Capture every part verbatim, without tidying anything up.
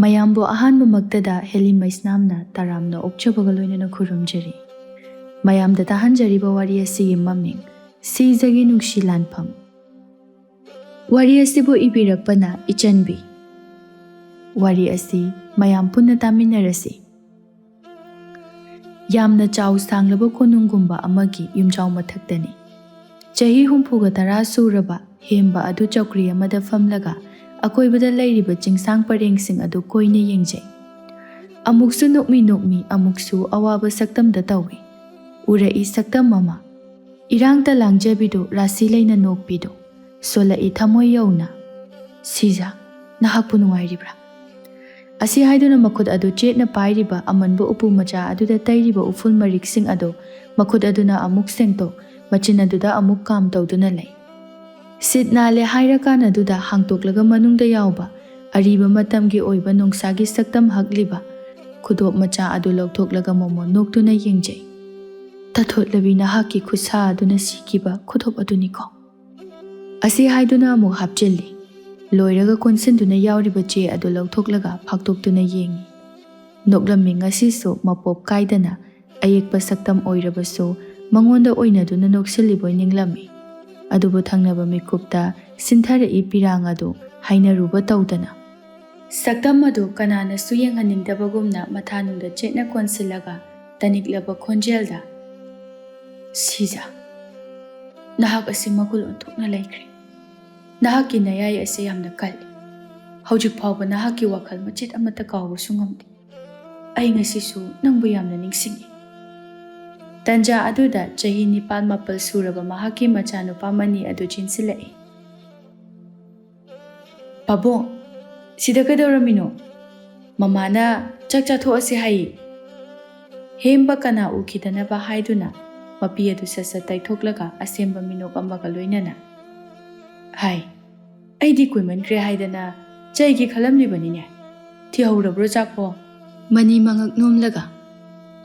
ꯃꯌꯥꯝꯕꯨ ꯑꯍꯥꯟꯕꯃꯛꯇꯗ ꯍꯦꯂꯤ ꯃꯩꯁꯅꯥꯝꯅ ꯇꯔꯥꯝꯅ ꯑꯣꯛꯆꯕꯒ ꯂꯣꯏꯅꯅ ꯈꯨꯔꯨꯝꯖꯔꯤ꯫ ꯃꯌꯥꯝꯗ ꯇꯥꯍꯟꯖꯔꯤꯕ ꯋꯥꯔꯤ ꯑꯁꯤꯒꯤ ꯃꯃꯤꯡ ꯁꯤꯖꯒꯤ ꯅꯨꯡꯁꯤ ꯂꯥꯟꯐꯝ꯫ ꯋꯥꯔꯤ ꯑꯁꯤꯕꯨ ꯏꯕꯤꯔꯛꯄꯅ ꯏꯆꯟꯕꯤ꯫ ꯋꯥꯔꯤ ꯑꯁꯤ ꯃꯌꯥꯝ ꯄꯨꯟꯅ ꯇꯥꯃꯤꯟꯅꯔꯁꯤ꯫ ꯌꯥꯝꯅ ꯆꯥꯎ ꯁꯥꯡꯂꯕ ꯀꯣꯅꯨꯡꯒꯨꯝꯕ ꯑꯃꯒꯤ ꯌꯨꯝꯖꯥꯎ ꯃꯊꯛꯇꯅꯤ꯫ ꯆꯍꯤ ꯍꯨꯝꯐꯨꯒ ꯇꯔꯥ ꯁꯨꯔꯕ ꯍꯦꯝꯕ ꯑꯗꯨ ꯆꯧꯀ꯭ꯔꯤ ꯑꯃꯗ ꯐꯝꯂꯒ ꯑꯀꯣꯏꯕꯗ ꯂꯩꯔꯤꯕ ꯆꯤꯡꯁꯥꯡ ꯄꯔꯦꯡꯁꯤꯡ ꯑꯗꯨ ꯀꯣꯏꯅ ꯌꯦꯡꯖꯩ꯫ ꯑꯃꯨꯛꯁꯨ ꯅꯣꯛꯃꯤ ꯅꯣꯛꯃꯤ, ꯑꯃꯨꯛꯁꯨ ꯑꯋꯥꯕ ꯁꯛꯇꯝꯗ ꯇꯧꯏ꯫ ꯎꯔꯛꯏ ꯁꯛꯇꯝ ꯑꯃ, ꯏꯔꯥꯡꯇ ꯂꯥꯡꯖꯕꯤꯗꯨ, ꯔꯥꯁꯤ ꯂꯩꯅ ꯅꯣꯛꯄꯤꯗꯨ, ꯁꯣꯜꯂꯛꯏ ꯊꯃꯣꯏ ꯌꯧꯅ꯫ "ꯁꯤꯖ, ꯅꯍꯥꯛꯄꯨ ꯅꯨꯡꯉꯥꯏꯔꯤꯕ꯭ꯔꯥ?" ꯑꯁꯤ ꯍꯥꯏꯗꯨꯅ ꯃꯈꯨꯠ ꯑꯗꯨ ꯆꯦꯠꯅ ꯄꯥꯏꯔꯤꯕ ꯑꯃꯟꯕ ꯎꯄꯨ ꯃꯆꯥ ꯑꯗꯨꯗ ꯇꯩꯔꯤꯕ ꯎꯐꯨꯜ ꯃꯔꯤꯛꯁꯤꯡ ꯑꯗꯨ ꯃꯈꯨꯠ ꯑꯗꯨꯅ ꯑꯃꯨꯛ ꯁꯦꯡꯗꯣꯛ, ꯃꯆꯤꯟ ꯑꯗꯨꯗ ꯑꯃꯨꯛ ꯀꯥꯝ ꯇꯧꯗꯨꯅ ꯂꯩ꯫ ꯁꯤꯠ ꯅꯥꯜꯂꯦ ꯍꯥꯏꯔꯀꯥꯟ ꯑꯗꯨꯗ ꯍꯥꯡꯇꯣꯛꯂꯒ ꯃꯅꯨꯡꯗ ꯌꯥꯎꯕ ꯑꯔꯤꯕ ꯃꯇꯝꯒꯤ ꯑꯣꯏꯕ ꯅꯣꯡꯁꯥꯒꯤ ꯁꯛꯇꯝ ꯍꯛꯂꯤꯕ ꯈꯨꯗꯣꯞ ꯃꯆꯥ ꯑꯗꯨ ꯂꯧꯊꯣꯛꯂꯒ ꯃꯣꯃꯣꯟ ꯅꯣꯛꯇꯨꯅ ꯌꯦꯡꯖꯩ꯫ "ꯇꯥꯊꯣꯠꯂꯕꯤ ꯅꯍꯥꯛꯀꯤ ꯈꯨꯠꯁꯥ ꯑꯗꯨꯅ ꯁꯤꯈꯤꯕ ꯈꯨꯗꯣꯞ ꯑꯗꯨꯅꯤꯀꯣ?" ꯑꯁꯤ ꯍꯥꯏꯗꯨꯅ ꯑꯃꯨꯛ ꯍꯥꯞꯆꯤꯜꯂꯤ꯫ ꯂꯣꯏꯔꯒ ꯀꯣꯟꯁꯤꯟꯗꯨꯅ ꯌꯥꯎꯔꯤꯕ ꯆꯦ ꯑꯗꯨ ꯂꯧꯊꯣꯛꯂꯒ ꯐꯥꯛꯇꯣꯛꯇꯨꯅ ꯌꯦꯡꯉꯤ꯫ ꯅꯣꯛꯂꯝꯃꯤ ꯉꯁꯤꯁꯨ ꯃꯄꯣꯞ ꯀꯥꯏꯗꯅ ꯑꯌꯦꯛꯄ ꯁꯛꯇꯝ ꯑꯣꯏꯔꯕꯁꯨ ꯃꯉꯣꯟꯗ ꯑꯣꯏꯅꯗꯨꯅ ꯅꯣꯛꯁꯤꯜꯂꯤꯕꯣꯏ ꯅꯤꯡꯂꯝꯃꯤ꯫ ꯑꯗꯨꯕꯨ ꯊꯪꯅꯕ ꯃꯤꯀꯨꯞꯇ ꯁꯤꯟꯊꯔꯛꯏ ꯄꯤꯔꯥꯡ ꯑꯗꯨ ꯍꯥꯏꯅꯔꯨꯕ ꯇꯧꯗꯅ꯫ ꯁꯛꯇꯝ ꯑꯗꯨ ꯀꯅꯥꯅꯁꯨ ꯌꯦꯡꯍꯟꯅꯤꯡꯗꯕꯒꯨꯝꯅ ꯃꯊꯥꯅꯨꯡꯗ ꯆꯦꯠꯅ ꯀꯣꯟꯁꯤꯜꯂꯒ ꯇꯅꯤꯛꯂꯕ ꯈꯣꯟꯖꯦꯜꯗ, "ꯁꯤꯖ, ꯅꯍꯥꯛ ꯑꯁꯤ ꯃꯒꯨꯟ ꯑꯣꯟꯊꯣꯛꯅ ꯂꯩꯈ꯭ꯔꯦ꯫ ꯅꯍꯥꯛꯀꯤ ꯅꯌꯥꯏ ꯑꯁꯤ ꯌꯥꯝꯅ ꯀꯜꯂꯤ꯫ ꯍꯧꯖꯤꯛ ꯐꯥꯎꯕ ꯅꯍꯥꯛꯀꯤ ꯋꯥꯈꯜ ꯃꯆꯦꯠ ꯑꯃꯠꯇ ꯀꯥꯎꯕꯁꯨ ꯉꯝꯗꯦ꯫ ꯑꯩ ꯉꯁꯤꯁꯨ ꯅꯪꯕꯨ ꯌꯥꯝꯅ ꯅꯤꯡꯁꯤꯡꯏ꯫" ꯇꯟꯖꯥ ꯑꯗꯨꯗ ꯆꯍꯤ ꯅꯤꯄꯥꯜ ꯃꯥꯄꯜ ꯁꯨꯔꯕ ꯃꯍꯥꯛꯀꯤ ꯃꯆꯥꯅꯨꯄꯥ ꯃꯅꯤ ꯑꯗꯨ ꯆꯦꯟꯁꯤꯜꯂꯛꯏ꯫ "ꯄꯥꯕꯨꯡ, ꯁꯤꯗ ꯀꯩꯗꯧꯔꯝꯃꯤꯅꯣ? ꯃꯃꯥꯅ ꯆꯥꯛ ꯆꯥꯊꯣꯛꯑꯁꯤ ꯍꯥꯏꯌꯦ꯫" ꯍꯦꯝꯕ ꯀꯅꯥ ꯎꯈꯤꯗꯅꯕ ꯍꯥꯏꯗꯨꯅ ꯃꯄꯤ ꯑꯗꯨ ꯁꯠ ꯁꯠ ꯇꯩꯊꯣꯛꯂꯒ ꯑꯁꯦꯝꯕ ꯃꯤꯅꯣꯛ ꯑꯃꯒ ꯂꯣꯏꯅꯅ, "ꯍꯥꯏ, ꯑꯩꯗꯤ ꯀꯨꯏꯃꯟꯈ꯭ꯔꯦ ꯍꯥꯏꯗꯅ ꯆꯩꯒꯦ ꯈꯜꯂꯝꯂꯤꯕꯅꯤꯅꯦ꯫ ꯊꯤꯍꯧꯔꯕ꯭ꯔꯣ ꯆꯥꯛꯄꯣ?" ꯃꯅꯤ ꯃꯉꯛ ꯅꯣꯝꯂꯒ,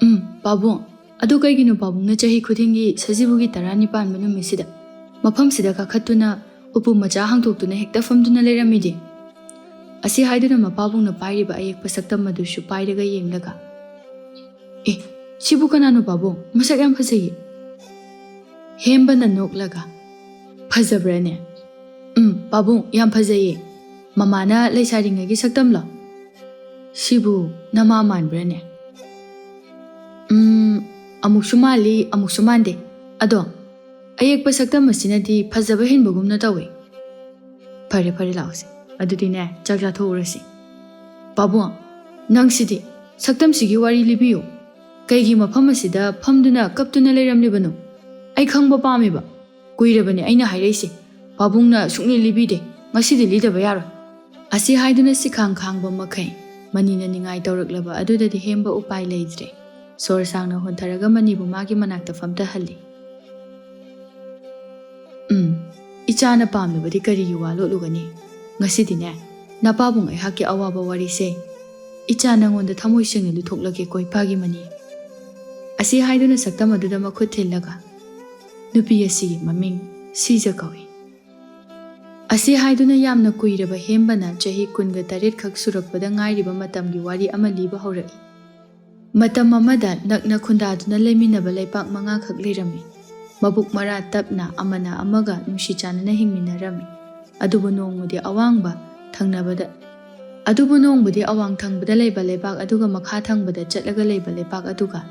"ꯎꯝ, ꯄꯥꯕꯨꯡ, ꯑꯗꯨ ꯀꯩꯒꯤꯅꯣ ꯄꯥꯕꯨꯡꯅ ꯆꯍꯤ ꯈꯨꯗꯤꯡꯒꯤ ꯁꯖꯤꯕꯨꯒꯤ ꯇꯔꯥꯅꯤ ꯄꯥꯟꯕ ꯅꯨꯃꯤꯠꯁꯤꯗ ꯃꯐꯝꯁꯤꯗ ꯀꯥꯈꯠꯇꯨꯅ ꯎꯄꯨ ꯃꯆꯥ ꯍꯥꯡꯗꯣꯛꯇꯨꯅ ꯍꯦꯛꯇ ꯐꯝꯗꯨꯅ ꯂꯩꯔꯝꯃꯤꯗꯤ?" ꯑꯁꯤ ꯍꯥꯏꯗꯨꯅ ꯃꯄꯥꯕꯨꯡꯅ ꯄꯥꯏꯔꯤꯕ ꯑꯌꯦꯛꯄ ꯁꯛꯇꯝ ꯑꯗꯨꯁꯨ ꯄꯥꯏꯔꯒ ꯌꯦꯡꯂꯒ, "ꯑꯦ, ꯁꯤꯕꯨ ꯀꯅꯥꯅꯣ ꯄꯥꯕꯨꯡ? ꯃꯁꯛ ꯌꯥꯝ ꯐꯖꯩꯌꯦ꯫" ꯍꯦꯝꯕꯅ ꯅꯣꯛꯂꯒ, "ꯐꯖꯕ꯭ꯔꯥꯅꯦ?" "ꯎꯝ, ꯄꯥꯕꯨꯡ, ꯌꯥꯝ ꯐꯖꯩꯌꯦ꯫ ꯃꯃꯥꯅ ꯂꯩꯁꯥꯔꯤꯉꯩꯒꯤ ꯁꯛꯇꯝꯂꯣ? ꯁꯤꯕꯨ ꯅꯃꯥ ꯃꯥꯟꯕ꯭ꯔꯥꯅꯦ?" "ꯎꯝ, ꯑꯃꯨꯛꯁꯨ ꯃꯥꯜꯂꯤ, ꯑꯃꯨꯛꯁꯨ ꯃꯥꯟꯗꯦ꯫ ꯑꯗꯣ ꯑꯌꯦꯛꯄ ꯁꯛꯇꯝ ꯑꯁꯤꯅꯗꯤ ꯐꯖꯕ ꯍꯦꯟꯕꯒꯨꯝꯅ ꯇꯧꯏ꯫" "ꯐꯔꯦ, ꯐꯔꯦ, ꯂꯥꯛꯑꯣꯁꯦ꯫ ꯑꯗꯨꯗꯤꯅꯦ, ꯆꯥꯛ ꯆꯥꯊꯣꯛꯎꯔꯁꯤ꯫" "ꯄꯥꯕꯨꯡ, ꯅꯪꯁꯤꯗꯤ! ꯁꯛꯇꯝꯁꯤꯒꯤ ꯋꯥꯔꯤ ꯂꯤꯕꯤꯌꯨ꯫ ꯀꯩꯒꯤ ꯃꯐꯝ ꯑꯁꯤꯗ ꯐꯝꯗꯨꯅ ꯀꯞꯇꯨꯅ ꯂꯩꯔꯝꯂꯤꯕꯅꯣ? ꯑꯩ ꯈꯪꯕ ꯄꯥꯝꯃꯦꯕ꯫ ꯀꯨꯏꯔꯕꯅꯤ ꯑꯩꯅ ꯍꯥꯏꯔꯛꯏꯁꯦ꯫ ꯄꯥꯕꯨꯡꯅ ꯁꯨꯡꯂꯤ ꯂꯤꯕꯤꯗꯦ꯫ ꯉꯁꯤꯗꯤ ꯂꯤꯗꯕ ꯌꯥꯔꯣꯏ꯫" ꯑꯁꯤ ꯍꯥꯏꯗꯨꯅ ꯁꯤꯈꯥꯡ ꯈꯥꯡꯕ ꯃꯈꯩ ꯃꯅꯤꯅ ꯅꯤꯡꯉꯥꯏ ꯇꯧꯔꯛꯂꯕ ꯑꯗꯨꯗꯗꯤ ꯍꯦꯝꯕ ꯎꯄꯥꯏ ꯂꯩꯇ꯭ꯔꯦ꯫ ꯁꯣꯔ ꯁꯥꯡꯅ ꯍꯣꯟꯊꯔꯒ ꯃꯅꯤꯕꯨ ꯃꯥꯒꯤ ꯃꯅꯥꯛꯇ ꯐꯝꯊꯍꯜꯂꯤ꯫ "ꯎꯝ, ꯏꯆꯥꯅ ꯄꯥꯝꯂꯕꯗꯤ ꯀꯔꯤꯒꯤ ꯋꯥ ꯂꯣꯠꯂꯨꯒꯅꯤ? ꯉꯁꯤꯗꯤꯅꯦ, ꯅꯄꯥꯕꯨꯡ ꯑꯩꯍꯥꯛꯀꯤ ꯑꯋꯥꯕ ꯋꯥꯔꯤꯁꯦ ꯏꯆꯥ ꯅꯉꯣꯟꯗ ꯊꯃꯣꯏ ꯁꯦꯡꯅ ꯂꯨꯊꯣꯛꯂꯒꯦꯀꯣ, ꯏꯄꯥꯒꯤ ꯃꯅꯤ꯫" ꯑꯁꯤ ꯍꯥꯏꯗꯨꯅ ꯁꯛꯇꯝ ꯑꯗꯨꯗ ꯃꯈꯨꯠ ꯊꯤꯜꯂꯒ, "ꯅꯨꯄꯤ ꯑꯁꯤꯒꯤ ꯃꯃꯤꯡ ꯁꯤꯖ ꯀꯧꯏ꯫" ꯑꯁꯤ ꯍꯥꯏꯗꯨꯅ ꯌꯥꯝꯅ ꯀꯨꯏꯔꯕ ꯍꯦꯝꯕꯅ ꯆꯍꯤ ꯀꯨꯟꯒ ꯇꯔꯦꯠ ꯈꯛ ꯁꯨꯔꯛꯄꯗ ꯉꯥꯏꯔꯤꯕ ꯃꯇꯝꯒꯤ ꯋꯥꯔꯤ ꯑꯃ ꯂꯤꯕ ꯍꯧꯔꯛꯏ꯫ ꯃꯇꯝ ꯑꯃꯗ ꯅꯛꯅ ꯈꯨꯟꯗꯥꯗꯨꯅ ꯂꯩꯃꯤꯟꯅꯕ ꯂꯩꯄꯥꯛ ꯃꯉꯥꯈꯛ ꯂꯩꯔꯝꯃꯤ꯫ ꯃꯕꯨꯛ ꯃꯔꯥ ꯇꯞꯅ ꯑꯃꯅ ꯑꯃꯒ ꯅꯨꯡꯁꯤ ꯆꯥꯟꯅꯅ ꯍꯤꯡꯃꯤꯟꯅꯔꯝꯃꯤ꯫ ꯑꯗꯨꯕꯨ ꯅꯣꯡꯃꯗꯤ ꯑꯋꯥꯡꯕ ꯊꯪꯅꯕꯗ, ꯑꯗꯨꯕꯨ ꯅꯣꯡꯃꯗꯤ ꯑꯋꯥꯡ ꯊꯪꯕꯗ ꯂꯩꯕ ꯂꯩꯄꯥꯛ ꯑꯗꯨꯒ ꯃꯈꯥ ꯊꯪꯕꯗ ꯆꯠꯂꯒ ꯂꯩꯕ ꯂꯩꯄꯥꯛ ꯑꯗꯨꯒ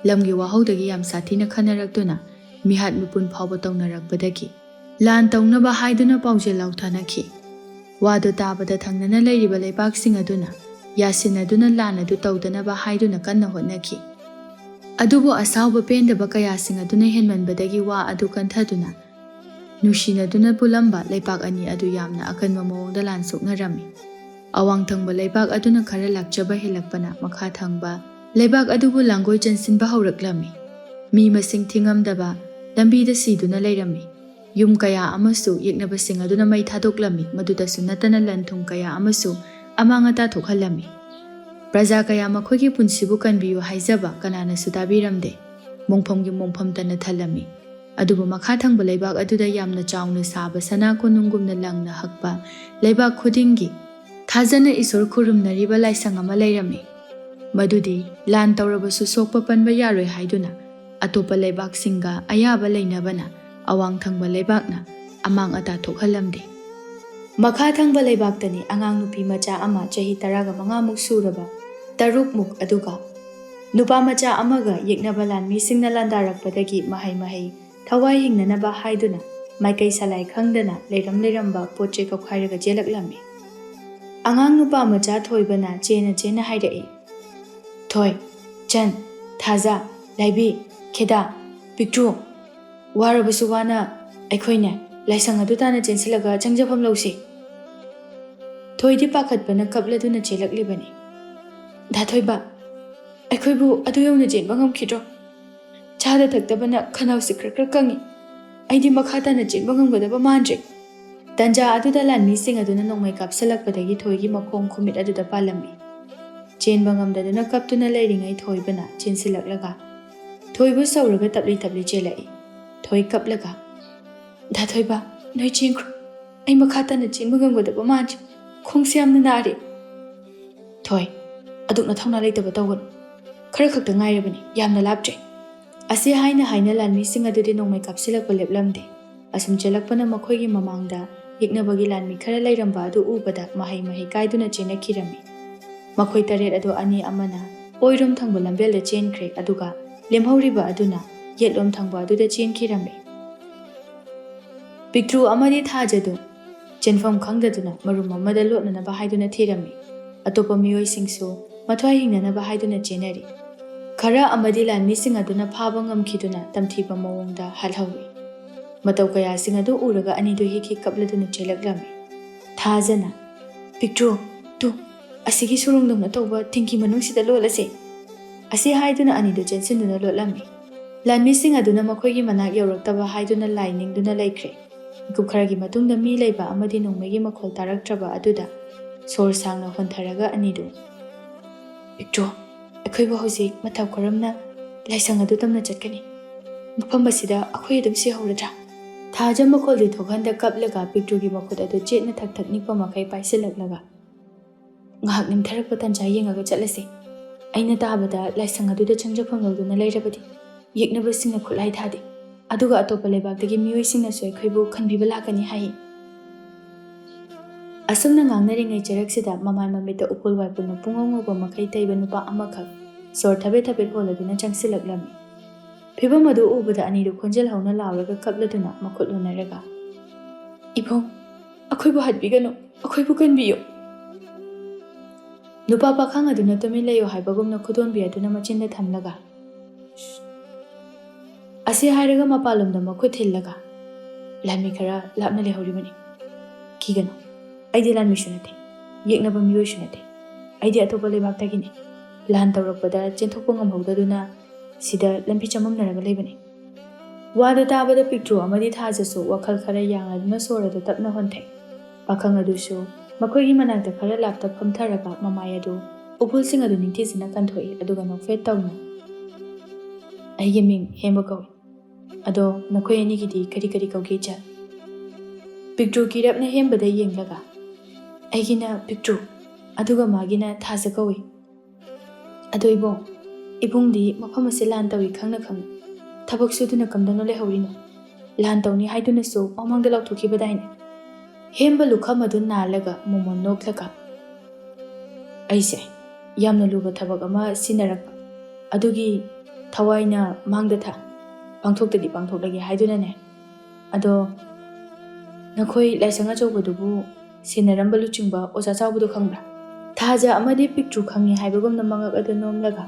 ꯂꯝꯒꯤ ꯋꯥꯍꯧꯗꯒꯤ ꯌꯥꯝ ꯁꯥꯊꯤꯅ ꯈꯠꯅꯔꯛꯇꯨꯅ ꯃꯤꯍꯥꯠ ꯃꯤꯄꯨꯟ ꯐꯥꯎꯕ ꯇꯧꯅꯔꯛꯄꯗꯒꯤ ꯂꯥꯟ ꯇꯧꯅꯕ ꯍꯥꯏꯗꯨꯅ ꯄꯥꯎꯖꯦꯜ ꯂꯥꯎꯊꯅꯈꯤ꯫ ꯋꯥꯗꯨ ꯇꯥꯕꯗ ꯊꯪꯅꯅ ꯂꯩꯔꯤꯕ ꯂꯩꯄꯥꯛꯁꯤꯡ ꯑꯗꯨꯅ ꯌꯥꯁꯤꯟꯅꯗꯨꯅ ꯂꯥꯟ ꯑꯗꯨ ꯇꯧꯗꯅꯕ ꯍꯥꯏꯗꯨꯅ ꯀꯟꯅ ꯍꯣꯠꯅꯈꯤ꯫ ꯑꯗꯨꯕꯨ ꯑꯁꯥꯎꯕ ꯄꯦꯟꯗꯕ ꯀꯌꯥꯁꯤꯡ ꯑꯗꯨꯅ ꯍꯦꯟꯃꯟꯕꯗꯒꯤ ꯋꯥ ꯑꯗꯨ ꯀꯟꯊꯗꯨꯅ ꯅꯨꯡꯁꯤꯅꯗꯨꯅ ꯄꯨꯜꯂꯝꯕ ꯂꯩꯄꯥꯛ ꯑꯅꯤ ꯑꯗꯨ ꯌꯥꯝꯅ ꯑꯀꯟꯕ ꯃꯑꯣꯡꯗ ꯂꯥꯟ ꯁꯣꯛꯅꯔꯝꯃꯤ꯫ ꯑꯋꯥꯡ ꯊꯪꯕ ꯂꯩꯕꯥꯛ ꯑꯗꯨꯅ ꯈꯔ ꯂꯥꯛꯆꯕ ꯍꯦꯜꯂꯛꯄꯅ ꯃꯈꯥ ꯊꯪꯕ ꯂꯩꯕꯥꯛ ꯑꯗꯨꯕꯨ ꯂꯥꯡꯒꯣꯏ ꯆꯟꯁꯤꯟꯕ ꯍꯧꯔꯛꯂꯝꯃꯤ꯫ ꯃꯤ ꯃꯁꯤꯡ ꯊꯤꯉꯝꯗꯕ ꯂꯝꯕꯤꯗ ꯁꯤꯗꯨꯅ ꯂꯩꯔꯝꯃꯤ꯫ ꯌꯨꯝ ꯀꯌꯥ ꯑꯃꯁꯨ ꯌꯦꯛꯅꯕꯁꯤꯡ ꯑꯗꯨꯅ ꯃꯩ ꯊꯥꯗꯣꯛꯂꯝꯃꯤ꯫ ꯃꯗꯨꯗꯁꯨ ꯅꯠꯇꯅ ꯂꯟ ꯊꯨꯝ ꯀꯌꯥ ꯑꯃꯁꯨ ꯑꯃꯥꯡ ꯑꯇꯥ ꯊꯣꯛꯍꯜꯂꯝꯃꯤ꯫ ꯄ꯭ꯔꯖꯥ ꯀꯌꯥ ꯃꯈꯣꯏꯒꯤ ꯄꯨꯟꯁꯤꯕꯨ ꯀꯟꯕꯤꯌꯨ ꯍꯥꯏꯖꯕ ꯀꯅꯥꯅꯁꯨ ꯇꯥꯕꯤꯔꯝꯗꯦ꯫ ꯃꯣꯡꯐꯝꯒꯤ ꯃꯣꯡꯐꯝ ꯇꯟꯅ ꯊꯜꯂꯝꯃꯤ꯫ ꯑꯗꯨꯕꯨ ꯃꯈꯥ ꯊꯪꯕ ꯂꯩꯕꯥꯛ ꯑꯗꯨꯗ ꯌꯥꯝꯅ ꯆꯥꯎꯅ ꯁꯥꯕ ꯁꯅꯥ ꯀꯣꯅꯨꯡꯒꯨꯝꯅ ꯂꯪꯅ ꯍꯛꯄ ꯂꯩꯕꯥꯛ ꯈꯨꯗꯤꯡꯒꯤ ꯊꯥꯖꯅ ꯏꯁꯣꯔ ꯈꯨꯔꯨꯝꯅꯔꯤꯕ ꯂꯥꯏꯁꯪ ꯑꯃ ꯂꯩꯔꯝꯃꯤ꯫ ꯃꯗꯨꯗꯤ ꯂꯥꯟ ꯇꯧꯔꯕꯁꯨ ꯁꯣꯛꯄ ꯄꯟꯕ ꯌꯥꯔꯣꯏ ꯍꯥꯏꯗꯨꯅ ꯑꯇꯣꯞꯄ ꯂꯩꯕꯥꯛꯁꯤꯡꯒ ꯑꯌꯥꯕ ꯂꯩꯅꯕꯅ ꯑꯋꯥꯡ ꯊꯪꯕ ꯂꯩꯕꯥꯛꯅ ꯑꯃꯥꯡ ꯑꯇꯥ ꯊꯣꯛꯍꯜꯂꯝꯗꯦ꯫ ꯃꯈꯥ ꯊꯪꯕ ꯂꯩꯕꯥꯛꯇꯅꯤ ꯑꯉꯥꯡ ꯅꯨꯄꯤ ꯃꯆꯥ ꯑꯃ ꯆꯍꯤ ꯇꯔꯥꯒ ꯃꯉꯥꯃꯨꯛ ꯁꯨꯔꯕ ꯇꯔꯨꯛꯃꯨꯛ ꯑꯗꯨꯒ ꯅꯨꯄꯥ ꯃꯆꯥ ꯑꯃꯒ ꯌꯦꯛꯅꯕ ꯂꯥꯟꯃꯤꯁꯤꯡꯅ ꯂꯥꯟꯗꯥꯔꯛꯄꯗꯒꯤ ꯃꯍꯩ ꯃꯍꯩ ꯊꯋꯥꯏ ꯍꯤꯡꯅꯅꯕ ꯍꯥꯏꯗꯨꯅ ꯃꯥꯏꯀꯩ ꯁꯂꯥꯏ ꯈꯪꯗꯅ ꯂꯩꯔꯝ ꯂꯩꯔꯝꯕ ꯄꯣꯠ ꯆꯩ ꯀꯧꯈꯥꯏꯔꯒ ꯆꯦꯜꯂꯛꯂꯝꯃꯤ꯫ ꯑꯉꯥꯡ ꯅꯨꯄꯥ ꯃꯆꯥ ꯊꯣꯏꯕꯅ ꯆꯦꯟꯅ ꯆꯦꯟꯅ ꯍꯥꯏꯔꯛꯏ, "ꯊꯣꯏ, ꯆꯟ, ꯊꯥꯖ, ꯂꯥꯏꯕꯤ, ꯈꯦꯗꯥ, ꯄꯤꯛꯇ꯭ꯔꯨ, ꯋꯥꯔꯕꯁꯨ ꯋꯥꯅ ꯑꯩꯈꯣꯏꯅꯦ ꯂꯥꯏꯁꯪ ꯑꯗꯨ ꯇꯥꯟꯅ ꯆꯦꯟꯁꯤꯜꯂꯒ ꯆꯪꯖꯐꯝ ꯂꯧꯁꯤ꯫" ꯊꯣꯏꯗꯤ ꯄꯥꯈꯠꯄꯅ ꯀꯞꯂꯗꯨꯅ ꯆꯦꯜꯂꯛꯂꯤꯕꯅꯤ꯫ "ꯗꯥ ꯊꯣꯏꯕ, ꯑꯩꯈꯣꯏꯕꯨ ꯑꯗꯨ ꯌꯧꯅ ꯆꯦꯟꯕ ꯉꯝꯈꯤꯗ꯭ꯔꯣ? ꯆꯥꯗ ꯊꯛꯇꯕꯅ ꯈꯅꯥꯎꯁꯤ ꯈꯔ ꯈꯔ ꯀꯪꯉꯤ꯫ ꯑꯩꯗꯤ ꯃꯈꯥ ꯇꯥꯅ ꯆꯦꯟꯕ ꯉꯝꯒꯗꯕ ꯃꯥꯟꯗ꯭ꯔꯦ꯫" ꯇꯟꯖꯥ ꯑꯗꯨꯗ ꯂꯥꯟꯃꯤꯁꯤꯡ ꯑꯗꯨꯅ ꯅꯣꯡꯃꯩ ꯀꯥꯞꯁꯤꯜꯂꯛꯄꯗꯒꯤ ꯊꯣꯏꯒꯤ ꯃꯈꯣꯡ ꯈꯨꯃꯤꯠ ꯑꯗꯨꯗ ꯄꯥꯜꯂꯝꯃꯤ꯫ ꯆꯦꯟꯕ ꯉꯝꯗꯗꯨꯅ ꯀꯞꯇꯨꯅ ꯂꯩꯔꯤꯉꯩ ꯊꯣꯏꯕꯅ ꯆꯦꯟꯁꯤꯜꯂꯛꯂꯒ ꯊꯣꯏꯕꯨ ꯁꯧꯔꯒ ꯇꯞꯂꯤ ꯇꯞꯂꯤ ꯆꯦꯜꯂꯛꯏ꯫ ꯊꯣꯏ ꯀꯞꯂꯒ, "ꯗꯥ ꯊꯣꯏꯕ, ꯅꯣꯏ ꯆꯦꯟꯈ꯭ꯔꯣ꯫ ꯑꯩ ꯃꯈꯥ ꯇꯥꯅ ꯆꯦꯟꯕ ꯉꯝꯒꯗꯕ ꯃꯥꯟꯗ꯭ꯔꯦ꯫ ꯈꯣꯡꯁꯦ ꯌꯥꯝꯅ ꯅꯥꯔꯦ꯫" "ꯊꯣꯏ, ꯑꯗꯨꯛ ꯅꯊꯧꯅꯥ ꯂꯩꯇꯕ ꯇꯧꯒꯅꯨ꯫ ꯈꯔ ꯈꯛꯇ ꯉꯥꯏꯔꯕꯅꯤ, ꯌꯥꯝꯅ ꯂꯥꯞꯇ꯭ꯔꯦ꯫" ꯑꯁꯤ ꯍꯥꯏꯅ ꯍꯥꯏꯅ ꯂꯥꯟꯃꯤꯁꯤꯡ ꯑꯗꯨꯗꯤ ꯅꯣꯡꯃꯩ ꯀꯥꯞꯁꯤꯜꯂꯛꯄ ꯂꯦꯞꯂꯝꯗꯦ꯫ ꯑꯁꯨꯝ ꯆꯦꯜꯂꯛꯄꯅ ꯃꯈꯣꯏꯒꯤ ꯃꯃꯥꯡꯗ ꯌꯦꯛꯅꯕꯒꯤ ꯂꯥꯟꯃꯤ ꯈꯔ ꯂꯩꯔꯝꯕ ꯑꯗꯨ ꯎꯕꯗ ꯃꯍꯩ ꯃꯍꯩ ꯀꯥꯏꯗꯨꯅ ꯆꯦꯟꯅꯈꯤꯔꯝꯃꯤ꯫ ꯃꯈꯣꯏ ꯇꯔꯦꯠ ꯑꯗꯨ ꯑꯅꯤ ꯑꯃꯅ ꯑꯣꯏꯔꯣꯝ ꯊꯪꯕ ꯂꯝꯕꯦꯜꯗ ꯆꯦꯟꯈ꯭ꯔꯦ, ꯑꯗꯨꯒ ꯂꯦꯝꯍꯧꯔꯤꯕ ꯑꯗꯨꯅ ꯌꯦꯠꯂꯣꯝ ꯊꯪꯕ ꯑꯗꯨꯗ ꯆꯦꯟꯈꯤꯔꯝꯃꯤ꯫ ꯄꯤꯛꯇ꯭ꯔꯨ ꯑꯃꯗꯤ ꯊꯥꯖꯗꯨ ꯆꯦꯟꯐꯝ ꯈꯪꯗꯗꯨꯅ ꯃꯔꯨꯝ ꯑꯃꯗ ꯂꯣꯠꯅꯅꯕ ꯍꯥꯏꯗꯨꯅ ꯊꯤꯔꯝꯃꯤ꯫ ꯑꯇꯣꯞꯄ ꯃꯤꯑꯣꯏꯁꯤꯡꯁꯨ ꯃꯊ꯭ꯋꯥꯏ ꯍꯤꯡꯅꯅꯕ ꯍꯥꯏꯗꯨꯅ ꯆꯦꯟꯅꯔꯤ꯫ ꯈꯔ ꯑꯃꯗꯤ ꯂꯥꯟꯃꯤꯁꯤꯡ ꯑꯗꯨꯅ ꯐꯥꯕ ꯉꯝꯈꯤꯗꯨꯅ ꯇꯝꯊꯤꯕ ꯃꯑꯣꯡꯗ ꯍꯥꯠꯍꯧꯏ꯫ ꯃꯇꯧ ꯀꯌꯥꯁꯤꯡ ꯑꯗꯨ ꯎꯔꯒ ꯑꯅꯤꯗꯨ ꯍꯤꯛ ꯍꯤꯛ ꯀꯞꯂꯗꯨꯅ ꯆꯦꯜꯂꯛꯂꯝꯃꯤ꯫ ꯊꯥꯖꯅ, "ꯄꯤꯛꯇ꯭ꯔꯨ, ꯇꯨ, ꯑꯁꯤꯒꯤ ꯁꯨꯔꯨꯡꯗꯧꯅ ꯇꯧꯕ ꯇꯤꯡꯒꯤ ꯃꯅꯨꯡꯁꯤꯗ ꯂꯣꯠꯂꯁꯤ꯫" ꯑꯁꯤ ꯍꯥꯏꯗꯨꯅ ꯑꯅꯤꯗꯨ ꯆꯦꯟꯁꯤꯟꯗꯨꯅ ꯂꯣꯠꯂꯝꯃꯤ꯫ ꯂꯥꯟꯃꯤꯁꯤꯡ ꯑꯗꯨꯅ ꯃꯈꯣꯏꯒꯤ ꯃꯅꯥꯛ ꯌꯧꯔꯛꯇꯕ ꯍꯥꯏꯗꯨꯅ ꯂꯥꯏ ꯅꯤꯡꯗꯨꯅ ꯂꯩꯈ꯭ꯔꯦ꯫ ꯃꯤꯀꯨꯞ ꯈꯔꯒꯤ ꯃꯇꯨꯡꯗ ꯃꯤ ꯂꯩꯕ ꯑꯃꯗꯤ ꯅꯣꯡꯃꯩꯒꯤ ꯃꯈꯣꯜ ꯇꯥꯔꯛꯇ꯭ꯔꯕ ꯑꯗꯨꯗ ꯁꯣꯔ ꯁꯥꯡꯅ ꯍꯣꯟꯊꯔꯒ ꯑꯅꯤꯗꯨ, "ꯄꯤꯛꯇ꯭ꯔꯨ, ꯑꯩꯈꯣꯏꯕꯨ ꯍꯧꯖꯤꯛ ꯃꯇꯧ ꯀꯔꯝꯅ ꯂꯥꯏꯁꯪ ꯑꯗꯨ ꯇꯝꯅ ꯆꯠꯀꯅꯤ? ꯃꯐꯝ ꯑꯁꯤꯗ ꯑꯩꯈꯣꯏ ꯑꯗꯨꯝ ꯁꯤꯍꯧꯔꯗ꯭ꯔꯥ?" ꯊꯥꯖ ꯃꯈꯣꯜꯗꯤ ꯊꯣꯛꯍꯟꯗ ꯀꯞꯂꯒ ꯄꯤꯛꯇ꯭ꯔꯨꯒꯤ ꯃꯈꯨꯠ ꯑꯗꯨ ꯆꯦꯠꯅ ꯊꯛ ꯊꯛ ꯅꯤꯛꯄ ꯃꯈꯩ ꯄꯥꯏꯁꯤꯜꯂꯛꯂꯒ ꯉꯥꯏꯍꯥꯛ ꯅꯤꯡꯊꯔꯛꯄ ꯇꯥꯟꯖꯥ ꯌꯦꯡꯉꯒ ꯆꯠꯂꯁꯦ꯫ ꯑꯩꯅ ꯇꯥꯕꯗ ꯂꯥꯏꯁꯪ ꯑꯗꯨꯗ ꯆꯪꯖꯐꯝ ꯂꯧꯗꯨꯅ ꯂꯩꯔꯕꯗꯤ ꯌꯦꯛꯅꯕꯁꯤꯡꯅ ꯈꯨꯠꯂꯥꯏ ꯊꯥꯗꯦ, ꯑꯗꯨꯒ ꯑꯇꯣꯞꯄ ꯂꯩꯕꯥꯛꯇꯒꯤ ꯃꯤꯑꯣꯏꯁꯤꯡꯅꯁꯨ ꯑꯩꯈꯣꯏꯕꯨ ꯈꯟꯕꯤꯕ ꯂꯥꯛꯀꯅꯤ ꯍꯥꯏ꯫ ꯑꯁꯨꯝꯅ ꯉꯥꯡꯅꯔꯤꯉꯩ ꯆꯔꯛꯁꯤꯗ ꯃꯃꯥꯏ ꯃꯃꯤꯠꯇ ꯎꯐꯨꯜ ꯋꯥꯏꯐꯨꯜꯅ ꯄꯨꯡꯉꯧ ꯉꯧꯕ ꯃꯈꯩ ꯇꯩꯕ ꯅꯨꯄꯥ ꯑꯃꯈꯛ ꯁꯣꯔ ꯊꯕꯦꯠ ꯊꯕꯦꯠ ꯍꯣꯜꯂꯗꯨꯅ ꯆꯪꯁꯤꯜꯂꯛꯂꯝꯃꯤ꯫ ꯐꯤꯚꯝ ꯑꯗꯨ ꯎꯕꯗ ꯑꯅꯤꯗꯨ ꯈꯣꯟꯖꯦꯜ ꯍꯧꯅ ꯂꯥꯎꯔꯒ ꯀꯞꯂꯗꯨꯅ ꯃꯈꯨꯠ ꯎꯅꯔꯒ, "ꯏꯕꯨꯡ, ꯑꯩꯈꯣꯏꯕꯨ ꯍꯥꯠꯄꯤꯒꯅꯨ, ꯑꯩꯈꯣꯏꯕꯨ ꯀꯟꯕꯤꯌꯨ!" ꯅꯨꯄꯥ ꯄꯥꯈꯪ ꯑꯗꯨꯅ ꯇꯨꯃꯤꯟ ꯂꯩꯌꯨ ꯍꯥꯏꯕꯒꯨꯝꯅ ꯈꯨꯗꯣꯟꯕꯤ ꯑꯗꯨꯅ ꯃꯆꯤꯟꯗ ꯊꯝꯂꯒ, "ꯁ꯭ꯁ!" ꯑꯁꯤ ꯍꯥꯏꯔꯒ ꯃꯄꯥꯟꯂꯣꯝꯗ ꯃꯈꯨꯠ ꯊꯤꯜꯂꯒ, "ꯂꯥꯟꯃꯤ ꯈꯔ ꯂꯥꯞꯅ ꯂꯩꯍꯧꯔꯤꯕꯅꯤ꯫ ꯀꯤꯒꯅꯨ, ꯑꯩꯗꯤ ꯂꯥꯟꯃꯤꯁꯨ ꯅꯠꯇꯦ, ꯌꯦꯛꯅꯕ ꯃꯤꯑꯣꯏꯁꯨ ꯅꯠꯇꯦ꯫ ꯑꯩꯗꯤ ꯑꯇꯣꯞꯄ ꯂꯩꯕꯥꯛꯇꯒꯤꯅꯤ꯫ ꯂꯥꯟ ꯇꯧꯔꯛꯄꯗ ꯆꯦꯟꯊꯣꯛꯄ ꯉꯝꯍꯧꯗꯗꯨꯅ ꯁꯤꯗ ꯂꯝꯕꯤ ꯆꯃꯝꯅꯔꯒ ꯂꯩꯕꯅꯤ꯫" ꯋꯥꯗꯨ ꯇꯥꯕꯗ ꯄꯤꯛꯇ꯭ꯔꯨ ꯑꯃꯗꯤ ꯊꯥꯖꯁꯨ ꯋꯥꯈꯜ ꯈꯔ ꯌꯥꯡꯂꯗꯨꯅ ꯁꯣꯔ ꯑꯗꯨ ꯇꯞꯅ ꯍꯣꯟꯊꯩ꯫ ꯄꯥꯈꯪ ꯑꯗꯨꯁꯨ ꯃꯈꯣꯏꯒꯤ ꯃꯅꯥꯛꯇ ꯈꯔ ꯂꯥꯞꯇ ꯐꯝꯊꯔꯒ ꯃꯃꯥꯏ ꯑꯗꯨ ꯎꯐꯨꯜꯁꯤꯡ ꯑꯗꯨ ꯅꯤꯡꯊꯤꯖꯅ ꯀꯟꯊꯣꯛꯏ, ꯑꯗꯨꯒ ꯅꯣꯛꯐꯦꯠ ꯇꯧꯅ, "ꯑꯩꯒꯤ ꯃꯤꯡ ꯍꯦꯝꯕ ꯀꯧꯏ꯫ ꯑꯗꯣ ꯅꯈꯣꯏ ꯑꯅꯤꯒꯤꯗꯤ ꯀꯔꯤ ꯀꯔꯤ ꯀꯧꯒꯦ, ꯏꯆꯜ?" ꯄꯤꯛꯇ꯭ꯔꯨ ꯀꯤꯔꯞꯅ ꯍꯦꯝꯕꯗ ꯌꯦꯡꯂꯒ, "ꯑꯩꯒꯤꯅ ꯄꯤꯛꯇ꯭ꯔꯨ, ꯑꯗꯨꯒ ꯃꯥꯒꯤꯅ ꯊꯥꯖ ꯀꯧꯏ꯫ ꯑꯗꯣ ꯏꯕꯨꯡ, ꯏꯕꯨꯡꯗꯤ ꯃꯐꯝ ꯑꯁꯤ ꯂꯥꯟ ꯇꯧꯏ ꯈꯪꯅ ꯈꯪꯅ ꯊꯕꯛ ꯁꯨꯗꯨꯅ ꯀꯝꯗꯧꯅ ꯂꯩꯍꯧꯔꯤꯅꯣ? ꯂꯥꯟ ꯇꯧꯅꯤ ꯍꯥꯏꯗꯨꯅꯁꯨ ꯃꯃꯥꯡꯗ ꯂꯥꯎꯊꯣꯛꯈꯤꯕꯗꯥꯏꯅꯦ?" ꯍꯦꯝꯕ ꯂꯨꯈꯝ ꯑꯗꯨ ꯅꯥꯜꯂꯒ ꯃꯣꯃꯣꯟ ꯅꯣꯛꯂꯒ, "ꯑꯩꯁꯦ ꯌꯥꯝꯅ ꯂꯨꯕ ꯊꯕꯛ ꯑꯃ ꯁꯤꯟꯅꯔꯛꯄ, ꯑꯗꯨꯒꯤ ꯊꯋꯥꯏꯅ ꯃꯥꯡꯗ ꯊꯥ, ꯄꯥꯡꯊꯣꯛꯇꯗꯤ ꯄꯥꯡꯊꯣꯛꯂꯒꯦ ꯍꯥꯏꯗꯨꯅꯅꯦ꯫ ꯑꯗꯣ ꯅꯈꯣꯏ ꯂꯥꯏꯁꯪ ꯑꯆꯧꯕꯗꯨꯕꯨ ꯁꯦꯟꯅꯔꯝꯕ ꯂꯨꯆꯤꯡꯕ ꯑꯣꯖꯥ ꯆꯥꯎꯕꯗꯨ ꯈꯪꯕ꯭ꯔꯥ?" ꯊꯥꯖ ꯑꯃꯗꯤ ꯄꯤꯛꯇ꯭ꯔꯨ ꯈꯪꯉꯤ ꯍꯥꯏꯕꯒꯨꯝꯅ ꯃꯉꯛ ꯑꯗꯨ ꯅꯣꯝꯂꯒ,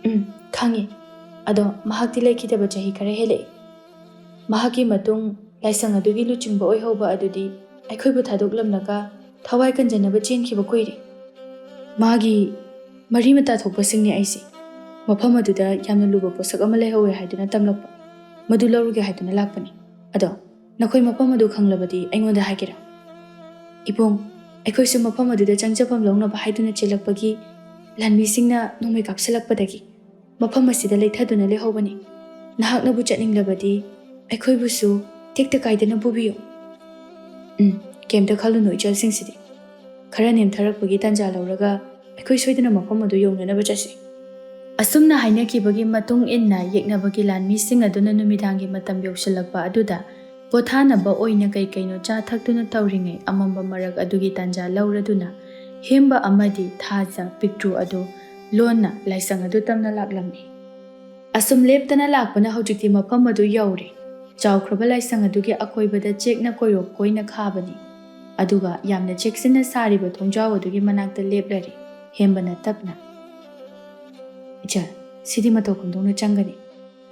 "ꯎꯝ, ꯈꯪꯉꯤ꯫ ꯑꯗꯣ ꯃꯍꯥꯛꯇꯤ ꯂꯩꯈꯤꯗꯕ ꯆꯍꯤ ꯈꯔ ꯍꯦꯜꯂꯛꯏ꯫ ꯃꯍꯥꯛꯀꯤ ꯃꯇꯨꯡ ꯂꯥꯏꯁꯪ ꯑꯗꯨꯒꯤ ꯂꯨꯆꯤꯡꯕ ꯑꯣꯏꯍꯧꯕ ꯑꯗꯨꯗꯤ ꯑꯩꯈꯣꯏꯕꯨ ꯊꯥꯗꯣꯛꯂꯝꯂꯒ ꯊꯋꯥꯏ ꯀꯟꯖꯅꯕ ꯆꯦꯟꯈꯤꯕ ꯀꯨꯏꯔꯦ꯫ ꯃꯥꯒꯤ ꯃꯔꯤ ꯃꯇꯥ ꯊꯣꯛꯄꯁꯤꯡꯅꯤ ꯑꯩꯁꯦ꯫ ꯃꯐꯝ ꯑꯗꯨꯗ ꯌꯥꯝꯅ ꯂꯨꯕ ꯄꯣꯠꯁꯛ ꯑꯃ ꯂꯩꯍꯧꯋꯦ ꯍꯥꯏꯗꯨꯅ ꯇꯝꯂꯛꯄ꯫ ꯃꯗꯨ ꯂꯧꯔꯨꯒꯦ ꯍꯥꯏꯗꯨꯅ ꯂꯥꯛꯄꯅꯤ꯫ ꯑꯗꯣ ꯅꯈꯣꯏ ꯃꯐꯝ ꯑꯗꯨ ꯈꯪꯂꯕꯗꯤ ꯑꯩꯉꯣꯟꯗ ꯍꯥꯏꯒꯦꯔꯥ?" "ꯏꯕꯨꯡ, ꯑꯩꯈꯣꯏꯁꯨ ꯃꯐꯝ ꯑꯗꯨꯗ ꯆꯪꯖꯐꯝ ꯂꯧꯅꯕ ꯍꯥꯏꯗꯨꯅ ꯆꯦꯜꯂꯛꯄꯒꯤ ꯂꯥꯟꯃꯤꯁꯤꯡꯅ ꯅꯣꯡꯃꯩ ꯀꯥꯞꯁꯤꯜꯂꯛꯄꯗꯒꯤ ꯃꯐꯝ ꯑꯁꯤꯗ ꯂꯩꯊꯗꯨꯅ ꯂꯩꯍꯧꯕꯅꯤ꯫ ꯅꯍꯥꯛꯅꯕꯨ ꯆꯠꯅꯤꯡꯂꯕꯗꯤ ꯑꯩꯈꯣꯏꯕꯨꯁꯨ ꯇꯦꯛꯇ ꯀꯥꯏꯗꯅ ꯄꯨꯕꯤꯌꯨ꯫" "ꯎꯝ, ꯀꯩꯝꯇ ꯈꯜꯂꯨꯅꯨ ꯏꯆꯜꯁꯤꯡꯁꯤꯗꯤ꯫ ꯈꯔ ꯅꯦꯝꯊꯔꯛꯄꯒꯤ ꯇꯥꯟꯖꯥ ꯂꯧꯔꯒ ꯑꯩꯈꯣꯏ ꯁꯣꯏꯗꯅ ꯃꯐꯝ ꯑꯗꯨ ꯌꯧꯅꯅꯕ ꯆꯠꯁꯤ꯫ ꯑꯁꯨꯝꯅ ꯍꯥꯏꯅꯈꯤꯕꯒꯤ ꯃꯇꯨꯡ ꯏꯟꯅ ꯌꯦꯛꯅꯕꯒꯤ ꯂꯥꯟꯃꯤꯁꯤꯡ ꯑꯗꯨꯅ ꯅꯨꯃꯤꯗꯥꯡꯒꯤ ꯃꯇꯝ ꯌꯧꯁꯤꯜꯂꯛꯄ ꯑꯗꯨꯗ ꯄꯣꯊꯥꯅꯕ ꯑꯣꯏꯅ ꯀꯩ ꯀꯩꯅꯣ ꯆꯥ ꯊꯛꯇꯨꯅ ꯇꯧꯔꯤꯉꯩ ꯑꯃꯝꯕ ꯃꯔꯛ ꯑꯗꯨꯒꯤ ꯇꯥꯟꯖꯥ ꯂꯧꯔꯗꯨꯅ ꯍꯦꯝꯕ ꯑꯃꯗꯤ ꯊꯥꯖ ꯄꯤꯛꯇ꯭ꯔꯨ ꯑꯗꯨ ꯂꯣꯟꯅ ꯂꯥꯏꯁꯪ ꯑꯗꯨ ꯇꯝꯅ ꯂꯥꯛꯂꯝꯃꯤ꯫ ꯑꯁꯨꯝ ꯂꯦꯞꯇꯅ ꯂꯥꯛꯄꯅ ꯍꯧꯖꯤꯛꯇꯤ ꯃꯐꯝ ꯑꯗꯨ ꯌꯧꯔꯦ꯫ ꯆꯥꯎꯈ꯭ꯔꯕ ꯂꯥꯏꯁꯪ ꯑꯗꯨꯒꯤ ꯑꯀꯣꯏꯕꯗ ꯆꯦꯛꯅ ꯀꯣꯏꯔꯣꯛ ꯀꯣꯏꯅ ꯈꯥꯕꯅꯤ꯫ ꯑꯗꯨꯒ ꯌꯥꯝꯅ ꯆꯦꯛꯁꯤꯟꯅ ꯁꯥꯔꯤꯕ ꯊꯣꯡꯖꯥꯎ ꯑꯗꯨꯒꯤ ꯃꯅꯥꯛꯇ ꯂꯦꯞꯂꯔꯦ꯫ ꯍꯦꯝꯕꯅ ꯇꯞꯅ, "ꯏꯆꯜ, ꯁꯤꯗꯤ ꯃꯇꯧ ꯀꯝꯗꯧꯅ ꯆꯪꯒꯅꯤ?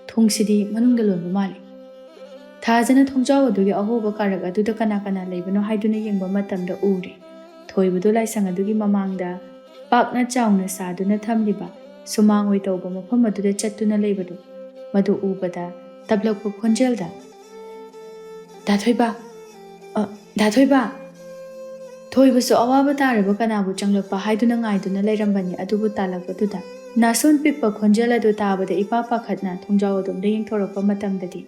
ꯊꯣꯡꯁꯤꯗꯤ ꯃꯅꯨꯡꯗ ꯂꯣꯟꯕ ꯃꯥꯜꯂꯤ꯫" ꯊꯥꯖꯅ ꯊꯣꯡꯖꯥꯎ ꯑꯗꯨꯒꯤ ꯑꯍꯣꯕ ꯀꯥꯔꯛ ꯑꯗꯨꯗ ꯀꯅꯥ ꯀꯅꯥ ꯂꯩꯕꯅꯣ ꯍꯥꯏꯗꯨꯅ ꯌꯦꯡꯕ ꯃꯇꯝꯗ ꯎꯔꯦ꯫ ꯊꯣꯏꯕꯗꯨ ꯂꯥꯏꯁꯪ ꯑꯗꯨꯒꯤ ꯃꯃꯥꯡꯗ ꯄꯥꯛꯅ ꯆꯥꯎꯅ ꯁꯥꯗꯨꯅ ꯊꯝꯂꯤꯕ ꯁꯨꯃꯥꯡ ꯑꯣꯏ ꯇꯧꯕ ꯃꯐꯝ ꯑꯗꯨꯗ ꯆꯠꯇꯨꯅ ꯂꯩꯕꯗꯨ, ꯃꯗꯨ ꯎꯕꯗ ꯇꯞꯂꯛꯄ ꯈꯣꯟꯖꯦꯜꯗ, "ꯗꯥ ꯊꯣꯏꯕ! ꯑ, ꯗꯥ ꯊꯣꯏꯕ!" ꯊꯣꯏꯕꯁꯨ ꯑꯋꯥꯕ ꯇꯥꯔꯕ ꯀꯅꯥꯕꯨ ꯆꯪꯂꯛꯄ ꯍꯥꯏꯗꯨꯅ ꯉꯥꯏꯗꯨꯅ ꯂꯩꯔꯝꯕꯅꯤ꯫ ꯑꯗꯨꯕꯨ ꯇꯥꯜꯂꯛꯄꯗꯨꯗ ꯅꯥꯁꯣꯟ ꯄꯤꯛꯄ ꯈꯣꯟꯖꯦꯜ ꯑꯗꯨ ꯇꯥꯕꯗ ꯏꯄꯥ ꯄꯥꯈꯠꯅ ꯊꯣꯡꯖꯥꯎ ꯑꯗꯣꯝꯗ ꯌꯦꯡꯊꯣꯔꯛꯄ ꯃꯇꯝꯗꯗꯤ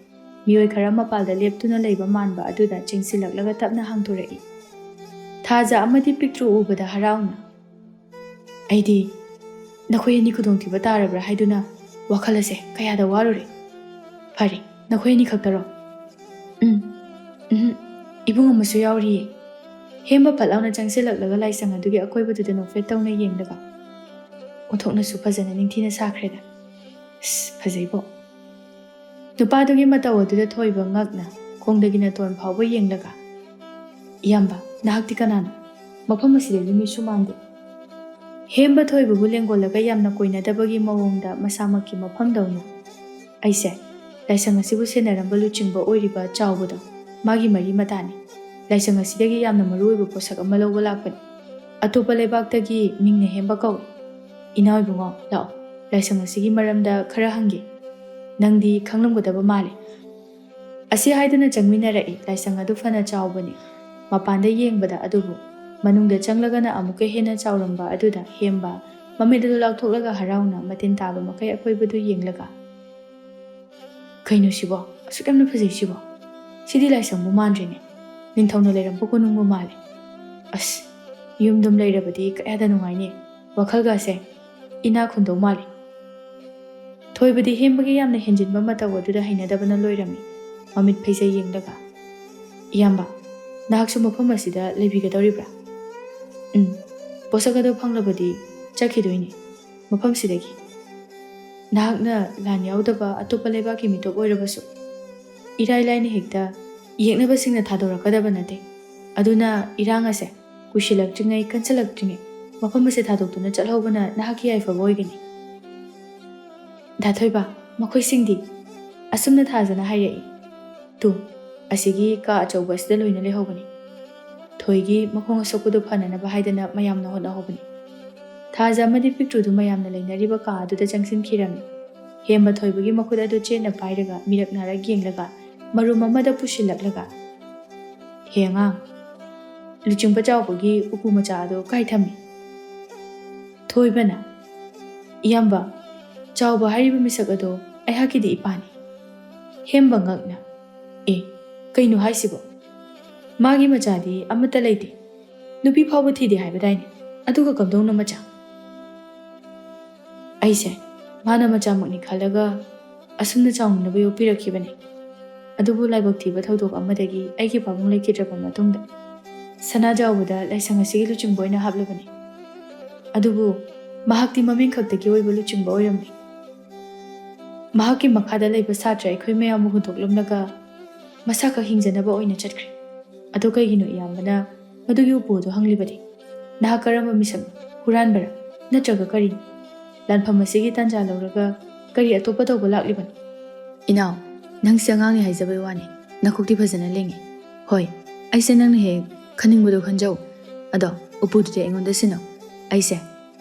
ꯃꯤꯑꯣꯏ ꯈꯔ ꯃꯄꯥꯜꯗ ꯂꯦꯞꯇꯨꯅ ꯂꯩꯕ ꯃꯥꯟꯕ ꯑꯗꯨꯗ ꯆꯦꯡꯁꯤꯜꯂꯛꯂꯒ ꯇꯞꯅ ꯍꯥꯡꯗꯣꯔꯛꯏ꯫ ꯊꯥꯖ ꯑꯃꯗꯤ ꯄꯤꯛꯇ꯭ꯔꯨ ꯎꯕꯗ ꯍꯔꯥꯎꯅ, "ꯑꯩꯗꯤ ꯅꯈꯣꯏ ꯑꯅꯤ ꯈꯨꯗꯣꯡꯊꯤꯕ ꯇꯥꯔꯕ꯭ꯔꯥ ꯍꯥꯏꯗꯨꯅ ꯋꯥꯈꯜ ꯑꯁꯦ ꯀꯌꯥꯗ ꯋꯥꯔꯨꯔꯦ꯫ ꯐꯔꯦ, ꯅꯈꯣꯏ ꯑꯅꯤ ꯈꯛꯇꯔꯣ?" "ꯎꯝ, ꯎꯝ, ꯏꯕꯨꯡ ꯑꯃꯁꯨ ꯌꯥꯎꯔꯤꯌꯦ꯫" ꯍꯦꯝꯕ ꯐꯠ ꯂꯥꯎꯅ ꯆꯪꯁꯤꯜꯂꯛꯂꯒ ꯂꯥꯏꯁꯪ ꯑꯗꯨꯒꯤ ꯑꯀꯣꯏꯕꯗꯨꯗ ꯅꯣꯛꯐꯦꯠ ꯇꯧꯅ ꯌꯦꯡꯂꯒ, "ꯑꯣꯟꯊꯣꯛꯅꯁꯨ ꯐꯖꯅ ꯅꯤꯡꯊꯤꯅ ꯁꯥꯈ꯭ꯔꯦꯗ꯫ ꯑꯁ, ꯐꯖꯩꯕꯣ!" ꯅꯨꯄꯥꯗꯨꯒꯤ ꯃꯇꯧ ꯑꯗꯨꯗ ꯊꯣꯏꯕ ꯉꯛꯅ ꯈꯣꯡꯗꯒꯤ ꯅꯇꯣꯟ ꯐꯥꯎꯕ ꯌꯦꯡꯂꯒ, "ꯏꯌꯥꯝꯕ, ꯅꯍꯥꯛꯇꯤ ꯀꯅꯥꯅꯣ? ꯃꯐꯝ ꯑꯁꯤꯗꯗꯤ ꯃꯤꯁꯨ ꯃꯥꯟꯗꯦ꯫" ꯍꯦꯝꯕ ꯊꯣꯏꯕꯕꯨ ꯂꯦꯡꯒꯣꯜꯂꯒ ꯌꯥꯝꯅ ꯀꯣꯏꯅꯗꯕꯒꯤ ꯃꯑꯣꯡꯗ ꯃꯁꯥꯃꯛꯀꯤ ꯃꯐꯝꯗꯧꯅ, "ꯑꯩꯁꯦ ꯂꯥꯏꯁꯪ ꯑꯁꯤꯕꯨ ꯁꯦꯟꯅꯔꯝꯕ ꯂꯨꯆꯤꯡꯕ ꯑꯣꯏꯔꯤꯕ ꯆꯥꯎꯕꯗꯣ, ꯃꯥꯒꯤ ꯃꯔꯤ ꯃꯇꯥꯅꯤ꯫ ꯂꯥꯏꯁꯪ ꯑꯁꯤꯗꯒꯤ ꯌꯥꯝꯅ ꯃꯔꯨ ꯑꯣꯏꯕ ꯄꯣꯠꯁꯛ ꯑꯃ ꯂꯧꯕ ꯂꯥꯛꯄꯅꯤ꯫ ꯑꯇꯣꯞꯄ ꯂꯩꯕꯥꯛꯇꯒꯤ ꯃꯤꯡꯅ ꯍꯦꯝꯕ ꯀꯧꯏ꯫ ꯏꯅꯥꯎ ꯏꯕꯨꯡꯉꯣ, ꯂꯥꯛꯑꯣ, ꯂꯥꯏꯁꯪ ꯑꯁꯤꯒꯤ ꯃꯔꯝꯗ ꯈꯔ ꯍꯪꯒꯦ꯫ ꯅꯪꯗꯤ ꯈꯪꯂꯝꯒꯗꯕ ꯃꯥꯜꯂꯤ꯫" ꯑꯁꯤ ꯍꯥꯏꯗꯨꯅ ꯆꯪꯃꯤꯟꯅꯔꯛꯏ꯫ ꯂꯥꯏꯁꯪ ꯑꯗꯨ ꯐꯅ ꯆꯥꯎꯕꯅꯤ꯫ ꯃꯄꯥꯟꯗ ꯌꯦꯡꯕꯗ ꯑꯗꯨꯕꯨ ꯃꯅꯨꯡꯗ ꯆꯪꯂꯒꯅ ꯑꯃꯨꯛꯀ ꯍꯦꯟꯅ ꯆꯥꯎꯔꯝꯕ ꯑꯗꯨꯗ ꯍꯦꯝꯕ ꯃꯃꯤꯠ ꯑꯗꯨ ꯂꯥꯎꯊꯣꯛꯂꯒ ꯍꯔꯥꯎꯅ ꯃꯇꯤꯟ ꯇꯥꯕ ꯃꯈꯩ ꯑꯀꯣꯏꯕꯗꯨ ꯌꯦꯡꯂꯒ, "ꯀꯩꯅꯣ ꯁꯤꯕꯣ? ꯑꯁꯨꯛ ꯌꯥꯝꯅ ꯐꯖꯩ ꯁꯤꯕꯣ? ꯁꯤꯗꯤ ꯂꯥꯏꯁꯪꯕꯨ ꯃꯥꯟꯗ꯭ꯔꯦꯅꯦ꯫ ꯅꯤꯡꯊꯧꯅ ꯂꯩꯔꯝꯕ ꯀꯣꯅꯨꯡꯕꯨ ꯃꯥꯜꯂꯦ꯫ ꯑꯁ, ꯌꯨꯝꯗꯨꯝ ꯂꯩꯔꯕꯗꯤ ꯀꯌꯥꯗ ꯅꯨꯡꯉꯥꯏꯅꯤ꯫ ꯋꯥꯈꯜꯒꯁꯦ ꯏꯅꯥꯛ ꯈꯨꯟꯗꯧ ꯃꯥꯜꯂꯤ꯫ ꯊꯣꯏꯕꯗꯤ ꯍꯦꯝꯕꯒꯤ ꯌꯥꯝꯅ ꯍꯦꯟꯖꯤꯟꯕ ꯃꯇꯧ ꯑꯗꯨꯗ ꯍꯩꯅꯗꯕꯅ ꯂꯣꯏꯔꯝꯃꯤ꯫ ꯃꯃꯤꯠ ꯐꯩꯖꯩ ꯌꯦꯡꯂꯒ, "ꯏꯌꯥꯝꯕ, ꯅꯍꯥꯛꯁꯨ ꯃꯐꯝ ꯑꯁꯤꯗ ꯂꯩꯕꯤꯒꯗꯧꯔꯤꯕ꯭ꯔꯥ?" "ꯎꯝ, ꯄꯣꯠꯁꯛ ꯑꯗꯨ ꯐꯪꯂꯕꯗꯤ ꯆꯠꯈꯤꯗꯣꯏꯅꯤ ꯃꯐꯝꯁꯤꯗꯒꯤ꯫ ꯅꯍꯥꯛꯅ ꯂꯥꯟ ꯌꯥꯎꯗꯕ ꯑꯇꯣꯞꯄ ꯂꯩꯕꯥꯛꯀꯤ ꯃꯤꯇꯣꯞ ꯑꯣꯏꯔꯕꯁꯨ ꯏꯔꯥꯏ ꯂꯥꯏꯅ ꯍꯦꯛꯇ ꯌꯦꯛꯅꯕꯁꯤꯡꯅ ꯊꯥꯗꯣꯔꯛꯀꯗꯕ ꯅꯠꯇꯦ꯫ ꯑꯗꯨꯅ ꯏꯔꯥꯡ ꯑꯁꯦ ꯀꯨꯏꯁꯤꯜꯂꯛꯇ꯭ꯔꯤꯉꯩ, ꯀꯟꯁꯤꯜꯂꯛꯇ꯭ꯔꯤꯉꯩ ꯃꯐꯝ ꯑꯁꯦ ꯊꯥꯗꯣꯛꯇꯨꯅ ꯆꯠꯍꯧꯕꯅ ꯅꯍꯥꯛꯀꯤ ꯌꯥꯏꯐꯕ ꯑꯣꯏꯒꯅꯤ꯫" "ꯗꯥ ꯊꯣꯏꯕ, ꯃꯈꯣꯏꯁꯤꯡꯗꯤ?" ꯑꯁꯨꯝꯅ ꯊꯥꯖꯅ ꯍꯥꯏꯔꯛꯏ꯫ "ꯇꯨ, ꯑꯁꯤꯒꯤ ꯀꯥ ꯑꯆꯧꯕ ꯑꯁꯤꯗ ꯂꯣꯏꯅ ꯂꯩꯍꯧꯕꯅꯤ꯫" ꯊꯣꯏꯒꯤ ꯃꯈꯣꯡ ꯑꯁꯣꯛꯄꯗꯨ ꯐꯅꯅꯕ ꯍꯥꯏꯗꯅ ꯃꯌꯥꯝꯅ ꯍꯣꯠꯅꯍꯧꯕꯅꯤ꯫ ꯊꯥꯖ ꯑꯃꯗꯤ ꯄꯤꯛꯇ꯭ꯔꯨꯗꯨ ꯃꯌꯥꯝꯅ ꯂꯩꯅꯔꯤꯕ ꯀꯥ ꯑꯗꯨꯗ ꯆꯪꯁꯤꯟꯈꯤꯔꯝꯃꯤ꯫ ꯍꯦꯝꯕ ꯊꯣꯏꯕꯒꯤ ꯃꯈꯨꯠ ꯑꯗꯨ ꯆꯦꯠꯅ ꯄꯥꯏꯔꯒ ꯃꯤꯔꯛ ꯅꯥꯔꯛ ꯌꯦꯡꯂꯒ ꯃꯔꯨꯝ ꯑꯃꯗ ꯄꯨꯁꯤꯜꯂꯛꯂꯒ, "ꯍꯦ ꯑꯉꯥꯡ, ꯂꯨꯆꯤꯡꯕ ꯆꯥꯎꯕꯒꯤ ꯎꯄꯨ ꯃꯆꯥ ꯑꯗꯨ ꯀꯥꯏ ꯊꯝꯃꯤ?" ꯊꯣꯏꯕꯅ, "ꯏꯌꯥꯝꯕ, ꯆꯥꯎꯕ ꯍꯥꯏꯔꯤꯕ ꯃꯤꯁꯛ ꯑꯗꯣ ꯑꯩꯍꯥꯛꯀꯤꯗꯤ ꯏꯄꯥꯅꯤ꯫" ꯍꯦꯝꯕ ꯉꯛꯅ, "ꯑꯦ, ꯀꯩꯅꯣ ꯍꯥꯏꯁꯤꯕꯣ? ꯃꯥꯒꯤ ꯃꯆꯥꯗꯤ ꯑꯃꯠꯇ ꯂꯩꯇꯦ꯫ ꯅꯨꯄꯤ ꯐꯥꯎꯕ ꯊꯤꯗꯦ ꯍꯥꯏꯕꯗꯥꯏꯅꯦ? ꯑꯗꯨꯒ ꯀꯝꯗꯧꯅ ꯃꯆꯥ?" "ꯑꯩꯁꯦ ꯃꯥꯅ ꯃꯆꯥꯃꯛꯅꯤ ꯈꯜꯂꯒ ꯑꯁꯨꯝꯅ ꯆꯥꯎꯅꯅꯕ ꯌꯣꯛꯄꯤꯔꯛꯈꯤꯕꯅꯤ꯫ ꯑꯗꯨꯕꯨ ꯂꯥꯏꯕꯛ ꯊꯤꯕ ꯊꯧꯗꯣꯛ ꯑꯃꯗꯒꯤ ꯑꯩꯒꯤ ꯄꯥꯕꯨꯡ ꯂꯩꯈꯤꯗ꯭ꯔꯕ ꯃꯇꯨꯡꯗ ꯁꯅꯥꯖꯥꯎꯕꯗ ꯂꯥꯏꯁꯪ ꯑꯁꯤꯒꯤ ꯂꯨꯆꯤꯡꯕ ꯑꯣꯏꯅ ꯍꯥꯞꯂꯕꯅꯤ꯫ ꯑꯗꯨꯕꯨ ꯃꯍꯥꯛꯇꯤ ꯃꯃꯤꯡ ꯈꯛꯇꯒꯤ ꯑꯣꯏꯕ ꯂꯨꯆꯤꯡꯕ ꯑꯣꯏꯔꯝꯂꯦ꯫ ꯃꯍꯥꯛꯀꯤ ꯃꯈꯥꯗ ꯂꯩꯕ ꯁꯥꯇ꯭ꯔ ꯑꯩꯈꯣꯏ ꯃꯌꯥꯝꯕꯨ ꯍꯨꯟꯗꯣꯛꯂꯝꯂꯒ ꯃꯁꯥꯈꯛ ꯍꯤꯡꯖꯅꯕ ꯑꯣꯏꯅ ꯆꯠꯈ꯭ꯔꯦ꯫ ꯑꯗꯣ ꯀꯩꯒꯤꯅꯣ ꯏꯌꯥꯝꯕꯅ ꯃꯗꯨꯒꯤ ꯎꯄꯨ ꯑꯗꯨ ꯍꯪꯂꯤꯕꯗꯤ? ꯅꯍꯥꯛ ꯀꯔꯝꯕ ꯃꯤꯁꯛꯅꯣ? ꯍꯨꯔꯥꯟꯕꯔꯥ? ꯅꯠꯇ꯭ꯔꯒ ꯀꯔꯤꯅꯣ?" ꯂꯥꯟꯐꯝ ꯑꯁꯤꯒꯤ ꯇꯥꯟꯖꯥ ꯂꯧꯔꯒ ꯀꯔꯤ ꯑꯇꯣꯞꯄ ꯇꯧꯕ ꯂꯥꯛꯂꯤꯕꯅꯣ? "ꯏꯅꯥꯎ, ꯅꯪꯁꯦ ꯑꯉꯥꯡꯅꯤ ꯍꯥꯏꯖꯕꯩ ꯋꯥꯅꯤ, ꯅꯀꯣꯛꯇꯤ ꯐꯖꯅ ꯂꯤꯡꯉꯤ꯫ ꯍꯣꯏ, ꯑꯩꯁꯦ ꯅꯪꯅ ꯍꯦꯛ ꯈꯟꯅꯤꯡꯕꯗꯣ ꯈꯟꯖꯧ꯫ ꯑꯗꯣ ꯎꯄꯨꯗꯨꯗꯤ ꯑꯩꯉꯣꯟꯗ ꯁꯤꯟꯅꯧ꯫ ꯑꯩꯁꯦ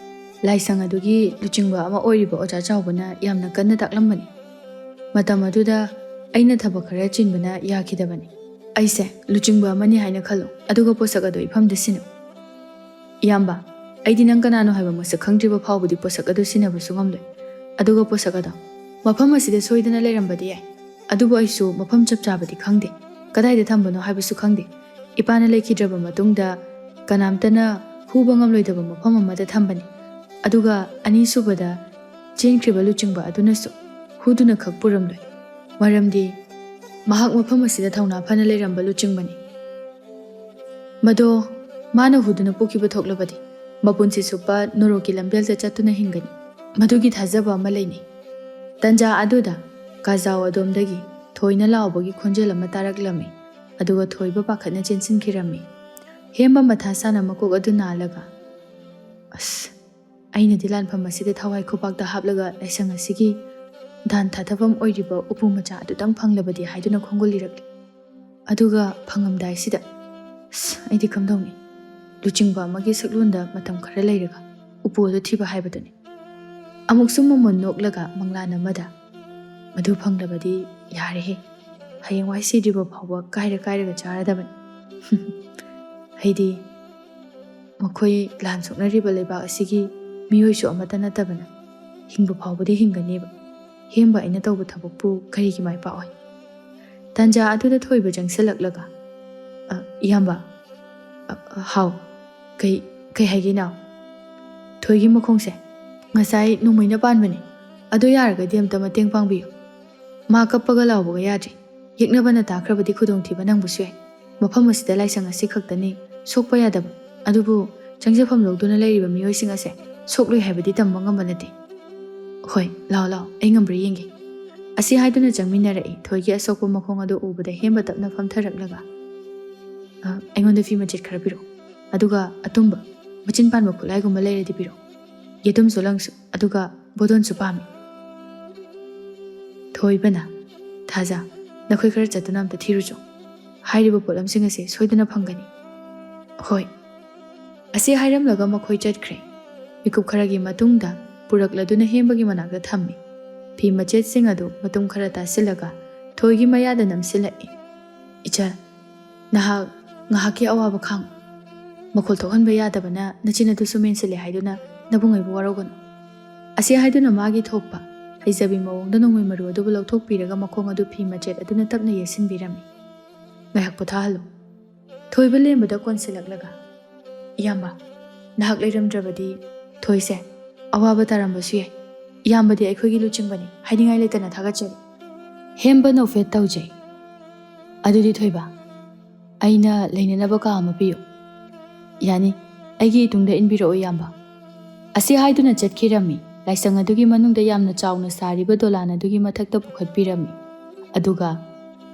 ꯂꯥꯏꯁꯪ ꯑꯗꯨꯒꯤ ꯂꯨꯆꯤꯡꯕ ꯑꯃ ꯑꯣꯏꯔꯤꯕ ꯑꯣꯖꯥ ꯆꯥꯎꯕꯅ ꯌꯥꯝꯅ ꯀꯟꯅ ꯇꯥꯛꯂꯝꯕꯅꯤ꯫ ꯃꯇꯝ ꯑꯗꯨꯗ ꯑꯩꯅ ꯊꯕꯛ ꯈꯔ ꯆꯤꯟꯕꯅ ꯌꯥꯈꯤꯗꯕꯅꯤ꯫ ꯑꯩꯁꯦ ꯂꯨꯆꯤꯡꯕ ꯑꯃꯅꯤ ꯍꯥꯏꯅ ꯈꯜꯂꯨ, ꯑꯗꯨꯒ ꯄꯣꯠꯁꯛ ꯑꯗꯨ ꯏꯐꯝꯗ ꯁꯤꯟꯅꯧ꯫" "ꯏꯌꯥꯝꯕ, ꯑꯩꯗꯤ ꯅꯪ ꯀꯅꯥꯅꯣ ꯍꯥꯏꯕ ꯃꯁꯛ ꯈꯪꯗ꯭ꯔꯤꯕ ꯐꯥꯎꯕꯗꯤ ꯄꯣꯠꯁꯛ ꯑꯗꯨ ꯁꯤꯟꯅꯕꯁꯨ ꯉꯝꯂꯣꯏ꯫ ꯑꯗꯨꯒ ꯄꯣꯠꯁꯛ ꯑꯗꯣ ꯃꯐꯝ ꯑꯁꯤꯗ ꯁꯣꯏꯗꯅ ꯂꯩꯔꯝꯕꯗꯤ ꯌꯥꯏ, ꯑꯗꯨꯕꯨ ꯑꯩꯁꯨ ꯃꯐꯝ ꯆꯞ ꯆꯥꯕꯗꯤ ꯈꯪꯗꯦ, ꯀꯗꯥꯏꯗ ꯊꯝꯕꯅꯣ ꯍꯥꯏꯕꯁꯨ ꯈꯪꯗꯦ꯫ ꯏꯄꯥꯅ ꯂꯩꯈꯤꯗ꯭ꯔꯕ ꯃꯇꯨꯡꯗ ꯀꯅꯥꯝꯇꯅ ꯍꯨꯕ ꯉꯝꯂꯣꯏꯗꯕ ꯃꯐꯝ ꯑꯃꯗ ꯊꯝꯕꯅꯤ꯫ ꯑꯗꯨꯒ ꯑꯅꯤꯁꯨꯕꯗ ꯆꯦꯟꯈ꯭ꯔꯤꯕ ꯂꯨꯆꯤꯡꯕ ꯑꯗꯨꯅꯁꯨ ꯍꯨꯗꯨꯅ ꯈꯛ ꯄꯨꯔꯝꯂꯣꯏ, ꯃꯔꯝꯗꯤ ꯃꯍꯥꯛ ꯃꯐꯝ ꯑꯁꯤꯗ ꯊꯧꯅꯥ ꯐꯅ ꯂꯩꯔꯝꯕ ꯂꯨꯆꯤꯡꯕꯅꯤ꯫ ꯃꯗꯣ ꯃꯥꯅ ꯍꯨꯗꯨꯅ ꯄꯨꯈꯤꯕ ꯊꯣꯛꯂꯕꯗꯤ ꯃꯄꯨꯟꯁꯤ ꯆꯨꯞꯄ ꯅꯣꯔꯣꯛꯀꯤ ꯂꯝꯕꯦꯜꯗ ꯆꯠꯇꯨꯅ ꯍꯤꯡꯒꯅꯤ꯫ ꯃꯗꯨꯒꯤ ꯊꯥꯖꯕ ꯑꯃ ꯂꯩꯅꯩ꯫ ꯇꯟꯖꯥ ꯑꯗꯨꯗ ꯀꯥꯖꯥꯎ ꯑꯗꯣꯝꯗꯒꯤ ꯊꯣꯏꯅ ꯂꯥꯎꯕꯒꯤ ꯈꯣꯟꯖꯦꯜ ꯑꯃ ꯇꯥꯔꯛꯂꯝꯃꯤ꯫ ꯑꯗꯨꯒ ꯊꯣꯏꯕ ꯄꯥꯈꯠꯅ ꯆꯦꯟꯁꯤꯟꯈꯤꯔꯝꯃꯤ꯫ ꯍꯦꯝꯕ ꯃꯊꯥ ꯁꯥꯅ ꯃꯀꯣꯛ ꯑꯗꯨ ꯅꯥꯜꯂꯒ, "ꯑꯁ, ꯑꯩꯅꯗꯤ ꯂꯥꯟꯐꯝ ꯑꯁꯤꯗ ꯊꯋꯥꯏ ꯈꯨꯕꯥꯛꯇ ꯍꯥꯞꯂꯒ ꯂꯥꯏꯁꯪ ꯑꯁꯤꯒꯤ ꯗꯥꯟ ꯊꯥꯗꯐꯝ ꯑꯣꯏꯔꯤꯕ ꯎꯄꯨ ꯃꯆꯥ ꯑꯗꯨꯇꯪ ꯐꯪꯂꯕꯗꯤ" ꯍꯥꯏꯗꯨꯅ ꯈꯣꯡꯒꯨꯜ ꯂꯤꯔꯛꯂꯤ꯫ ꯑꯗꯨꯒ ꯐꯪꯉꯝꯗꯥꯏꯁꯤꯗ, "ꯑꯁ, ꯑꯩꯗꯤ ꯀꯝꯗꯧꯅꯤ? ꯂꯨꯆꯤꯡꯕ ꯑꯃꯒꯤ ꯁꯛꯂꯣꯟꯗ ꯃꯇꯝ ꯈꯔ ꯂꯩꯔꯒ ꯎꯄꯨ ꯑꯗꯨ ꯊꯤꯕ ꯍꯥꯏꯕꯗꯨꯅꯤ"꯫ ꯑꯃꯨꯛꯁꯨ ꯃꯃꯣꯟ ꯅꯣꯛꯂꯒ ꯃꯪꯂꯥꯟ ꯑꯃꯗ, "ꯃꯗꯨ ꯐꯪꯂꯕꯗꯤ ꯌꯥꯔꯦꯍꯦ, ꯍꯌꯦꯡꯋꯥꯏ ꯁꯤꯗ꯭ꯔꯤꯕ ꯐꯥꯎꯕ ꯀꯥꯏꯔ ꯀꯥꯏꯔꯒ ꯆꯥꯔꯗꯕꯅꯤ"꯫ ꯍꯥꯏꯗꯤ ꯃꯈꯣꯏ ꯂꯥꯟ ꯁꯣꯛꯅꯔꯤꯕ ꯂꯩꯕꯥꯛ ꯑꯁꯤꯒꯤ ꯃꯤꯑꯣꯏꯁꯨ ꯑꯃꯠꯇ ꯅꯠꯇꯕꯅ ꯍꯤꯡꯕ ꯐꯥꯎꯕꯗꯤ ꯍꯤꯡꯒꯅꯦꯕ꯫ ꯍꯦꯝꯕ ꯑꯩꯅ ꯇꯧꯕ ꯊꯕꯛꯄꯨ ꯀꯔꯤꯒꯤ ꯃꯥꯏ ꯄꯥꯛꯑꯣꯏ? ꯇꯟꯖꯥ ꯑꯗꯨꯗ ꯊꯣꯏꯕ ꯆꯪꯁꯤꯜꯂꯛꯂꯒ, "ꯑ, ꯏꯌꯥꯝꯕ"꯫ "ꯑ, ꯑ, ꯍꯥꯎ꯫ ꯀꯩ, ꯀꯩ ꯍꯥꯏꯒꯦ ꯏꯅꯥꯎ?" "ꯊꯣꯏꯒꯤ ꯃꯈꯣꯡꯁꯦ ꯉꯁꯥꯏ ꯅꯣꯡꯃꯩꯅ ꯄꯥꯟꯕꯅꯦ꯫ ꯑꯗꯣ ꯌꯥꯔꯒꯗꯤ ꯑꯝꯇ ꯃꯇꯦꯡ ꯄꯥꯡꯕꯤꯌꯨ꯫ ꯃꯥ ꯀꯞꯄꯒ ꯂꯥꯎꯕꯒ ꯌꯥꯗ꯭ꯔꯤ꯫ ꯌꯦꯛꯅꯕꯅ ꯇꯥꯈ꯭ꯔꯕꯗꯤ ꯈꯨꯗꯣꯡꯊꯤꯕ ꯅꯪꯕꯁꯨ ꯌꯥꯏ꯫ ꯃꯐꯝ ꯑꯁꯤꯗ ꯂꯥꯏꯁꯪ ꯑꯁꯤ ꯈꯛꯇꯅꯤ ꯁꯣꯛꯄ ꯌꯥꯗꯕ꯫ ꯑꯗꯨꯕꯨ ꯆꯪꯖꯐꯝ ꯂꯧꯗꯨꯅ ꯂꯩꯔꯤꯕ ꯃꯤꯑꯣꯏꯁꯤꯡ ꯑꯁꯦ ꯁꯣꯛꯂꯣꯏ ꯍꯥꯏꯕꯗꯤ ꯇꯝꯕ ꯉꯝꯕ ꯅꯠꯇꯦ꯫ ꯍꯣꯏ, ꯂꯥꯛꯑꯣ, ꯂꯥꯛꯑꯣ, ꯑꯩ ꯉꯝꯕ꯭ꯔꯥ ꯌꯦꯡꯒꯦ"꯫ ꯑꯁꯤ ꯍꯥꯏꯗꯨꯅ ꯆꯪꯃꯤꯟꯅꯔꯛꯏ꯫ ꯊꯣꯏꯒꯤ ꯑꯁꯣꯛꯄ ꯃꯈꯣꯡ ꯑꯗꯨ ꯎꯕꯗ ꯍꯦꯝꯕ ꯇꯞꯅ ꯐꯝꯊꯔꯛꯂꯒ, "ꯑ, ꯑꯩꯉꯣꯟꯗ ꯐꯤ ꯃꯆꯦꯠ ꯈꯔ ꯄꯤꯔꯛꯑꯣ꯫ ꯑꯗꯨꯒ ꯑꯇꯨꯝꯕ, ꯃꯆꯤꯟ ꯄꯥꯟꯕ ꯈꯨꯠꯂꯥꯏꯒꯨꯝꯕ ꯂꯩꯔꯗꯤ ꯄꯤꯔꯛꯑꯣ꯫ ꯌꯦꯇꯨꯝꯁꯨ ꯂꯪꯁꯨ, ꯑꯗꯨꯒ ꯕꯣꯗꯣꯟꯁꯨ ꯄꯥꯝꯃꯤ"꯫ ꯊꯣꯏꯕꯅ, "ꯊꯥꯖ, ꯅꯈꯣꯏ ꯈꯔ ꯆꯠꯇꯨꯅ ꯑꯝꯇ ꯊꯤꯔꯨꯆꯣ꯫ ꯍꯥꯏꯔꯤꯕ ꯄꯣꯠꯂꯝꯁꯤꯡ ꯑꯁꯦ ꯁꯣꯏꯗꯅ ꯐꯪꯒꯅꯤ"꯫ "ꯍꯣꯏ"꯫ ꯑꯁꯤ ꯍꯥꯏꯔꯝꯂꯒ ꯃꯈꯣꯏ ꯆꯠꯈ꯭ꯔꯦ꯫ ꯃꯤꯀꯨꯞ ꯈꯔꯒꯤ ꯃꯇꯨꯡꯗ ꯄꯨꯔꯛꯂꯗꯨꯅ ꯍꯦꯝꯕꯒꯤ ꯃꯅꯥꯛꯇ ꯊꯝꯃꯤ꯫ ꯐꯤ ꯃꯆꯦꯠꯁꯤꯡ ꯑꯗꯨ ꯃꯇꯨꯝ ꯈꯔ ꯇꯥꯁꯤꯜꯂꯒ ꯊꯣꯏꯒꯤ ꯃꯌꯥꯗ ꯅꯝꯁꯤꯜꯂꯛꯏ꯫ "ꯏꯆꯜ, ꯅꯍꯥꯛ ꯉꯥꯏꯍꯥꯛꯀꯤ ꯑꯋꯥꯕ ꯈꯥꯡꯉꯨ꯫ ꯃꯈꯣꯜ ꯊꯣꯛꯍꯟꯕ ꯌꯥꯗꯕꯅ ꯅꯆꯤꯟ ꯑꯗꯨꯁꯨ ꯃꯦꯟꯁꯤꯜꯂꯦ ꯍꯥꯏꯗꯨꯅ ꯅꯕꯨꯡ ꯑꯩꯕꯨ ꯋꯥꯔꯧꯒꯅꯨ"꯫ ꯑꯁꯤ ꯍꯥꯏꯗꯨꯅ ꯃꯥꯒꯤ ꯊꯣꯛꯄ ꯍꯩꯖꯕꯤ ꯃꯑꯣꯡꯗ ꯅꯣꯡꯃꯩ ꯃꯔꯨ ꯑꯗꯨꯕꯨ ꯂꯧꯊꯣꯛꯄꯤꯔꯒ ꯃꯈꯣꯡ ꯑꯗꯨ ꯐꯤ ꯃꯆꯦꯠ ꯑꯗꯨꯅ ꯇꯞꯅ ꯌꯦꯠꯁꯤꯟꯕꯤꯔꯝꯃꯤ꯫ "ꯉꯥꯏꯍꯥꯛ ꯄꯣꯊꯥꯍꯜꯂꯨ"꯫ ꯊꯣꯏꯕ ꯂꯦꯝꯕꯗ ꯀꯣꯟꯁꯤꯜꯂꯛꯂꯒ, ꯏꯌꯥꯝꯕ, ꯅꯍꯥꯛ ꯂꯩꯔꯝꯗ꯭ꯔꯕꯗꯤ ꯊꯣꯏꯁꯦ ꯑꯋꯥꯕ ꯇꯥꯔꯝꯕꯁꯨ ꯌꯥꯏ꯫ ꯏꯌꯥꯝꯕꯗꯤ ꯑꯩꯈꯣꯏꯒꯤ ꯂꯨꯆꯤꯡꯕꯅꯤ, ꯍꯥꯏꯅꯤꯡꯉꯥꯏ ꯂꯩꯇꯅ ꯊꯥꯒꯠꯆꯔꯤ꯫ ꯍꯦꯝꯕ ꯅꯣꯛꯐꯦꯠ ꯇꯧꯖꯩ꯫ ꯑꯗꯨꯗꯤ ꯊꯣꯏꯕ, ꯑꯩꯅ ꯂꯩꯅꯅꯕ ꯀꯥ ꯑꯃ ꯄꯤꯌꯨ꯫ ꯌꯥꯅꯤ, ꯑꯩꯒꯤ ꯏꯇꯨꯡꯗ ꯏꯟꯕꯤꯔꯛꯎ ꯏꯌꯥꯝꯕ꯫ ꯑꯁꯤ ꯍꯥꯏꯗꯨꯅ ꯆꯠꯈꯤꯔꯝꯃꯤ꯫ ꯂꯥꯏꯁꯪ ꯑꯗꯨꯒꯤ ꯃꯅꯨꯡꯗ ꯌꯥꯝꯅ ꯆꯥꯎꯅ ꯁꯥꯔꯤꯕ ꯗꯣꯂꯥꯟ ꯑꯗꯨꯒꯤ ꯃꯊꯛꯇ ꯄꯨꯈꯠꯄꯤꯔꯝꯃꯤ꯫ ꯑꯗꯨꯒ,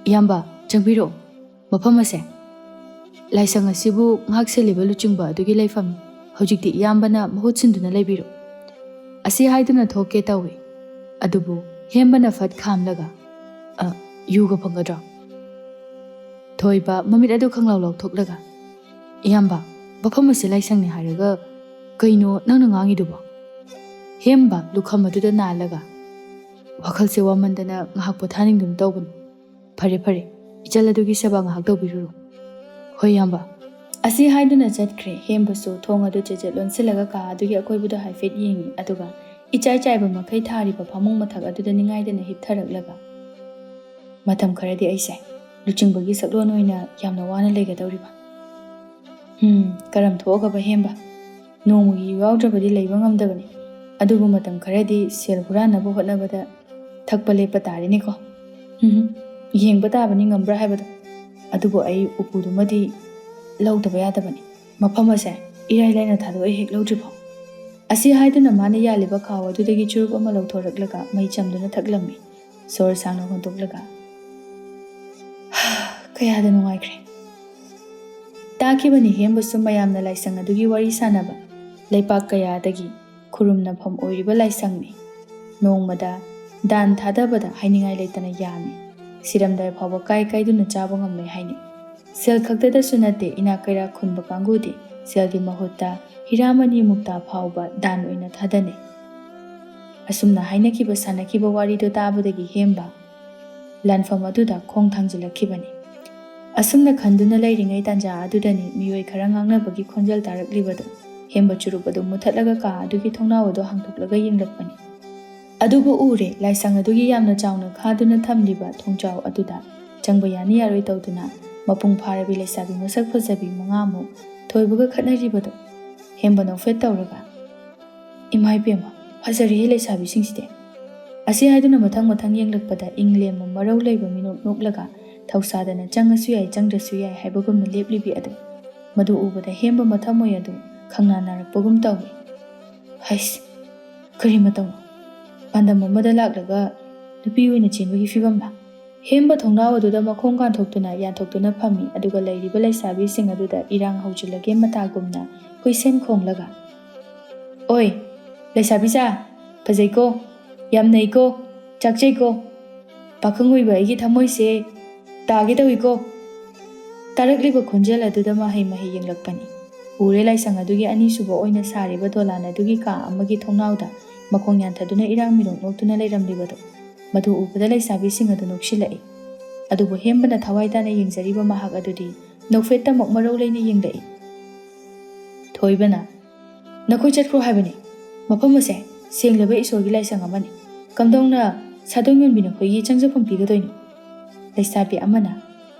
"ꯏꯌꯥꯝꯕ, ꯆꯪꯕꯤꯔꯛꯎ꯫ ꯃꯐꯝ ꯑꯁꯦ ꯂꯥꯏꯁꯪ ꯑꯁꯤꯕꯨ ꯉꯥꯛ ꯁꯦꯜꯂꯤꯕ ꯂꯨꯆꯤꯡꯕ ꯑꯗꯨꯒꯤ ꯂꯩꯐꯝꯅꯤ꯫ ꯍꯧꯖꯤꯛꯇꯤ ꯏꯌꯥꯝꯕꯅ ꯃꯍꯨꯠ ꯁꯤꯟꯗꯨꯅ ꯂꯩꯕꯤꯔꯣ"꯫ ꯑꯁꯤ ꯍꯥꯏꯗꯨꯅ ꯊꯣꯛꯀꯦ ꯇꯧꯏ꯫ ꯑꯗꯨꯕꯨ ꯍꯦꯝꯕꯅ ꯐꯠ ꯈꯥꯝꯂꯒ, "ꯑ, ꯌꯨꯒ ꯐꯪꯒꯗ꯭ꯔꯣ?" ꯊꯣꯏꯕ ꯃꯃꯤꯠ ꯑꯗꯨ ꯈꯪꯂꯥꯎ ꯂꯥꯎꯊꯣꯛꯂꯒ, "ꯏꯌꯥꯝꯕ, ꯃꯐꯝ ꯑꯁꯤ ꯂꯥꯏꯁꯪꯅꯤ ꯍꯥꯏꯔꯒ ꯀꯩꯅꯣ ꯅꯪꯅ ꯉꯥꯡꯉꯤꯗꯨꯕꯣ?" ꯍꯦꯝꯕ ꯂꯨꯈꯝ ꯑꯗꯨꯗ ꯅꯥꯜꯂꯒ, "ꯋꯥꯈꯜꯁꯦ ꯋꯥꯃꯟꯗꯅ ꯉꯥꯏꯍꯥꯛ ꯄꯣꯊꯥꯅꯤꯡꯗꯨꯅ ꯇꯧꯕꯅꯤ꯫ ꯐꯔꯦ, ꯐꯔꯦ, ꯏꯆꯜ ꯑꯗꯨꯒꯤ ꯁꯦꯕꯥ ꯉꯥꯏꯍꯥꯛ ꯇꯧꯕꯤꯔꯨꯔꯣ"꯫ "ꯍꯣꯏ, ꯏꯌꯥꯝꯕ"꯫ ꯑꯁꯤ ꯍꯥꯏꯗꯨꯅ ꯆꯠꯈ꯭ꯔꯦ꯫ ꯍꯦꯝꯕꯁꯨ ꯊꯣꯡ ꯑꯗꯨ ꯆꯦꯠ ꯆꯦꯠ ꯂꯣꯟꯁꯤꯜꯂꯒ ꯀꯥ ꯑꯗꯨꯒꯤ ꯑꯀꯣꯏꯕꯗ ꯍꯥꯏꯐꯦꯠ ꯌꯦꯡꯉꯤ, ꯑꯗꯨꯒ ꯏꯆꯥꯏ ꯆꯥꯏꯕ ꯃꯈꯩ ꯊꯥꯔꯤꯕ ꯐꯃꯨꯡ ꯃꯊꯛ ꯑꯗꯨꯗ ꯅꯤꯡꯉꯥꯏꯗꯅ ꯍꯤꯞꯊꯔꯛꯂꯒ, "ꯃꯇꯝ ꯈꯔꯗꯤ ꯑꯩꯁꯦ ꯂꯨꯆꯤꯡꯕꯒꯤ ꯁꯛꯂꯣꯟ ꯑꯣꯏꯅ ꯌꯥꯝꯅ ꯋꯥꯅ ꯂꯩꯒꯗꯧꯔꯤꯕ꯫ ꯍꯝ, ꯀꯔꯝ ꯊꯣꯛꯑꯒꯕ ꯍꯦꯝꯕ? ꯅꯣꯡꯃꯒꯤ ꯌꯨ ꯌꯥꯎꯗ꯭ꯔꯕꯗꯤ ꯂꯩꯕ ꯉꯝꯗꯕꯅꯤ꯫ ꯑꯗꯨꯕꯨ ꯃꯇꯝ ꯈꯔꯗꯤ ꯁꯦꯜ ꯍꯨꯔꯥꯟꯅꯕ ꯍꯣꯠꯅꯕꯗ ꯊꯛꯄ ꯂꯦꯞꯄ ꯇꯥꯔꯦꯅꯦꯀꯣ꯫ ꯍꯝ, ꯌꯦꯡꯕ ꯇꯥꯕꯅꯤ ꯉꯝꯕ꯭ꯔꯥ ꯍꯥꯏꯕꯗꯣ꯫ ꯑꯗꯨꯕꯨ ꯑꯩ ꯎꯄꯨꯗꯨꯃꯗꯤ ꯂꯧꯗꯕ ꯌꯥꯗꯕꯅꯤ꯫ ꯃꯐꯝ ꯑꯁꯦ ꯏꯔꯥꯏ ꯂꯥꯏꯅ ꯊꯥꯗꯣꯛꯑꯦ ꯍꯦꯛ ꯂꯧꯗ꯭ꯔꯤꯐꯥꯎ"꯫ ꯑꯁꯤ ꯍꯥꯏꯗꯨꯅ ꯃꯥꯅ ꯌꯥꯜꯂꯤꯕ ꯈꯥꯎ ꯑꯗꯨꯗꯒꯤ ꯆꯨꯔꯨꯞ ꯑꯃ ꯂꯧꯊꯣꯔꯛꯂꯒ ꯃꯩ ꯆꯝꯗꯨꯅ ꯊꯛꯂꯝꯃꯤ꯫ ꯁꯣꯔ ꯁꯥꯡꯅ ꯍꯣꯟꯗꯣꯛꯂꯒ, "ꯀꯌꯥꯗ ꯅꯨꯡꯉꯥꯏꯈ꯭ꯔꯦ"꯫ ꯇꯥꯈꯤꯕꯅꯤ ꯍꯦꯝꯕꯁꯨ ꯃꯌꯥꯝꯅ ꯂꯥꯏꯁꯪ ꯑꯗꯨꯒꯤ ꯋꯥꯔꯤ ꯁꯥꯟꯅꯕ꯫ ꯂꯩꯄꯥꯛ ꯀꯌꯥꯗꯒꯤ ꯈꯨꯔꯨꯝꯅꯐꯝ ꯑꯣꯏꯔꯤꯕ ꯂꯥꯏꯁꯪꯅꯤ꯫ ꯅꯣꯡꯃꯗ ꯗꯥꯟ ꯊꯥꯗꯕꯗ ꯍꯥꯏꯅꯤꯡꯉꯥꯏ ꯂꯩꯇꯅ ꯌꯥꯝꯃꯤ꯫ ꯁꯤꯔꯝꯗꯥꯏ ꯐꯥꯎꯕ ꯀꯥꯏ ꯀꯥꯏꯗꯨꯅ ꯆꯥꯕ ꯉꯝꯂꯣꯏ ꯍꯥꯏꯅꯩ꯫ ꯁꯦꯜ ꯈꯛꯇꯗꯁꯨ ꯅꯠꯇꯦ, ꯏꯅꯥꯛ ꯀꯩꯔꯥꯛ ꯈꯨꯟꯕ ꯀꯥꯡꯕꯨꯗꯤ ꯁꯦꯜꯒꯤ ꯃꯍꯨꯠꯇ ꯍꯤꯔꯥꯃꯅꯤ ꯃꯨꯛꯇꯥ ꯐꯥꯎꯕ ꯗꯥꯟ ꯑꯣꯏꯅ ꯊꯥꯗꯅꯩ꯫ ꯑꯁꯨꯝꯅ ꯍꯥꯏꯅꯈꯤꯕ ꯁꯥꯟꯅꯈꯤꯕ ꯋꯥꯔꯤꯗꯨ ꯇꯥꯕꯗꯒꯤ ꯍꯦꯝꯕ ꯂꯥꯟꯐꯝ ꯑꯗꯨꯗ ꯈꯣꯡ ꯊꯥꯡꯖꯤꯜꯂꯛꯈꯤꯕꯅꯤ꯫ ꯑꯁꯨꯝꯅ ꯈꯟꯗꯨꯅ ꯂꯩꯔꯤꯉꯩ ꯇꯥꯟꯖꯥ ꯑꯗꯨꯗꯅꯤ ꯃꯤꯑꯣꯏ ꯈꯔ ꯉꯥꯡꯅꯕꯒꯤ ꯈꯣꯟꯖꯦꯜ ꯇꯥꯔꯛꯂꯤꯕꯗꯨ꯫ ꯍꯦꯝꯕ ꯆꯨꯔꯨꯞ ꯑꯗꯨ ꯃꯨꯊꯠꯂꯒ ꯀꯥ ꯑꯗꯨꯒꯤ ꯊꯣꯡꯅꯥꯎ ꯑꯗꯨ ꯍꯥꯡꯗꯣꯛꯂꯒ ꯌꯦꯡꯂꯛꯄꯅꯤ꯫ ꯑꯗꯨꯕꯨ ꯎꯔꯦ, ꯂꯥꯏꯁꯪ ꯑꯗꯨꯒꯤ ꯌꯥꯝꯅ ꯆꯥꯎꯅ ꯈꯥꯗꯨꯅ ꯊꯝꯂꯤꯕ ꯊꯣꯡꯖꯥꯎ ꯑꯗꯨꯗ ꯆꯪꯕ ꯌꯥꯅꯤ ꯌꯥꯔꯣꯏ ꯇꯧꯗꯨꯅ ꯃꯄꯨꯡ ꯐꯥꯔꯕꯤ ꯂꯩꯁꯥꯕꯤ ꯃꯁꯛ ꯐꯖꯕꯤ ꯃꯉꯥꯃꯨꯛ ꯊꯣꯏꯕꯒ ꯈꯠꯅꯔꯤꯕꯗꯣ꯫ ꯍꯦꯝꯕ ꯅꯣꯛꯐꯦꯠ ꯇꯧꯔꯒ, "ꯏꯃꯥ ꯏꯕꯦꯝꯃ, ꯐꯖꯔꯦꯍꯦ ꯂꯩꯁꯥꯕꯤꯁꯤꯡꯁꯤꯗꯤ!" ꯑꯁꯤ ꯍꯥꯏꯗꯨꯅ ꯃꯊꯪ ꯃꯊꯪ ꯌꯦꯡꯂꯛꯄꯗ ꯏꯪꯂꯦꯝꯕ ꯃꯔꯧ ꯂꯩꯕ ꯃꯤꯅꯣꯛ ꯅꯣꯛꯂꯒ ꯊꯧꯁꯥꯗꯅ ꯆꯪꯉꯁꯨ ꯌꯥꯏ ꯆꯪꯗ꯭ꯔꯁꯨ ꯌꯥꯏ ꯍꯥꯏꯕꯒꯨꯝꯅ ꯂꯦꯞꯂꯤꯕꯤ ꯑꯗꯨ꯫ ꯃꯗꯨ ꯎꯕꯗ ꯍꯦꯝꯕ ꯃꯊꯃꯣꯏ ꯑꯗꯨ ꯈꯪꯅꯥ ꯅꯥꯔꯛꯄꯒꯨꯝ ꯇꯧꯏ꯫ "ꯍꯩꯁ, ꯀꯔꯤ ꯃꯇꯧꯅꯣ? ꯄꯥꯟꯗꯝ ꯑꯃꯗ ꯂꯥꯛꯂꯒ ꯅꯨꯄꯤ ꯑꯣꯏꯅ ꯆꯦꯟꯕꯒꯤ ꯐꯤꯕꯝꯂ?" ꯍꯦꯝꯕ ꯊꯣꯡꯅꯥꯎ ꯑꯗꯨꯗ ꯃꯈꯣꯡ ꯀꯥꯟꯊꯣꯛꯇꯨꯅ ꯌꯥꯟꯊꯣꯛꯇꯨꯅ ꯐꯝꯃꯤ, ꯑꯗꯨꯒ ꯂꯩꯔꯤꯕ ꯂꯩꯁꯥꯕꯤꯁꯤꯡ ꯑꯗꯨꯗ ꯏꯔꯥꯡ ꯍꯧꯖꯤꯜꯂꯒꯦ ꯃꯇꯥꯒꯨꯝꯅ ꯍꯨꯏꯁꯦꯟ ꯈꯣꯡꯂꯒ, "ꯑꯣꯏ, ꯂꯩꯁꯥꯕꯤꯁꯥ, ꯐꯖꯩꯀꯣ, ꯌꯥꯝ ꯅꯩꯀꯣ, ꯆꯥꯛꯆꯩꯀꯣ꯫ ꯄꯥꯈꯪ ꯑꯣꯏꯕ ꯑꯩꯒꯤ ꯊꯃꯣꯏꯁꯦ ꯇꯥꯒꯦ ꯇꯧꯏꯀꯣ!" ꯇꯥꯔꯛꯂꯤꯕ ꯈꯣꯟꯖꯦꯜ ꯑꯗꯨꯗ ꯃꯍꯩ ꯃꯍꯩ ꯌꯦꯡꯂꯛꯄꯅꯤ꯫ ꯎꯔꯦ ꯂꯥꯏꯁꯪ ꯑꯗꯨꯒꯤ ꯑꯅꯤꯁꯨꯕ ꯑꯣꯏꯅ ꯁꯥꯔꯤꯕ ꯗꯣꯂꯥꯟ ꯑꯗꯨꯒꯤ ꯀꯥ ꯑꯃꯒꯤ ꯊꯣꯡꯅꯥꯎꯗ ꯃꯈꯣꯡ ꯌꯥꯟꯊꯗꯨꯅ ꯏꯔꯥꯡ ꯃꯤꯅꯣꯛ ꯅꯣꯛꯇꯨꯅ ꯂꯩꯔꯝꯂꯤꯕꯗꯨ꯫ ꯃꯗꯨ ꯎꯕꯗ ꯂꯩꯁꯥꯕꯤꯁꯤꯡ ꯑꯗꯨ ꯅꯣꯛꯁꯤꯜꯂꯛꯏ꯫ ꯑꯗꯨꯕꯨ ꯍꯦꯝꯕꯅ ꯊꯋꯥꯏ ꯇꯥꯅ ꯌꯦꯡꯖꯔꯤꯕ ꯃꯍꯥꯛ ꯑꯗꯨꯗꯤ ꯅꯣꯛꯐꯦꯠꯇꯃꯛ ꯃꯔꯧ ꯂꯩꯅ ꯌꯦꯡꯂꯛꯏ꯫ ꯊꯣꯏꯕꯅ, "ꯅꯈꯣꯏ ꯆꯠꯈ꯭ꯔꯣ ꯍꯥꯏꯕꯅꯤ꯫ ꯃꯐꯝ ꯑꯁꯦ ꯁꯦꯡꯂꯕ ꯏꯁꯣꯔꯒꯤ ꯂꯥꯏꯁꯪ ꯑꯃꯅꯤ꯫ ꯀꯝꯗꯧꯅ ꯁꯥꯗꯣꯡ ꯌꯣꯟꯕꯤ ꯅꯈꯣꯏꯒꯤ ꯆꯪꯖꯐꯝ ꯄꯤꯒꯗꯣꯏꯅꯣ?" ꯂꯩꯁꯥꯕꯤ ꯑꯃꯅ,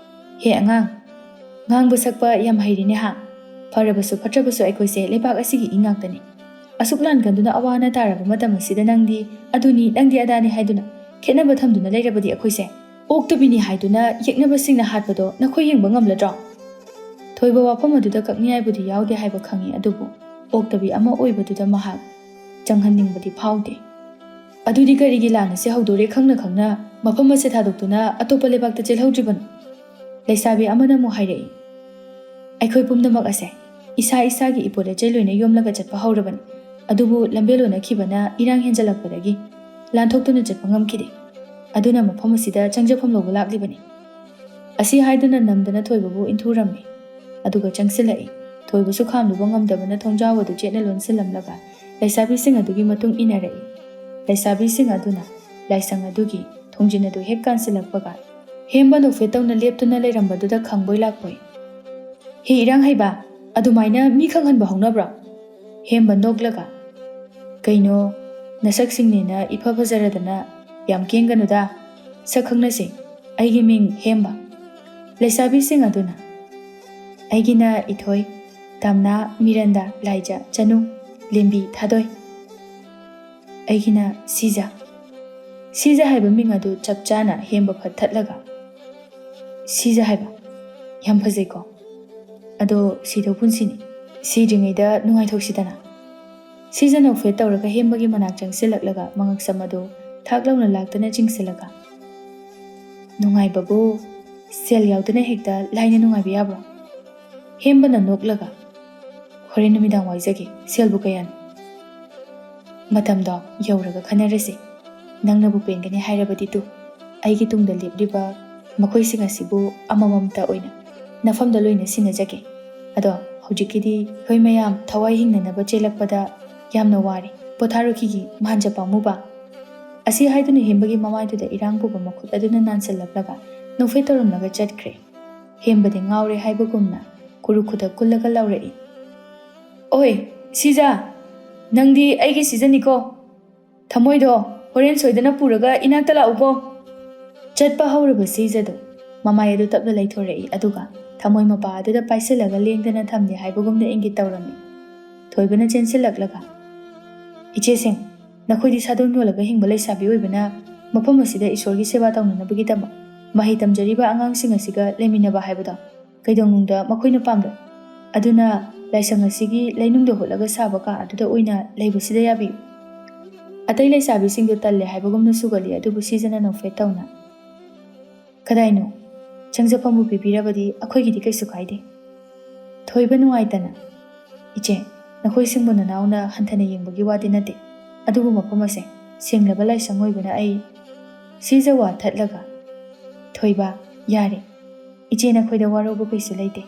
"ꯍꯦ ꯑꯉꯥꯡ, ꯉꯥꯡꯕ ꯁꯛꯄ ꯌꯥꯝ ꯍꯩꯔꯤꯅꯦ ꯍꯥ? ꯐꯔꯕꯁꯨ ꯐꯠꯇ꯭ꯔꯕꯁꯨ ꯑꯩꯈꯣꯏꯁꯦ ꯂꯩꯕꯥꯛ ꯑꯁꯤꯒꯤ ꯏ ꯉꯥꯛꯇꯅꯤ꯫ ꯑꯁꯨꯛ ꯂꯥꯟ ꯀꯟꯗꯨꯅ ꯑꯋꯥ ꯑꯅꯥ ꯇꯥꯔꯕ ꯃꯇꯝ ꯑꯁꯤꯗ ꯅꯪꯗꯤ ꯑꯗꯨꯅꯤ, ꯅꯪꯗꯤ ꯑꯗꯥꯅꯤ ꯍꯥꯏꯗꯨꯅ ꯈꯦꯠꯅꯕ ꯊꯝꯗꯨꯅ ꯂꯩꯔꯕꯗꯤ ꯑꯩꯈꯣꯏꯁꯦ ꯑꯣꯛꯇꯕꯤꯅꯤ ꯍꯥꯏꯗꯨꯅ ꯌꯦꯛꯅꯕꯁꯤꯡꯅ ꯍꯥꯠꯄꯗꯣ ꯅꯈꯣꯏ ꯌꯦꯡꯕ ꯉꯝꯂꯗ꯭ꯔꯣ?" ꯊꯣꯏꯕ ꯋꯥꯐꯝ ꯑꯗꯨꯗ ꯀꯛꯅꯤꯡꯉꯥꯏꯕꯨꯗꯤ ꯌꯥꯎꯗꯦ ꯍꯥꯏꯕ ꯈꯪꯏ, ꯑꯗꯨꯕꯨ ꯑꯣꯛꯇꯕꯤ ꯑꯃ ꯑꯣꯏꯕꯗꯨꯗ ꯃꯍꯥꯛ ꯆꯪꯍꯟꯅꯤꯡꯕꯗꯤ ꯐꯥꯎꯗꯦ꯫ "ꯑꯗꯨꯗꯤ ꯀꯔꯤꯒꯤ ꯂꯥꯟ ꯑꯁꯤ ꯍꯧꯗꯣꯔꯦ ꯈꯪꯅ ꯈꯪꯅ ꯃꯐꯝ ꯑꯁꯤ ꯊꯥꯗꯣꯛꯇꯨꯅ ꯑꯇꯣꯞꯄ ꯂꯩꯕꯥꯛꯇ ꯆꯦꯜꯍꯧꯗ꯭ꯔꯤꯕꯅꯣ?" ꯂꯩꯁꯥꯕꯤ ꯑꯃꯅ ꯑꯃꯨꯛ ꯍꯥꯏꯔꯛꯏ, "ꯑꯩꯈꯣꯏ ꯄꯨꯝꯅꯃꯛ ꯑꯁꯦ ꯏꯁꯥ ꯏꯁꯥꯒꯤ ꯏꯄꯣꯠ ꯑꯆꯩ ꯂꯣꯏꯅ ꯌꯣꯝꯂꯒ ꯆꯠꯄ ꯍꯧꯔꯕꯅꯤ꯫ ꯑꯗꯨꯕꯨ ꯂꯝꯕꯦꯜ ꯑꯣꯟꯅꯈꯤꯕꯅ ꯏꯔꯥꯡ ꯍꯦꯟꯖꯜꯂꯛꯄꯗꯒꯤ ꯂꯥꯟꯊꯣꯛꯇꯨꯅ ꯆꯠꯄ ꯉꯝꯈꯤꯗꯦ꯫ ꯑꯗꯨꯅ ꯃꯐꯝ ꯑꯁꯤꯗ ꯆꯪꯖꯐꯝ ꯂꯧꯕ ꯂꯥꯛꯂꯤꯕꯅꯤ꯫" ꯑꯁꯤ ꯍꯥꯏꯗꯨꯅ ꯅꯝꯗꯅ ꯊꯣꯏꯕꯕꯨ ꯏꯟꯊꯨꯔꯝꯃꯤ꯫ ꯑꯗꯨꯒ ꯆꯪꯁꯤꯜꯂꯛꯏ꯫ ꯊꯣꯏꯕꯁꯨ ꯈꯥꯝꯂꯨꯕ ꯉꯝꯗꯕꯅ ꯊꯣꯡꯖꯥꯎ ꯑꯗꯨ ꯆꯦꯠꯅ ꯂꯣꯟꯁꯤꯜꯂꯝꯂꯒ ꯂꯩꯁꯥꯕꯤꯁꯤꯡ ꯑꯗꯨꯒꯤ ꯃꯇꯨꯡ ꯏꯟꯅꯔꯛꯏ꯫ ꯂꯩꯁꯥꯕꯤꯁꯤꯡ ꯑꯗꯨꯅ ꯂꯥꯏꯁꯪ ꯑꯗꯨꯒꯤ ꯊꯣꯡꯖꯤꯟ ꯑꯗꯨ ꯍꯦꯛ ꯀꯥꯟꯁꯤꯜꯂꯛꯄꯒ ꯍꯦꯝꯕ ꯅꯣꯛꯐꯦꯠ ꯇꯧꯅ ꯂꯦꯞꯇꯨꯅ ꯂꯩꯔꯝꯕꯗꯨꯗ ꯈꯪꯕꯣꯏ ꯂꯥꯛꯄꯣꯏ, "ꯍꯦ ꯏꯔꯥꯡ ꯍꯩꯕ, ꯑꯗꯨꯃꯥꯏꯅ ꯃꯤ ꯈꯪꯍꯟꯕ ꯍꯧꯅꯕ꯭ꯔꯣ?" ꯍꯦꯝꯕ ꯅꯣꯛꯂꯒ, "ꯀꯩꯅꯣ, ꯅꯁꯛꯁꯤꯡꯅꯦꯅ ꯏꯐ ꯐꯖꯔꯗꯅ ꯌꯥꯝ ꯀꯦꯡꯒꯅꯨꯗ꯫ ꯁꯛ ꯈꯪꯅꯁꯦ, ꯑꯩꯒꯤ ꯃꯤꯡ ꯍꯦꯝꯕ꯫" ꯂꯩꯁꯥꯕꯤꯁꯤꯡ ꯑꯗꯨꯅ, "ꯑꯩꯒꯤꯅ ꯏꯊꯣꯏ, ꯇꯝꯅꯥ, ꯃꯤꯔꯟꯗꯥ, ꯂꯥꯏꯖꯥ, ꯆꯅꯨ, ꯂꯦꯝꯕꯤ, ꯊꯥꯗꯣꯏ꯫ ꯑꯩꯒꯤꯅ ꯁꯤꯖꯥ꯫ ꯁꯤꯖꯥ ꯍꯥꯏꯕ ꯃꯤꯡ ꯑꯗꯨ ꯆꯞ ꯆꯥꯅ ꯍꯦꯝꯕ ꯐꯠ ꯊꯠꯂꯒ, "ꯁꯤꯖꯥ ꯍꯥꯏꯕ? ꯌꯥꯝ ꯐꯖꯩꯀꯣ꯫ ꯑꯗꯣ ꯁꯤꯗꯧ ꯄꯨꯟꯁꯤꯅꯤ꯫ ꯁꯤꯗ꯭ꯔꯤꯉꯩꯗ ꯅꯨꯡꯉꯥꯏꯊꯣꯛꯁꯤꯗꯅ꯫" ꯁꯤꯖꯥ ꯅꯣꯛꯐꯦꯠ ꯇꯧꯔꯒ ꯍꯦꯝꯕꯒꯤ ꯃꯅꯥꯛ ꯆꯪꯁꯤꯜꯂꯛꯂꯒ ꯃꯉꯛꯁꯝ ꯑꯗꯨ ꯊꯥꯛ ꯂꯥꯎꯅ ꯂꯥꯛꯇꯅ ꯆꯤꯡꯁꯤꯜꯂꯒ, "ꯅꯨꯡꯉꯥꯏꯕꯕꯨ ꯁꯦꯜ ꯌꯥꯎꯗꯅ ꯍꯦꯛꯇ ꯂꯥꯏꯅ ꯅꯨꯡꯉꯥꯏꯕ ꯌꯥꯕ꯭ꯔꯣ?" ꯍꯦꯝꯕꯅ ꯅꯣꯛꯂꯒ, "ꯍꯣꯔꯦꯟ ꯅꯨꯃꯤꯗꯥꯡ ꯋꯥꯏꯖꯒꯦ, ꯁꯦꯜꯕꯨ ꯀꯌꯥꯅꯣ?" "ꯃꯇꯝꯗꯣ ꯌꯧꯔꯒ ꯈꯟꯅꯔꯁꯤ꯫ ꯅꯪꯅꯕꯨ ꯄꯦꯟꯒꯅꯤ ꯍꯥꯏꯔꯕꯗꯤ ꯇꯨ, ꯑꯩꯒꯤ ꯇꯨꯡꯗ ꯂꯦꯞꯂꯤꯕ ꯃꯈꯣꯏꯁꯤꯡ ꯑꯁꯤꯕꯨ ꯑꯃꯃꯝꯇ ꯑꯣꯏꯅ ꯅꯐꯝꯗ ꯂꯣꯏꯅ ꯁꯤꯟꯅꯖꯒꯦ꯫ ꯑꯗꯣ ꯍꯧꯖꯤꯛꯀꯤꯗꯤ ꯑꯩꯈꯣꯏ ꯃꯌꯥꯝ ꯊꯋꯥꯏ ꯍꯤꯡꯅꯅꯕ ꯆꯦꯜꯂꯛꯄꯗ ꯌꯥꯝꯅ ꯋꯥꯔꯦ꯫ ꯄꯣꯊꯥꯔꯨꯈꯤꯒꯦ, ꯃꯍꯥꯟꯖ ꯄꯥꯝꯃꯨꯕ꯫" ꯑꯁꯤ ꯍꯥꯏꯗꯨꯅ ꯍꯦꯝꯕꯒꯤ ꯃꯃꯥꯏꯗꯨꯗ ꯏꯔꯥꯡ ꯄꯨꯕ ꯃꯈꯨꯠ ꯑꯗꯨꯅ ꯅꯥꯟꯁꯤꯜꯂꯛꯂꯒ ꯅꯣꯛꯐꯦꯠ ꯇꯧꯔꯝꯂꯒ ꯆꯠꯈ꯭ꯔꯦ꯫ ꯍꯦꯝꯕꯗꯤ ꯉꯥꯎꯔꯦ ꯍꯥꯏꯕꯒꯨꯝꯅ ꯀꯨꯔꯨ ꯈꯨꯗꯛ ꯀꯨꯜꯂꯒ ꯂꯥꯎꯔꯛꯏ, "ꯑꯣꯏ, ꯁꯤꯖꯥ, ꯅꯪꯗꯤ ꯑꯩꯒꯤ ꯁꯤꯖꯅꯤꯀꯣ꯫ ꯊꯃꯣꯏꯗꯣ ꯍꯣꯔꯦꯟ ꯁꯣꯏꯗꯅ ꯄꯨꯔꯒ ꯏꯅꯥꯛꯇ ꯂꯥꯛꯎꯀꯣ꯫" ꯆꯠꯄ ꯍꯧꯔꯕ ꯁꯤꯖꯗꯣ ꯃꯃꯥꯏ ꯑꯗꯨ ꯇꯞꯅ ꯂꯩꯊꯣꯔꯛꯏ, ꯑꯗꯨꯒ ꯊꯃꯣꯏ ꯃꯄꯥ ꯑꯗꯨꯗ ꯄꯥꯏꯁꯤꯜꯂꯒ ꯂꯦꯡꯗꯅ ꯊꯝꯗꯦ ꯍꯥꯏꯕꯒꯨꯝꯅ ꯏꯪꯒꯤꯠ ꯇꯧꯔꯝꯃꯤ꯫ ꯊꯣꯏꯕꯅ ꯆꯦꯟꯁꯤꯜꯂꯛꯂꯒ, "ꯏꯆꯦꯁꯤꯡ, ꯅꯈꯣꯏꯗꯤ ꯁꯥꯗꯣꯟ ꯌꯣꯜꯂꯒ ꯍꯤꯡꯕ ꯂꯩꯁꯥꯕꯤ ꯑꯣꯏꯕꯅ ꯃꯐꯝ ꯑꯁꯤꯗ ꯏꯁꯣꯔꯒꯤ ꯁꯦꯕꯥ ꯇꯧꯅꯅꯕꯒꯤꯗꯃꯛ ꯃꯍꯩ ꯇꯝꯖꯔꯤꯕ ꯑꯉꯥꯡꯁꯤꯡ ꯑꯁꯤꯒ ꯂꯩꯃꯤꯟꯅꯕ ꯍꯥꯏꯕꯗꯣ ꯀꯩꯗꯧꯅꯨꯡꯗ ꯃꯈꯣꯏꯅ ꯄꯥꯝꯂꯣꯏ꯫ ꯑꯗꯨꯅ ꯂꯥꯏꯁꯪ ꯑꯁꯤꯒꯤ ꯂꯩꯅꯨꯡꯗ ꯍꯨꯠꯂꯒ ꯁꯥꯕ ꯀꯥ ꯑꯗꯨꯗ ꯑꯣꯏꯅ ꯂꯩꯕꯁꯤꯗ ꯌꯥꯕꯤꯌꯨ꯫" ꯑꯇꯩ ꯂꯩꯁꯥꯕꯤꯁꯤꯡꯗꯨ ꯇꯜꯂꯦ ꯍꯥꯏꯕꯒꯨꯝꯅ ꯁꯨꯒꯠꯂꯤ, ꯑꯗꯨꯕꯨ ꯁꯤꯖꯅ ꯅꯣꯛꯐꯦꯠ ꯇꯧꯅ, "ꯀꯗꯥꯏꯅꯣ? ꯆꯪꯖꯐꯝꯕꯨ ꯄꯤꯕꯤꯔꯕꯗꯤ ꯑꯩꯈꯣꯏꯒꯤꯗꯤ ꯀꯩꯁꯨ ꯀꯥꯏꯗꯦ꯫" ꯊꯣꯏꯕ ꯅꯨꯡꯉꯥꯏꯇꯅ, "ꯏꯆꯦ, ꯅꯈꯣꯏꯁꯤꯡꯕꯨ ꯅꯅꯥꯎꯅ ꯍꯟꯊꯅ ꯌꯦꯡꯕꯒꯤ ꯋꯥꯗꯤ ꯅꯠꯇꯦ, ꯑꯗꯨꯕꯨ ꯃꯐꯝ ꯑꯁꯦ ꯁꯦꯡꯂꯕ ꯂꯥꯏꯁꯪ ꯑꯣꯏꯕꯅ ꯑꯩ꯫" ꯁꯤꯖ ꯋꯥ ꯊꯠꯂꯒ, "ꯊꯣꯏꯕ, ꯌꯥꯔꯦ꯫ ꯏꯆꯦ ꯅꯈꯣꯏꯗ ꯋꯥꯔꯧꯕ ꯀꯩꯁꯨ ꯂꯩꯇꯦ꯫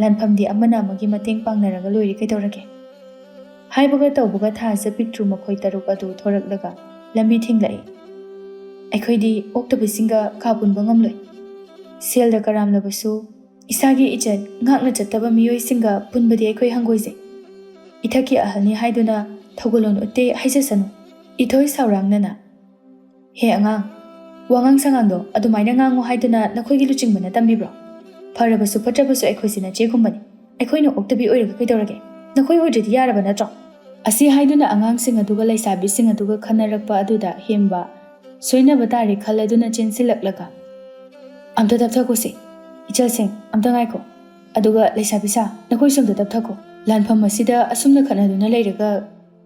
ꯂꯥꯟꯐꯝꯗꯤ ꯑꯃꯅ ꯑꯃꯒꯤ ꯃꯇꯦꯡ ꯄꯥꯡꯅꯔꯒ ꯂꯣꯏꯔꯦ ꯀꯩꯗꯧꯔꯒꯦ?" ꯍꯥꯏꯕꯒ ꯇꯧꯕꯒ ꯊꯥꯖ ꯄꯤꯛꯇ꯭ꯔꯨ ꯃꯈꯣꯏ ꯇꯔꯨꯛ ꯑꯗꯨ ꯊꯣꯔꯛꯂꯒ ꯂꯝꯕꯤ ꯊꯤꯡꯂꯛꯏ꯫ "ꯑꯩꯈꯣꯏꯗꯤ ꯑꯣꯛꯇꯕꯁꯤꯡꯒ ꯀꯥ ꯄꯨꯟꯕ ꯉꯝꯂꯣꯏ꯫ ꯁꯦꯜꯗ ꯀꯔꯥꯝꯂꯕꯁꯨ ꯏꯁꯥꯒꯤ ꯏꯖꯠ ꯉꯥꯛꯅ ꯆꯠꯇꯕ ꯃꯤꯑꯣꯏꯁꯤꯡꯒ ꯄꯨꯟꯕꯗꯤ ꯑꯩꯈꯣꯏ ꯍꯪꯒꯣꯏꯖꯩ꯫ ꯏꯊꯛꯀꯤ ꯑꯍꯜꯅꯤ ꯍꯥꯏꯗꯨꯅ ꯊꯧꯒꯜꯂꯣꯟ ꯎꯠꯇꯦ ꯍꯥꯏꯖꯁꯅꯨ꯫ ꯏꯊꯣꯏ ꯁꯥꯎꯔꯥꯡꯅꯅ, ꯍꯦ ꯑꯉꯥꯡ, ꯋꯥꯉꯥꯡ ꯁꯉꯥꯡꯗꯣ ꯑꯗꯨꯃꯥꯏꯅ ꯉꯥꯡꯉꯨ ꯍꯥꯏꯗꯨꯅ ꯅꯈꯣꯏꯒꯤ ꯂꯨꯆꯤꯡꯕꯅ ꯇꯝꯕꯤꯕ꯭ꯔꯣ? ꯐꯔꯕꯁꯨ ꯐꯠꯇ꯭ꯔꯕꯁꯨ ꯑꯩꯈꯣꯏꯁꯤ ꯅꯆꯦꯒꯨꯝꯕꯅꯤ꯫ ꯑꯩꯈꯣꯏꯅ ꯑꯣꯛꯇꯕꯤ ꯑꯣꯏꯔꯒ ꯀꯩꯗꯧꯔꯒꯦ? ꯅꯈꯣꯏ ꯑꯣꯏꯗ꯭ꯔꯗꯤ ꯌꯥꯔꯕ ꯅꯠꯇ꯭ꯔꯣ? ꯑꯁꯤ ꯍꯥꯏꯗꯨꯅ ꯑꯉꯥꯡꯁꯤꯡ ꯑꯗꯨꯒ ꯂꯩꯁꯥꯕꯤꯁꯤꯡ ꯑꯗꯨꯒ ꯈꯟꯅꯔꯛꯄ ꯑꯗꯨꯗ ꯍꯦꯝꯕ ꯁꯣꯏꯅꯕ ꯇꯥꯔꯦ ꯈꯜꯂꯗꯨꯅ ꯆꯦꯟꯁꯤꯜꯂꯛꯂꯒ, "ꯑꯝꯇ ꯇꯞꯊꯈꯣꯁꯦ꯫ ꯏꯆꯜꯁꯤꯡ, ꯑꯝꯇ ꯉꯥꯏꯈꯣ꯫ ꯑꯗꯨꯒ ꯂꯩꯁꯥꯕꯤ ꯁꯥ, ꯅꯈꯣꯏꯁꯨ ꯑꯝꯇ ꯇꯞꯊꯈꯣ꯫ ꯂꯥꯟꯐꯝ ꯑꯁꯤꯗ ꯑꯁꯨꯝꯅ ꯈꯠꯅꯗꯨꯅ ꯂꯩꯔꯒ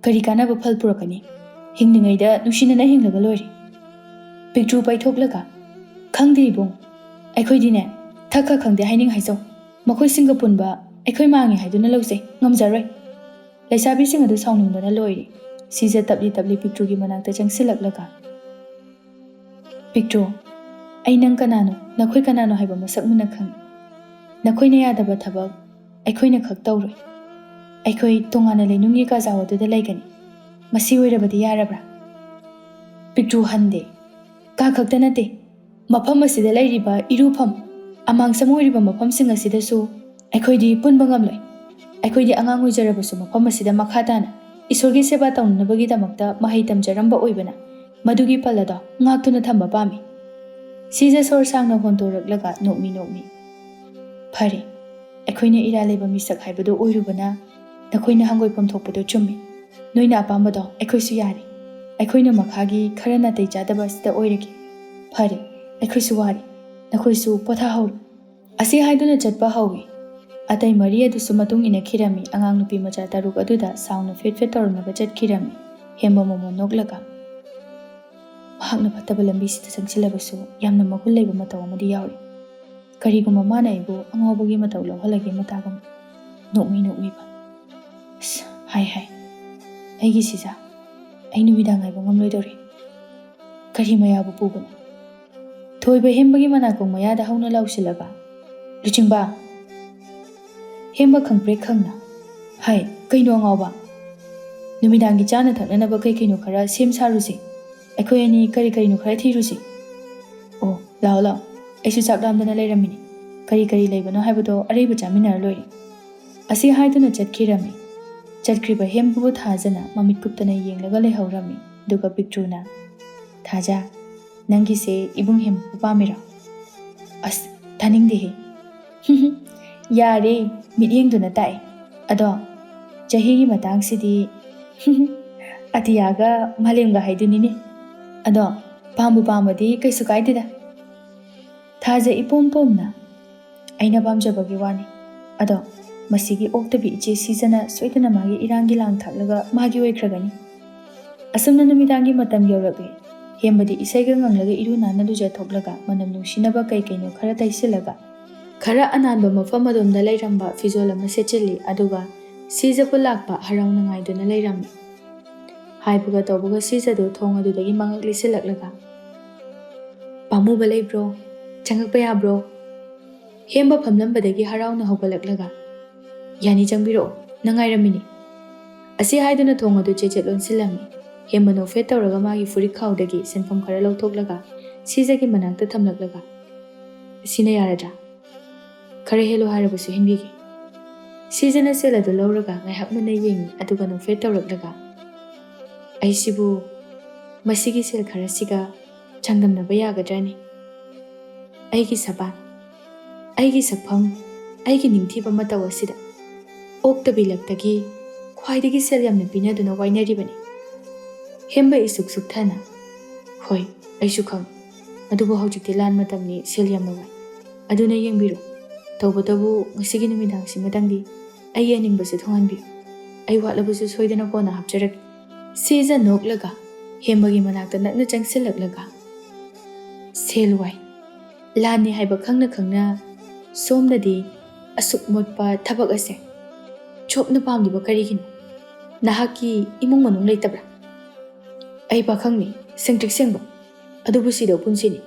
ꯀꯔꯤ ꯀꯥꯟꯅꯕ ꯐꯜ ꯄꯨꯔꯛꯀꯅꯤ? ꯍꯤꯡꯂꯤꯉꯩꯗ ꯅꯨꯡꯁꯤꯅꯅ ꯍꯤꯡꯂꯒ ꯂꯣꯏꯔꯦ꯫" ꯄꯤꯛꯇ꯭ꯔꯨ ꯄꯥꯏꯊꯣꯛꯂꯒ, "ꯈꯪꯗꯦ ꯏꯕꯨꯡ, ꯑꯩꯈꯣꯏꯗꯤꯅꯦ, ꯊꯛ ꯈ ꯈꯪꯗꯦ ꯍꯥꯏꯅꯤꯡ ꯍꯥꯏꯖꯧ꯫ ꯃꯈꯣꯏꯁꯤꯡꯒ ꯄꯨꯟꯕ ꯑꯩꯈꯣꯏ ꯃꯥꯡꯉꯦ ꯍꯥꯏꯗꯨꯅ ꯂꯧꯖꯩ, ꯉꯝꯖꯔꯣꯏ꯫" ꯂꯩꯁꯥꯕꯤꯁꯤꯡ ꯑꯗꯨ ꯁꯥꯎꯅꯤꯡꯕꯅ ꯂꯣꯏꯔꯦ꯫ ꯁꯤꯖ ꯇꯞꯂꯤ ꯇꯞꯂꯤ ꯄꯤꯛꯇ꯭ꯔꯨꯒꯤ ꯃꯅꯥꯛꯇ ꯆꯪꯁꯤꯜꯂꯛꯂꯒ, "ꯄꯤꯛꯇ꯭ꯔꯨ, ꯑꯩ ꯅꯪ ꯀꯅꯥꯅꯣ, ꯅꯈꯣꯏ ꯀꯅꯥꯅꯣ ꯍꯥꯏꯕ ꯃꯁꯛ ꯃꯨꯟꯅ ꯈꯪꯏ꯫ ꯅꯈꯣꯏꯅ ꯌꯥꯗꯕ ꯊꯕꯛ ꯑꯩꯈꯣꯏꯅ ꯈꯛ ꯇꯧꯔꯣꯏ꯫ ꯑꯩꯈꯣꯏ ꯇꯣꯉꯥꯟꯅ ꯂꯩꯅꯨꯡꯒꯤ ꯀꯥꯖꯥꯎ ꯑꯗꯨꯗ ꯂꯩꯒꯅꯤ꯫ ꯃꯁꯤ ꯑꯣꯏꯔꯕꯗꯤ ꯌꯥꯔꯕ꯭ꯔꯥ?" ꯄꯤꯛꯇ꯭ꯔꯨ ꯍꯟꯗꯦ꯫ ꯀꯥ ꯈꯛꯇ ꯅꯠꯇꯦ, ꯃꯐꯝ ꯑꯁꯤꯗ ꯂꯩꯔꯤꯕ ꯏꯔꯨꯐꯝ, ꯑꯃꯥꯡꯁꯪ ꯑꯣꯏꯔꯤꯕ ꯃꯐꯝꯁꯤꯡ ꯑꯁꯤꯗꯁꯨ ꯑꯩꯈꯣꯏꯗꯤ ꯄꯨꯟꯕ ꯉꯝꯂꯣꯏ꯫ ꯑꯩꯈꯣꯏꯗꯤ ꯑꯉꯥꯡ ꯑꯣꯏꯖꯔꯕꯁꯨ ꯃꯐꯝ ꯑꯁꯤꯗ ꯃꯈꯥ ꯇꯥꯅ ꯏꯁꯣꯔꯒꯤ ꯁꯦꯕꯥ ꯇꯧꯅꯅꯕꯒꯤꯗꯃꯛꯇ ꯃꯍꯩ ꯇꯝꯖꯔꯝꯕ ꯑꯣꯏꯕꯅ, ꯃꯗꯨꯒꯤ ꯄꯜ ꯑꯗꯣ ꯉꯥꯛꯇꯨꯅ ꯊꯝꯕ ꯄꯥꯝꯃꯤ꯫ ꯁꯤꯖ ꯁꯣꯔ ꯁꯥꯡꯅ ꯍꯣꯟꯗꯣꯔꯛꯂꯒ ꯅꯣꯛꯃꯤ ꯅꯣꯛꯃꯤ, "ꯐꯔꯦ, ꯑꯩꯈꯣꯏꯅ ꯏꯔꯥ ꯂꯩꯕ ꯃꯤꯁꯛ ꯍꯥꯏꯕꯗꯨ ꯑꯣꯏꯔꯨꯕꯅ ꯅꯈꯣꯏꯅ ꯍꯪꯒꯣꯏꯐꯝ ꯊꯣꯛꯄꯗꯨ ꯆꯨꯝꯃꯤ꯫ ꯅꯣꯏꯅ ꯑꯄꯥꯝꯕꯗꯣ ꯑꯩꯈꯣꯏꯁꯨ ꯌꯥꯔꯦ꯫ ꯑꯩꯈꯣꯏꯅ ꯃꯈꯥꯒꯤ ꯈꯔ ꯅꯥꯇꯩ ꯆꯥꯗꯕ ꯑꯁꯤꯗ ꯑꯣꯏꯔꯒꯦ꯫ ꯐꯔꯦ, ꯑꯩꯈꯣꯏꯁꯨ ꯋꯥꯔꯦ꯫ ꯅꯈꯣꯏꯁꯨ ꯄꯣꯊꯥꯍꯧꯔꯣ꯫" ꯑꯁꯤ ꯍꯥꯏꯗꯨꯅ ꯆꯠꯄ ꯍꯧꯏ꯫ ꯑꯇꯩ ꯃꯔꯤ ꯑꯗꯨꯁꯨ ꯃꯇꯨꯡ ꯏꯟꯅꯈꯤꯔꯝꯃꯤ꯫ ꯑꯉꯥꯡ ꯅꯨꯄꯤ ꯃꯆꯥ ꯇꯔꯨꯛ ꯑꯗꯨꯗ ꯁꯥꯎꯅ ꯐꯦꯠ ꯐꯦꯠ ꯇꯧꯔꯝꯂꯒ ꯆꯠꯈꯤꯔꯝꯃꯤ꯫ ꯍꯦꯝꯕ ꯃꯣꯃꯣꯟ ꯅꯣꯛꯂꯒ, "ꯃꯍꯥꯛꯅ ꯐꯠꯇꯕ ꯂꯝꯕꯤꯁꯤꯗ ꯆꯪꯁꯤꯜꯂꯕꯁꯨ ꯌꯥꯝꯅ ꯃꯒꯨꯟ ꯂꯩꯕ ꯃꯇꯧ ꯑꯃꯗꯤ ꯌꯥꯎꯔꯤ꯫ ꯀꯔꯤꯒꯨꯝꯕ ꯃꯥꯅ ꯑꯩꯕꯨ ꯑꯉꯥꯎꯕꯒꯤ ꯃꯇꯧ ꯂꯧꯍꯜꯂꯒꯦ ꯃꯇꯥꯒꯨꯝ꯫" ꯅꯣꯛꯃꯤ ꯅꯣꯛꯃꯤꯕ, "ꯑꯁ, ꯍꯥꯏ ꯍꯥꯏ, ꯑꯩꯒꯤ ꯁꯤꯖꯥ, ꯑꯩ ꯅꯨꯃꯤꯗꯥꯡ ꯉꯥꯏꯕ ꯉꯝꯂꯣꯏꯗꯧꯔꯦ꯫ ꯀꯔꯤ ꯃꯌꯥꯕꯨ ꯄꯨꯕꯅꯣ?" ꯊꯣꯏꯕ ꯍꯦꯝꯕꯒꯤ ꯃꯅꯥꯀꯣꯡ ꯃꯌꯥꯗ ꯍꯧꯅ ꯂꯥꯎꯁꯤꯜꯂꯒ, "ꯂꯨꯆꯤꯡꯕ!" ꯍꯦꯝꯕ ꯈꯪꯄ꯭ꯔꯦꯛ ꯈꯪꯅ, "ꯍꯥꯏ, ꯀꯩꯅꯣ ꯑꯉꯥꯎꯕ? ꯅꯨꯃꯤꯗꯥꯡꯒꯤ ꯆꯥꯅ ꯊꯛꯅꯅꯕ ꯀꯩ ꯀꯩꯅꯣ ꯈꯔ ꯁꯦꯝ ꯁꯥꯔꯨꯁꯦ꯫ ꯑꯩꯈꯣꯏ ꯑꯅꯤ ꯀꯔꯤ ꯀꯔꯤꯅꯣ ꯈꯔ ꯊꯤꯔꯨꯁꯦ꯫ ꯑꯣ, ꯂꯥꯛꯑꯣ, ꯂꯥꯛꯑꯣ꯫ ꯑꯩꯁꯨ ꯆꯥꯛ ꯂꯥꯝꯗꯅ ꯂꯩꯔꯝꯃꯤꯅꯤ꯫ ꯀꯔꯤ ꯀꯔꯤ ꯂꯩꯕꯅꯣ ꯍꯥꯏꯕꯗꯣ ꯑꯔꯩꯕ ꯆꯥꯃꯤꯟꯅꯔ ꯂꯣꯏꯔꯦ꯫" ꯑꯁꯤ ꯍꯥꯏꯗꯨꯅ ꯆꯠꯈꯤꯔꯝꯃꯤ꯫ ꯆꯠꯈ꯭ꯔꯤꯕ ꯍꯦꯝꯕꯕꯨ ꯊꯥꯖꯅ ꯃꯃꯤꯠ ꯀꯨꯞꯇꯅ ꯌꯦꯡꯂꯒ ꯂꯩꯍꯧꯔꯝꯃꯤ꯫ ꯑꯗꯨꯒ ꯄꯤꯛꯇ꯭ꯔꯨꯅ, "ꯊꯥꯖ, ꯅꯪꯒꯤꯁꯦ ꯏꯕꯨꯡ ꯍꯦꯝꯕꯕꯨ ꯄꯥꯝꯃꯤꯔꯣ?" "ꯑꯁ, ꯇꯥꯅꯤꯡꯗꯦꯍꯦ꯫" ꯌꯥꯔꯦ, ꯃꯤꯠꯌꯦꯡꯗꯨꯅ ꯇꯥꯛꯑꯦ꯫ ꯑꯗꯣ ꯆꯍꯤꯒꯤ ꯃꯇꯥꯡꯁꯤꯗꯤ ꯑꯇꯤꯌꯥꯒ ꯃꯥꯂꯦꯝꯒ ꯍꯥꯏꯗꯨꯅꯤꯅꯦ꯫ ꯑꯗꯣ ꯄꯥꯝꯕꯨ ꯄꯥꯝꯃꯗꯤ ꯀꯩꯁꯨ ꯀꯥꯏꯗꯦꯗ꯫ ꯊꯥꯖ ꯏꯄꯣꯝ ꯄꯣꯝꯅ ꯑꯩꯅ ꯄꯥꯝꯖꯕꯒꯤ ꯋꯥꯅꯤ꯫ ꯑꯗꯣ ꯃꯁꯤꯒꯤ ꯑꯣꯛꯇꯕꯤ ꯏꯆꯦ ꯁꯤꯖꯅ ꯁꯣꯏꯗꯅ ꯃꯥꯒꯤ ꯏꯔꯥꯡꯒꯤ ꯂꯥꯡ ꯊꯥꯛꯂꯒ ꯃꯥꯒꯤ ꯑꯣꯏꯈ꯭ꯔꯒꯅꯤ꯫ ꯑꯁꯨꯝꯅ ꯅꯨꯃꯤꯗꯥꯡꯒꯤ ꯃꯇꯝ ꯌꯧꯔꯛꯂꯦ꯫ ꯍꯦꯝꯕꯗꯤ ꯏꯁꯩꯒ ꯉꯪꯂꯒ ꯏꯔꯨ ꯅꯥꯟꯅ ꯂꯨꯖꯊꯣꯛꯂꯒ ꯃꯅꯝ ꯅꯨꯡꯁꯤꯅꯕ ꯀꯩ ꯀꯩꯅꯣ ꯈꯔ ꯇꯩꯁꯤꯜꯂꯒ ꯈꯔ ꯑꯅꯥꯟꯕ ꯃꯐꯝ ꯑꯗꯣꯝꯗ ꯂꯩꯔꯝꯕ ꯐꯤꯖꯣꯜ ꯑꯃ ꯁꯦꯠꯆꯤꯜꯂꯤ꯫ ꯑꯗꯨꯒ ꯁꯤꯖꯕꯨ ꯂꯥꯛꯄ ꯍꯔꯥꯎꯅ ꯉꯥꯏꯗꯨꯅ ꯂꯩꯔꯝꯃꯤ꯫ ꯍꯥꯏꯕꯒ ꯇꯧꯕꯒ ꯁꯤꯖꯗꯨ ꯊꯣꯡ ꯑꯗꯨꯗꯒꯤ ꯃꯉꯛ ꯂꯤꯁꯤꯜꯂꯛꯂꯒ, "ꯄꯥꯝꯃꯨꯕ ꯂꯩꯕ꯭ꯔꯣ? ꯆꯪꯉꯛꯄ ꯌꯥꯕ꯭ꯔꯣ?" ꯍꯦꯝꯕ ꯐꯝꯂꯝꯕꯗꯒꯤ ꯍꯔꯥꯎꯅ ꯍꯧꯒꯠꯂꯛꯂꯒ, "ꯌꯥꯅꯤ, ꯆꯪꯕꯤꯔꯛꯑꯣ, ꯅꯪ ꯉꯥꯏꯔꯝꯃꯤꯅꯤ" ꯑꯁꯤ ꯍꯥꯏꯗꯨꯅ ꯊꯣꯡ ꯑꯗꯨ ꯆꯦꯠ ꯆꯦꯠ ꯂꯣꯟꯁꯤꯜꯂꯝꯃꯤ꯫ ꯍꯦꯝꯕ ꯅꯣꯛꯐꯦꯠ ꯇꯧꯔꯒ ꯃꯥꯒꯤ ꯐꯨꯔꯤꯠ ꯈꯥꯎꯗꯒꯤ ꯁꯦꯟꯐꯝ ꯈꯔ ꯂꯧꯊꯣꯛꯂꯒ ꯁꯤꯖꯒꯤ ꯃꯅꯥꯛꯇ ꯊꯝꯂꯛꯂꯒ, "ꯑꯁꯤꯅ ꯌꯥꯔꯗ꯭ꯔꯥ? ꯈꯔ ꯍꯦꯜꯂꯨ ꯍꯥꯏꯔꯕꯁꯨ ꯍꯦꯟꯕꯤꯒꯦ"꯫ ꯁꯤꯖꯅ ꯁꯦꯜ ꯑꯗꯨ ꯂꯧꯔꯒ ꯉꯥꯏꯍꯥꯛ ꯃꯨꯟꯅ ꯌꯦꯡꯉꯤ, ꯑꯗꯨꯒ ꯅꯣꯛꯐꯦꯠ ꯇꯧꯔꯛꯂꯒ, "ꯑꯩꯁꯤꯕꯨ ꯃꯁꯤꯒꯤ ꯁꯦꯜ ꯈꯔꯁꯤꯒ ꯆꯥꯡꯗꯝꯅꯕ ꯌꯥꯒꯗ꯭ꯔꯅꯤ? ꯑꯩꯒꯤ ꯁꯕꯥꯟ, ꯑꯩꯒꯤ ꯁꯛꯐꯝ, ꯑꯩꯒꯤ ꯅꯤꯡꯊꯤꯕ ꯃꯇꯧ ꯑꯁꯤꯗ ꯑꯣꯛꯇꯕꯤ ꯂꯛꯇꯒꯤ ꯈ꯭ꯋꯥꯏꯗꯒꯤ ꯁꯦꯜ ꯌꯥꯝꯅ ꯄꯤꯅꯗꯨꯅ ꯋꯥꯏꯅꯔꯤꯕꯅꯤ"꯫ ꯍꯦꯝꯕ ꯏꯁꯨꯛ ꯁꯨꯛꯊꯅ, "ꯍꯣꯏ, ꯑꯩꯁꯨ ꯈꯪꯏ꯫ ꯑꯗꯨꯕꯨ ꯍꯧꯖꯤꯛꯇꯤ ꯂꯥꯟ ꯃꯇꯝꯅꯤ, ꯁꯦꯜ ꯌꯥꯝꯅ ꯋꯥꯏ꯫ ꯑꯗꯨꯅ ꯌꯦꯡꯕꯤꯔꯣ, ꯇꯧꯕꯇꯕꯨ ꯉꯁꯤꯒꯤ ꯅꯨꯃꯤꯗꯥꯡꯁꯤꯃꯇꯪꯗꯤ ꯑꯩꯒꯤ ꯑꯅꯤꯡꯕꯁꯦ ꯊꯨꯡꯍꯟꯕꯤꯌꯨ꯫ ꯑꯩ ꯋꯥꯠꯂꯕꯁꯨ ꯁꯣꯏꯗꯅ ꯀꯣꯟꯅ ꯍꯥꯞꯆꯔꯛꯀꯦ"꯫ ꯁꯤꯖ ꯅꯣꯛꯂꯒ ꯍꯦꯝꯕꯒꯤ ꯃꯅꯥꯛꯇ ꯅꯛꯅ ꯆꯪꯁꯤꯜꯂꯛꯂꯒ, "ꯁꯦꯜ ꯋꯥꯏ, ꯂꯥꯟꯅꯤ ꯍꯥꯏꯕ ꯈꯪꯅ ꯈꯪꯅ ꯁꯣꯝꯅꯗꯤ ꯑꯁꯨꯛ ꯃꯣꯠꯄ ꯊꯕꯛ ꯑꯁꯦ ꯁꯣꯝꯅ ꯄꯥꯝꯂꯤꯕ ꯀꯔꯤꯒꯤꯅꯣ? ꯅꯍꯥꯛꯀꯤ ꯏꯃꯨꯡ ꯃꯅꯨꯡ ꯂꯩꯇꯕ꯭ꯔꯥ?" "ꯑꯩ ꯄꯥꯈꯪꯅꯤ, ꯁꯦꯡꯇ꯭ꯔꯤꯛ ꯁꯦꯡꯕ꯫ ꯑꯗꯨꯕꯨ ꯁꯤꯗꯧ ꯄꯨꯟꯁꯤꯅꯤ꯫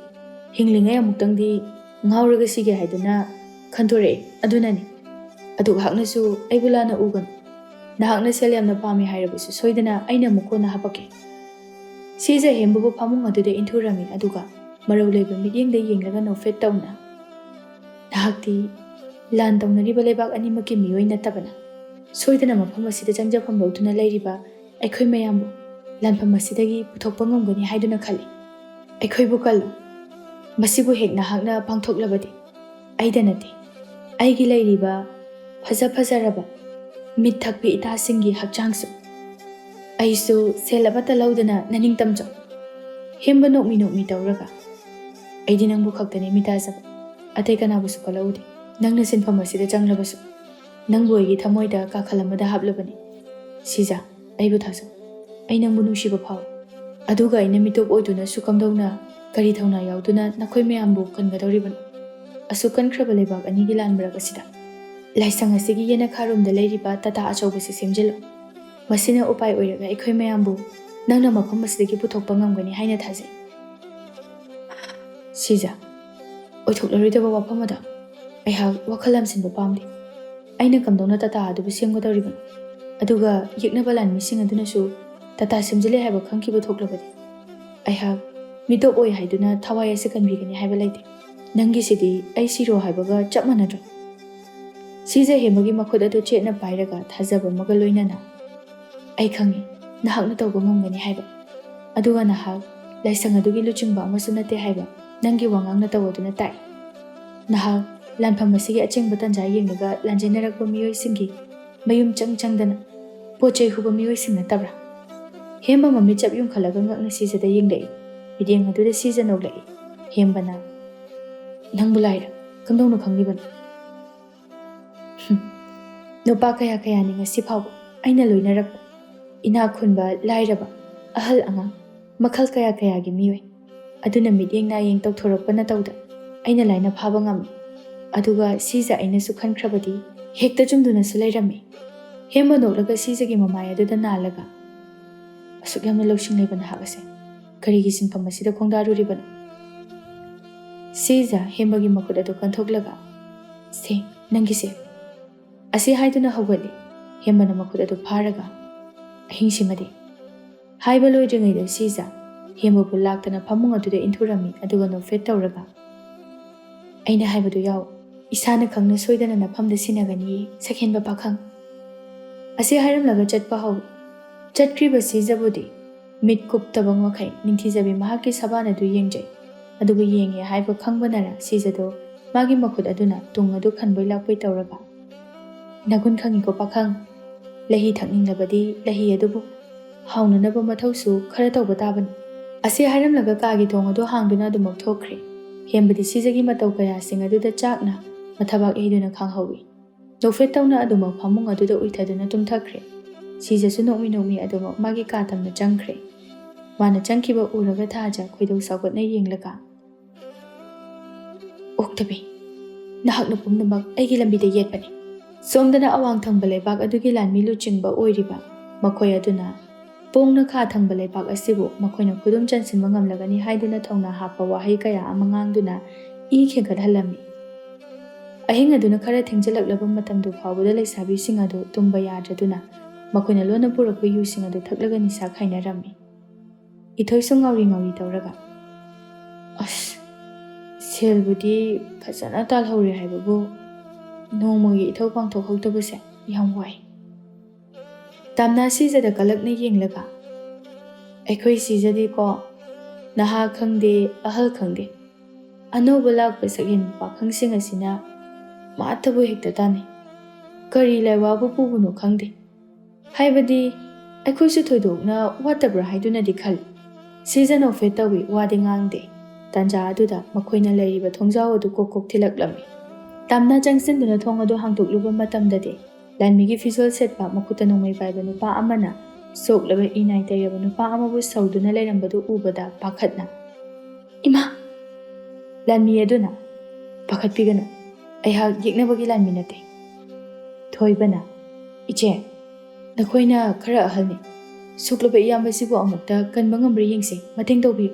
ꯍꯤꯡꯂꯤꯉꯩ ꯑꯃꯨꯛꯇꯪꯗꯤ ꯉꯥꯎꯔꯒ ꯁꯤꯒꯦ ꯍꯥꯏꯗꯨꯅ ꯈꯟꯗꯣꯔꯛꯑꯦ, ꯑꯗꯨꯅꯅꯤ꯫ ꯑꯗꯨ ꯍꯥꯛꯅꯁꯨ ꯑꯩꯕꯨ ꯂꯥꯟꯅ ꯎꯒꯅꯨ꯫ ꯅꯍꯥꯛꯅ ꯁꯦꯜ ꯌꯥꯝꯅ ꯄꯥꯝꯃꯤ ꯍꯥꯏꯔꯕꯁꯨ ꯁꯣꯏꯗꯅ ꯑꯩꯅ ꯑꯃꯨꯛ ꯀꯣꯟꯅ ꯍꯥꯄꯛꯀꯦ"꯫ ꯁꯤꯖ ꯍꯦꯝꯕꯕꯨ ꯐꯃꯨꯡ ꯑꯗꯨꯗ ꯏꯟꯊꯨꯔꯝꯃꯤ, ꯑꯗꯨꯒ ꯃꯔꯧ ꯂꯩꯕ ꯃꯤꯠꯌꯦꯡꯗ ꯌꯦꯡꯂꯒ ꯅꯣꯛꯐꯦꯠ ꯇꯧꯅ, "ꯅꯍꯥꯛꯇꯤ ꯂꯥꯟ ꯇꯧꯅꯔꯤꯕ ꯂꯩꯕꯥꯛ ꯑꯅꯤꯃꯛꯀꯤ ꯃꯤꯑꯣꯏ ꯅꯠꯇꯕꯅ, ꯁꯣꯏꯗꯅ ꯃꯐꯝ ꯑꯁꯤꯗ ꯆꯪꯖꯐꯝ ꯂꯧꯗꯨꯅ ꯂꯩꯔꯤꯕ ꯑꯩꯈꯣꯏ ꯃꯌꯥꯝꯕꯨ ꯂꯥꯟꯐꯝ ꯑꯁꯤꯗꯒꯤ ꯄꯨꯊꯣꯛꯄ ꯉꯝꯒꯅꯤ ꯍꯥꯏꯗꯨꯅ ꯈꯜꯂꯤ꯫ ꯑꯩꯈꯣꯏꯕꯨ ꯀꯜꯂꯨ꯫ ꯃꯁꯤꯕꯨ ꯍꯦꯛ ꯅꯍꯥꯛꯅ ꯄꯥꯡꯊꯣꯛꯂꯕꯗꯤ ꯑꯩꯗ ꯅꯠꯇꯦ, ꯑꯩꯒꯤ ꯂꯩꯔꯤꯕ ꯐꯖ ꯐꯖꯔꯕ ꯃꯤꯠ ꯊꯛꯄꯤ ꯏꯇꯥꯁꯤꯡꯒꯤ ꯍꯛꯆꯥꯡꯁꯨ꯫ ꯑꯩꯁꯨ ꯁꯦꯜ ꯑꯃꯠꯇ ꯂꯧꯗꯅ ꯅꯅꯤꯡꯇꯝꯖꯧ꯫ ꯍꯦꯝꯕ ꯅꯣꯛꯃꯤ ꯅꯣꯛꯃꯤ ꯇꯧꯔꯒ, "ꯑꯩꯗꯤ ꯅꯪꯕꯨ ꯈꯛꯇꯅꯤ ꯃꯤꯇꯥꯖꯕ, ꯑꯇꯩ ꯀꯅꯥꯕꯨꯁꯨ ꯀꯜꯂꯛꯎꯗꯦ꯫ ꯅꯪꯅ ꯁꯤꯟꯐꯝ ꯑꯁꯤꯗ ꯆꯪꯂꯕꯁꯨ, ꯅꯪꯕꯨ ꯑꯩꯒꯤ ꯊꯃꯣꯏꯗ ꯀꯥꯈꯜ ꯑꯃꯗ ꯍꯥꯞꯂꯕꯅꯤ꯫ ꯁꯤꯖ, ꯑꯩꯕꯨ ꯊꯥꯖꯧ꯫ ꯑꯩ ꯅꯪꯕꯨ ꯅꯨꯡꯁꯤꯕ ꯐꯥꯎꯏ꯫ ꯑꯗꯨꯒ ꯑꯩꯅ ꯃꯤꯇꯣꯞ ꯑꯣꯏꯗꯨꯅꯁꯨ ꯀꯝꯗꯧꯅ, ꯀꯔꯤ ꯊꯧꯅꯥ ꯌꯥꯎꯗꯨꯅ ꯅꯈꯣꯏ ꯃꯌꯥꯝꯕꯨ ꯀꯟꯒꯗꯧꯔꯤꯕꯅꯣ? ꯑꯁꯨꯛ ꯀꯟꯈ꯭ꯔꯕ ꯂꯩꯕꯥꯛ ꯑꯅꯤꯒꯤ ꯂꯥꯟ ꯃꯔꯛ ꯑꯁꯤꯗ ꯂꯥꯏꯁꯪ ꯑꯁꯤꯒꯤ ꯌꯦꯅꯈꯥꯔꯣꯝꯗ ꯂꯩꯔꯤꯕ ꯇꯥꯇꯥ ꯑꯆꯧꯕꯁꯤ ꯁꯦꯝꯖꯤꯜꯂꯨ꯫ ꯃꯁꯤꯅ ꯎꯄꯥꯏ ꯑꯣꯏꯔꯒ ꯑꯩꯈꯣꯏ ꯃꯌꯥꯝꯕꯨ ꯅꯪꯅ ꯃꯐꯝ ꯑꯁꯤꯗꯒꯤ ꯄꯨꯊꯣꯛꯄ ꯉꯝꯒꯅꯤ ꯍꯥꯏꯅ ꯊꯥꯖꯩ꯫" "ꯁꯤꯖ, ꯑꯣꯏꯊꯣꯛꯂꯔꯣꯏꯗꯕ ꯋꯥꯐꯝ ꯑꯗꯣ꯫ ꯑꯩꯍꯥꯛ ꯋꯥꯈꯜ ꯂꯥꯝꯁꯤꯟꯕ ꯄꯥꯝꯗꯦ꯫ ꯑꯩꯅ ꯀꯝꯗꯧꯅ ꯇꯥꯇꯥ ꯑꯗꯨꯕꯨ ꯁꯦꯝꯒꯗꯧꯔꯤꯕꯅꯣ? ꯑꯗꯨꯒ ꯌꯦꯛꯅꯕ ꯂꯥꯟꯃꯤꯁꯤꯡ ꯑꯗꯨꯅꯁꯨ ꯇꯥꯇꯥ ꯁꯦꯝꯖꯤꯜꯂꯦ ꯍꯥꯏꯕ ꯈꯪꯈꯤꯕ ꯊꯣꯛꯂꯕꯗꯤ, ꯑꯩꯍꯥꯛ ꯃꯤꯇꯣꯞ ꯑꯣꯏ ꯍꯥꯏꯗꯨꯅ ꯊꯋꯥꯏ ꯑꯁꯤ ꯀꯟꯕꯤꯒꯅꯤ ꯍꯥꯏꯕ ꯂꯩꯇꯦ꯫ ꯅꯪꯒꯤꯁꯤꯗꯤ ꯑꯩ ꯁꯤꯔꯣ ꯍꯥꯏꯕꯒ ꯆꯞ ꯃꯥꯟꯅꯗ꯭ꯔꯣ?" ꯁꯤꯖ ꯍꯦꯝꯕꯒꯤ ꯃꯈꯨꯠ ꯑꯗꯨ ꯆꯦꯠꯅ ꯄꯥꯏꯔꯒ ꯊꯥꯖꯕ ꯑꯃꯒ ꯂꯣꯏꯅꯅ, "ꯑꯩ ꯈꯪꯏ, ꯅꯍꯥꯛꯅ ꯇꯧꯕ ꯉꯝꯒꯅꯤ ꯍꯥꯏꯕ꯫ ꯑꯗꯨꯒ ꯅꯍꯥꯛ ꯂꯥꯏꯁꯪ ꯑꯗꯨꯒꯤ ꯂꯨꯆꯤꯡꯕ ꯑꯃꯁꯨ ꯅꯠꯇꯦ ꯍꯥꯏꯕ ꯅꯪꯒꯤ ꯋꯥꯉꯥꯡ ꯅꯇꯧ ꯑꯗꯨꯅ ꯇꯥꯛꯏ꯫ ꯅꯍꯥꯛ ꯂꯥꯟꯐꯝ ꯑꯁꯤꯒꯤ ꯑꯆꯤꯡꯕ ꯇꯥꯟꯖꯥ ꯌꯦꯡꯂꯒ ꯂꯥꯟꯖꯦꯟꯅꯔꯛꯄ ꯃꯤꯑꯣꯏꯁꯤꯡꯒꯤ ꯃꯌꯨꯝ ꯆꯪ ꯆꯪꯗꯅ ꯄꯣꯠ ꯆꯩ ꯍꯨꯕ ꯃꯤꯑꯣꯏꯁꯤꯡ ꯅꯠꯇꯕ꯭ꯔꯥ?" ꯍꯦꯝꯕ ꯃꯃꯤꯠ ꯆꯞ ꯌꯨꯡꯈꯠꯂꯒ ꯉꯛꯅ ꯁꯤꯖꯗ ꯌꯦꯡꯂꯛꯏ꯫ ꯃꯤꯠꯌꯦꯡ ꯑꯗꯨꯗ ꯁꯤꯖ ꯅꯣꯛꯂꯛꯏ꯫ ꯍꯦꯝꯕꯅ, "ꯅꯪꯕꯨ ꯂꯥꯏꯔ, ꯀꯝꯗꯧꯅ ꯈꯪꯂꯤꯕꯅꯣ?" "ꯍꯨꯝ, ꯅꯨꯄꯥ ꯀꯌꯥ ꯀꯌꯥꯅꯤ ꯉꯁꯤ ꯐꯥꯎꯕ ꯑꯩꯅ ꯂꯣꯏꯅꯔꯛꯄ, ꯏꯅꯥꯛ ꯈꯨꯟꯕ, ꯂꯥꯏꯔꯕ, ꯑꯍꯜ ꯑꯉꯥꯡ, ꯃꯈꯜ ꯀꯌꯥ ꯀꯌꯥꯒꯤ ꯃꯤꯑꯣꯏ꯫ ꯑꯗꯨꯅ ꯃꯤꯠꯌꯦꯡ ꯅꯥꯌꯦꯡ ꯇꯧꯊꯣꯔꯛꯄ ꯅꯇꯧꯗ ꯑꯩꯅ ꯂꯥꯏꯅ ꯐꯥꯕ ꯉꯝꯃꯤ꯫ ꯑꯗꯨꯒ ꯁꯤꯖ ꯑꯩꯅꯁꯨ ꯈꯟꯈ꯭ꯔꯕꯗꯤ ꯍꯦꯛꯇ ꯆꯨꯝꯗꯨꯅꯁꯨ ꯂꯩꯔꯝꯃꯤ꯫" ꯍꯦꯝꯕ ꯅꯣꯛꯂꯒ ꯁꯤꯖꯒꯤ ꯃꯃꯥꯏ ꯑꯗꯨꯗ ꯅꯥꯜꯂꯒ, "ꯑꯁꯨꯛ ꯌꯥꯝꯅ ꯂꯧꯁꯤꯡ ꯂꯩꯕ ꯅꯍꯥꯛ ꯑꯁꯦ ꯀꯔꯤꯒꯤ ꯁꯤꯟꯐꯝ ꯑꯁꯤꯗ ꯈꯣꯡꯗꯥꯔꯨꯔꯤꯕꯅꯣ?" ꯁꯤꯖ ꯍꯦꯝꯕꯒꯤ ꯃꯈꯨꯠ ꯑꯗꯨ ꯀꯟꯊꯣꯛꯂꯒ, "ꯁꯦ, ꯅꯪꯒꯤꯁꯦ" ꯑꯁꯤ ꯍꯥꯏꯗꯨꯅ ꯍꯧꯒꯠꯂꯤ꯫ ꯍꯦꯝꯕꯅ ꯃꯈꯨꯠ ꯑꯗꯨ ꯐꯥꯔꯒ, "ꯑꯍꯤꯡꯁꯤꯃꯗꯤ" ꯍꯥꯏꯕ ꯂꯣꯏꯗ꯭ꯔꯤꯉꯩꯗ ꯁꯤꯖ ꯍꯦꯝꯕꯕꯨ ꯂꯥꯛꯇꯅ ꯐꯃꯨꯡ ꯑꯗꯨꯗ ꯏꯟꯊꯨꯔꯝꯃꯤ, ꯑꯗꯨꯒ ꯅꯣꯛꯐꯦꯠ ꯇꯧꯔꯒ, "ꯑꯩꯅ ꯍꯥꯏꯕꯗꯨ ꯌꯥꯎ, ꯏꯁꯥꯅ ꯈꯪꯅ ꯁꯣꯏꯗꯅ ꯅꯐꯝꯗ ꯁꯤꯟꯅꯒꯅꯤ, ꯁꯛꯍꯦꯟꯕ ꯄꯥꯈꯪ" ꯑꯁꯤ ꯍꯥꯏꯔꯝꯂꯒ ꯆꯠꯄ ꯍꯧꯏ꯫ ꯆꯠꯈ꯭ꯔꯤꯕ ꯁꯤꯖꯕꯨꯗꯤ ꯃꯤꯠ ꯀꯨꯞꯇꯕ ꯃꯈꯩ ꯅꯤꯡꯊꯤꯖꯕꯤ ꯃꯍꯥꯛꯀꯤ ꯁꯕꯥꯟ ꯑꯗꯨ ꯌꯦꯡꯖꯩ꯫ ꯑꯗꯨꯕꯨ ꯌꯦꯡꯉꯦ ꯍꯥꯏꯕ ꯈꯪꯕꯅꯔ ꯁꯤꯖꯗꯣ ꯃꯥꯒꯤ ꯃꯈꯨꯠ ꯑꯗꯨꯅ ꯇꯨꯡ ꯑꯗꯨ ꯈꯟꯕꯣꯏ ꯂꯥꯛꯄꯣꯏ ꯇꯧꯔꯒ, "ꯅꯒꯨꯟ ꯈꯪꯉꯤꯀꯣ ꯄꯥꯈꯪ, ꯂꯩꯍꯤ ꯊꯛꯅꯤꯡꯂꯕꯗꯤ ꯂꯩꯍꯤ ꯑꯗꯨꯕꯨ ꯍꯥꯎꯅꯅꯕ ꯃꯊꯧꯁꯨ ꯈꯔ ꯇꯧꯕ ꯇꯥꯕꯅꯤ"꯫ ꯑꯁꯤ ꯍꯥꯏꯔꯝꯂꯒ ꯀꯥꯒꯤ ꯊꯣꯡ ꯑꯗꯨ ꯍꯥꯡꯗꯨꯅ ꯑꯗꯨꯃꯛ ꯊꯣꯛꯈ꯭ꯔꯦ꯫ ꯍꯦꯝꯕꯗꯤ ꯁꯤꯖꯒꯤ ꯃꯇꯧ ꯀꯌꯥꯁꯤꯡ ꯑꯗꯨꯗ ꯆꯥꯛꯅ ꯃꯊꯕꯥꯛ ꯌꯩꯗꯨꯅ ꯈꯥꯡꯍꯧꯏ꯫ ꯅꯣꯛꯐꯦꯠ ꯇꯧꯅ ꯑꯗꯨꯃꯛ ꯐꯃꯨꯡ ꯑꯗꯨꯗ ꯎꯏꯊꯗꯨꯅ ꯇꯨꯝꯊꯈ꯭ꯔꯦ꯫ ꯁꯤꯖꯁꯨ ꯅꯣꯛꯃꯤ ꯅꯣꯛꯃꯤ ꯑꯗꯨꯃꯛ ꯃꯥꯒꯤ ꯀꯥ ꯇꯝꯅ ꯆꯪꯈ꯭ꯔꯦ꯫ ꯃꯥꯅ ꯆꯪꯈꯤꯕ ꯎꯔꯒ ꯊꯥꯖ ꯈꯣꯏꯗꯧ ꯁꯥꯎꯒꯠꯅ ꯌꯦꯡꯂꯒ, "ꯑꯣꯛꯇꯕꯤ, ꯅꯍꯥꯛꯅ ꯄꯨꯝꯅꯃꯛ ꯑꯩꯒꯤ ꯂꯝꯕꯤꯗ ꯌꯦꯠꯄꯅꯤ"꯫ ꯁꯣꯝꯗꯅ ꯑꯋꯥꯡ ꯊꯪꯕ ꯂꯩꯕꯥꯛ ꯑꯗꯨꯒꯤ ꯂꯥꯟꯃꯤ ꯂꯨꯆꯤꯡꯕ ꯑꯣꯏꯔꯤꯕ ꯃꯈꯣꯏ ꯑꯗꯨꯅ ꯄꯣꯡꯅ ꯈꯥ ꯊꯪꯕ ꯂꯩꯕꯥꯛ ꯑꯁꯤꯕꯨ ꯃꯈꯣꯏꯅ ꯈꯨꯗꯨꯝ ꯆꯟꯁꯤꯟꯕ ꯉꯝꯂꯒꯅꯤ ꯍꯥꯏꯗꯨꯅ ꯊꯧꯅꯥ ꯍꯥꯞꯄ ꯋꯥꯍꯩ ꯀꯌꯥ ꯑꯃ ꯉꯥꯡꯗꯨꯅ ꯏ ꯈꯦꯡꯒꯠꯍꯜꯂꯝꯃꯤ꯫ ꯑꯍꯤꯡ ꯑꯗꯨꯅ ꯈꯔ ꯊꯦꯡꯖꯤꯜꯂꯛꯂꯕ ꯃꯇꯝꯗꯨ ꯐꯥꯎꯕꯗ ꯂꯩꯁꯥꯕꯤꯁꯤꯡ ꯑꯗꯨ ꯇꯨꯝꯕ ꯌꯥꯗ꯭ꯔꯗꯨꯅ ꯃꯈꯣꯏꯅ ꯂꯣꯟꯅ ꯄꯨꯔꯛꯄ ꯌꯨꯁꯤꯡ ꯑꯗꯨ ꯊꯛꯂꯒ ꯅꯤꯁꯥ ꯈꯥꯏꯅꯔꯝꯃꯤ꯫ ꯏꯊꯣꯏꯁꯨ ꯉꯥꯎꯔꯤ ꯉꯥꯎꯔꯤ ꯇꯧꯔꯒ, "ꯑꯁ, ꯁꯦꯜꯕꯨꯗꯤ ꯐꯖꯅ ꯇꯥꯜꯍꯧꯔꯦ ꯍꯥꯏꯕꯕꯨ ꯅꯣꯡꯃꯒꯤ ꯏꯊꯧ ꯄꯥꯡꯊꯣꯛꯍꯧꯗꯕꯁꯦ ꯌꯥꯝ ꯋꯥꯏ"꯫ ꯇꯝꯅ ꯁꯤꯖꯗ ꯀꯂꯛꯅ ꯌꯦꯡꯂꯒ, "ꯑꯩꯈꯣꯏ ꯁꯤꯖꯗꯤꯀꯣ, ꯅꯍꯥ ꯈꯪꯗꯦ, ꯑꯍꯜ ꯈꯪꯗꯦ, ꯑꯅꯧꯕ ꯂꯥꯛꯄ ꯁꯛꯍꯦꯟꯕ ꯄꯥꯈꯪꯁꯤꯡ ꯑꯁꯤꯅ ꯃꯥꯊꯕꯨ ꯍꯦꯛꯇ ꯇꯥꯟꯅꯩ꯫ ꯀꯔꯤ ꯂꯥꯏꯋꯥꯕꯨ ꯄꯨꯕꯅꯣ ꯈꯪꯗꯦ꯫ ꯍꯥꯏꯕꯗꯤ, ꯑꯩꯈꯣꯏꯁꯨ ꯊꯣꯏꯗꯣꯛꯅ ꯋꯥꯠꯇꯕ꯭ꯔꯥ ꯍꯥꯏꯗꯨꯅꯗꯤ ꯈꯜꯂꯤ"꯫ ꯁꯤꯖ ꯅꯣꯛꯐꯦꯠ ꯇꯧꯏ, ꯋꯥꯗꯤ ꯉꯥꯡꯗꯦ꯫ ꯇꯥꯟꯖꯥ ꯑꯗꯨꯗ ꯃꯈꯣꯏꯅ ꯂꯩꯔꯤꯕ ꯊꯣꯡꯖꯥꯎ ꯑꯗꯨ ꯀꯣꯛ ꯀꯣꯛ ꯊꯤꯜꯂꯛꯂꯝꯃꯤ꯫ ꯇꯝꯅ ꯆꯪꯁꯤꯟꯗꯨꯅ ꯊꯣꯡ ꯑꯗꯨ ꯍꯥꯡꯗꯣꯛꯂꯨꯕ ꯃꯇꯝꯗꯗꯤ, ꯂꯥꯟꯃꯤꯒꯤ ꯐꯤꯖꯣꯜ ꯁꯦꯠꯄ, ꯃꯈꯨꯠꯇ ꯅꯣꯡꯃꯩ ꯄꯥꯏꯕ ꯅꯨꯄꯥ ꯑꯃꯅ ꯁꯣꯛꯂꯕ ꯏꯅꯥꯏ ꯇꯩꯔꯕ ꯅꯨꯄꯥ ꯑꯃꯕꯨ ꯁꯧꯗꯨꯅ ꯂꯩꯔꯝꯕꯗꯨ ꯎꯕꯗ ꯄꯥꯈꯠꯅ, "ꯏꯃꯥ!" ꯂꯥꯟꯃꯤ ꯑꯗꯨꯅ, "ꯄꯥꯈꯠꯄꯤꯒꯅꯨ, ꯑꯩꯍꯥꯛ ꯌꯦꯛꯅꯕꯒꯤ ꯂꯥꯟꯃꯤ ꯅꯠꯇꯦ"꯫ ꯊꯣꯏꯕꯅ, "ꯏꯆꯦ, ꯅꯈꯣꯏꯅ ꯈꯔ ꯑꯍꯜꯅꯤ꯫ ꯁꯣꯛꯂꯕ ꯏꯌꯥꯝꯕꯁꯤꯕꯨ ꯑꯃꯨꯛꯇ ꯀꯟꯕ ꯉꯝꯕ꯭ꯔꯥ ꯌꯦꯡꯁꯤ, ꯃꯇꯦꯡ ꯇꯧꯕꯤꯌꯨ"꯫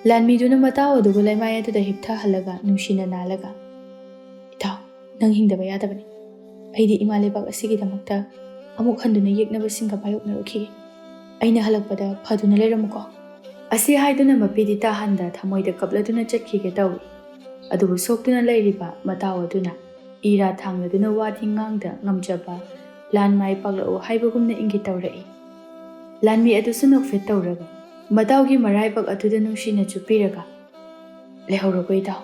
ꯂꯥꯟꯃꯤꯗꯨꯅ ꯃꯇꯥꯎ ꯑꯗꯨꯕꯨ ꯂꯩꯃꯥꯏ ꯑꯗꯨꯗ ꯍꯤꯞꯊꯍꯜꯂꯒ ꯅꯨꯡꯁꯤꯅ ꯅꯥꯜꯂꯒ, "ꯏꯇꯥꯎ, ꯅꯪ ꯍꯤꯡꯗꯕ ꯌꯥꯗꯕꯅꯤ꯫ ꯑꯩꯗꯤ ꯏꯃꯥ ꯂꯩꯕꯥꯛ ꯑꯁꯤꯒꯤꯗꯃꯛꯇ ꯑꯃꯨꯛ ꯍꯟꯗꯨꯅ ꯌꯦꯛꯅꯕꯁꯤꯡꯒ ꯃꯥꯌꯣꯛꯅꯔꯨꯈꯤꯒꯦ꯫ ꯑꯩꯅ ꯍꯜꯂꯛꯄꯗ ꯐꯗꯨꯅ ꯂꯩꯔꯝꯃꯨꯀꯣ"꯫ ꯑꯁꯤ ꯍꯥꯏꯗꯨꯅ ꯃꯄꯤꯗꯤ ꯇꯥꯍꯟꯗ ꯊꯃꯣꯏꯗ ꯀꯞꯂꯗꯨꯅ ꯆꯠꯈꯤꯒꯦ ꯇꯧꯏ꯫ ꯑꯗꯨꯕꯨ ꯁꯣꯛꯇꯨꯅ ꯂꯩꯔꯤꯕ ꯃꯇꯥꯎ ꯑꯗꯨꯅ ꯏꯔꯥ ꯊꯥꯡꯂꯗꯨꯅ ꯋꯥꯗꯤ ꯉꯥꯡꯗ ꯉꯝꯖꯕ ꯂꯥꯟ ꯃꯥꯏ ꯄꯥꯛꯂꯛꯎ ꯍꯥꯏꯕꯒꯨꯝꯅ ꯏꯪꯒꯤꯠ ꯇꯧꯔꯛꯏ꯫ ꯂꯥꯟꯃꯤ ꯑꯗꯨꯁꯨ ꯅꯣꯛꯐꯦꯠ ꯇꯧꯔꯒ ꯃꯇꯥꯎꯒꯤ ꯃꯔꯥꯏꯕꯛ ꯑꯗꯨꯗ ꯅꯨꯡꯁꯤꯅ ꯆꯨꯞꯄꯤꯔꯒ, "ꯂꯩꯍꯧꯔꯣꯀꯣ ꯏꯇꯥꯎ,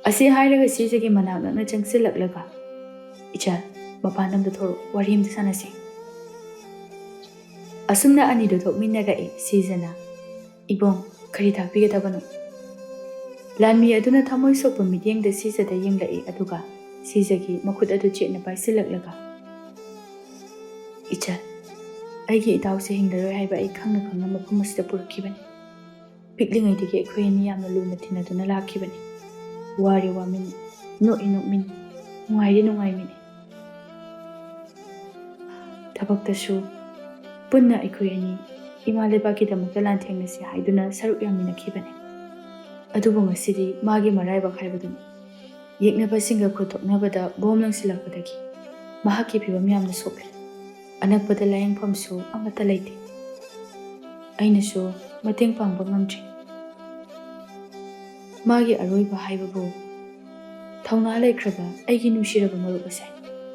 ꯑꯁꯤ ꯍꯥꯏꯔꯒ ꯁꯤꯖꯒꯤ ꯃꯅꯥꯛ ꯅꯛꯅ ꯆꯪꯁꯤꯜꯂꯛꯂꯒ, "ꯏꯆꯜ, ꯃꯄꯥꯟ ꯂꯝꯗ ꯊꯣꯛꯂꯛꯎ, ꯋꯥꯔꯤ ꯑꯃꯇ ꯁꯥꯟꯅꯁꯤ꯫" ꯑꯁꯨꯝꯅ ꯑꯅꯤꯗꯨ ꯊꯣꯛꯃꯤꯟꯅꯔꯛꯏ꯫ ꯁꯤꯖꯅ, "ꯏꯕꯨꯡ, ꯀꯔꯤ ꯇꯥꯛꯄꯤꯒꯗꯕꯅꯣ?" ꯂꯥꯟꯃꯤ ꯑꯗꯨꯅ ꯊꯃꯣꯏ ꯁꯣꯛꯄ ꯃꯤꯠꯌꯦꯡꯗ ꯁꯤꯖꯗ ꯌꯦꯡꯂꯛꯏ, ꯑꯗꯨꯒ ꯁꯤꯖꯒꯤ ꯃꯈꯨꯠ ꯑꯗꯨ ꯆꯦꯠꯅ ꯄꯥꯏꯁꯤꯜꯂꯛꯂꯒ, "ꯏꯆꯜ, ꯑꯩꯒꯤ ꯏꯇꯥꯎꯁꯦ ꯍꯤꯡꯂꯔꯣꯏ ꯍꯥꯏꯕ ꯑꯩ ꯈꯪꯅ ꯈꯪꯅ ꯃꯐꯝ ꯑꯁꯤꯗ ꯄꯨꯔꯛꯈꯤꯕꯅꯤ꯫ ꯄꯤꯛꯂꯤꯉꯩꯗꯒꯤ ꯑꯩꯈꯣꯏ ꯑꯅꯤ ꯌꯥꯝꯅ ꯂꯨꯅ ꯇꯤꯟꯅꯗꯨꯅ ꯂꯥꯛꯈꯤꯕꯅꯤ꯫ ꯋꯥꯔꯦ ꯋꯥꯃꯤꯟꯅꯩ, ꯅꯣꯛꯏ ꯅꯣꯛꯃꯤꯟꯅꯩ, ꯅꯨꯡꯉꯥꯏꯔꯦ ꯅꯨꯡꯉꯥꯏꯃꯤꯟꯅꯩ꯫ ꯊꯕꯛꯇꯁꯨ ꯄꯨꯟꯅ ꯑꯩꯈꯣꯏ ꯑꯅꯤ ꯏꯃꯥ ꯂꯩꯕꯥꯛꯀꯤꯗꯃꯛꯇ ꯂꯥꯟꯊꯦꯡꯅꯁꯤ ꯍꯥꯏꯗꯨꯅ ꯁꯔꯨꯛ ꯌꯥꯃꯤꯟꯅꯈꯤꯕꯅꯤ꯫ ꯑꯗꯨꯕꯨ ꯉꯁꯤꯗꯤ ꯃꯥꯒꯤ ꯃꯔꯥꯏꯕꯛ ꯍꯥꯏꯕꯗꯨꯅꯤ꯫ ꯌꯦꯛꯅꯕꯁꯤꯡꯒ ꯈꯨꯠ ꯊꯣꯛꯅꯕꯗ ꯕꯣꯝ ꯂꯪꯁꯤꯜꯂꯛꯄꯗꯒꯤ ꯃꯍꯥꯛꯀꯤ ꯐꯤꯕꯝ ꯌꯥꯝꯅ ꯁꯣꯛꯂꯦ꯫ ꯑꯅꯛꯄꯗ ꯂꯥꯌꯦꯡꯐꯝꯁꯨ ꯑꯃꯠꯇ ꯂꯩꯇꯦ꯫ ꯑꯩꯅꯁꯨ ꯃꯇꯦꯡ ꯄꯥꯡꯕ ꯉꯝꯗ꯭ꯔꯤ꯫ ꯃꯥꯒꯤ ꯑꯔꯣꯏꯕ ꯍꯥꯏꯕꯕꯨ ꯊꯧꯅꯥ ꯂꯩꯈ꯭ꯔꯕ ꯑꯩꯒꯤ ꯅꯨꯡꯁꯤꯔꯕ ꯃꯔꯨꯞ ꯑꯁꯦ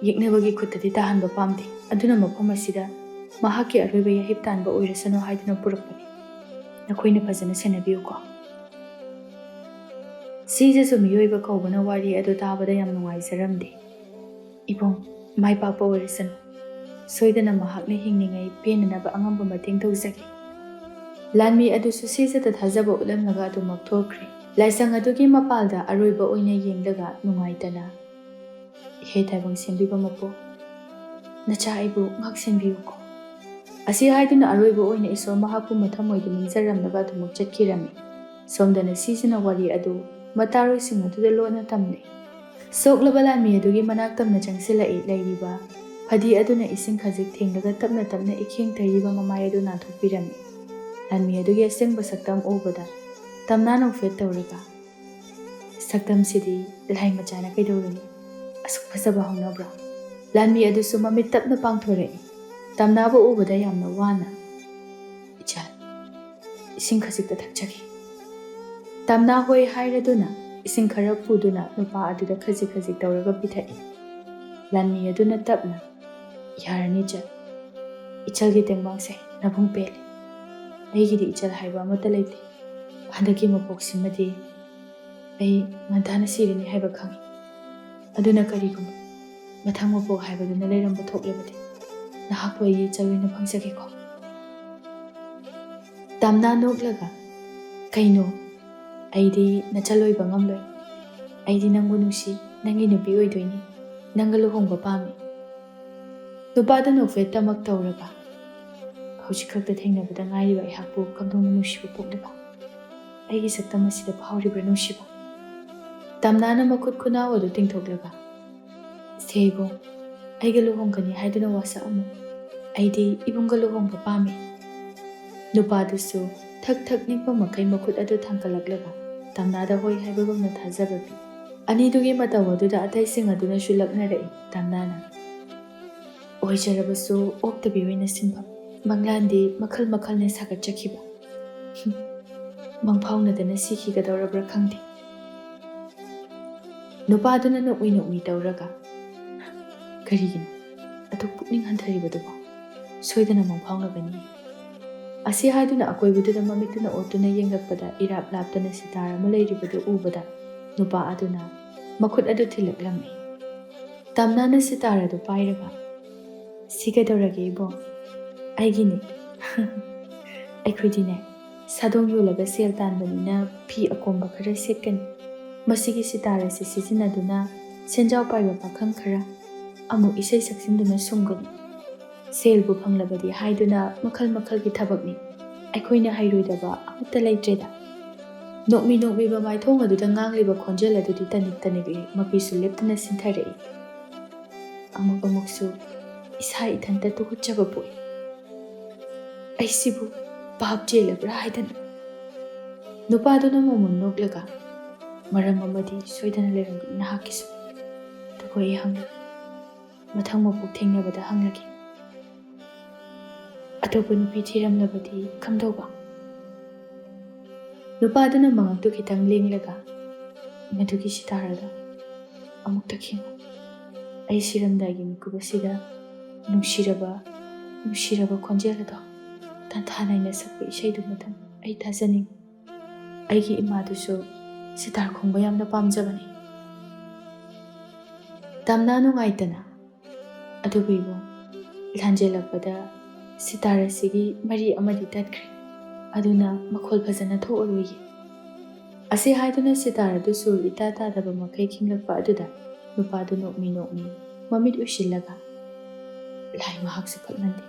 ꯌꯦꯛꯅꯕꯒꯤ ꯈꯨꯠꯇꯗꯤ ꯇꯥꯍꯟꯕ ꯄꯥꯝꯗꯦ꯫ ꯑꯗꯨꯅ ꯃꯐꯝ ꯑꯁꯤꯗ ꯃꯍꯥꯛꯀꯤ ꯑꯔꯣꯏꯕ ꯌꯥꯍꯤꯞ ꯇꯥꯟꯕ ꯑꯣꯏꯔꯁꯅꯨ ꯍꯥꯏꯗꯨꯅ ꯄꯨꯔꯛꯄꯅꯤ꯫ ꯅꯈꯣꯏꯅ ꯐꯖꯅ ꯁꯦꯟꯅꯕꯤꯌꯨꯀꯣ꯫" ꯁꯤꯖꯁꯨ ꯃꯤꯑꯣꯏꯕ ꯀꯧꯕꯅ ꯋꯥꯔꯤ ꯑꯗꯨ ꯇꯥꯕꯗ ꯌꯥꯝ ꯅꯨꯡꯉꯥꯏꯖꯔꯝꯗꯦ꯫ "ꯏꯕꯨꯡ, ꯃꯥꯏ ꯄꯥꯛꯄ ꯑꯣꯏꯔꯁꯅꯨ꯫ ꯁꯣꯏꯗꯅ ꯃꯍꯥꯛꯅ ꯍꯤꯡꯂꯤꯉꯩ ꯄꯦꯟꯅꯅꯕ ꯑꯉꯝꯕ ꯃꯇꯦꯡ ꯇꯧꯖꯒꯦ꯫" ꯂꯥꯟꯃꯤ ꯑꯗꯨꯁꯨ ꯁꯤꯖꯗ ꯊꯥꯖꯕ ꯎꯠꯂꯝꯂꯒ ꯑꯗꯨꯃꯛ ꯊꯣꯛꯈ꯭ꯔꯦ꯫ ꯂꯥꯏꯁꯪ ꯑꯗꯨꯒꯤ ꯃꯄꯥꯜꯗ ꯑꯔꯣꯏꯕ ꯑꯣꯏꯅ ꯌꯦꯡꯂꯒ ꯅꯨꯡꯉꯥꯏꯇꯅ, "ꯏꯍꯦ ꯇꯥꯏꯕꯪ ꯁꯦꯝꯕꯤꯕ ꯃꯄꯨ, ꯅꯆꯥ ꯑꯩꯕꯨ ꯉꯥꯛ ꯁꯦꯟꯕꯤꯌꯨꯀꯣ꯫" ꯑꯁꯤ ꯍꯥꯏꯗꯨꯅ ꯑꯔꯣꯏꯕ ꯑꯣꯏꯅ ꯏꯁꯣꯔ ꯃꯍꯥꯛꯄꯨ ꯃꯊꯃꯣꯏꯗ ꯅꯤꯡꯖꯔꯝꯂꯒ ꯑꯗꯨꯃꯛ ꯆꯠꯈꯤꯔꯝꯃꯤ꯫ ꯁꯣꯝꯗꯅ ꯁꯤꯖꯅ ꯋꯥꯔꯤ ꯑꯗꯨ ꯃꯇꯥꯔꯣꯏꯁꯤꯡ ꯑꯗꯨꯗ ꯂꯣꯟꯅ ꯇꯝꯂꯦ꯫ ꯁꯣꯛꯂꯕ ꯂꯥꯟꯃꯤ ꯑꯗꯨꯒꯤ ꯃꯅꯥꯛ ꯇꯝꯅ ꯆꯪꯁꯤꯜꯂꯛꯏ꯫ ꯂꯩꯔꯤꯕ ꯐꯗꯤ ꯑꯗꯨꯅ ꯏꯁꯤꯡ ꯈꯖꯤꯛ ꯊꯦꯡꯂꯒ ꯇꯞꯅ ꯇꯞꯅ ꯏꯈꯦꯡ ꯊꯩꯔꯤꯕ ꯃꯃꯥꯏ ꯑꯗꯨ ꯅꯥꯟꯊꯣꯛꯄꯤꯔꯝꯃꯤ꯫ ꯂꯥꯟꯃꯤ ꯑꯗꯨꯒꯤ ꯑꯁꯦꯡꯕ ꯁꯛꯇꯝ ꯎꯕꯗ ꯇꯝꯅꯥ ꯅꯣꯛꯐꯦꯠ ꯇꯧꯔꯒ, "ꯁꯛꯇꯝꯁꯤꯗꯤ ꯂꯥꯏ ꯃꯆꯥꯅ ꯀꯩꯗꯧꯔꯨꯅꯤ? ꯑꯁꯨꯛ ꯐꯖꯕ ꯍꯧꯅꯕ꯭ꯔꯣ?" ꯂꯥꯟꯃꯤ ꯑꯗꯨꯁꯨ ꯃꯃꯤꯠ ꯇꯞꯅ ꯄꯥꯡꯊꯣꯔꯛꯏ꯫ ꯇꯝꯅꯥꯕꯨ ꯎꯕꯗ ꯌꯥꯝꯅ ꯋꯥꯅ, "ꯏꯆꯥ, ꯏꯁꯤꯡ ꯈꯖꯤꯛꯇ ꯊꯛꯆꯒꯦ꯫" ꯇꯝꯅꯥ ꯍꯣꯏ ꯍꯥꯏꯔꯗꯨꯅ ꯏꯁꯤꯡ ꯈꯔ ꯄꯨꯗꯨꯅ ꯅꯨꯄꯥ ꯑꯗꯨꯗ ꯈꯖꯤꯛ ꯈꯖꯤꯛ ꯇꯧꯔꯒ ꯄꯤꯊꯛꯏ꯫ ꯂꯥꯟꯃꯤ ꯑꯗꯨꯅ ꯇꯞꯅ, "ꯌꯥꯔꯅꯤ ꯏꯆꯜ꯫ ꯏꯆꯜꯒꯤ ꯇꯦꯡꯕꯥꯡꯁꯦ ꯅꯕꯨꯡ ꯄꯦꯜꯂꯤ꯫ ꯑꯩꯒꯤꯗꯤ ꯏꯆꯜ ꯍꯥꯏꯕ ꯑꯃꯠꯇ ꯂꯩꯇꯦ꯫ ꯍꯟꯗꯛꯀꯤ ꯃꯄꯣꯛꯁꯤꯃꯗꯤ ꯑꯩ ꯉꯟꯇꯥꯅ ꯁꯤꯔꯅꯤ ꯍꯥꯏꯕ ꯈꯪꯏ꯫ ꯑꯗꯨꯅ ꯀꯔꯤꯒꯨꯝꯕ ꯃꯊꯪ ꯃꯄꯣꯛ ꯍꯥꯏꯕꯗꯨꯅ ꯂꯩꯔꯝꯕ ꯊꯣꯛꯂꯕꯗꯤ ꯅꯍꯥꯛꯄꯨ ꯑꯩꯒꯤ ꯏꯆꯜ ꯑꯣꯏꯅ ꯐꯪꯖꯒꯦꯀꯣ꯫ ꯇꯝꯅꯥ ꯅꯣꯛꯂꯒ, "ꯀꯩꯅꯣ? ꯑꯩꯗꯤ ꯅꯆꯜ ꯑꯣꯏꯕ ꯉꯝꯂꯣꯏ꯫ ꯑꯩꯗꯤ ꯅꯪꯕꯨ ꯅꯨꯡꯁꯤ, ꯅꯪꯒꯤ ꯅꯨꯄꯤ ꯑꯣꯏꯗꯣꯏꯅꯤ, ꯅꯪꯒ ꯂꯨꯍꯣꯡꯕ ꯄꯥꯝꯃꯤ꯫" ꯅꯨꯄꯥꯗꯨ ꯅꯣꯛꯐꯦꯠꯇꯃꯛ ꯇꯧꯔꯒ, "ꯍꯧꯖꯤꯛ ꯈꯛꯇ ꯊꯦꯡꯅꯕꯗ ꯉꯥꯏꯔꯤꯕ ꯑꯩꯍꯥꯛꯄꯨ ꯀꯝꯗꯧꯅ ꯅꯨꯡꯁꯤꯕ ꯄꯣꯛꯂꯤꯕ? ꯑꯩꯒꯤ ꯁꯛꯇꯝ ꯑꯁꯤꯗ ꯐꯥꯎꯔꯤꯕ꯭ꯔꯥ ꯅꯨꯡꯁꯤꯕ?" ꯇꯝꯅꯥꯅ ꯃꯈꯨꯠ ꯈꯨꯅꯥꯎ ꯑꯗꯨ ꯇꯤꯡꯊꯣꯛꯂꯒ, "ꯁꯦ ꯏꯕꯨꯡ, ꯑꯩꯒ ꯂꯨꯍꯣꯡꯒꯅꯤ ꯍꯥꯏꯗꯨꯅ ꯋꯥꯁꯛꯑꯝꯃꯨ꯫ ꯑꯩꯗꯤ ꯏꯕꯨꯡꯒ ꯂꯨꯍꯣꯡꯕ ꯄꯥꯝꯃꯤ꯫" ꯅꯨꯄꯥꯗꯨꯁꯨ ꯊꯛ ꯊꯛ ꯅꯤꯛꯄ ꯃꯈꯩ ꯃꯈꯨꯠ ꯑꯗꯨ ꯊꯥꯡꯒꯠꯂꯛꯂꯒ ꯇꯝꯅꯥꯗ ꯍꯣꯏ ꯍꯥꯏꯕꯒꯨꯝꯅ ꯊꯥꯖꯕ ꯄꯤ꯫ ꯑꯅꯤꯗꯨꯒꯤ ꯃꯇꯧ ꯑꯗꯨꯗ ꯑꯇꯩꯁꯤꯡ ꯑꯗꯨꯅꯁꯨ ꯂꯛꯅꯔꯛꯏ꯫ ꯇꯝꯅꯥꯅ, "ꯑꯣꯏꯖꯔꯕꯁꯨ ꯑꯣꯛꯇꯕꯤ ꯑꯣꯏꯅ ꯁꯤꯟꯐꯝ꯫ ꯃꯪꯂꯥꯟꯗꯤ ꯃꯈꯜ ꯃꯈꯜꯅ ꯁꯥꯒꯠꯆꯈꯤꯕ꯫ ꯃꯪꯐꯥꯎꯅꯗꯅ ꯁꯤꯈꯤꯒꯗꯧꯔꯕ꯭ꯔꯥ ꯈꯪꯗꯦ꯫" ꯅꯨꯄꯥꯗꯨꯅ ꯅꯣꯛꯃꯤ ꯅꯣꯛꯃꯤ ꯇꯧꯔꯒ, "ꯀꯔꯤꯒꯤꯅꯣ ꯑꯗꯨꯛ ꯄꯨꯛꯅꯤꯡ ꯍꯟꯊꯔꯤꯕꯗꯨꯕꯣ? ꯁꯣꯏꯗꯅ ꯃꯪꯐꯥꯎꯅꯒꯅꯤ꯫" ꯑꯁꯤ ꯍꯥꯏꯗꯨꯅ ꯑꯀꯣꯏꯕꯗꯨꯗ ꯃꯃꯤꯠꯇꯨꯅ ꯑꯣꯠꯇꯨꯅ ꯌꯦꯡꯂꯛꯄꯗ ꯏꯔꯥꯞ ꯂꯥꯞꯇꯅ ꯁꯤꯇꯥꯔ ꯑꯃ ꯂꯩꯔꯤꯕꯗꯨ ꯎꯕꯗ ꯅꯨꯄꯥ ꯑꯗꯨꯅ ꯃꯈꯨꯠ ꯑꯗꯨ ꯊꯤꯜꯂꯛꯂꯝꯃꯤ꯫ ꯇꯝꯅꯥꯅ ꯁꯤꯇꯥꯔ ꯑꯗꯨ ꯄꯥꯏꯔꯒ, "ꯁꯤ ꯀꯩꯗꯧꯔꯒꯦ ꯏꯕꯣ? ꯑꯩꯒꯤꯅꯤ꯫" "ꯑꯩꯈꯣꯏꯗꯤꯅꯦ, ꯁꯥꯗꯣꯡ ꯌꯣꯜꯂꯒ ꯁꯦꯜ ꯇꯥꯟꯕꯅꯤꯅ ꯐꯤ ꯑꯀꯣꯝꯕ ꯈꯔ ꯁꯦꯠꯀꯅꯤ꯫ ꯃꯁꯤꯒꯤ ꯁꯤꯇꯥꯔ ꯑꯁꯤ ꯁꯤꯖꯤꯟꯅꯗꯨꯅ ꯁꯦꯟꯖꯥꯎ ꯄꯥꯏꯕ ꯄꯥꯈꯪ ꯈꯔ ꯑꯃꯨꯛ ꯏꯁꯩ ꯁꯛꯆꯤꯟꯗꯨꯅ ꯁꯨꯝꯒꯅꯤ꯫ ꯁꯦꯜꯕꯨ ꯐꯪꯂꯕꯗꯤ ꯍꯥꯏꯗꯨꯅ ꯃꯈꯜ ꯃꯈꯜꯒꯤ ꯊꯕꯛꯅꯤ꯫ ꯑꯩꯈꯣꯏꯅ ꯍꯩꯔꯣꯏꯗꯕ ꯑꯃꯠꯇ ꯂꯩꯇ꯭ꯔꯦꯗ꯫" ꯅꯣꯛꯃꯤ ꯅꯣꯛꯃꯤ ꯃꯃꯥꯏꯊꯣꯡ ꯑꯗꯨꯗ ꯉꯥꯡꯂꯤꯕ ꯈꯣꯟꯖꯦꯜ ꯑꯗꯨꯗꯤ ꯇꯅꯤꯛ ꯇꯅꯤꯛꯂꯤ, ꯃꯄꯤꯁꯨ ꯂꯦꯞꯇꯅ ꯁꯤꯟꯊꯔꯛꯏ꯫ ꯑꯃꯨꯛ ꯑꯃꯨꯛꯁꯨ ꯏꯁꯥ ꯏꯊꯟꯇ ꯇꯨꯀꯠꯆꯕ ꯄꯣꯛꯏ꯫ "ꯑꯩꯁꯤꯕꯨ ꯄꯥꯞ ꯆꯦꯜꯂꯕ꯭ꯔꯥ ꯍꯥꯏꯗꯅ꯫" ꯅꯨꯄꯥꯗꯨꯅ ꯃꯃꯨꯟ ꯅꯣꯛꯂꯒ, "ꯃꯔꯝ ꯑꯃꯗꯤ ꯁꯣꯏꯗꯅ ꯂꯩꯔꯝꯒꯅꯤ ꯅꯍꯥꯛꯀꯤꯁꯨ꯫ ꯑꯗꯨꯕꯨ ꯑꯩ ꯍꯪꯂꯒꯦ꯫ ꯃꯊꯪ ꯃꯄꯣꯛ ꯊꯦꯡꯅꯕꯗ ꯍꯪꯂꯒꯦ꯫ ꯑꯇꯣꯞꯄ ꯅꯨꯄꯤ ꯊꯤꯔꯝꯂꯕꯗꯤ ꯀꯝꯗꯧꯕ?" ꯅꯨꯄꯥꯗꯨꯅ ꯃꯉꯛꯇꯨ ꯈꯤꯇꯪ ꯂꯦꯡꯂꯒ, "ꯃꯗꯨꯒꯤ ꯁꯤꯇꯥꯔꯗꯣ ꯑꯃꯨꯛꯇ ꯈꯤꯡꯉꯨ꯫ ꯑꯩ ꯁꯤꯔꯝꯗꯥꯏꯒꯤ ꯃꯤꯀꯨꯞ ꯑꯁꯤꯗ ꯅꯨꯡꯁꯤꯔꯕ, ꯅꯨꯡꯁꯤꯔꯕ ꯈꯣꯟꯖꯦꯜ ꯑꯗꯣ ꯇꯥꯟꯊꯥ ꯅꯥꯏꯅ ꯁꯛꯄ ꯏꯁꯩꯗꯨꯃꯇꯪ ꯑꯩ ꯇꯥꯖꯅꯤꯡꯏ꯫ ꯑꯩꯒꯤ ꯏꯃꯥꯗꯨꯁꯨ ꯁꯤꯇꯥꯔ ꯈꯣꯡꯕ ꯌꯥꯝꯅ ꯄꯥꯝꯖꯕꯅꯤ꯫ ꯇꯝꯅꯥ ꯅꯨꯡꯉꯥꯏꯇꯅ, "ꯑꯗꯨꯕꯨ ꯏꯕꯨꯡ, ꯂꯥꯟꯖꯦꯜꯂꯛꯄꯗ ꯁꯤꯇꯥꯔ ꯑꯁꯤꯒꯤ ꯃꯔꯤ ꯑꯃꯗꯤ ꯇꯠꯈ꯭ꯔꯦ꯫ ꯑꯗꯨꯅ ꯃꯈꯣꯜ ꯐꯖꯅ ꯊꯣꯛꯑꯔꯣꯏꯌꯦ꯫" ꯑꯁꯤ ꯍꯥꯏꯗꯨꯅ ꯁꯤꯇꯥꯔ ꯑꯗꯨ ꯁꯨꯔ ꯏꯇꯥ ꯇꯥꯗꯕ ꯃꯈꯩ ꯈꯤꯡꯂꯛꯄ ꯑꯗꯨꯗ ꯅꯨꯄꯥꯗꯨ ꯅꯣꯛꯃꯤ ꯅꯣꯛꯃꯤ ꯃꯃꯤꯠ ꯎꯏꯁꯤꯜꯂꯒ, "ꯂꯥꯏ ꯃꯍꯥꯛꯁꯨ ꯐꯠꯃꯟꯗꯦ꯫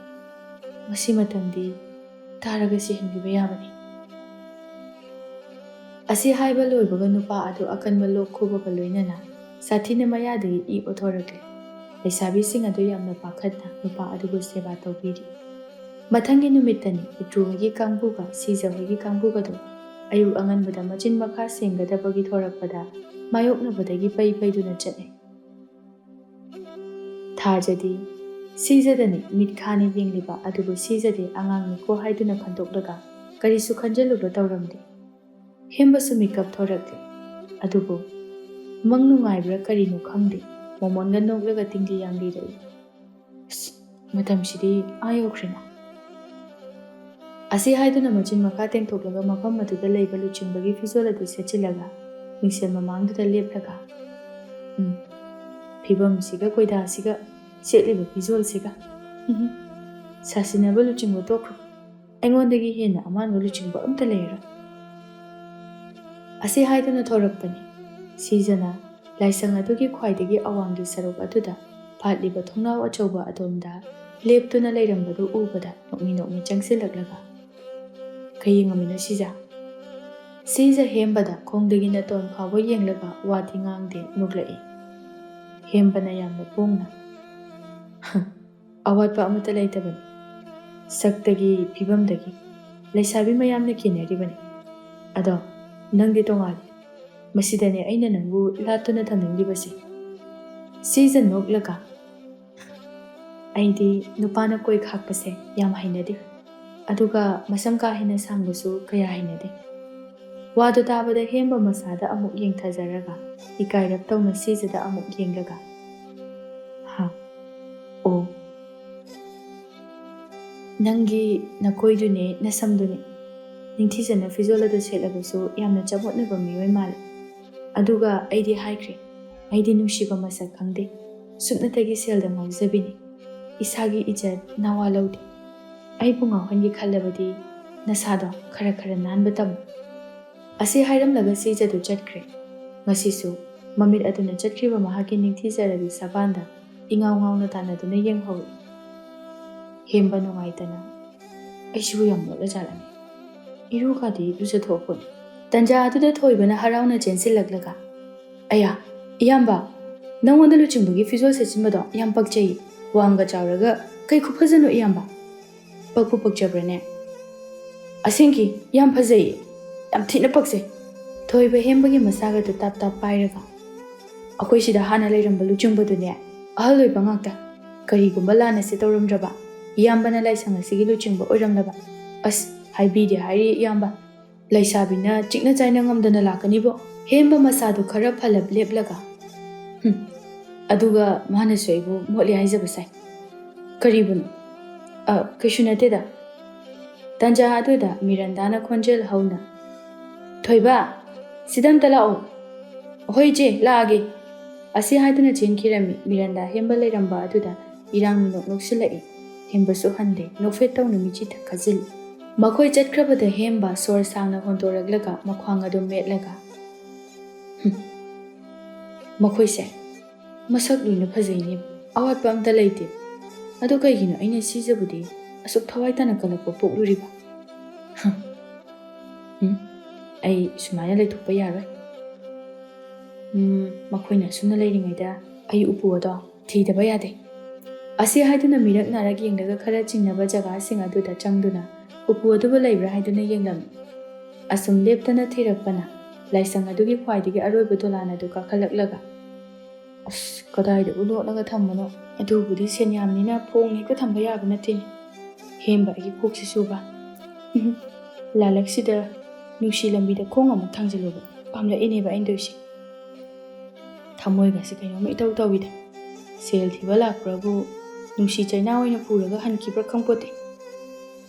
ꯃꯁꯤ ꯃꯇꯝꯗꯤ ꯇꯥꯔꯒ ꯁꯤꯍꯟꯕꯤꯕ ꯌꯥꯕꯅꯤ꯫" ꯑꯁꯤ ꯍꯥꯏꯕ ꯂꯣꯏꯕꯒ ꯅꯨꯄꯥ ꯑꯗꯨ ꯑꯀꯟꯕ ꯂꯣꯛ ꯈꯨꯕꯒ ꯂꯣꯏꯅꯅ ꯁꯥꯊꯤꯅ ꯃꯌꯥꯗꯒꯤ ꯏ ꯑꯣꯊꯣꯔꯛꯂꯦ꯫ ꯂꯩꯁꯥꯕꯤꯁꯤꯡ ꯑꯗꯨ ꯌꯥꯝꯅ ꯄꯥꯈꯠꯅ ꯅꯨꯄꯥ ꯑꯗꯨꯕꯨ ꯁꯦꯕꯥ ꯇꯧꯕꯤꯔꯤ꯫ ꯃꯊꯪꯒꯤ ꯅꯨꯃꯤꯠꯇꯅꯤ ꯄꯤꯇ꯭ꯔꯨ ꯍꯣꯏꯒꯤ ꯀꯥꯡꯕꯨꯒ ꯁꯤꯖ ꯍꯣꯏꯒꯤ ꯀꯥꯡꯕꯨꯒꯗꯣ ꯑꯌꯨꯛ ꯑꯉꯟꯕꯗ ꯃꯆꯤꯟ ꯃꯈꯥ ꯁꯦꯡꯒꯗꯕꯒꯤ ꯊꯣꯔꯛꯄꯗ ꯃꯥꯌꯣꯛꯅꯕꯗꯒꯤ ꯄꯩ ꯄꯩꯗꯨꯅ ꯆꯠꯂꯦ꯫ ꯊꯥꯖꯗꯤ ꯁꯤꯖꯗꯅꯤ ꯃꯤꯠ ꯈꯥꯅ ꯌꯦꯡꯂꯤꯕ ꯑꯗꯨꯕꯨ ꯁꯤꯖꯗꯤ ꯑꯉꯥꯡꯅꯤꯀꯣ ꯍꯥꯏꯗꯨꯅ ꯈꯟꯗꯣꯛꯂꯒ ꯀꯔꯤꯁꯨ ꯈꯟꯖꯜꯂꯨꯕ ꯇꯧꯔꯝꯗꯦ꯫ ꯍꯦꯝꯕꯁꯨ ꯃꯤꯀꯞ ꯊꯣꯔꯛꯂꯦ꯫ ꯑꯗꯨꯕꯨ ꯃꯪ ꯅꯨꯡꯉꯥꯏꯕ꯭ꯔꯥ ꯀꯔꯤꯅꯣ ꯈꯪꯗꯦ, ꯃꯣꯃꯣꯟꯒ ꯅꯣꯛꯂꯒ ꯇꯤꯡꯂꯤ ꯌꯥꯝꯂꯤꯔꯛꯏ꯫ "ꯑꯁ, ꯃꯇꯝꯁꯤꯗꯤ ꯑꯥ ꯌꯧꯈ꯭ꯔꯦꯅ꯫" ꯑꯁꯤ ꯍꯥꯏꯗꯨꯅ ꯃꯆꯤꯟ ꯃꯈꯥ ꯇꯦꯡꯊꯣꯛꯂꯒ ꯃꯐꯝ ꯑꯗꯨꯗ ꯂꯩꯕ ꯂꯨꯆꯤꯡꯕꯒꯤ ꯐꯤꯖꯣꯜ ꯑꯗꯨ ꯁꯦꯠꯆꯤꯜꯂꯒ ꯃꯤꯡꯁꯦꯜ ꯃꯃꯥꯡꯗꯨꯗ ꯂꯦꯞꯂꯒ, "ꯎꯝ, ꯐꯤꯕꯝꯁꯤꯒ ꯀꯣꯏꯗꯥꯁꯤꯒ ꯁꯦꯠꯂꯤꯕ ꯐꯤꯖꯣꯜꯁꯤꯒ, ꯎꯝ, ꯁꯥꯁꯤꯟꯅꯕ ꯂꯨꯆꯤꯡꯕ ꯇꯣꯛꯈ꯭ꯔꯣ꯫ ꯑꯩꯉꯣꯟꯗꯒꯤ ꯍꯦꯟꯅ ꯑꯃꯥꯟꯕ ꯂꯨꯆꯤꯡꯕ ꯑꯝꯇ ꯂꯩꯔꯔꯣꯏ꯫" ꯑꯁꯤ ꯍꯥꯏꯗꯨꯅ ꯊꯣꯔꯛꯄꯅꯤ꯫ ꯁꯤꯖꯅ ꯂꯥꯏꯁꯪ ꯑꯗꯨꯒꯤ ꯈ꯭ꯋꯥꯏꯗꯒꯤ ꯑꯋꯥꯡꯒꯤ ꯁꯔꯨꯛ ꯑꯗꯨꯗ ꯐꯥꯠꯂꯤꯕ ꯊꯣꯡꯅꯥꯎ ꯑꯆꯧꯕ ꯑꯗꯣꯝꯗ ꯂꯦꯞꯇꯨꯅ ꯂꯩꯔꯝꯕꯗꯨ ꯎꯕꯗ ꯅꯣꯛꯃꯤ ꯅꯣꯛꯃꯤ ꯆꯪꯁꯤꯜꯂꯛꯂꯒ, "ꯀꯩ ꯌꯦꯡꯉꯝꯃꯤꯅꯣ ꯁꯤꯖ?" ꯁꯤꯖ ꯍꯦꯝꯕꯗ ꯈꯣꯡꯗꯒꯤ ꯅꯇꯣꯟ ꯐꯥꯎꯕ ꯌꯦꯡꯂꯒ ꯋꯥꯗꯤ ꯉꯥꯡꯗꯦ, ꯅꯣꯛꯂꯛꯏ꯫ ꯍꯦꯝꯕꯅ ꯌꯥꯝꯅ ꯄꯣꯡꯅ, "ꯑꯋꯥꯠꯄ ꯑꯃꯠꯇ ꯂꯩꯇꯕꯅꯤ꯫ ꯁꯛꯇꯒꯤ, ꯐꯤꯕꯝꯗꯒꯤ ꯂꯩꯁꯥꯕꯤ ꯃꯌꯥꯝꯅ ꯀꯦꯟꯅꯔꯤꯕꯅꯤ꯫ ꯑꯗꯣ ꯅꯪꯗꯤ ꯇꯣꯉꯥꯜꯂꯤ꯫ ꯃꯁꯤꯗꯅꯦ ꯑꯩꯅ ꯅꯪꯕꯨ ꯂꯥꯠꯇꯨꯅ ꯊꯝꯅꯤꯡꯂꯤꯕꯁꯦ꯫" ꯁꯤꯖ ꯅꯣꯛꯂꯒ, "ꯑꯩꯗꯤ ꯅꯨꯄꯥꯅ ꯀꯣꯏ ꯈꯥꯛꯄꯁꯦ ꯌꯥꯝ ꯍꯩꯅꯗꯦ꯫ ꯑꯗꯨꯒ ꯃꯁꯝ ꯀꯥ ꯍꯦꯟꯅ ꯁꯥꯡꯕꯁꯨ ꯀꯌꯥ ꯍꯩꯅꯗꯦ꯫" ꯋꯥꯗꯨ ꯇꯥꯕꯗ ꯍꯦꯝꯕ ꯃꯁꯥꯗ ꯑꯃꯨꯛ ꯌꯦꯡꯊꯖꯔꯒ ꯏꯀꯥꯏꯔꯞ ꯇꯧꯅ ꯁꯤꯖꯗ ꯑꯃꯨꯛ ꯌꯦꯡꯂꯒ, "ꯍꯥ, ꯑꯣ, ꯅꯪꯒꯤ ꯅꯀꯣꯏꯗꯨꯅꯦ ꯅꯁꯝꯗꯨꯅꯦ꯫ ꯅꯤꯡꯊꯤꯖꯅ ꯐꯤꯖꯣꯜ ꯑꯗꯨ ꯁꯦꯠꯂꯕꯁꯨ ꯌꯥꯝꯅ ꯆꯃꯣꯠꯅꯕ ꯃꯤꯑꯣꯏ ꯃꯥꯜꯂꯤ꯫ ꯑꯗꯨꯒ ꯑꯩꯗꯤ ꯍꯥꯏꯈ꯭ꯔꯦ, "ꯑꯩꯗꯤ ꯅꯨꯡꯁꯤꯕ ꯃꯁꯛ ꯈꯪꯗꯦ, ꯁꯨꯞꯅꯇꯒꯤ ꯁꯦꯜꯗ ꯉꯥꯎꯖꯕꯤꯅꯤ꯫ ꯏꯁꯥꯒꯤ ꯏꯖꯠ ꯅꯋꯥ ꯂꯧꯗꯦ꯫ ꯑꯩꯕꯨ ꯉꯥꯎꯍꯟꯒꯦ ꯈꯜꯂꯕꯗꯤ ꯅꯁꯥꯗꯣ ꯈꯔ ꯈꯔ ꯅꯥꯟꯕ ꯇꯝꯃꯨ"꯫ ꯑꯁꯤ ꯍꯥꯏꯔꯝꯂꯒ ꯁꯤꯖꯗꯨ ꯆꯠꯈ꯭ꯔꯦ꯫ ꯉꯁꯤꯁꯨ ꯃꯃꯤꯠ ꯑꯗꯨꯅ ꯆꯠꯈ꯭ꯔꯤꯕ ꯃꯍꯥꯛꯀꯤ ꯅꯤꯡꯊꯤꯖꯔꯕꯤ ꯁꯕꯥꯟꯗ ꯏꯉꯥꯎ ꯉꯥꯎꯅ ꯇꯥꯟꯅꯗꯨꯅ ꯌꯦꯡꯍꯧꯏ꯫ ꯍꯦꯝꯕ ꯅꯨꯡꯉꯥꯏꯇꯅ, "ꯑꯩꯁꯤꯕꯨ ꯌꯥꯝ ꯃꯣꯠꯂꯖꯥꯠꯂꯅꯦ? ꯏꯔꯨꯒꯗꯤ ꯂꯨꯖꯊꯣꯛꯄꯅꯤ"꯫ ꯇꯟꯖꯥ ꯑꯗꯨꯗ ꯊꯣꯏꯕꯅ ꯍꯔꯥꯎꯅ ꯆꯦꯟꯁꯤꯜꯂꯛꯂꯒ, "ꯑꯌꯥ, ꯏꯌꯥꯝꯕ, ꯅꯪꯉꯣꯟꯗ ꯂꯨꯆꯤꯡꯕꯒꯤ ꯐꯤꯖꯣꯜ ꯁꯦꯠꯆꯤꯟꯕꯗꯣ ꯌꯥꯝ ꯄꯛꯆꯩ꯫ ꯋꯥꯡꯒ ꯆꯥꯎꯔꯒ ꯀꯩ ꯈꯨꯐꯖꯅꯣ ꯏꯌꯥꯝꯕ꯫ ꯄꯛꯄꯨ ꯄꯛꯆꯕ꯭ꯔꯅꯦ?" "ꯑꯁꯦꯡꯀꯤ ꯌꯥꯝ ꯐꯖꯩꯌꯦ, ꯌꯥꯝ ꯊꯤꯅ ꯄꯛꯆꯩ"꯫ ꯊꯣꯏꯕ ꯍꯦꯝꯕꯒꯤ ꯃꯁꯥꯒꯗꯨ ꯇꯥꯞ ꯇꯥꯞ ꯄꯥꯏꯔꯒ, "ꯑꯩꯈꯣꯏ ꯁꯤꯗ ꯍꯥꯟꯅ ꯂꯩꯔꯝꯕ ꯂꯨꯆꯤꯡꯕꯗꯨꯅꯦ ꯑꯍꯜ ꯑꯣꯏꯕ ꯉꯥꯛꯇ꯫ ꯀꯔꯤꯒꯨꯝꯕ ꯂꯥꯟꯅꯁꯦ ꯇꯧꯔꯝꯗ꯭ꯔꯕ, ꯏꯌꯥꯝꯕꯅ ꯂꯥꯏꯁꯪ ꯑꯁꯤꯒꯤ ꯂꯨꯆꯤꯡꯕ ꯑꯣꯏꯔꯝꯂꯕ꯫ ꯑꯁ, ꯍꯥꯏꯕꯤꯗꯦ ꯍꯥꯏꯔꯤ ꯏꯌꯥꯝꯕ꯫ ꯂꯩꯁꯥꯕꯤꯅ ꯆꯤꯛꯅ ꯆꯥꯏꯅ ꯉꯝꯗꯅ ꯂꯥꯛꯀꯅꯤꯕꯣ"꯫ ꯍꯦꯝꯕ ꯃꯁꯥꯗꯨ ꯈꯔ ꯐꯂꯞ ꯂꯦꯞꯂꯒ, "ꯍꯨꯝ, ꯑꯗꯨꯒ ꯃꯥꯅꯁꯨ ꯑꯩꯕꯨ ꯃꯣꯠꯂꯤ ꯍꯥꯏꯖꯕ ꯁꯥꯏ꯫ ꯀꯔꯤꯕꯨꯅꯣ? ꯑ, ꯀꯩꯁꯨ ꯅꯠꯇꯦꯗ"꯫ ꯇꯟꯖꯥ ꯑꯗꯨꯗ ꯃꯤꯔꯟꯗꯥꯅ ꯈꯣꯟꯖꯦꯜ ꯍꯧꯅ, "ꯊꯣꯏꯕ, ꯁꯤꯗ ꯑꯝꯇ ꯂꯥꯛꯑꯣ"꯫ "ꯍꯣꯏ ꯏꯆꯦ, ꯂꯥꯛꯑꯒꯦ"꯫ ꯑꯁꯤ ꯍꯥꯏꯗꯨꯅ ꯆꯦꯟꯈꯤꯔꯝꯃꯤ꯫ ꯃꯤꯔꯟꯗꯥ ꯍꯦꯝꯕ ꯂꯩꯔꯝꯕ ꯑꯗꯨꯗ ꯏꯔꯥꯡ ꯃꯤꯅꯣꯛ ꯅꯣꯛꯁꯤꯜꯂꯛꯏ꯫ ꯍꯦꯝꯕꯁꯨ ꯍꯟꯗꯦ, ꯅꯣꯛꯐꯦꯠ ꯇꯧꯅ ꯃꯤꯆꯤ ꯊꯛ ꯈꯖꯤꯜꯂꯤ꯫ ꯃꯈꯣꯏ ꯆꯠꯈ꯭ꯔꯕꯗ ꯍꯦꯝꯕ ꯁꯣꯔ ꯁꯥꯡꯅ ꯍꯣꯟꯗꯣꯔꯛꯂꯒ ꯃꯈ꯭ꯋꯥꯡ ꯑꯗꯨ ꯃꯦꯠꯂꯒ, "ꯍꯨꯝ, ꯃꯈꯣꯏꯁꯦ ꯃꯁꯛ ꯂꯣꯏꯅ ꯐꯖꯩꯅꯦ, ꯑꯋꯥꯠꯄ ꯑꯝꯇ ꯂꯩꯇꯦ꯫ ꯑꯗꯣ ꯀꯩꯒꯤꯅꯣ ꯑꯩꯅ ꯁꯤꯖꯕꯨꯗꯤ ꯑꯁꯨꯛ ꯊꯋꯥꯏ ꯇꯥꯅ ꯀꯜꯂꯛꯄ ꯄꯣꯛꯂꯨꯔꯤꯕ? ꯍꯝ, ꯎꯝ, ꯑꯩ ꯁꯨꯃꯥꯏꯅ ꯂꯩꯊꯣꯛꯄ ꯌꯥꯔꯣꯏ꯫ ꯎꯝ, ꯃꯈꯣꯏꯅ ꯑꯁꯨꯝꯅ ꯂꯩꯔꯤꯉꯩꯗ ꯑꯩ ꯎꯄꯨ ꯑꯗꯣ ꯊꯤꯗꯕ ꯌꯥꯗꯦ"꯫ ꯑꯁꯤ ꯍꯥꯏꯗꯨꯅ ꯃꯤꯔꯛ ꯅꯥꯔꯛ ꯌꯦꯡꯂꯒ ꯈꯔ ꯆꯤꯡꯅꯕ ꯖꯒꯥꯁꯤꯡ ꯑꯗꯨꯗ ꯆꯪꯗꯨꯅ ꯎꯄꯨ ꯑꯗꯨꯕꯨ ꯂꯩꯕ꯭ꯔꯥ ꯍꯥꯏꯗꯨꯅ ꯌꯦꯡꯂꯝꯃꯤ꯫ ꯑꯁꯨꯝ ꯂꯦꯞꯇꯅ ꯊꯤꯔꯛꯄꯅ ꯂꯥꯏꯁꯪ ꯑꯗꯨꯒꯤ ꯈ꯭ꯋꯥꯏꯗꯒꯤ ꯑꯔꯣꯏꯕ ꯗꯣꯂꯥꯟ ꯑꯗꯨ ꯀꯥꯈꯠꯂꯛꯂꯒ, "ꯑꯁ, ꯀꯗꯥꯏꯗꯕꯨ ꯂꯣꯠꯂꯒ ꯊꯝꯕꯅꯣ? ꯑꯗꯨꯕꯨꯗꯤ ꯁꯦꯟ ꯌꯥꯝꯅꯤꯅ ꯐꯣꯡꯅ ꯍꯦꯛꯇ ꯊꯝꯕ ꯌꯥꯕ ꯅꯠꯇꯦꯅꯦ"꯫ ꯍꯦꯝꯕ ꯑꯩꯒꯤ ꯀꯣꯛꯁꯤꯁꯨꯕ꯫ ꯎꯝ, ꯂꯥꯂꯛꯁꯤꯗ ꯅꯨꯡꯁꯤ ꯂꯝꯕꯤꯗ ꯈꯣꯡ ꯑꯃꯨꯛ ꯊꯥꯡꯖꯤꯜꯂꯨꯕ ꯄꯥꯝꯂꯛꯏꯅꯦꯕ ꯑꯩꯅ ꯇꯧꯔꯤꯁꯦ꯫ ꯊꯃꯣꯏꯒꯁꯦ ꯀꯩꯅꯣꯝꯃ ꯏꯇꯧ ꯇꯧꯏꯗ꯫ ꯁꯦꯜ ꯊꯤꯕ ꯂꯥꯛꯄ꯭ꯔꯕꯨ ꯅꯨꯡꯁꯤ ꯆꯩꯅꯥ ꯑꯣꯏꯅ ꯄꯨꯔꯒ ꯍꯟꯈꯤꯕ꯭ꯔꯥ ꯈꯪꯄꯣꯠꯇꯦ꯫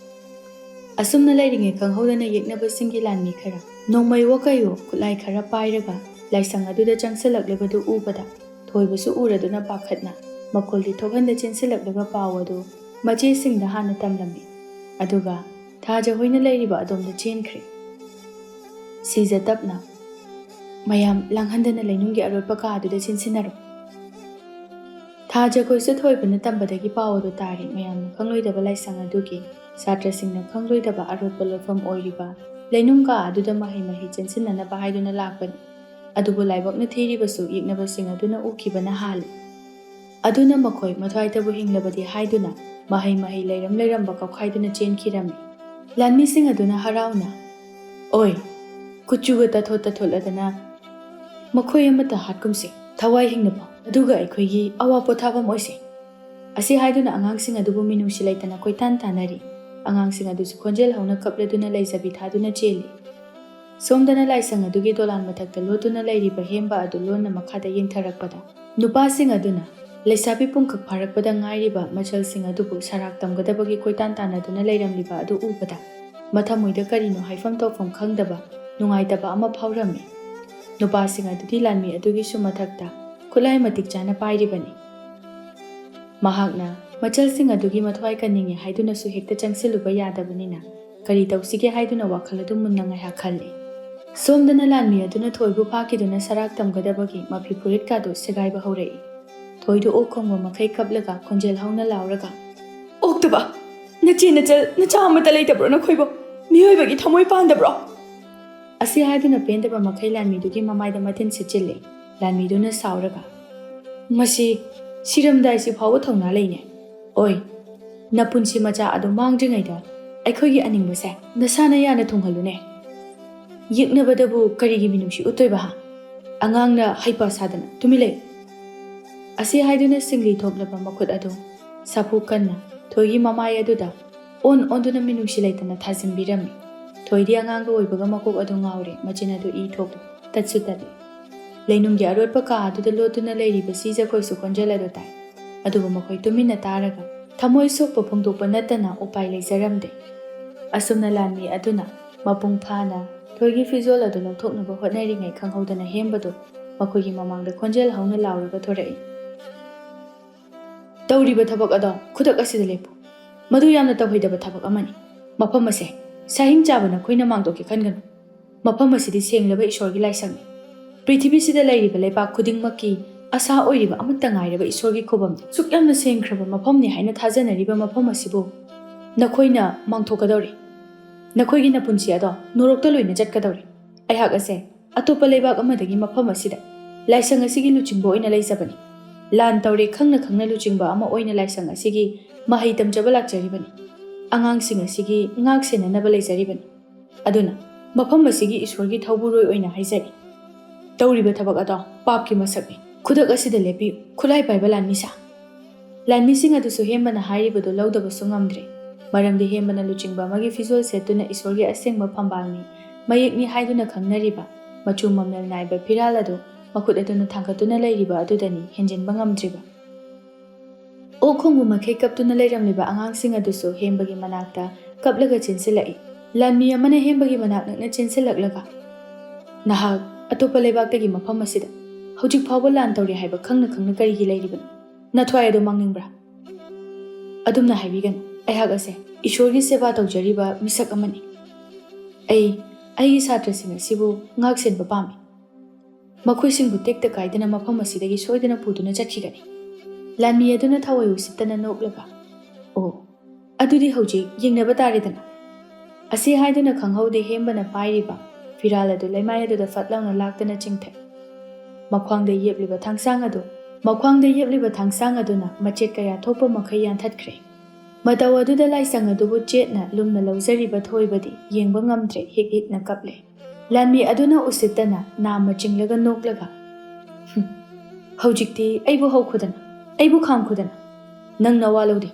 ꯑꯁꯨꯝꯅ ꯂꯩꯔꯤꯉꯩ ꯈꯪꯍꯧꯗꯅ ꯌꯦꯛꯅꯕꯁꯤꯡꯒꯤ ꯂꯥꯟꯃꯤ ꯈꯔ ꯅꯣꯡꯃꯩꯋꯣ ꯀꯩꯋꯣ ꯈꯨꯠꯂꯥꯏ ꯈꯔ ꯄꯥꯏꯔꯒ ꯂꯥꯏꯁꯪ ꯑꯗꯨꯗ ꯆꯪꯁꯤꯜꯂꯛꯂꯤꯕꯗꯨ ꯎꯕꯗ ꯊꯣꯏꯕꯁꯨ ꯎꯔꯗꯨꯅ ꯄꯥꯈꯠꯅ ꯃꯈꯣꯜꯗꯤ ꯊꯣꯛꯍꯟꯗ ꯆꯦꯟꯁꯤꯜꯂꯛꯂꯒ ꯄꯥꯎ ꯑꯗꯨ ꯃꯆꯦꯁꯤꯡꯗ ꯍꯥꯟꯅ ꯇꯝꯂꯝꯃꯤ꯫ ꯑꯗꯨꯒ ꯊꯥꯖ ꯍꯣꯏꯅ ꯂꯩꯔꯤꯕ ꯑꯗꯣꯝꯗ ꯆꯦꯟꯈ꯭ꯔꯦ꯫ ꯁꯤꯖ ꯇꯞꯅ, "ꯃꯌꯥꯝ ꯂꯥꯡꯍꯟꯗꯅ ꯂꯩꯅꯨꯡꯒꯤ ꯑꯔꯣꯠꯄ ꯀꯥ ꯑꯗꯨꯗ ꯆꯦꯟꯁꯤꯟꯅꯔꯣ꯫" ꯊꯥꯖ ꯈꯣꯏꯁꯨ ꯊꯣꯏꯕꯅ ꯇꯝꯕꯗꯒꯤ ꯄꯥꯎ ꯑꯗꯨ ꯇꯥꯔꯦ꯫ ꯃꯌꯥꯝꯅ ꯈꯪꯂꯣꯏꯗꯕ ꯂꯥꯏꯁꯪ ꯑꯗꯨꯒꯤ ꯁꯥꯇ꯭ꯔꯁꯤꯡꯅ ꯈꯪꯂꯣꯏꯗꯕ ꯑꯔꯣꯠꯄ ꯂꯣꯠꯐꯝ ꯑꯣꯏꯔꯤꯕ ꯂꯩꯅꯨꯡ ꯀꯥ ꯑꯗꯨꯗ ꯃꯍꯩ ꯃꯍꯩ ꯆꯦꯟꯁꯤꯟꯅꯅꯕ ꯍꯥꯏꯗꯨꯅ ꯂꯥꯛꯄꯅꯤ꯫ ꯑꯗꯨꯕꯨ ꯂꯥꯏꯕꯛꯅ ꯊꯤꯔꯤꯕꯁꯨ ꯌꯦꯛꯅꯕꯁꯤꯡ ꯑꯗꯨꯅ ꯎꯈꯤꯕꯅ ꯍꯥꯜꯂꯤ꯫ ꯑꯗꯨꯅ ꯃꯈꯣꯏ ꯃꯊ꯭ꯋꯥꯏꯇꯕꯨ ꯍꯤꯡꯂꯕꯗꯤ ꯍꯥꯏꯗꯨꯅ ꯃꯍꯩ ꯃꯍꯩ ꯂꯩꯔꯝ ꯂꯩꯔꯝꯕ ꯀꯧꯈꯥꯏꯗꯨꯅ ꯆꯦꯟꯈꯤꯔꯝꯃꯤ꯫ ꯂꯥꯟꯃꯤꯁꯤꯡ ꯑꯗꯨꯅ ꯍꯔꯥꯎꯅ, "ꯑꯣꯏ, ꯀꯨꯆꯨꯒ ꯇꯥꯊꯣꯠ ꯇꯥꯊꯣꯠꯂꯗꯅ ꯃꯈꯣꯏ ꯑꯃꯠꯇ ꯍꯥꯠꯀꯨꯝꯁꯦ, ꯊꯋꯥꯏ ꯍꯤꯡꯅ ꯐꯥꯎ, ꯑꯗꯨꯒ ꯑꯩꯈꯣꯏꯒꯤ ꯑꯋꯥ ꯄꯣꯊꯥꯐꯝ ꯑꯣꯏꯁꯦ꯫" ꯑꯁꯤ ꯍꯥꯏꯗꯨꯅ ꯑꯉꯥꯡꯁꯤꯡ ꯑꯗꯨꯕꯨ ꯃꯤꯅꯨꯡꯁꯤ ꯂꯩꯇꯅ ꯀꯣꯏꯇꯥꯟ ꯇꯥꯟꯅꯔꯤ꯫ ꯑꯉꯥꯡꯁꯤꯡ ꯑꯗꯨꯁꯨ ꯈꯣꯟꯖꯦꯜ ꯍꯧꯅ ꯀꯞꯂꯗꯨꯅ ꯂꯩꯖꯕꯤ ꯊꯥꯗꯨꯅ ꯆꯦꯜꯂꯤ꯫ ꯁꯣꯝꯗꯅ ꯂꯥꯏꯁꯪ ꯑꯗꯨꯒꯤ ꯗꯣꯂꯥꯟ ꯃꯊꯛꯇ ꯂꯣꯠꯇꯨꯅ ꯂꯩꯔꯤꯕ ꯍꯦꯝꯕ ꯑꯗꯨ ꯂꯣꯟꯅ ꯃꯈꯥꯗ ꯌꯦꯡꯊꯔꯛꯄꯗ, ꯅꯨꯄꯥꯁꯤꯡ ꯑꯗꯨꯅ ꯂꯩꯁꯥꯕꯤ ꯄꯨꯡꯈꯛ ꯐꯥꯔꯛꯄꯗ ꯉꯥꯏꯔꯤꯕ ꯃꯆꯜꯁꯤꯡ ꯑꯗꯨꯕꯨ ꯁꯔꯥꯛ ꯇꯝꯒꯗꯕꯒꯤ ꯀꯣꯏꯇꯥꯟ ꯇꯥꯟꯅꯗꯨꯅ ꯂꯩꯔꯝꯂꯤꯕ ꯑꯗꯨ ꯎꯕꯗ, ꯃꯊꯃꯣꯏꯗ ꯀꯔꯤꯅꯣ ꯍꯥꯏꯐꯝ ꯇꯧꯐꯝ ꯈꯪꯗꯕ ꯅꯨꯡꯉꯥꯏꯇꯕ ꯑꯃ ꯐꯥꯎꯔꯝꯃꯤ꯫ ꯅꯨꯄꯥꯁꯤꯡ ꯑꯗꯨꯗꯤ ꯂꯥꯟꯃꯤ ꯑꯗꯨꯒꯤꯁꯨ ꯃꯊꯛꯇ ꯈꯨꯠꯂꯥꯏ ꯃꯇꯤꯛ ꯆꯥꯅ ꯄꯥꯏꯔꯤꯕꯅꯤ꯫ ꯃꯍꯥꯛꯅ ꯃꯆꯜꯁꯤꯡ ꯑꯗꯨꯒꯤ ꯃꯊ꯭ꯋꯥꯏ ꯀꯟꯅꯤꯡꯉꯤ ꯍꯥꯏꯗꯨꯅꯁꯨ ꯍꯦꯛꯇ ꯆꯪꯁꯤꯜꯂꯨꯕ ꯌꯥꯗꯕꯅꯤꯅ, ꯀꯔꯤ ꯇꯧꯁꯤꯒꯦ ꯍꯥꯏꯗꯨꯅ ꯋꯥꯈꯜ ꯑꯗꯨ ꯃꯨꯟꯅ ꯉꯥꯏꯍꯥꯛ ꯈꯜꯂꯤ꯫ ꯁꯣꯝꯗꯅ ꯂꯥꯟꯃꯤ ꯑꯗꯨꯅ ꯊꯣꯏꯕꯨ ꯐꯥꯈꯤꯗꯨꯅ ꯁꯔꯥꯛ ꯇꯝꯒꯗꯕꯒꯤ ꯃꯐꯤ ꯐꯨꯔꯤꯠꯀꯥꯗꯨ ꯁꯦꯒꯥꯏꯕ ꯍꯧꯔꯛꯏ꯫ ꯊꯣꯏꯗꯨ ꯑꯣꯛ ꯈꯣꯡꯕ ꯃꯈꯩ ꯀꯞꯂꯒ ꯈꯣꯟꯖꯦꯜ ꯍꯧꯅ ꯂꯥꯎꯔꯒ, "ꯑꯣꯛꯇꯕ! ꯅꯆꯦ ꯅꯆꯜ ꯅꯆꯥ ꯑꯃꯠꯇ ꯂꯩꯇꯕ꯭ꯔꯣ ꯅꯈꯣꯏꯕꯨ? ꯃꯤꯑꯣꯏꯕꯒꯤ ꯊꯃꯣꯏ ꯄꯥꯟꯗꯕ꯭ꯔꯣ?" ꯑꯁꯤ ꯍꯥꯏꯗꯨꯅ ꯄꯦꯟꯗꯕ ꯃꯈꯩ ꯂꯥꯟꯃꯤꯗꯨꯒꯤ ꯃꯃꯥꯏꯗ ꯃꯇꯤꯟ ꯁꯤꯠꯆꯤꯜꯂꯤ꯫ ꯂꯥꯟꯃꯤꯗꯨꯅ ꯁꯥꯎꯔꯒ, "ꯃꯁꯤ ꯁꯤꯔꯝꯗꯥꯏꯁꯤ ꯐꯥꯎꯕ ꯊꯧꯅꯥ ꯂꯩꯅꯦ꯫ ꯑꯣꯏ, ꯅꯄꯨꯟꯁꯤ ꯃꯆꯥ ꯑꯗꯨ ꯃꯥꯡꯗ꯭ꯔꯤꯉꯩꯗ ꯑꯩꯈꯣꯏꯒꯤ ꯑꯅꯤꯡꯕꯁꯦ ꯅꯁꯥꯅ ꯌꯥꯅ ꯊꯨꯡꯍꯜꯂꯨꯅꯦ꯫ ꯌꯦꯛꯅꯕꯗꯕꯨ ꯀꯔꯤꯒꯤ ꯃꯤꯅꯨꯡꯁꯤ ꯎꯠꯇꯣꯏꯕ ꯍꯥ? ꯑꯉꯥꯡꯅ ꯍꯩꯄꯥ ꯁꯥꯗꯅ ꯇꯨꯃꯤꯟ ꯂꯩꯌꯨ꯫" ꯑꯁꯤ ꯍꯥꯏꯗꯨꯅ ꯁꯤꯡꯂꯤ ꯊꯣꯛꯂꯕ ꯃꯈꯨꯠ ꯑꯗꯨ ꯁꯥꯐꯨ ꯀꯟꯅ ꯊꯣꯏꯒꯤ ꯃꯃꯥꯏ ꯑꯗꯨꯗ ꯑꯣꯟ ꯑꯣꯟꯗꯨꯅ ꯃꯤꯅꯨꯡꯁꯤ ꯂꯩꯇꯅ ꯊꯥꯖꯤꯟꯕꯤꯔꯝꯃꯤ꯫ ꯊꯣꯏꯗꯤ ꯑꯉꯥꯡꯒ ꯑꯣꯏꯕꯒ ꯃꯀꯣꯛ ꯑꯗꯨ ꯉꯥꯎꯔꯦ, ꯃꯆꯤꯟ ꯑꯗꯨ ꯏ ꯊꯣꯛꯂꯦ, ꯇꯠꯁꯨ ꯇꯠꯂꯦ꯫ ꯂꯩꯅꯨꯡꯒꯤ ꯑꯔꯣꯠꯄ ꯀꯥ ꯑꯗꯨꯗ ꯂꯣꯠꯇꯨꯅ ꯂꯩꯔꯤꯕ ꯁꯤꯖꯈꯣꯏꯁꯨ ꯈꯣꯟꯖꯦꯜ ꯑꯗꯨ ꯇꯥꯏ꯫ ꯑꯗꯨꯕꯨ ꯃꯈꯣꯏ ꯇꯨꯃꯤꯟꯅ ꯇꯥꯔꯒ ꯊꯃꯣꯏ ꯁꯣꯛꯄ ꯐꯣꯡꯗꯣꯛꯄ ꯅꯠꯇꯅ ꯎꯄꯥꯏ ꯂꯩꯖꯔꯝꯗꯦ꯫ ꯑꯁꯨꯝꯅ ꯂꯥꯟꯃꯤ ꯑꯗꯨꯅ ꯃꯄꯨꯡ ꯐꯥꯅ ꯊꯣꯏꯒꯤ ꯐꯤꯖꯣꯜ ꯑꯗꯨ ꯂꯧꯊꯣꯛꯅꯕ ꯍꯣꯠꯅꯔꯤꯉꯩ ꯈꯪꯍꯧꯗꯅ ꯍꯦꯝꯕꯗꯨ ꯃꯈꯣꯏꯒꯤ ꯃꯃꯥꯡꯗ ꯈꯣꯟꯖꯦꯜ ꯍꯧꯅ ꯂꯥꯎꯔꯒ ꯊꯣꯔꯛꯏ꯫ "ꯇꯧꯔꯤꯕ ꯊꯕꯛ ꯑꯗꯣ ꯈꯨꯗꯛ ꯑꯁꯤꯗ ꯂꯦꯞꯄꯨ꯫ ꯃꯗꯨ ꯌꯥꯝꯅ ꯇꯧꯍꯩꯗꯕ ꯊꯕꯛ ꯑꯃꯅꯤ꯫ ꯃꯐꯝ ꯑꯁꯦ ꯁꯥꯍꯤꯡ ꯆꯥꯕ ꯅꯈꯣꯏꯅ ꯃꯥꯡꯗꯣꯛꯀꯦ ꯈꯟꯒꯅꯨ꯫ ꯃꯐꯝ ꯑꯁꯤꯗꯤ ꯁꯦꯡꯂꯕ ꯏꯁꯣꯔꯒꯤ ꯂꯥꯏꯁꯪꯅꯤ꯫ ꯄ꯭ꯔꯤꯊꯤꯕꯤꯁꯤꯗ ꯂꯩꯔꯤꯕ ꯂꯩꯕꯥꯛ ꯈꯨꯗꯤꯡꯃꯛꯀꯤ ꯑꯁꯥ ꯑꯣꯏꯔꯤꯕ ꯑꯃꯠꯇ ꯉꯥꯏꯔꯕ ꯏꯁꯣꯔꯒꯤ ꯈꯨꯕꯝꯅꯤ꯫ ꯁꯨꯛ ꯌꯥꯝꯅ ꯁꯦꯡꯈ꯭ꯔꯕ ꯃꯐꯝꯅꯤ ꯍꯥꯏꯅ ꯊꯥꯖꯅꯔꯤꯕ ꯃꯐꯝ ꯑꯁꯤꯕꯨ ꯅꯈꯣꯏꯅ ꯃꯥꯡꯊꯣꯛꯀꯗꯧꯔꯤ꯫ ꯅꯈꯣꯏꯒꯤ ꯅꯄꯨꯟꯁꯤ ꯑꯗꯣ ꯅꯣꯔꯣꯛꯇ ꯂꯣꯏꯅ ꯆꯠꯀꯗꯧꯔꯤ꯫ ꯑꯩꯍꯥꯛ ꯑꯁꯦ ꯑꯇꯣꯞꯄ ꯂꯩꯕꯥꯛ ꯑꯃꯗꯒꯤ ꯃꯐꯝ ꯑꯁꯤꯗ ꯂꯥꯏꯁꯪ ꯑꯁꯤꯒꯤ ꯂꯨꯆꯤꯡꯕ ꯑꯣꯏꯅ ꯂꯩꯖꯕꯅꯤ꯫ ꯂꯥꯟ ꯇꯧꯔꯦ ꯈꯪꯅ ꯈꯪꯅ ꯂꯨꯆꯤꯡꯕ ꯑꯃ ꯑꯣꯏꯅ ꯂꯥꯏꯁꯪ ꯑꯁꯤꯒꯤ ꯃꯍꯩ ꯇꯝꯖꯕ ꯂꯥꯛꯆꯔꯤꯕꯅꯤ꯫ ꯑꯉꯥꯡꯁꯤꯡ ꯑꯁꯤꯒꯤ ꯉꯥꯛ ꯁꯦꯟꯅꯅꯕ ꯂꯩꯖꯔꯤꯕꯅꯤ꯫ ꯑꯗꯨꯅ ꯃꯐꯝ ꯑꯁꯤꯒꯤ ꯏꯁꯣꯔꯒꯤ ꯊꯧꯕꯨꯔꯣꯏ ꯑꯣꯏꯅ ꯍꯥꯏꯖꯔꯤ꯫ ꯇꯧꯔꯤꯕ ꯊꯕꯛ ꯑꯗꯣ ꯄꯥꯞꯀꯤ ꯃꯁꯛꯅꯤ꯫ ꯈꯨꯗꯛ ꯑꯁꯤꯗ ꯂꯦꯞꯄꯤꯌꯨ, ꯈꯨꯠꯂꯥꯏ ꯄꯥꯏꯕ ꯂꯥꯟꯃꯤꯁꯥ꯫" ꯂꯥꯟꯃꯤꯁꯤꯡ ꯑꯗꯨꯁꯨ ꯍꯦꯝꯕꯅ ꯍꯥꯏꯔꯤꯕꯗꯨ ꯂꯧꯗꯕꯁꯨ ꯉꯝꯗ꯭ꯔꯦ꯫ ꯃꯔꯝꯗꯤ ꯍꯦꯝꯕꯅ ꯂꯨꯆꯤꯡꯕ ꯑꯃꯒꯤ ꯐꯤꯖꯣꯜ ꯁꯦꯠꯇꯨꯅ ꯏꯁꯣꯔꯒꯤ ꯑꯁꯦꯡꯕ ꯐꯝꯕꯥꯜꯅꯤ, ꯃꯌꯦꯛꯅꯤ ꯍꯥꯏꯗꯨꯅ ꯈꯪꯅꯔꯤꯕ ꯃꯆꯨ ꯃꯃꯦꯜ ꯅꯥꯏꯕ ꯐꯤꯔꯥꯜ ꯑꯗꯨ ꯃꯈꯨꯠ ꯑꯗꯨꯅ ꯊꯥꯡꯒꯠꯇꯨꯅ ꯂꯩꯔꯤꯕ ꯑꯗꯨꯗꯅꯤ ꯍꯦꯟꯖꯤꯟꯕ ꯉꯝꯗ꯭ꯔꯤꯕ꯫ ꯑꯣꯛ ꯈꯣꯡꯕ ꯃꯈꯩ ꯀꯞꯇꯨꯅ ꯂꯩꯔꯝꯂꯤꯕ ꯑꯉꯥꯡꯁꯤꯡ ꯑꯗꯨꯁꯨ ꯍꯦꯝꯕꯒꯤ ꯃꯅꯥꯛꯇ ꯀꯞꯂꯒ ꯆꯦꯟꯁꯤꯜꯂꯛꯏ꯫ ꯂꯥꯟꯃꯤ ꯑꯃꯅ ꯍꯦꯝꯕꯒꯤ ꯃꯅꯥꯛ ꯅꯛꯅ ꯆꯦꯟꯁꯤꯜꯂꯛꯂꯒ, "ꯅꯍꯥꯛ ꯑꯇꯣꯞꯄ ꯂꯩꯕꯥꯛꯇꯒꯤ ꯃꯐꯝ ꯑꯁꯤꯗ ꯍꯧꯖꯤꯛ ꯐꯥꯎꯕ ꯂꯥꯟ ꯇꯧꯔꯤ ꯍꯥꯏꯕ ꯈꯪꯅ ꯈꯪꯅ ꯀꯔꯤꯒꯤ ꯂꯩꯔꯤꯕꯅꯣ? ꯅꯊ꯭ꯋꯥꯏ ꯑꯗꯨ ꯃꯥꯡꯅꯤꯡꯕ꯭ꯔꯥ?" "ꯑꯗꯨꯝꯅ ꯍꯥꯏꯕꯤꯒꯅꯨ꯫ ꯑꯩꯍꯥꯛ ꯑꯁꯦ ꯏꯁꯣꯔꯒꯤ ꯁꯦꯕꯥ ꯇꯧꯖꯔꯤꯕ ꯃꯤꯁꯛ ꯑꯃꯅꯤ꯫ ꯑꯩ ꯑꯩꯒꯤ ꯁꯥꯇ꯭ꯔꯁꯤꯡ ꯑꯁꯤꯕꯨ ꯉꯥꯛ ꯁꯦꯟꯕ ꯄꯥꯝꯃꯤ꯫ ꯃꯈꯣꯏꯁꯤꯡꯕꯨ ꯇꯦꯛꯇ ꯀꯥꯏꯗꯅ ꯃꯐꯝ ꯑꯁꯤꯗꯒꯤ ꯁꯣꯏꯗꯅ ꯄꯨꯗꯨꯅ ꯆꯠꯈꯤꯒꯅꯤ꯫" ꯂꯥꯟꯃꯤ ꯑꯗꯨꯅ ꯊꯋꯥꯏ ꯎꯁꯤꯠꯇꯅ ꯅꯣꯛꯂꯒ, "ꯑꯣ, ꯑꯗꯨꯗꯤ ꯍꯧꯖꯤꯛ ꯌꯦꯡꯅꯕ ꯇꯥꯔꯦꯗꯅ꯫" ꯑꯁꯤ ꯍꯥꯏꯗꯨꯅ ꯈꯪꯍꯧꯗꯦ ꯍꯦꯝꯕꯅ ꯄꯥꯏꯔꯤꯕ ꯐꯤꯔꯥꯜ ꯑꯗꯨ ꯂꯩꯃꯥꯏ ꯑꯗꯨꯗ ꯐꯠ ꯂꯥꯎꯅ ꯂꯥꯛꯇꯅ ꯆꯤꯡꯊꯩ꯫ ꯃꯈ꯭ꯋꯥꯡꯗ ꯌꯦꯞꯂꯤꯕ ꯊꯥꯡꯁꯥꯡ ꯑꯗꯨ, ꯃꯈ꯭ꯋꯥꯡꯗ ꯌꯦꯞꯂꯤꯕ ꯊꯥꯡꯁꯥꯡ ꯑꯗꯨꯅ ꯃꯆꯦꯠ ꯀꯌꯥ ꯊꯣꯛꯄ ꯃꯈꯩ ꯌꯥꯟꯊꯠꯈ꯭ꯔꯦ꯫ ꯃꯇꯧ ꯑꯗꯨꯗ ꯂꯥꯏꯁꯪ ꯑꯗꯨꯕꯨ ꯆꯦꯠꯅ ꯂꯨꯝꯅ ꯂꯧꯖꯔꯤꯕ ꯊꯣꯏꯕꯗꯤ ꯌꯦꯡꯕ ꯉꯝꯗ꯭ꯔꯦ, ꯍꯤꯛ ꯍꯤꯛꯅ ꯀꯞꯂꯦ꯫ ꯂꯥꯟꯃꯤ ꯑꯗꯨꯅ ꯎꯁꯤꯠꯇꯅ ꯅꯥꯝꯃ ꯆꯤꯡꯂꯒ ꯅꯣꯛꯂꯒ, "ꯍꯨꯝ, ꯍꯧꯖꯤꯛꯇꯤ ꯑꯩꯕꯨ ꯍꯧꯈꯣꯗꯅ, ꯑꯩꯕꯨ ꯈꯥꯝꯈꯣꯗꯅ꯫ ꯅꯪ ꯅꯋꯥ ꯂꯧꯗꯦ꯫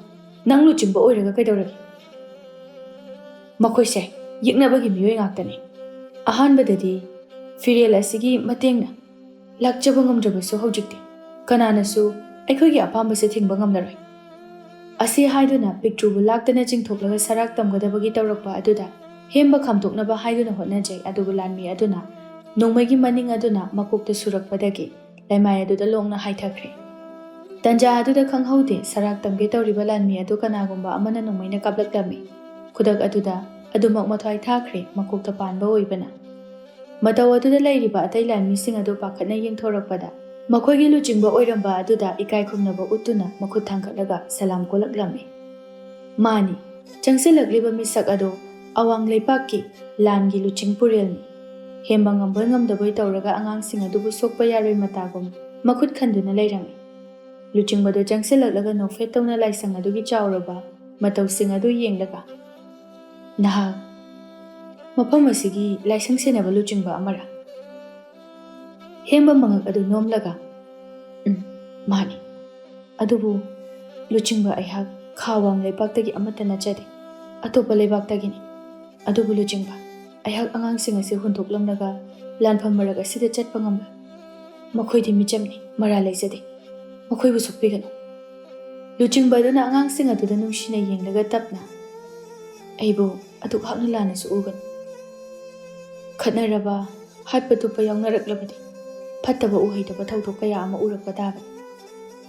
ꯅꯪ ꯂꯨꯆꯤꯡꯕ ꯑꯣꯏꯔꯒ ꯀꯩꯗꯧꯔꯒꯦ?" ꯃꯈꯣꯏꯁꯦ ꯌꯦꯛꯅꯕꯒꯤ ꯃꯤꯑꯣꯏ ꯉꯥꯛꯇꯅꯤ꯫ ꯑꯍꯥꯟꯕꯗꯗꯤ ꯐꯤꯔꯦꯜ ꯑꯁꯤꯒꯤ ꯃꯇꯦꯡꯅ ꯂꯥꯛꯆꯕ ꯉꯝꯗ꯭ꯔꯕꯁꯨ, ꯍꯧꯖꯤꯛꯇꯤ ꯀꯅꯥꯅꯁꯨ ꯑꯩꯈꯣꯏꯒꯤ ꯑꯄꯥꯝꯕꯁꯦ ꯊꯤꯡꯕ ꯉꯝꯂꯔꯣꯏ꯫ ꯑꯁꯤ ꯍꯥꯏꯗꯨꯅ ꯄꯤꯛꯇ꯭ꯔꯨꯕꯨ ꯂꯥꯛꯇꯅ ꯆꯤꯡꯊꯣꯛꯂꯒ ꯁꯔꯥꯛ ꯇꯝꯒꯗꯕꯒꯤ ꯇꯧꯔꯛꯄ ꯑꯗꯨꯗ ꯍꯦꯝꯕ ꯈꯥꯝꯗꯣꯛꯅꯕ ꯍꯥꯏꯗꯨꯅ ꯍꯣꯠꯅꯖꯩ꯫ ꯑꯗꯨꯕꯨ ꯂꯥꯟꯃꯤ ꯑꯗꯨꯅ ꯅꯣꯡꯃꯩꯒꯤ ꯃꯅꯤꯡ ꯑꯗꯨꯅ ꯃꯀꯣꯛꯇ ꯁꯨꯔꯛꯄꯗꯒꯤ ꯂꯩꯃꯥꯏ ꯑꯗꯨꯗ ꯂꯣꯡꯅ ꯍꯥꯏꯊꯈ꯭ꯔꯦ꯫ ꯇꯟꯖꯥ ꯑꯗꯨꯗ ꯈꯪꯍꯧꯗꯦ, ꯁꯔꯥꯛ ꯇꯝꯒꯦ ꯇꯧꯔꯤꯕ ꯂꯥꯟꯃꯤ ꯑꯗꯨ ꯀꯅꯥꯒꯨꯝꯕ ꯑꯃꯅ ꯅꯣꯡꯃꯩꯅ ꯀꯥꯞꯂꯛꯂꯝꯃꯤ꯫ ꯈꯨꯗꯛ ꯑꯗꯨꯗ ꯑꯗꯨꯃꯛ ꯃꯊ꯭ꯋꯥꯏ ꯊꯥꯈ꯭ꯔꯦ, ꯃꯀꯣꯛꯇ ꯄꯥꯟꯕ ꯑꯣꯏꯕꯅ꯫ ꯃꯇꯧ ꯑꯗꯨꯗ ꯂꯩꯔꯤꯕ ꯑꯇꯩ ꯂꯥꯟꯃꯤꯁꯤꯡ ꯑꯗꯨ ꯄꯥꯈꯠꯅ ꯌꯦꯡꯊꯣꯔꯛꯄꯗ, ꯃꯈꯣꯏꯒꯤ ꯂꯨꯆꯤꯡꯕ ꯑꯣꯏꯔꯝꯕ ꯑꯗꯨꯗ ꯏꯀꯥꯏ ꯈꯨꯝꯅꯕ ꯎꯠꯇꯨꯅ ꯃꯈꯨꯠ ꯊꯥꯡꯒꯠꯂꯒ ꯁꯂꯥꯝ ꯀꯣꯜꯂꯛꯂꯝꯃꯤ꯫ ꯃꯥꯅꯤ, ꯆꯪꯁꯤꯜꯂꯛꯂꯤꯕ ꯃꯤꯁꯛ ꯑꯗꯨ ꯑꯋꯥꯡ ꯂꯩꯄꯥꯛꯀꯤ ꯂꯥꯟꯒꯤ ꯂꯨꯆꯤꯡ ꯄꯨꯔꯦꯜꯅꯤ꯫ ꯍꯦꯝꯕ ꯉꯝꯕꯣꯏ ꯉꯝꯗꯕꯣꯏ ꯇꯧꯔꯒ ꯑꯉꯥꯡꯁꯤꯡ ꯑꯗꯨꯕꯨ ꯁꯣꯛꯄ ꯌꯥꯔꯣꯏ ꯃꯇꯥꯒꯨꯝ ꯃꯈꯨꯠ ꯈꯟꯗꯨꯅ ꯂꯩꯔꯝꯃꯤ꯫ ꯂꯨꯆꯤꯡꯕꯗꯨ ꯆꯪꯁꯤꯜꯂꯛꯂꯒ ꯅꯣꯛꯐꯦꯠ ꯇꯧꯅ ꯂꯥꯏꯁꯪ ꯑꯗꯨꯒꯤ ꯆꯥꯎꯔꯕ ꯃꯇꯧꯁꯤꯡ ꯑꯗꯨ ꯌꯦꯡꯂꯒ, "ꯅꯍꯥꯛ ꯃꯐꯝ ꯑꯁꯤꯒꯤ ꯂꯥꯏꯁꯪ ꯁꯦꯟꯅꯕ ꯂꯨꯆꯤꯡꯕ ꯑꯃꯔꯥ?" ꯍꯦꯝꯕ ꯃꯉꯛ ꯑꯗꯨ ꯅꯣꯝꯂꯒ, "ꯎꯝ, ꯃꯥꯅꯤ꯫ ꯑꯗꯨꯕꯨ ꯂꯨꯆꯤꯡꯕ, ꯑꯩꯍꯥꯛ ꯈꯥ ꯋꯥꯡ ꯂꯩꯄꯥꯛꯇꯒꯤ ꯑꯃꯠꯇ ꯅꯠꯆꯗꯦ, ꯑꯇꯣꯞꯄ ꯂꯩꯕꯥꯛꯇꯒꯤꯅꯤ꯫ ꯑꯗꯨꯕꯨ ꯂꯨꯆꯤꯡꯕ, ꯑꯩꯍꯥꯛ ꯑꯉꯥꯡꯁꯤꯡ ꯑꯁꯤ ꯍꯨꯟꯗꯣꯛꯂꯝꯂꯒ ꯂꯥꯟꯐꯝ ꯃꯔꯛ ꯑꯁꯤꯗ ꯆꯠꯄ ꯉꯝꯂꯣꯏ꯫ ꯃꯈꯣꯏꯗꯤ ꯃꯤꯆꯝꯅꯤ, ꯃꯔꯥꯜ ꯂꯩꯖꯗꯦ꯫ ꯃꯈꯣꯏꯕꯨ ꯁꯣꯛꯄꯤꯒꯅꯨ꯫" ꯂꯨꯆꯤꯡꯕ ꯑꯗꯨꯅ ꯑꯉꯥꯡꯁꯤꯡ ꯑꯗꯨꯗ ꯅꯨꯡꯁꯤꯅ ꯌꯦꯡꯂꯒ ꯇꯞꯅ, "ꯑꯩꯕꯨ ꯑꯗꯨꯛ ꯍꯥꯛꯅ ꯂꯥꯟꯅꯁꯨ ꯎꯒꯅꯨ꯫ ꯈꯠꯅꯔꯕ, ꯍꯥꯠꯄ ꯇꯨꯞꯄ ꯌꯥꯎꯅꯔꯛꯂꯕꯗꯤ ꯐꯠꯇꯕ ꯎꯍꯩꯗꯕ ꯊꯧꯗꯣꯛ ꯀꯌꯥ ꯑꯃ ꯎꯔꯛꯄ ꯇꯥꯕꯅꯤ꯫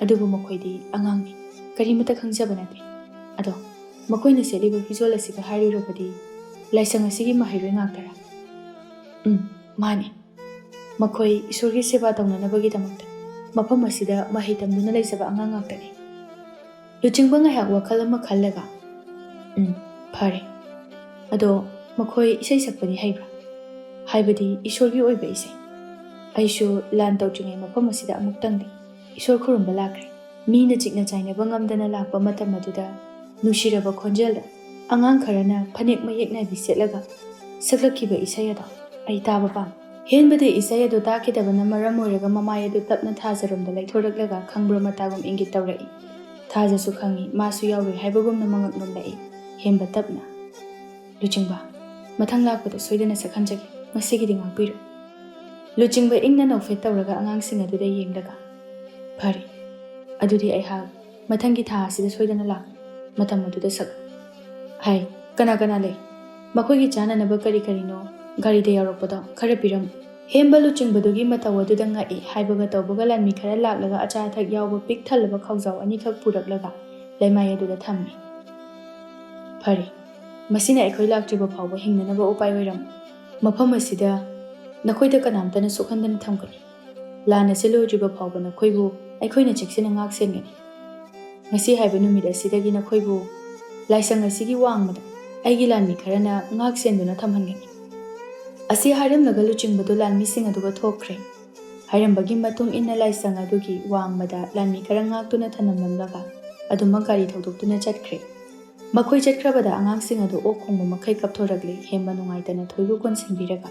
ꯑꯗꯨꯕꯨ ꯃꯈꯣꯏꯗꯤ ꯑꯉꯥꯡꯅꯤ, ꯀꯔꯤꯃꯠꯇ ꯈꯪꯖꯕ ꯅꯠꯇꯦ꯫ ꯑꯗꯣ ꯃꯈꯣꯏꯅ ꯁꯦꯠꯂꯤꯕ ꯐꯤꯖꯣꯜ ꯑꯁꯤꯒ ꯍꯥꯏꯔꯨꯔꯕꯗꯤ ꯂꯥꯏꯁꯪ ꯑꯁꯤꯒꯤ ꯃꯍꯩꯔꯣꯏ ꯉꯥꯛꯇꯔꯥ?" "ꯎꯝ, ꯃꯥꯅꯤ꯫ ꯃꯈꯣꯏ ꯏꯁꯣꯔꯒꯤ ꯁꯦꯕꯥ ꯇꯧꯅꯅꯕꯒꯤꯗꯃꯛꯇ ꯃꯐꯝ ꯑꯁꯤꯗ ꯃꯍꯩ ꯇꯝꯗꯨꯅ ꯂꯩꯖꯕ ꯑꯉꯥꯡ ꯉꯥꯛꯇꯅꯤ꯫" ꯂꯨꯆꯤꯡꯕ ꯉꯥꯏꯍꯥꯛ ꯋꯥꯈꯜ ꯑꯃ ꯈꯜꯂꯒ, "ꯎꯝ, ꯐꯔꯦ꯫ ꯑꯗꯣ ꯃꯈꯣꯏ ꯏꯁꯩ ꯁꯛꯄꯗꯤ ꯍꯩꯕ꯭ꯔꯥ? ꯍꯥꯏꯕꯗꯤ ꯏꯁꯣꯔꯒꯤ ꯑꯣꯏꯕ ꯏꯁꯩ? ꯑꯩꯁꯨ ꯂꯥꯟ ꯇꯧꯗ꯭ꯔꯤꯉꯩ ꯃꯐꯝ ꯑꯁꯤꯗ ꯑꯃꯨꯛꯇꯪꯗꯤ ꯏꯁꯣꯔ ꯈꯨꯔꯨꯝꯕ ꯂꯥꯛꯈ꯭ꯔꯦ꯫" ꯃꯤꯅ ꯆꯤꯛꯅ ꯆꯥꯏꯅꯕ ꯉꯝꯗꯅ ꯂꯥꯛꯄ ꯃꯇꯝ ꯑꯗꯨꯗ ꯅꯨꯡꯁꯤꯔꯕ ꯈꯣꯟꯖꯦꯜꯗ ꯑꯉꯥꯡ ꯈꯔꯅ ꯐꯅꯦꯛ ꯃꯌꯦꯛ ꯅꯥꯏꯕꯤ ꯁꯦꯠꯂꯒ ꯁꯛꯂꯛꯈꯤꯕ ꯏꯁꯩ ꯑꯗꯣ ꯑꯩ ꯇꯥꯕ ꯄꯥꯝꯃꯤ꯫ ꯍꯦꯟꯕꯗꯤ ꯏꯁꯩ ꯑꯗꯨ ꯇꯥꯈꯤꯗꯕꯅ ꯃꯔꯝ ꯑꯣꯏꯔꯒ ꯃꯃꯥꯏ ꯑꯗꯨ ꯇꯞꯅ ꯊꯥꯖꯔꯣꯝꯗ ꯂꯩꯊꯣꯔꯛꯂꯒ ꯈꯪꯕ꯭ꯔ ꯃꯇꯥꯒꯨꯝ ꯏꯪꯒꯤꯠ ꯇꯧꯔꯛꯏ꯫ ꯊꯥꯖꯁꯨ ꯈꯪꯏ, ꯃꯥꯁꯨ ꯌꯥꯎꯔꯣꯏ ꯍꯥꯏꯕꯒꯨꯝꯅ ꯃꯉꯛ ꯅꯣꯝꯂꯛꯏ꯫ ꯍꯦꯟꯕ ꯇꯞꯅ, "ꯂꯨꯆꯤꯡꯕ, ꯃꯊꯪ ꯂꯥꯛꯄꯗ ꯁꯣꯏꯗꯅ ꯁꯛꯍꯟꯖꯒꯦ, ꯉꯁꯤꯒꯤꯗꯤ ꯉꯥꯛꯄꯤꯔꯣ꯫" ꯂꯨꯆꯤꯡꯕ ꯏꯪꯅ ꯅꯣꯛꯐꯦꯠ ꯇꯧꯔꯒ ꯑꯉꯥꯡꯁꯤꯡ ꯑꯗꯨꯗ ꯌꯦꯡꯂꯒ, "ꯐꯔꯦ, ꯑꯗꯨꯗꯤ ꯑꯩꯍꯥꯛ ꯃꯊꯪꯒꯤ ꯊꯥ ꯑꯁꯤꯗ ꯁꯣꯏꯗꯅ ꯂꯥꯛꯀꯅꯤ꯫ ꯃꯇꯝ ꯑꯗꯨꯗ ꯁꯛ ꯍꯥꯏ, "ꯀꯅꯥ ꯀꯅꯥ ꯂꯩ? ꯃꯈꯣꯏꯒꯤ ꯆꯥꯅꯅꯕ ꯀꯔꯤ ꯀꯔꯤꯅꯣ ꯒꯥꯔꯤꯗ ꯌꯥꯎꯔꯛꯄꯗꯣ ꯈꯔ ꯄꯤꯔꯝꯃꯨ꯫" ꯍꯦꯝꯕ ꯂꯨꯆꯤꯡꯕꯗꯨꯒꯤ ꯃꯇꯧ ꯑꯗꯨꯗ ꯉꯛꯏ꯫ ꯍꯥꯏꯕꯒ ꯇꯧꯕꯒ ꯂꯥꯟꯃꯤ ꯈꯔ ꯂꯥꯛꯂꯒ ꯑꯆꯥ ꯑꯊꯛ ꯌꯥꯎꯕ ꯄꯤꯛ ꯊꯜꯂꯕ ꯈꯥꯎꯖꯥꯎ ꯑꯅꯤꯈꯛ ꯄꯨꯔꯛꯂꯒ ꯂꯩꯃꯥꯏ ꯑꯗꯨꯗ ꯊꯝꯃꯤ꯫ "ꯐꯔꯦ, ꯃꯁꯤꯅ ꯑꯩꯈꯣꯏ ꯂꯥꯛꯇ꯭ꯔꯤꯕ ꯐꯥꯎꯕ ꯍꯤꯡꯅꯅꯕ ꯎꯄꯥꯏ ꯑꯣꯏꯔꯝꯃꯨ꯫ ꯃꯐꯝ ꯑꯁꯤꯗ ꯅꯈꯣꯏꯗ ꯀꯅꯥꯝꯇꯅ ꯁꯣꯛꯍꯟꯗꯅ ꯊꯝꯒꯅꯤ꯫ ꯂꯥꯟ ꯑꯁꯤ ꯂꯣꯏꯗ꯭ꯔꯤꯕ ꯐꯥꯎꯕ ꯅꯈꯣꯏꯕꯨ ꯑꯩꯈꯣꯏꯅ ꯆꯦꯛꯁꯤꯟꯅ ꯉꯥꯛ ꯁꯦꯟꯒꯅꯤ꯫ ꯉꯁꯤ ꯍꯥꯏꯕ ꯅꯨꯃꯤꯠ ꯑꯁꯤꯗꯒꯤ ꯅꯈꯣꯏꯕꯨ ꯂꯥꯏꯁꯪ ꯑꯁꯤꯒꯤ ꯋꯥꯡꯃꯗ ꯑꯩꯒꯤ ꯂꯥꯟꯃꯤ ꯈꯔꯅ ꯉꯥꯛ ꯁꯦꯟꯗꯨꯅ ꯊꯝꯍꯟꯒꯅꯤ꯫" ꯑꯁꯤ ꯍꯥꯏꯔꯝꯂꯒ ꯂꯨꯆꯤꯡꯕꯗꯨ ꯂꯥꯟꯃꯤꯁꯤꯡ ꯑꯗꯨꯒ ꯊꯣꯛꯈ꯭ꯔꯦ꯫ ꯍꯥꯏꯔꯝꯕꯒꯤ ꯃꯇꯨꯡ ꯏꯟꯅ ꯂꯥꯏꯁꯪ ꯑꯗꯨꯒꯤ ꯋꯥꯡꯃꯗ ꯂꯥꯟꯃꯤ ꯈꯔ ꯉꯥꯛꯇꯨꯅ ꯊꯅꯝꯂꯝꯂꯒ ꯑꯗꯨꯃꯛ ꯒꯥꯔꯤ ꯊꯧꯗꯣꯛꯇꯨꯅ ꯆꯠꯈ꯭ꯔꯦ꯫ ꯃꯈꯣꯏ ꯆꯠꯈ꯭ꯔꯕꯗ ꯑꯉꯥꯡꯁꯤꯡ ꯑꯗꯨ ꯑꯣꯛ ꯈꯣꯡꯕ ꯃꯈꯩ ꯀꯞꯊꯣꯔꯛꯂꯦ꯫ ꯍꯦꯝꯕ ꯅꯨꯡꯉꯥꯏꯇꯅ ꯊꯣꯏꯕꯨ ꯀꯣꯟꯁꯤꯟꯕꯤꯔꯒ,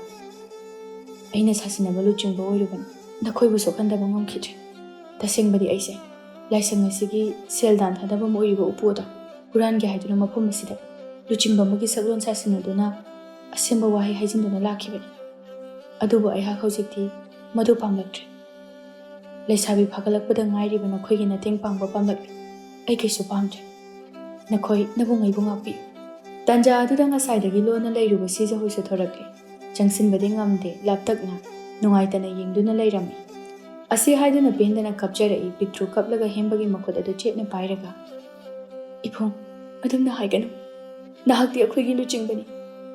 "ꯑꯩꯅ ꯁꯥꯁꯤꯟꯅꯕ ꯂꯨꯆꯤꯡꯕ ꯑꯣꯏꯔꯨꯕꯅꯤ, ꯅꯈꯣꯏꯕꯨ ꯁꯣꯛꯍꯟꯗꯕ ꯉꯝꯈꯤꯗ꯭ꯔꯦ꯫ ꯇꯁꯦꯡꯕꯗꯤ ꯑꯩꯁꯦ ꯂꯥꯏꯁꯪ ꯑꯁꯤꯒꯤ ꯁꯦꯜ ꯗꯥꯟ ꯊꯥꯗꯐꯝ ꯑꯣꯏꯔꯤꯕ ꯎꯄꯨ ꯑꯗꯣ ꯍꯨꯔꯥꯟꯒꯦ ꯍꯥꯏꯗꯨꯅ ꯃꯐꯝ ꯑꯁꯤꯗ ꯂꯨꯆꯤꯡꯕ ꯑꯃꯒꯤ ꯁꯛꯂꯣꯟ ꯁꯥꯁꯤꯟꯅꯗꯨꯅ ꯑꯁꯦꯡꯕ ꯋꯥꯍꯩ ꯍꯥꯏꯖꯤꯟꯗꯨꯅ ꯂꯥꯛꯈꯤꯕꯅꯤ꯫ ꯑꯗꯨꯕꯨ ꯑꯩꯍꯥꯛ ꯍꯧꯖꯤꯛꯇꯤ ꯃꯗꯨ ꯄꯥꯝꯂꯛꯇ꯭ꯔꯦ꯫ ꯂꯩꯁꯥꯕꯤ ꯐꯥꯒꯠꯂꯛꯄꯗ ꯉꯥꯏꯔꯤꯕ ꯅꯈꯣꯏꯒꯤ ꯃꯇꯦꯡ ꯄꯥꯡꯕ ꯄꯥꯝꯂꯛꯂꯦ꯫ ꯑꯩ ꯀꯩꯁꯨ ꯄꯥꯝꯗ꯭ꯔꯦ꯫ ꯅꯈꯣꯏ ꯅꯕꯨꯡ ꯑꯩꯕꯨ ꯉꯥꯛꯄꯤꯌꯨ꯫" ꯇꯥꯟꯖꯥ ꯑꯗꯨꯗ ꯉꯁꯥꯏꯗꯒꯤ ꯂꯣꯟꯅ ꯂꯩꯔꯨꯕ ꯁꯤꯖꯍꯣꯏꯁꯨ ꯊꯣꯔꯛꯂꯦ꯫ ꯆꯪꯁꯤꯟꯕꯗꯤ ꯉꯝꯗꯦ, ꯂꯥꯞꯇꯛꯅ ꯅꯨꯡꯉꯥꯏꯇꯅ ꯌꯦꯡꯗꯨꯅ ꯂꯩꯔꯝꯃꯤ꯫ ꯑꯁꯤ ꯍꯥꯏꯗꯨꯅ ꯄꯦꯟꯗꯅ ꯀꯞꯆꯔꯛꯏ꯫ ꯄꯤꯛꯇ꯭ꯔꯨ ꯀꯞꯂꯒ ꯍꯦꯝꯕꯒꯤ ꯃꯈꯨꯠ ꯑꯗꯨ ꯆꯦꯠꯅ ꯄꯥꯏꯔꯒ, "ꯏꯕꯨꯡ, ꯑꯗꯨꯝꯅ ꯍꯥꯏꯒꯅꯨ꯫ ꯅꯍꯥꯛꯇꯤ ꯑꯩꯈꯣꯏꯒꯤ ꯂꯨꯆꯤꯡꯕꯅꯤ꯫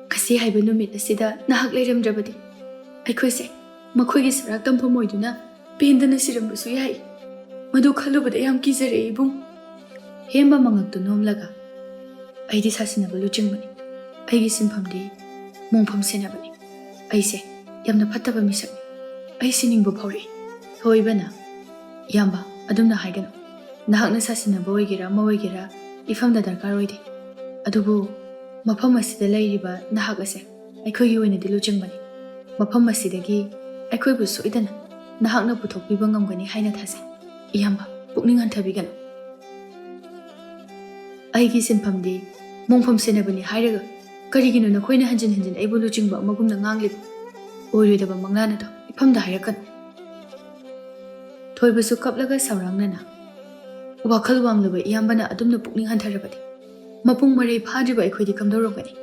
ꯉꯁꯤ ꯍꯥꯏꯕ ꯅꯨꯃꯤꯠ ꯑꯁꯤꯗ ꯅꯍꯥꯛ ꯂꯩꯔꯝꯗ꯭ꯔꯕꯗꯤ ꯑꯩꯈꯣꯏꯁꯦ ꯃꯈꯣꯏꯒꯤ ꯁꯔꯥꯛ ꯇꯝꯐꯝ ꯑꯣꯏꯗꯨꯅ ꯄꯦꯟꯗꯅ ꯁꯤꯔꯝꯕꯁꯨ ꯌꯥꯏ꯫ ꯃꯗꯨ ꯈꯜꯂꯨꯕꯗ ꯌꯥꯝ ꯀꯤꯖꯔꯛꯏ ꯏꯕꯨꯡ꯫" ꯍꯦꯝꯕ ꯃꯉꯛꯇꯨ ꯅꯣꯝꯂꯒ, "ꯑꯩꯗꯤ ꯁꯥꯁꯤꯟꯅꯕ ꯂꯨꯆꯤꯡꯕꯅꯤ꯫ ꯑꯩꯒꯤ ꯁꯤꯟꯐꯝꯗꯤ ꯃꯣꯡꯐꯝ ꯁꯦꯟꯅꯕꯅꯤ꯫ ꯑꯩꯁꯦ ꯌꯥꯝꯅ ꯐꯠꯇꯕ ꯃꯤꯁꯛꯅꯤ꯫ ꯑꯩ ꯁꯤꯅꯤꯡꯕ ꯐꯥꯎꯔꯛꯏ꯫" ꯊꯣꯏꯕꯅ, "ꯏꯌꯥꯝꯕ, ꯑꯗꯨꯝꯅ ꯍꯥꯏꯒꯅꯨ꯫ ꯅꯍꯥꯛꯅ ꯁꯥꯁꯤꯟꯅꯕ ꯑꯣꯏꯒꯦꯔꯥ ꯑꯃ ꯑꯣꯏꯒꯦꯔꯥ ꯏꯐꯝꯗ ꯗꯔꯀꯥꯔ ꯑꯣꯏꯗꯦ꯫ ꯑꯗꯨꯕꯨ ꯃꯐꯝ ꯑꯁꯤꯗ ꯂꯩꯔꯤꯕ ꯅꯍꯥꯛ ꯑꯁꯦ ꯑꯩꯈꯣꯏꯒꯤ ꯑꯣꯏꯅꯗꯤ ꯂꯨꯆꯤꯡꯕꯅꯤ꯫ ꯃꯐꯝ ꯑꯁꯤꯗꯒꯤ ꯑꯩꯈꯣꯏꯕꯨ ꯁꯣꯏꯗꯅ ꯅꯍꯥꯛꯅ ꯄꯨꯊꯣꯛꯄꯤꯕ ꯉꯝꯒꯅꯤ ꯍꯥꯏꯅ ꯊꯥꯖꯩ꯫ ꯏꯌꯥꯝꯕ, ꯄꯨꯛꯅꯤꯡ ꯍꯟꯊꯕꯤꯒꯅꯨ꯫ ꯑꯩꯒꯤ ꯁꯤꯟꯐꯝꯗꯤ ꯃꯣꯡꯐꯝ ꯁꯦꯟꯅꯕꯅꯤ ꯍꯥꯏꯔꯒ ꯀꯔꯤꯒꯤꯅꯣ ꯅꯈꯣꯏꯅ ꯍꯟꯖꯤꯟ ꯍꯟꯖꯤꯟ ꯑꯩꯕꯨ ꯂꯨꯆꯤꯡꯕ ꯑꯃꯒꯨꯝꯅ ꯉꯥꯡꯂꯤꯕ? ꯑꯣꯏꯔꯣꯏꯗꯕ ꯃꯪꯂꯥꯟ ꯑꯗꯣ ꯏꯐꯝꯗ ꯍꯥꯏꯔꯛꯀꯅꯨ꯫" ꯊꯣꯏꯕꯁꯨ ꯀꯞꯂꯒ ꯁꯧꯔꯥꯡꯅꯅ, ꯋꯥꯈꯜ ꯋꯥꯡꯂꯕ ꯏꯌꯥꯝꯕꯅ ꯑꯗꯨꯝꯅ ꯄꯨꯛꯅꯤꯡ ꯍꯟꯊꯔꯕꯗꯤ ꯃꯄꯨꯡ ꯃꯔꯩ ꯐꯥꯗ꯭ꯔꯤꯕ ꯑꯩꯈꯣꯏꯗꯤ ꯀꯝꯗꯧꯔꯝꯒꯅꯤ?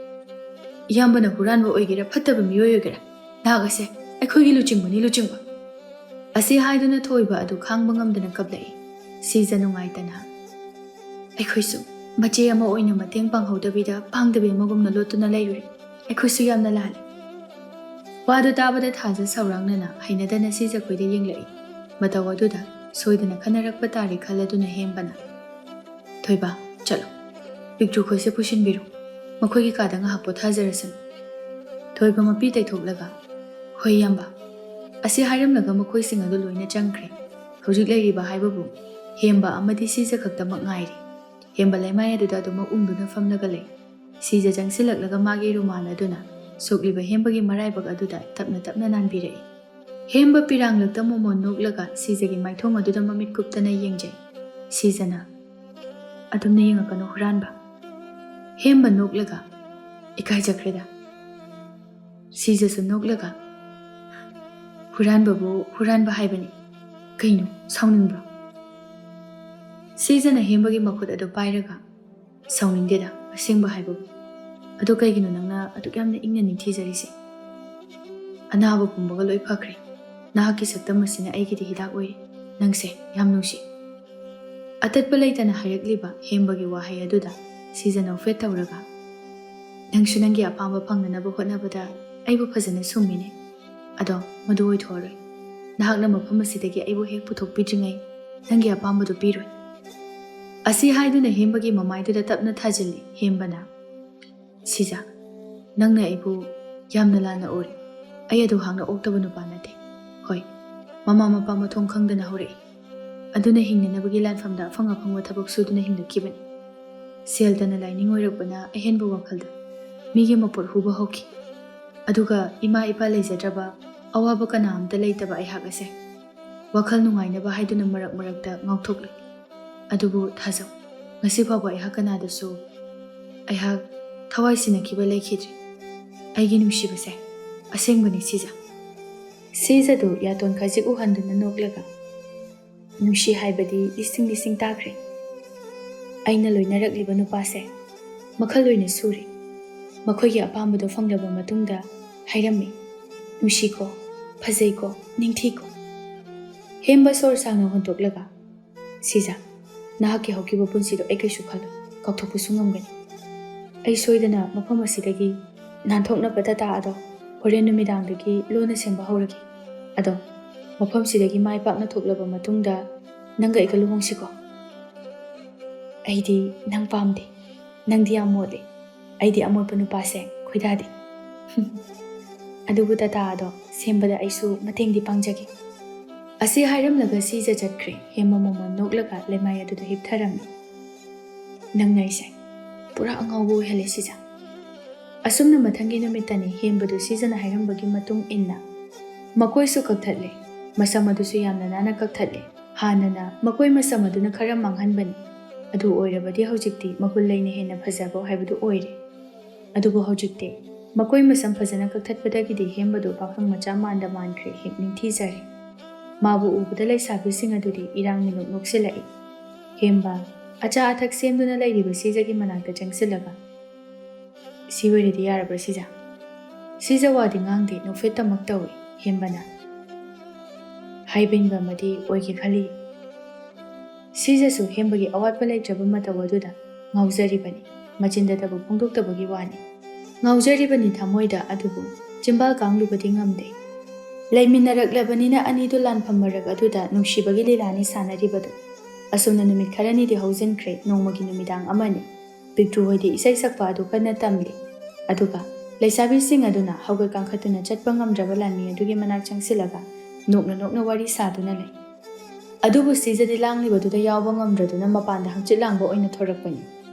ꯏꯌꯥꯝꯕꯅ ꯍꯨꯔꯥꯟꯕ ꯑꯣꯏꯒꯦꯔꯥ ꯐꯠꯇꯕ ꯃꯤꯑꯣꯏ ꯑꯣꯏꯒꯦꯔꯥ, ꯅꯍꯥꯛ ꯑꯁꯦ ꯑꯩꯈꯣꯏꯒꯤ ꯂꯨꯆꯤꯡꯕꯅꯤ, ꯂꯨꯆꯤꯡꯕ꯫ ꯑꯁꯤ ꯍꯥꯏꯗꯨꯅ ꯊꯣꯏꯕ ꯑꯗꯨ ꯈꯥꯡꯕ ꯉꯝꯗꯅ ꯀꯞꯂꯛꯏ꯫ ꯁꯤꯖ ꯅꯨꯡꯉꯥꯏꯇꯅ, ꯑꯩꯈꯣꯏꯁꯨ ꯃꯆꯦ ꯑꯃ ꯑꯣꯏꯅ ꯃꯇꯦꯡ ꯄꯥꯡꯍꯧꯗꯕꯤꯗ ꯄꯥꯡꯗꯕꯤ ꯑꯃꯒꯨꯝꯅ ꯂꯣꯠꯇꯨꯅ ꯂꯩꯔꯨꯔꯦ꯫ ꯑꯩꯈꯣꯏꯁꯨ ꯌꯥꯝꯅ ꯂꯥꯜꯂꯦ꯫ ꯋꯥꯗꯨ ꯇꯥꯕꯗ ꯊꯥꯖ ꯁꯥꯎꯔꯥꯡꯅꯅ ꯍꯩꯅꯗꯅ ꯁꯤꯖꯈꯣꯏꯗ ꯌꯦꯡꯂꯛꯏ꯫ ꯃꯇꯧ ꯑꯗꯨꯗ ꯁꯣꯏꯗꯅ ꯈꯟꯅꯔꯛꯄ ꯇꯥꯔꯦ ꯈꯜꯂꯗꯨꯅ ꯍꯦꯝꯕꯅ, "ꯊꯣꯏꯕ, ꯆꯠꯂꯣ꯫ ꯄꯤꯛꯇ꯭ꯔꯨꯈꯣꯏꯁꯦ ꯄꯨꯁꯤꯟꯕꯤꯔꯣ꯫ ꯃꯈꯣꯏꯒꯤ ꯀꯥꯗ ꯉꯥꯏꯍꯥꯛ ꯄꯣꯊꯥꯖꯔꯁꯅꯨ꯫" ꯊꯣꯏꯕ ꯃꯄꯤ ꯇꯩꯊꯣꯛꯂꯒ, "ꯍꯣꯏ ꯏꯌꯥꯝꯕ꯫ ꯑꯁꯤ ꯍꯥꯏꯔꯝꯂꯒ ꯃꯈꯣꯏꯁꯤꯡ ꯑꯗꯨ ꯂꯣꯏꯅ ꯆꯪꯈ꯭ꯔꯦ꯫ ꯍꯧꯖꯤꯛ ꯂꯩꯔꯤꯕ ꯍꯥꯏꯕꯕꯨ ꯍꯦꯝꯕ ꯑꯃꯗꯤ ꯁꯤꯖ ꯈꯛꯇꯃꯛ ꯉꯥꯏꯔꯦ꯫" ꯍꯦꯝꯕ ꯂꯩꯃꯥꯏ ꯑꯗꯨꯗ ꯑꯗꯨꯃꯛ ꯎꯪꯗꯨꯅ ꯐꯝꯂꯒ ꯂꯩ꯫ ꯁꯤꯖ ꯆꯪꯁꯤꯜꯂꯛꯂꯒ ꯃꯥꯒꯤ ꯔꯨꯃꯥꯜ ꯑꯗꯨꯅ ꯁꯣꯛꯂꯤꯕ ꯍꯦꯝꯕꯒꯤ ꯃꯔꯥꯏꯕꯛ ꯑꯗꯨꯗ ꯇꯞꯅ ꯇꯞꯅ ꯅꯥꯟꯕꯤꯔꯛꯏ꯫ ꯍꯦꯝꯕ ꯄꯤꯔꯥꯡꯂꯛꯇ ꯃꯣꯃꯣꯟ ꯅꯣꯛꯂꯒ ꯁꯤꯖꯒꯤ ꯃꯥꯏꯊꯣꯡ ꯑꯗꯨꯗ ꯃꯃꯤꯠ ꯀꯨꯞꯇꯅ ꯌꯦꯡꯖꯩ꯫ ꯁꯤꯖꯅ, "ꯑꯗꯨꯝꯅ ꯌꯦꯡꯉꯛꯀꯅꯨ ꯍꯨꯔꯥꯟꯕ꯫" ꯍꯦꯝꯕ ꯅꯣꯛꯂꯒ, "ꯏꯀꯥꯏꯖꯈ꯭ꯔꯦꯗ꯫" ꯁꯤꯖꯁꯨ ꯅꯣꯛꯂꯒ, "ꯍꯨꯔꯥꯟꯕꯕꯨ ꯍꯨꯔꯥꯟꯕ ꯍꯥꯏꯕꯅꯤ꯫ ꯀꯩꯅꯣ, ꯁꯥꯎꯅꯤꯡꯕ꯭ꯔꯣ?" ꯁꯤꯖꯅ ꯍꯦꯝꯕꯒꯤ ꯃꯈꯨꯠ ꯑꯗꯨ ꯄꯥꯏꯔꯒ, "ꯁꯥꯎꯅꯤꯡꯗꯦꯗ, ꯑꯁꯦꯡꯕ ꯍꯥꯏꯕꯕꯨ꯫ ꯑꯗꯣ ꯀꯩꯒꯤꯅꯣ ꯅꯪꯅ ꯑꯗꯨꯛ ꯌꯥꯝꯅ ꯏꯪꯅ ꯅꯤꯡꯊꯤꯖꯔꯤꯁꯦ? ꯑꯅꯥꯕ ꯄꯨꯝꯕꯒ ꯂꯣꯏ ꯐꯈ꯭ꯔꯦ꯫ ꯅꯍꯥꯛꯀꯤ ꯁꯛꯇꯝ ꯑꯁꯤꯅ ꯑꯩꯒꯤꯗꯤ ꯍꯤꯗꯥꯛ ꯑꯣꯏꯔꯦ꯫ ꯅꯪꯁꯦ ꯌꯥꯝ ꯅꯨꯡꯁꯤ꯫" ꯑꯇꯠꯄ ꯂꯩꯇꯅ ꯍꯥꯏꯔꯛꯂꯤꯕ ꯍꯦꯝꯕꯒꯤ ꯋꯥꯍꯩ ꯑꯗꯨꯗ ꯁꯤꯖ ꯅꯣꯛꯐꯦꯠ ꯇꯧꯔꯒ, "ꯅꯪꯁꯨ ꯅꯪꯒꯤ ꯑꯄꯥꯝꯕ ꯐꯪꯅꯅꯕ ꯍꯣꯠꯅꯕꯗ ꯑꯩꯕꯨ ꯐꯖꯅ ꯁꯨꯝꯃꯤꯅꯦ꯫ ꯑꯗꯣ ꯃꯗꯨ ꯑꯣꯏꯊꯣꯛꯑꯔꯣꯏ꯫ ꯅꯍꯥꯛꯅ ꯃꯐꯝ ꯑꯁꯤꯗꯒꯤ ꯑꯩꯕꯨ ꯍꯦꯛ ꯄꯨꯊꯣꯛꯄꯤꯗ꯭ꯔꯤꯉꯩ ꯅꯪꯒꯤ ꯑꯄꯥꯝꯕꯗꯨ ꯄꯤꯔꯣꯏ꯫" ꯑꯁꯤ ꯍꯥꯏꯗꯨꯅ ꯍꯦꯝꯕꯒꯤ ꯃꯃꯥꯏꯗꯨꯗ ꯇꯞꯅ ꯊꯥꯖꯤꯜꯂꯤ꯫ ꯍꯦꯝꯕꯅ, "ꯁꯤꯖ, ꯅꯪꯅ ꯑꯩꯕꯨ ꯌꯥꯝꯅ ꯂꯥꯟꯅ ꯎꯔꯦ꯫ ꯑꯩ ꯑꯗꯨ ꯍꯥꯡꯅ ꯑꯣꯛꯇꯕ ꯅꯨꯄꯥ ꯅꯠꯇꯦ꯫ ꯍꯣꯏ, ꯃꯃꯥ ꯃꯄꯥ ꯃꯊꯣꯡ ꯈꯪꯗꯅ ꯍꯧꯔꯛꯏ꯫ ꯑꯗꯨꯅ ꯍꯤꯡꯅꯅꯕꯒꯤ ꯂꯥꯟꯐꯝꯗ ꯑꯐꯪ ꯑꯐꯪꯕ ꯊꯕꯛ ꯁꯨꯗꯨꯅ ꯍꯤꯡꯂꯛꯈꯤꯕꯅꯤ꯫ ꯁꯦꯜ ꯇꯅ ꯂꯥꯏꯅꯤꯡ ꯑꯣꯏꯔꯛꯄꯅ ꯑꯍꯦꯟꯕ ꯋꯥꯈꯜꯗ ꯃꯤꯒꯤ ꯃꯄꯣꯠ ꯍꯨꯕ ꯍꯧꯈꯤ꯫ ꯑꯗꯨꯒ ꯏꯃꯥ ꯏꯄꯥ ꯂꯩꯖꯗ꯭ꯔꯕ, ꯑꯋꯥꯕ ꯀꯅꯥ ꯑꯝꯇ ꯂꯩꯇꯕ ꯑꯩꯍꯥꯛ ꯑꯁꯦ ꯋꯥꯈꯜ ꯅꯨꯡꯉꯥꯏꯅꯕ ꯍꯥꯏꯗꯨꯅ ꯃꯔꯛ ꯃꯔꯛꯇ ꯉꯥꯎꯊꯣꯛꯂꯤ꯫ ꯑꯗꯨꯕꯨ ꯊꯥꯖꯧ, ꯉꯁꯤ ꯐꯥꯎꯕ ꯑꯩꯍꯥꯛ ꯀꯅꯥꯗꯁꯨ ꯑꯩꯍꯥꯛ ꯊꯋꯥꯏ ꯁꯤꯟꯅꯈꯤꯕ ꯂꯩꯈꯤꯗ꯭ꯔꯤ꯫ ꯑꯩꯒꯤ ꯅꯨꯡꯁꯤꯕꯁꯦ, ꯑꯁꯦꯡꯕꯅꯤ ꯁꯤꯖ꯫" ꯁꯤꯖꯗꯨ ꯌꯥꯇꯣꯟ ꯈꯖꯤꯛ ꯎꯍꯟꯗꯨꯅ ꯅꯣꯛꯂꯒ, ꯅꯨꯡꯁꯤ ꯍꯥꯏꯕꯗꯤ ꯂꯤꯁꯤꯡ ꯂꯤꯁꯤꯡ ꯇꯥꯈ꯭ꯔꯦ꯫ ꯑꯩꯅ ꯂꯣꯏꯅꯔꯛꯂꯤꯕ ꯅꯨꯄꯥꯁꯦ ꯃꯈꯜ ꯂꯣꯏꯅ ꯁꯨꯔꯦ꯫ ꯃꯈꯣꯏꯒꯤ ꯑꯄꯥꯝꯕꯗꯣ ꯐꯪꯂꯕ ꯃꯇꯨꯡꯗ ꯍꯥꯏꯔꯝꯃꯤ, "ꯅꯨꯡꯁꯤꯀꯣ, ꯐꯖꯩꯀꯣ, ꯅꯤꯡꯊꯤꯀꯣ"꯫ ꯍꯦꯝꯕ ꯁꯣꯔ ꯁꯥꯡꯅ ꯍꯣꯟꯗꯣꯛꯂꯒ, "ꯁꯤꯖ, ꯅꯍꯥꯛꯀꯤ ꯍꯧꯈꯤꯕ ꯄꯨꯟꯁꯤꯗꯣ ꯑꯩ ꯀꯩꯁꯨ ꯈꯜꯂꯣꯏ, ꯀꯥꯎꯊꯣꯛꯄꯁꯨ ꯉꯝꯒꯅꯤ꯫ ꯑꯩ ꯁꯣꯏꯗꯅ ꯃꯐꯝ ꯑꯁꯤꯗꯒꯤ ꯅꯥꯟꯊꯣꯛꯅꯕ ꯇꯥꯇꯥ ꯑꯗꯣ ꯍꯣꯔꯦꯟ ꯅꯨꯃꯤꯗꯥꯡꯗꯒꯤ ꯂꯣꯟꯅ ꯁꯦꯝꯕ ꯍꯧꯔꯒꯦ꯫ ꯑꯗꯣ ꯃꯐꯝꯁꯤꯗꯒꯤ ꯃꯥꯏ ꯄꯥꯛꯅ ꯊꯣꯛꯂꯕ ꯃꯇꯨꯡꯗ ꯅꯪꯒ ꯑꯩꯒ ꯂꯨꯍꯣꯡꯁꯤꯀꯣ꯫ ꯑꯩꯗꯤ ꯅꯪ ꯄꯥꯝꯗꯦ꯫ ꯅꯪꯗꯤ ꯌꯥꯝ ꯃꯣꯠꯂꯤ꯫ ꯑꯩꯗꯤ ꯑꯃꯣꯠꯄ ꯅꯨꯄꯥꯁꯦ ꯈꯣꯏꯗꯥꯗꯦ꯫ ꯑꯗꯨꯕꯨ ꯇꯥꯇꯥ ꯑꯗꯣ ꯁꯦꯝꯕꯗ ꯑꯩꯁꯨ ꯃꯇꯦꯡꯗꯤ ꯄꯥꯡꯖꯒꯦ"꯫ ꯑꯁꯤ ꯍꯥꯏꯔꯝꯂꯒ ꯁꯤꯖ ꯆꯠꯈ꯭ꯔꯦ꯫ ꯍꯦꯝꯕ ꯃꯃꯣꯟ ꯅꯣꯛꯂꯒ ꯂꯩꯃꯥꯏ ꯑꯗꯨꯗ ꯍꯤꯞꯊꯔꯝꯃꯤ꯫ "ꯅꯪꯅ ꯑꯩꯁꯦ ꯄꯨꯔꯥ ꯑꯉꯥꯎꯕ ꯑꯣꯏꯍꯜꯂꯦ ꯁꯤꯖ"꯫ ꯑꯁꯨꯝꯅ ꯃꯊꯪꯒꯤ ꯅꯨꯃꯤꯠꯇꯅꯤ ꯍꯦꯝꯕꯗꯨ ꯁꯤꯖꯅ ꯍꯥꯏꯔꯝꯕꯒꯤ ꯃꯇꯨꯡ ꯏꯟꯅ ꯃꯈꯣꯏꯁꯨ ꯀꯛꯊꯠꯂꯦ꯫ ꯃꯁꯝ ꯑꯗꯨꯁꯨ ꯌꯥꯝꯅ ꯅꯥꯟꯅ ꯀꯛꯊꯠꯂꯦ꯫ ꯍꯥꯟꯅꯅ ꯃꯈꯣꯏ ꯃꯁꯝ ꯑꯗꯨꯅ ꯈꯔ ꯃꯥꯡꯍꯟꯕꯅꯤ꯫ ꯑꯗꯨ ꯑꯣꯏꯔꯕꯗꯤ ꯍꯧꯖꯤꯛꯇꯤ ꯃꯒꯨꯟ ꯂꯩꯅ ꯍꯦꯟꯅ ꯐꯖꯕ ꯍꯥꯏꯕꯗꯨ ꯑꯣꯏꯔꯦ꯫ ꯑꯗꯨꯕꯨ ꯍꯧꯖꯤꯛꯇꯤ ꯃꯈꯣꯏ ꯃꯁꯝ ꯐꯖꯅ ꯀꯛꯊꯠꯄꯗꯒꯤꯗꯤ ꯍꯦꯝꯕꯗꯨ ꯄꯥꯈꯪ ꯃꯆꯥ ꯃꯥꯟꯗ ꯃꯥꯟꯈ꯭ꯔꯦ, ꯍꯦꯛ ꯅꯤꯡꯊꯤꯖꯔꯦ꯫ ꯃꯥꯕꯨ ꯎꯕꯗ ꯂꯩꯁꯥꯕꯤꯁꯤꯡ ꯑꯗꯨꯗꯤ ꯏꯔꯥꯡ ꯃꯤꯅꯣꯛ ꯅꯣꯛꯁꯤꯜꯂꯛꯏ꯫ ꯍꯦꯝꯕ ꯑꯆꯥ ꯑꯊꯛ ꯁꯦꯝꯗꯨꯅ ꯂꯩꯔꯤꯕ ꯁꯤꯖꯒꯤ ꯃꯅꯥꯛꯇ ꯆꯪꯁꯤꯜꯂꯒ, "ꯁꯤ ꯑꯣꯏꯔꯗꯤ ꯌꯥꯔꯕ꯭ꯔꯥ ꯁꯤꯖ?" ꯁꯤꯖ ꯋꯥꯗꯤ ꯉꯥꯡꯗꯦ, ꯅꯣꯛꯐꯦꯠꯇꯃꯛ ꯇꯧꯏ꯫ ꯍꯦꯝꯕꯅ ꯍꯥꯏꯕ ꯏꯟꯕ ꯑꯃꯗꯤ ꯑꯣꯏꯒꯦ ꯈꯜꯂꯤ꯫ ꯁꯤꯖꯁꯨ ꯍꯦꯝꯕꯒꯤ ꯑꯋꯥꯠꯄ ꯂꯩꯇ꯭ꯔꯕ ꯃꯇꯧ ꯑꯗꯨꯗ ꯉꯥꯎꯖꯔꯤꯕꯅꯤ꯫ ꯃꯆꯤꯟꯗꯇꯕꯨ ꯐꯣꯡꯗꯣꯛꯇꯕꯒꯤ ꯋꯥꯅꯤ꯫ ꯉꯥꯎꯖꯔꯤꯕꯅꯤ ꯊꯃꯣꯏꯗ, ꯑꯗꯨꯕꯨ ꯆꯤꯝꯕꯥꯜ ꯀꯥꯡꯂꯨꯕꯗꯤ ꯉꯝꯗꯦ꯫ ꯂꯩꯃꯤꯟꯅꯔꯛꯂꯕꯅꯤꯅ ꯑꯅꯤꯗꯨ ꯂꯥꯟꯐꯝ ꯃꯔꯛ ꯑꯗꯨꯗ ꯅꯨꯡꯁꯤꯕꯒꯤ ꯂꯤꯂꯥꯅꯤ ꯁꯥꯟꯅꯔꯤꯕꯗꯨ꯫ ꯑꯁꯨꯝꯅ ꯅꯨꯃꯤꯠ ꯈꯔꯅꯤꯗꯤ ꯍꯧꯖꯤꯟꯈ꯭ꯔꯦ꯫ ꯅꯣꯡꯃꯒꯤ ꯅꯨꯃꯤꯗꯥꯡ ꯑꯃꯅꯤ꯫ ꯄꯤꯛꯇ꯭ꯔꯨ ꯍꯣꯏꯗꯤ ꯏꯁꯩ ꯁꯛꯄ ꯑꯗꯨ ꯀꯟꯅ ꯇꯝꯂꯤ꯫ ꯑꯗꯨꯒ ꯂꯩꯁꯥꯕꯤꯁꯤꯡ ꯑꯗꯨꯅ ꯍꯧꯒꯠ ꯀꯥꯡꯈꯠꯇꯨꯅ ꯆꯠꯄ ꯉꯝꯗ꯭ꯔꯕ ꯂꯥꯟꯃꯤ ꯑꯗꯨꯒꯤ ꯃꯅꯥꯛ ꯆꯪꯁꯤꯜꯂꯒ ꯅꯣꯛꯅ ꯅꯣꯛꯅ ꯋꯥꯔꯤ ꯁꯥꯗꯨꯅ ꯂꯩ꯫ ꯑꯗꯨꯕꯨ ꯁꯤꯖꯗꯤ ꯂꯥꯡꯂꯤꯕꯗꯨꯗ ꯌꯥꯎꯕ ꯉꯝꯗ꯭ꯔꯗꯨꯅ ꯃꯄꯥꯟꯗ ꯍꯪꯆꯤꯠ ꯂꯥꯡꯕ ꯑꯣꯏꯅ ꯊꯣꯔꯛꯄꯅꯤ꯫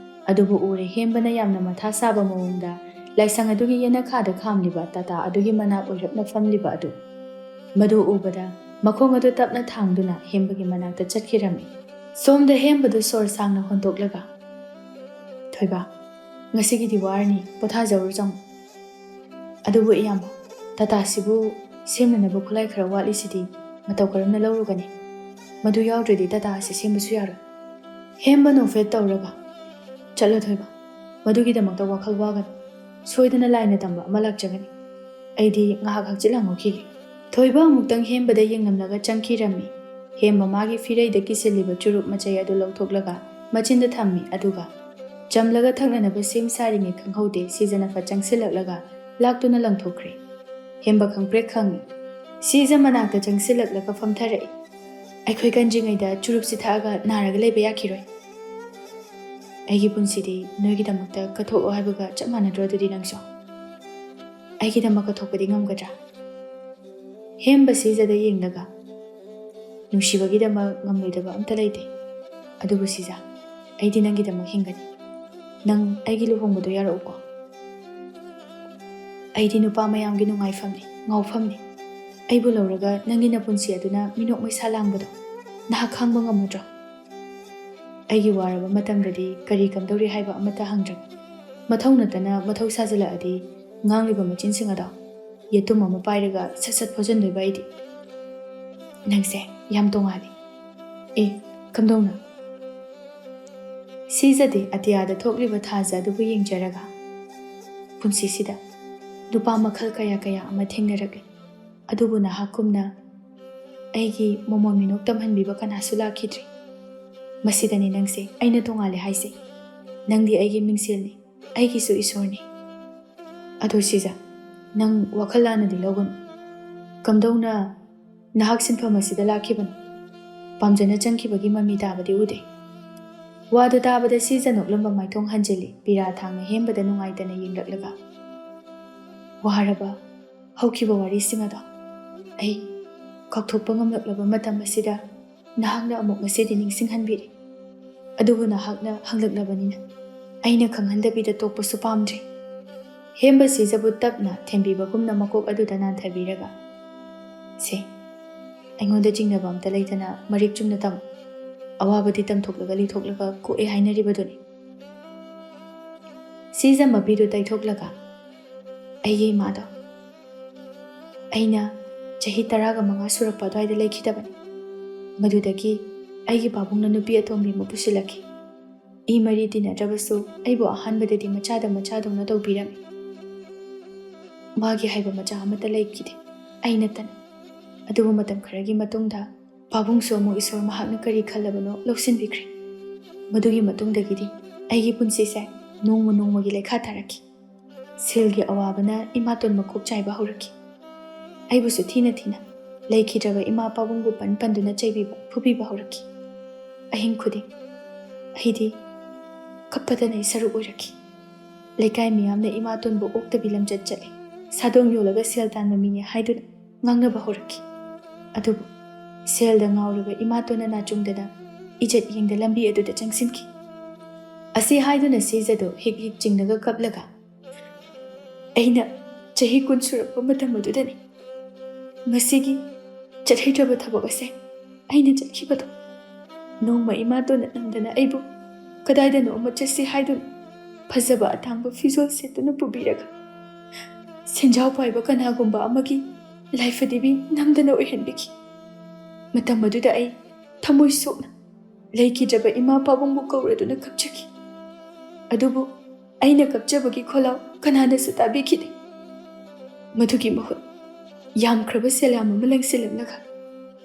ꯑꯗꯨꯕꯨ ꯎꯔꯦ ꯍꯦꯝꯕꯅ ꯌꯥꯝꯅ ꯃꯊꯥ ꯁꯥꯕ ꯃꯑꯣꯡꯗ ꯂꯥꯏꯁꯪ ꯑꯗꯨꯒꯤ ꯌꯦꯅꯈꯥꯗ ꯈꯥꯝꯂꯤꯕ ꯇꯥꯇꯥ ꯑꯗꯨꯒꯤ ꯃꯅꯥꯛ ꯑꯣꯏꯔꯞꯅ ꯐꯝꯂꯤꯕ ꯑꯗꯨ꯫ ꯃꯗꯨ ꯎꯕꯗ ꯃꯈꯣꯡ ꯑꯗꯨ ꯇꯞꯅ ꯊꯥꯡꯗꯨꯅ ꯍꯦꯝꯕꯒꯤ ꯃꯅꯥꯛꯇ ꯆꯠꯈꯤꯔꯝꯃꯤ꯫ ꯁꯣꯝꯗ ꯍꯦꯝꯕꯗꯨ ꯁꯣꯔ ꯁꯥꯡꯅ ꯍꯣꯟꯗꯣꯛꯂꯒ, "ꯊꯣꯏꯕ, ꯉꯁꯤꯒꯤꯗꯤ ꯋꯥꯔꯅꯤ, ꯄꯣꯊꯥꯖꯔꯨ ꯆꯪꯉꯨ꯫ ꯑꯗꯨꯕꯨ ꯏꯌꯥꯝꯕ, ꯇꯥꯇꯥꯁꯤꯕꯨ ꯁꯦꯝꯅꯅꯕ ꯈꯨꯠꯂꯥꯏ ꯈꯔ ꯋꯥꯠꯂꯤꯁꯤꯗꯤ ꯃꯇꯧ ꯀꯔꯝꯅ ꯂꯧꯔꯨꯒꯅꯤ?" ꯃꯗꯨ ꯌꯥꯎꯗ꯭ꯔꯗꯤ ꯇꯥꯇꯥ ꯑꯁꯤ ꯁꯦꯝꯕꯁꯨ ꯌꯥꯔꯣꯏ꯫ ꯍꯦꯝꯕ ꯅꯣꯛꯐꯦꯠ ꯇꯧꯔꯒ, "ꯆꯠꯂꯣ ꯊꯣꯏꯕ, ꯃꯗꯨꯒꯤꯗꯃꯛꯇ ꯋꯥꯈꯜ ꯋꯥꯒꯅꯨ꯫ ꯁꯣꯏꯗꯅ ꯂꯥꯏꯅ ꯇꯝꯕ ꯑꯃ ꯂꯥꯛꯆꯒꯅꯤ꯫ ꯑꯩꯗꯤ ꯉꯥꯏꯍꯥꯛ ꯍꯛꯆꯤꯠ ꯂꯥꯡꯉꯨꯈꯤꯒꯦ꯫" ꯊꯣꯏꯕ ꯑꯃꯨꯛꯇꯪ ꯍꯦꯝꯕꯗ ꯌꯦꯡꯂꯝꯂꯒ ꯆꯪꯈꯤꯔꯝꯃꯤ꯫ ꯍꯦꯝꯕ ꯃꯥꯒꯤ ꯐꯤꯔꯩꯗ ꯀꯤꯁꯤꯜꯂꯤꯕ ꯆꯨꯔꯨꯞ ꯃꯆꯩ ꯑꯗꯨ ꯂꯧꯊꯣꯛꯂꯒ ꯃꯆꯤꯟꯗ ꯊꯝꯃꯤ, ꯑꯗꯨꯒ ꯆꯝꯂꯒ ꯊꯛꯅꯅꯕ ꯁꯦꯝ ꯁꯥꯔꯤꯉꯩ ꯈꯪꯍꯧꯗꯦ ꯁꯤꯖꯅ ꯐꯠ ꯆꯪꯁꯤꯜꯂꯛꯂꯒ ꯂꯥꯛꯇꯨꯅ ꯂꯪꯊꯣꯛꯈ꯭ꯔꯦ꯫ ꯍꯦꯝꯕ ꯈꯪꯄ꯭ꯔꯦꯛ ꯈꯪꯉꯤ꯫ ꯁꯤꯖ ꯃꯅꯥꯛꯇ ꯆꯪꯁꯤꯜꯂꯛꯂꯒ ꯐꯝꯊꯔꯛꯏ꯫ "ꯑꯩꯈꯣꯏ ꯀꯟꯗ꯭ꯔꯤꯉꯩꯗ ꯆꯨꯔꯨꯞꯁꯤ ꯊꯛꯑꯒ ꯅꯥꯔꯒ ꯂꯩꯕ ꯌꯥꯈꯤꯔꯣꯏ꯫ ꯑꯩꯒꯤ ꯄꯨꯟꯁꯤꯗꯤ ꯅꯣꯏꯒꯤꯗꯃꯛꯇ ꯀꯠꯊꯣꯛꯑꯣ ꯍꯥꯏꯕꯒ ꯆꯞ ꯃꯥꯟꯅꯗ꯭ꯔꯣ ꯑꯗꯨꯗꯤ ꯅꯪꯁꯨ? ꯑꯩꯒꯤꯗꯃꯛ ꯀꯠꯊꯣꯛꯄꯗꯤ ꯉꯝꯒꯗ꯭ꯔꯥ?" ꯍꯦꯝꯕ ꯁꯤꯖꯗ ꯌꯦꯡꯂꯒ, "ꯅꯨꯡꯁꯤꯕꯒꯤꯗꯃꯛ ꯉꯝꯂꯣꯏꯗꯕ ꯑꯝꯇ ꯂꯩꯇꯦ꯫ ꯑꯗꯨꯕꯨ ꯁꯤꯖ, ꯑꯩꯗꯤ ꯅꯪꯒꯤꯗꯃꯛ ꯍꯤꯡꯒꯅꯤ꯫ ꯅꯪ ꯑꯩꯒꯤ ꯂꯨꯍꯣꯡꯕꯗꯣ ꯌꯥꯔꯛꯎꯀꯣ꯫ ꯑꯩꯗꯤ ꯅꯨꯄꯥ ꯃꯌꯥꯝꯒꯤ ꯅꯨꯡꯉꯥꯏꯐꯝꯅꯤ, ꯉꯥꯎꯐꯝꯅꯤ꯫ ꯑꯩꯕꯨ ꯂꯧꯔꯒ ꯅꯪꯒꯤ ꯅꯄꯨꯟꯁꯤ ꯑꯗꯨꯅ ꯃꯤꯅꯣꯛ ꯃꯩꯁꯥ ꯂꯥꯡꯕꯗꯣ ꯅꯍꯥꯛ ꯈꯥꯡꯕ ꯉꯝꯃꯗ꯭ꯔꯣ? ꯑꯩꯒꯤ ꯋꯥꯔꯕ ꯃꯇꯝꯗꯗꯤ ꯀꯔꯤ ꯀꯝꯗꯧꯔꯤ ꯍꯥꯏꯕ ꯑꯃꯠꯇ ꯍꯪꯗ꯭ꯔꯒ, ꯃꯊꯧ ꯅꯠꯇꯅ ꯃꯊꯧ ꯁꯥꯖꯤꯜꯂꯛꯑꯗꯤ ꯉꯥꯡꯂꯤꯕ ꯃꯆꯤꯟꯁꯤꯡ ꯑꯗꯣ ꯌꯦꯇꯨꯝ ꯑꯃ ꯄꯥꯏꯔꯒ ꯁꯠ ꯁꯠ ꯐꯣꯖꯟꯗꯣꯏꯕ ꯑꯩꯗꯤ꯫ ꯅꯪꯁꯦ ꯌꯥꯝ ꯇꯣꯉꯥꯜꯂꯤ꯫ ꯑꯦ, ꯀꯝꯗꯧꯅ?" ꯁꯤꯖꯗꯤ ꯑꯇꯤꯌꯥꯗ ꯊꯣꯛꯂꯤꯕ ꯊꯥꯖ ꯑꯗꯨꯕꯨ ꯌꯦꯡꯖꯔꯒ, "ꯄꯨꯟꯁꯤꯁꯤꯗ ꯅꯨꯄꯥ ꯃꯈꯜ ꯀꯌꯥ ꯀꯌꯥ ꯑꯃ ꯊꯦꯡꯅꯔꯛꯂꯤ, ꯑꯗꯨꯕꯨ ꯅꯍꯥꯛꯀꯨꯝꯅ ꯑꯩꯒꯤ ꯃꯃꯣꯟ ꯃꯤꯅꯣꯛ ꯇꯝꯍꯟꯕꯤꯕ ꯀꯅꯥꯁꯨ ꯂꯥꯛꯈꯤꯗ꯭ꯔꯤ꯫ ꯃꯁꯤꯗꯅꯤ ꯅꯪꯁꯦ ꯑꯩꯅ ꯇꯣꯉꯥꯜꯂꯦ ꯍꯥꯏꯁꯦ꯫ ꯅꯪꯗꯤ ꯑꯩꯒꯤ ꯃꯤꯡꯁꯦꯜꯅꯤ, ꯑꯩꯒꯤꯁꯨ ꯏꯁꯣꯔꯅꯤ꯫ ꯑꯗꯨ ꯁꯤꯖ, ꯅꯪ ꯋꯥꯈꯜ ꯂꯥꯟꯅꯗꯤ ꯂꯧꯒꯅꯨ꯫ ꯀꯝꯗꯧꯅ ꯅꯍꯥꯛ ꯁꯤꯟꯐꯝ ꯑꯁꯤꯗ ꯂꯥꯛꯈꯤꯕꯅꯣ? ꯄꯥꯝꯖꯅ ꯆꯪꯈꯤꯕꯒꯤ ꯃꯃꯤ ꯇꯥꯕꯗꯤ ꯎꯗꯦ꯫" ꯋꯥꯗꯨ ꯇꯥꯕꯗ ꯁꯤꯖ ꯅꯣꯛꯂꯝꯕ ꯃꯥꯏꯊꯣꯡ ꯍꯟꯖꯤꯜꯂꯤ, ꯄꯤꯔꯥ ꯊꯥꯡꯅ ꯍꯦꯝꯕꯗ ꯅꯨꯡꯉꯥꯏꯇꯅ ꯌꯦꯡꯂꯛꯂꯒ꯫ "ꯋꯥꯔꯕ ꯍꯧꯈꯤꯕ ꯋꯥꯔꯤꯁꯤꯡ ꯑꯗꯣ ꯑꯩ ꯀꯥꯎꯊꯣꯛꯄ ꯉꯝꯂꯛꯂꯕ ꯃꯇꯝ ꯑꯁꯤꯗ ꯅꯍꯥꯛꯅ ꯑꯃꯨꯛ ꯉꯁꯤꯗꯤ ꯅꯤꯡꯁꯤꯡꯍꯟꯕꯤꯔꯦ꯫ ꯑꯗꯨꯕꯨ ꯅꯍꯥꯛꯅ ꯍꯪꯂꯛꯂꯕꯅꯤꯅ ꯑꯩꯅ ꯈꯪꯍꯟꯗꯕꯤꯗ ꯇꯣꯛꯄꯁꯨ ꯄꯥꯝꯗ꯭ꯔꯦ꯫" ꯍꯦꯝꯕ ꯁꯤꯖꯕꯨ ꯇꯞꯅ ꯊꯦꯝꯕꯤꯕꯒꯨꯝꯅ ꯃꯀꯣꯛ ꯑꯗꯨꯗ ꯅꯥꯟꯊꯕꯤꯔꯒ, "ꯁꯦ, ꯑꯩꯉꯣꯟꯗ ꯆꯤꯡꯅꯕ ꯑꯝꯇ ꯂꯩꯇꯅ ꯃꯔꯤꯛ ꯆꯨꯝꯅ ꯇꯝꯃꯨ꯫ ꯑꯋꯥꯕꯗꯤ ꯇꯝꯊꯣꯛꯂꯒ ꯂꯤꯊꯣꯛꯂꯒ ꯀꯣꯛꯑꯦ ꯍꯥꯏꯅꯔꯤꯕꯗꯨꯅꯤ꯫" ꯁꯤꯖ ꯃꯄꯤꯗꯨ ꯇꯩꯊꯣꯛꯂꯒ, "ꯑꯩꯒꯤ ꯏꯃꯥꯗꯣ ꯑꯩꯅ ꯆꯍꯤ ꯇꯔꯥꯒ ꯃꯉꯥ ꯁꯨꯔꯛꯄ ꯑꯗꯨꯋꯥꯏꯗ ꯂꯩꯈꯤꯗꯕꯅꯤ꯫ ꯃꯗꯨꯗꯒꯤ ꯑꯩꯒꯤ ꯄꯥꯕꯨꯡꯅ ꯅꯨꯄꯤ ꯑꯇꯣꯝꯕꯤ ꯑꯃ ꯄꯨꯁꯤꯜꯂꯛꯈꯤ꯫ ꯏ ꯃꯔꯤ ꯇꯤꯟꯅꯗ꯭ꯔꯕꯁꯨ ꯑꯩꯕꯨ ꯑꯍꯥꯟꯕꯗꯗꯤ ꯃꯆꯥꯗ ꯃꯆꯥꯗꯧꯅ ꯇꯧꯕꯤꯔꯝꯃꯤ꯫ ꯃꯥꯒꯤ ꯍꯥꯏꯕ ꯃꯆꯥ ꯑꯃꯠꯇ ꯂꯩꯈꯤꯗꯦ, ꯑꯩ ꯅꯠꯇꯅ꯫ ꯑꯗꯨꯕꯨ ꯃꯇꯝ ꯈꯔꯒꯤ ꯃꯇꯨꯡꯗ ꯄꯥꯕꯨꯡꯁꯨ ꯑꯃꯨꯛ ꯏꯁꯣꯔ ꯃꯍꯥꯛꯅ ꯀꯔꯤ ꯈꯜꯂꯕꯅꯣ ꯂꯧꯁꯤꯟꯕꯤꯈ꯭ꯔꯦ꯫ ꯃꯗꯨꯒꯤ ꯃꯇꯨꯡꯗꯒꯤꯗꯤ ꯑꯩꯒꯤ ꯄꯨꯟꯁꯤꯁꯦ ꯅꯣꯡꯃ ꯅꯣꯡꯃꯒꯤ ꯂꯩꯈꯥ ꯇꯥꯔꯛꯈꯤ꯫ ꯁꯦꯜꯒꯤ ꯑꯋꯥꯕꯅ ꯏꯃꯥꯇꯣꯟ ꯃꯀꯣꯛ ꯆꯥꯏꯕ ꯍꯧꯔꯛꯈꯤ꯫ ꯑꯩꯕꯨꯁꯨ ꯊꯤꯅ ꯊꯤꯅ ꯂꯩꯈꯤꯗ꯭ꯔꯕ ꯏꯃꯥ ꯄꯥꯕꯨꯡꯕꯨ ꯄꯟ ꯄꯟꯗꯨꯅ ꯆꯩꯕꯤꯕ, ꯐꯨꯕꯤꯕ ꯍꯧꯔꯛꯈꯤ꯫ ꯑꯍꯤꯡ ꯈꯨꯗꯤꯡ ꯑꯩꯗꯤ ꯀꯞꯄꯗꯅ ꯑꯩ ꯁꯔꯨꯛ ꯑꯣꯏꯔꯛꯈꯤ꯫ ꯂꯩꯀꯥꯏ ꯃꯤꯌꯥꯝꯅ ꯏꯃꯥꯇꯣꯟꯕꯨ ꯑꯣꯛꯇꯕꯤ ꯂꯝꯆꯠ ꯆꯠꯂꯤ, ꯁꯥꯗꯣꯡ ꯌꯣꯜꯂꯒ ꯁꯦꯜ ꯇꯥꯟꯕ ꯃꯤꯅꯤ ꯍꯥꯏꯗꯨꯅ ꯉꯥꯡꯅꯕ ꯍꯧꯔꯛꯈꯤ꯫ ꯑꯗꯨꯕꯨ ꯁꯦꯜꯗ ꯉꯥꯎꯔꯕ ꯏꯃꯥꯇꯣꯟꯅ ꯅꯥꯆꯨꯡꯗꯅ ꯏꯖꯠ ꯌꯦꯡꯗ ꯂꯝꯕꯤ ꯑꯗꯨꯗ ꯆꯪꯁꯤꯟꯈꯤ꯫ ꯑꯁꯤ ꯍꯥꯏꯗꯨꯅ ꯁꯤꯖꯗꯨ ꯍꯤꯛ ꯍꯤꯛ ꯆꯤꯡꯂꯒ ꯀꯞꯂꯒ, "ꯑꯩꯅ ꯆꯍꯤ ꯀꯨꯟ ꯁꯨꯔꯛꯄ ꯃꯇꯝ ꯑꯗꯨꯗꯅꯤ ꯃꯁꯤꯒꯤ ꯆꯠꯍꯩꯗ꯭ꯔꯕ ꯊꯕꯛ ꯑꯁꯦ ꯑꯩꯅ ꯆꯠꯈꯤꯕꯗꯣ꯫ ꯅꯣꯡꯃ ꯏꯃꯥꯇꯣꯟꯅ ꯅꯝꯗꯅ ꯑꯩꯕꯨ ꯀꯗꯥꯏꯗꯅꯣ ꯑꯃ ꯆꯠꯁꯤ ꯍꯥꯏꯗꯨꯅ ꯐꯖꯕ ꯑꯇꯥꯡꯕ ꯐꯤꯖꯣꯜ ꯁꯦꯠꯇꯨꯅ ꯄꯨꯕꯤꯔꯒ ꯁꯦꯟꯖꯥꯎ ꯄꯥꯏꯕ ꯀꯅꯥꯒꯨꯝꯕ ꯑꯃꯒꯤ ꯂꯥꯏꯐꯗꯤꯕꯤ ꯅꯝꯗꯅ ꯑꯣꯏꯍꯟꯕꯤꯈꯤ꯫ ꯃꯇꯝ ꯑꯗꯨꯗ ꯑꯩ ꯊꯃꯣꯏ ꯁꯣꯛꯅ ꯂꯩꯈꯤꯗ꯭ꯔꯕ ꯏꯃꯥ ꯄꯥꯕꯨꯡꯕꯨ ꯀꯧꯔꯗꯨꯅ ꯀꯞꯆꯈꯤ꯫ ꯑꯗꯨꯕꯨ ꯑꯩꯅ ꯀꯞꯆꯕꯒꯤ ꯈꯣꯜꯂꯥꯎ ꯀꯅꯥꯅꯁꯨ ꯇꯥꯕꯤꯈꯤꯗꯦ꯫ ꯃꯗꯨꯒꯤ ꯃꯍꯨꯠ ꯌꯥꯝꯈ꯭ꯔꯕ ꯁꯦꯂꯥꯝ ꯑꯃ ꯂꯪꯁꯤꯜꯂꯝꯂꯒ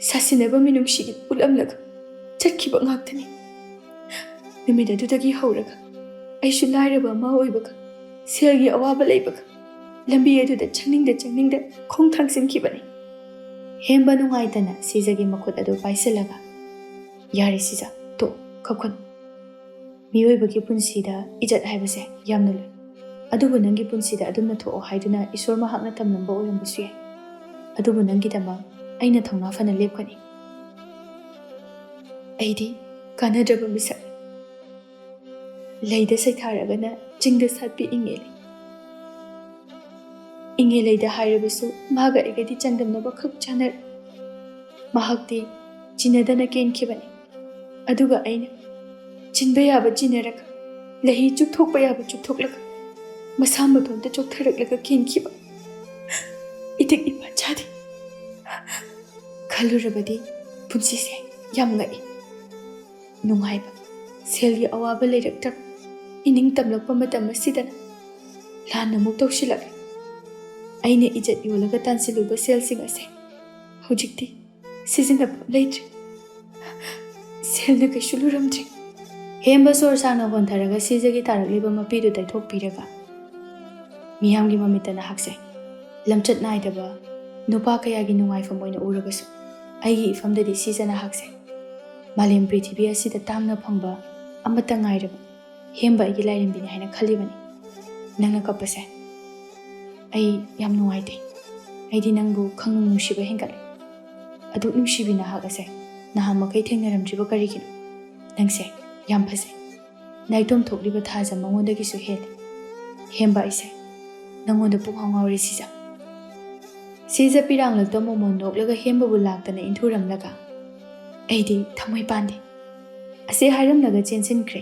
ꯁꯥꯁꯤꯟꯅꯕ ꯃꯤꯅꯨꯡꯁꯤꯒꯤ ꯎꯠꯂꯝꯂꯒ ꯆꯠꯈꯤꯕ ꯉꯥꯛꯇꯅꯤ꯫ ꯅꯨꯃꯤꯠ ꯑꯗꯨꯗꯒꯤ ꯍꯧꯔꯒ ꯑꯩꯁꯨ ꯂꯥꯏꯔꯕ ꯑꯃ ꯑꯣꯏꯕꯒ, ꯁꯦꯜꯒꯤ ꯑꯋꯥꯕ ꯂꯩꯕꯒ, ꯂꯝꯕꯤ ꯑꯗꯨꯗ ꯆꯪꯅꯤꯡꯗ ꯆꯪꯅꯤꯡꯗ ꯈꯣꯡ ꯊꯥꯡꯖꯤꯟꯈꯤꯕꯅꯤ꯫" ꯍꯦꯝꯕ ꯅꯨꯡꯉꯥꯏꯇꯅ ꯁꯤꯖꯒꯤ ꯃꯈꯨꯠ ꯑꯗꯨ ꯄꯥꯏꯁꯤꯜꯂꯒ, "ꯌꯥꯔꯦ ꯁꯤꯖ, ꯇꯣꯛ, ꯀꯞꯀꯅꯨ꯫ ꯃꯤꯑꯣꯏꯕꯒꯤ ꯄꯨꯟꯁꯤꯗ ꯏꯖꯠ ꯍꯥꯏꯕꯁꯦ ꯌꯥꯝꯅ ꯂꯨꯏ꯫ ꯑꯗꯨꯕꯨ ꯅꯪꯒꯤ ꯄꯨꯟꯁꯤꯗ ꯑꯗꯨꯝꯅ ꯊꯣꯛꯑꯣ ꯍꯥꯏꯗꯨꯅ ꯏꯁꯣꯔ ꯃꯍꯥꯛꯅ ꯇꯝꯂꯝꯕ ꯑꯣꯏꯔꯝꯕꯁꯨ ꯌꯥꯏ꯫ ꯑꯗꯨꯕꯨ ꯅꯪꯒꯤꯗꯃꯛ ꯑꯩꯅ ꯊꯧꯅꯥ ꯐꯅ ꯂꯦꯞꯀꯅꯤ꯫ ꯑꯩꯗꯤ ꯀꯥꯟꯅꯗ꯭ꯔꯕ ꯃꯤꯁꯛꯅꯤ꯫ ꯂꯩꯗ ꯁꯩꯊꯥꯔꯒꯅ ꯆꯤꯡꯗ ꯁꯥꯠꯄꯤ ꯏꯪꯉꯦ ꯂꯩ꯫ ꯏꯪꯉꯦ ꯂꯩꯗ ꯍꯥꯏꯔꯕꯁꯨ ꯃꯥꯒ ꯑꯩꯒꯗꯤ ꯆꯥꯡꯗꯝꯅꯕ ꯈꯛ ꯆꯥꯟꯅꯔꯦ꯫ ꯃꯍꯥꯛꯇꯤ ꯆꯤꯟꯅꯗꯅ ꯀꯦꯟꯈꯤꯕꯅꯤ꯫ ꯑꯗꯨꯒ ꯑꯩꯅ ꯆꯤꯟꯕ ꯌꯥꯕ ꯆꯤꯟꯅꯔꯒ ꯂꯩꯍꯤ ꯆꯨꯞꯊꯣꯛꯄ ꯌꯥꯕ ꯆꯨꯞꯊꯣꯛꯂꯒ ꯃꯁꯥ ꯃꯇꯣꯝꯇ ꯆꯣꯛꯊꯔꯛꯂꯒ ꯀꯦꯟꯈꯤꯕ꯫ ꯏꯇꯤꯛ ꯏꯄꯥ ꯆꯥꯗꯦ꯫ ꯈꯜꯂꯨꯔꯕꯗꯤ ꯄꯨꯟꯁꯤꯁꯦ ꯌꯥꯝ ꯉꯛꯏ꯫ ꯅꯨꯡꯉꯥꯏꯕ, ꯁꯦꯜꯒꯤ ꯑꯋꯥꯕ ꯂꯩꯔꯛꯇ꯭ꯔꯕ ꯏꯅꯤꯡ ꯇꯝꯂꯛꯄ ꯃꯇꯝ ꯑꯁꯤꯗꯅ ꯂꯥꯟꯅ ꯑꯃꯨꯛ ꯇꯧꯁꯤꯜꯂꯛꯂꯦ꯫ ꯑꯩꯅ ꯏꯖꯠ ꯌꯣꯜꯂꯒ ꯇꯥꯟꯁꯤꯜꯂꯨꯕ ꯁꯦꯜꯁꯤꯡ ꯑꯁꯦ ꯍꯧꯖꯤꯛꯇꯤ ꯁꯤꯖꯤꯟꯅꯐꯝ ꯂꯩꯇ꯭ꯔꯦ꯫ ꯁꯦꯜꯅ ꯀꯩꯁꯨ ꯂꯨꯔꯝꯗ꯭ꯔꯦ꯫ ꯍꯦꯝꯕ ꯁꯣꯔ ꯁꯥꯡꯅ ꯍꯣꯟꯊꯔꯒ ꯁꯤꯖꯒꯤ ꯇꯥꯔꯛꯂꯤꯕ ꯃꯄꯤꯗꯨ ꯇꯩꯊꯣꯛꯄꯤꯔꯒ, ꯃꯤꯌꯥꯝꯒꯤ ꯃꯃꯤꯠꯇ ꯅꯍꯥꯛꯁꯦ ꯂꯝꯆꯠ ꯅꯥꯏꯗꯕ ꯅꯨꯄꯥ ꯀꯌꯥꯒꯤ ꯅꯨꯡꯉꯥꯏꯐꯝ ꯑꯣꯏꯅ ꯎꯔꯒꯁꯨ, ꯑꯩꯒꯤ ꯏꯐꯝꯗꯗꯤ ꯁꯤꯖ ꯅꯍꯥꯛꯁꯦ ꯃꯥꯂꯦꯝ ꯄ꯭ꯔꯤꯊꯤꯕꯤ ꯑꯁꯤꯗ ꯇꯥꯡꯅ ꯐꯪꯕ ꯑꯃꯠꯇ ꯉꯥꯏꯔꯕ ꯍꯦꯝꯕ ꯑꯩꯒꯤ ꯂꯥꯏꯔꯦꯝꯕꯤꯅꯤ ꯍꯥꯏꯅ ꯈꯜꯂꯤꯕꯅꯤ꯫ ꯅꯪꯅ ꯀꯞꯄꯁꯦ ꯑꯩ ꯌꯥꯝ ꯅꯨꯡꯉꯥꯏꯇꯦ꯫ ꯑꯩꯗꯤ ꯅꯪꯕꯨ ꯈꯪꯅꯨꯡ ꯅꯨꯡꯁꯤꯕ ꯍꯦꯟꯒꯠꯂꯦ꯫ ꯑꯗꯨꯛ ꯅꯨꯡꯁꯤꯕꯤ ꯅꯍꯥꯛ ꯑꯁꯦ ꯅꯍꯥꯟ ꯃꯈꯩ ꯊꯦꯡꯅꯔꯝꯗ꯭ꯔꯤꯕ ꯀꯔꯤꯒꯤꯅꯣ? ꯅꯪꯁꯦ ꯌꯥꯝ ꯐꯖꯩ꯫ ꯅꯥꯏꯇꯣꯝ ꯊꯣꯛꯂꯤꯕ ꯊꯥꯖ ꯃꯉꯣꯟꯗꯒꯤꯁꯨ ꯍꯦꯜꯂꯤ꯫ ꯍꯦꯝꯕ ꯑꯩꯁꯦ ꯅꯪꯉꯣꯟꯗ ꯄꯨꯡꯉꯥꯎ ꯉꯥꯎꯔꯦ ꯁꯤꯖ꯫ ꯁꯤꯖ ꯄꯤꯔꯥꯡꯂꯛꯇ ꯃꯣꯃꯣꯟ ꯅꯣꯛꯂꯒ ꯍꯦꯝꯕꯕꯨ ꯂꯥꯛꯇꯅ ꯏꯟꯊꯨꯔꯝꯂꯒ, ꯑꯩꯗꯤ ꯊꯃꯣꯏ ꯄꯥꯟꯗꯦ꯫ ꯑꯁꯤ ꯍꯥꯏꯔꯝꯂꯒ ꯆꯦꯟꯁꯤꯟꯈ꯭ꯔꯦ꯫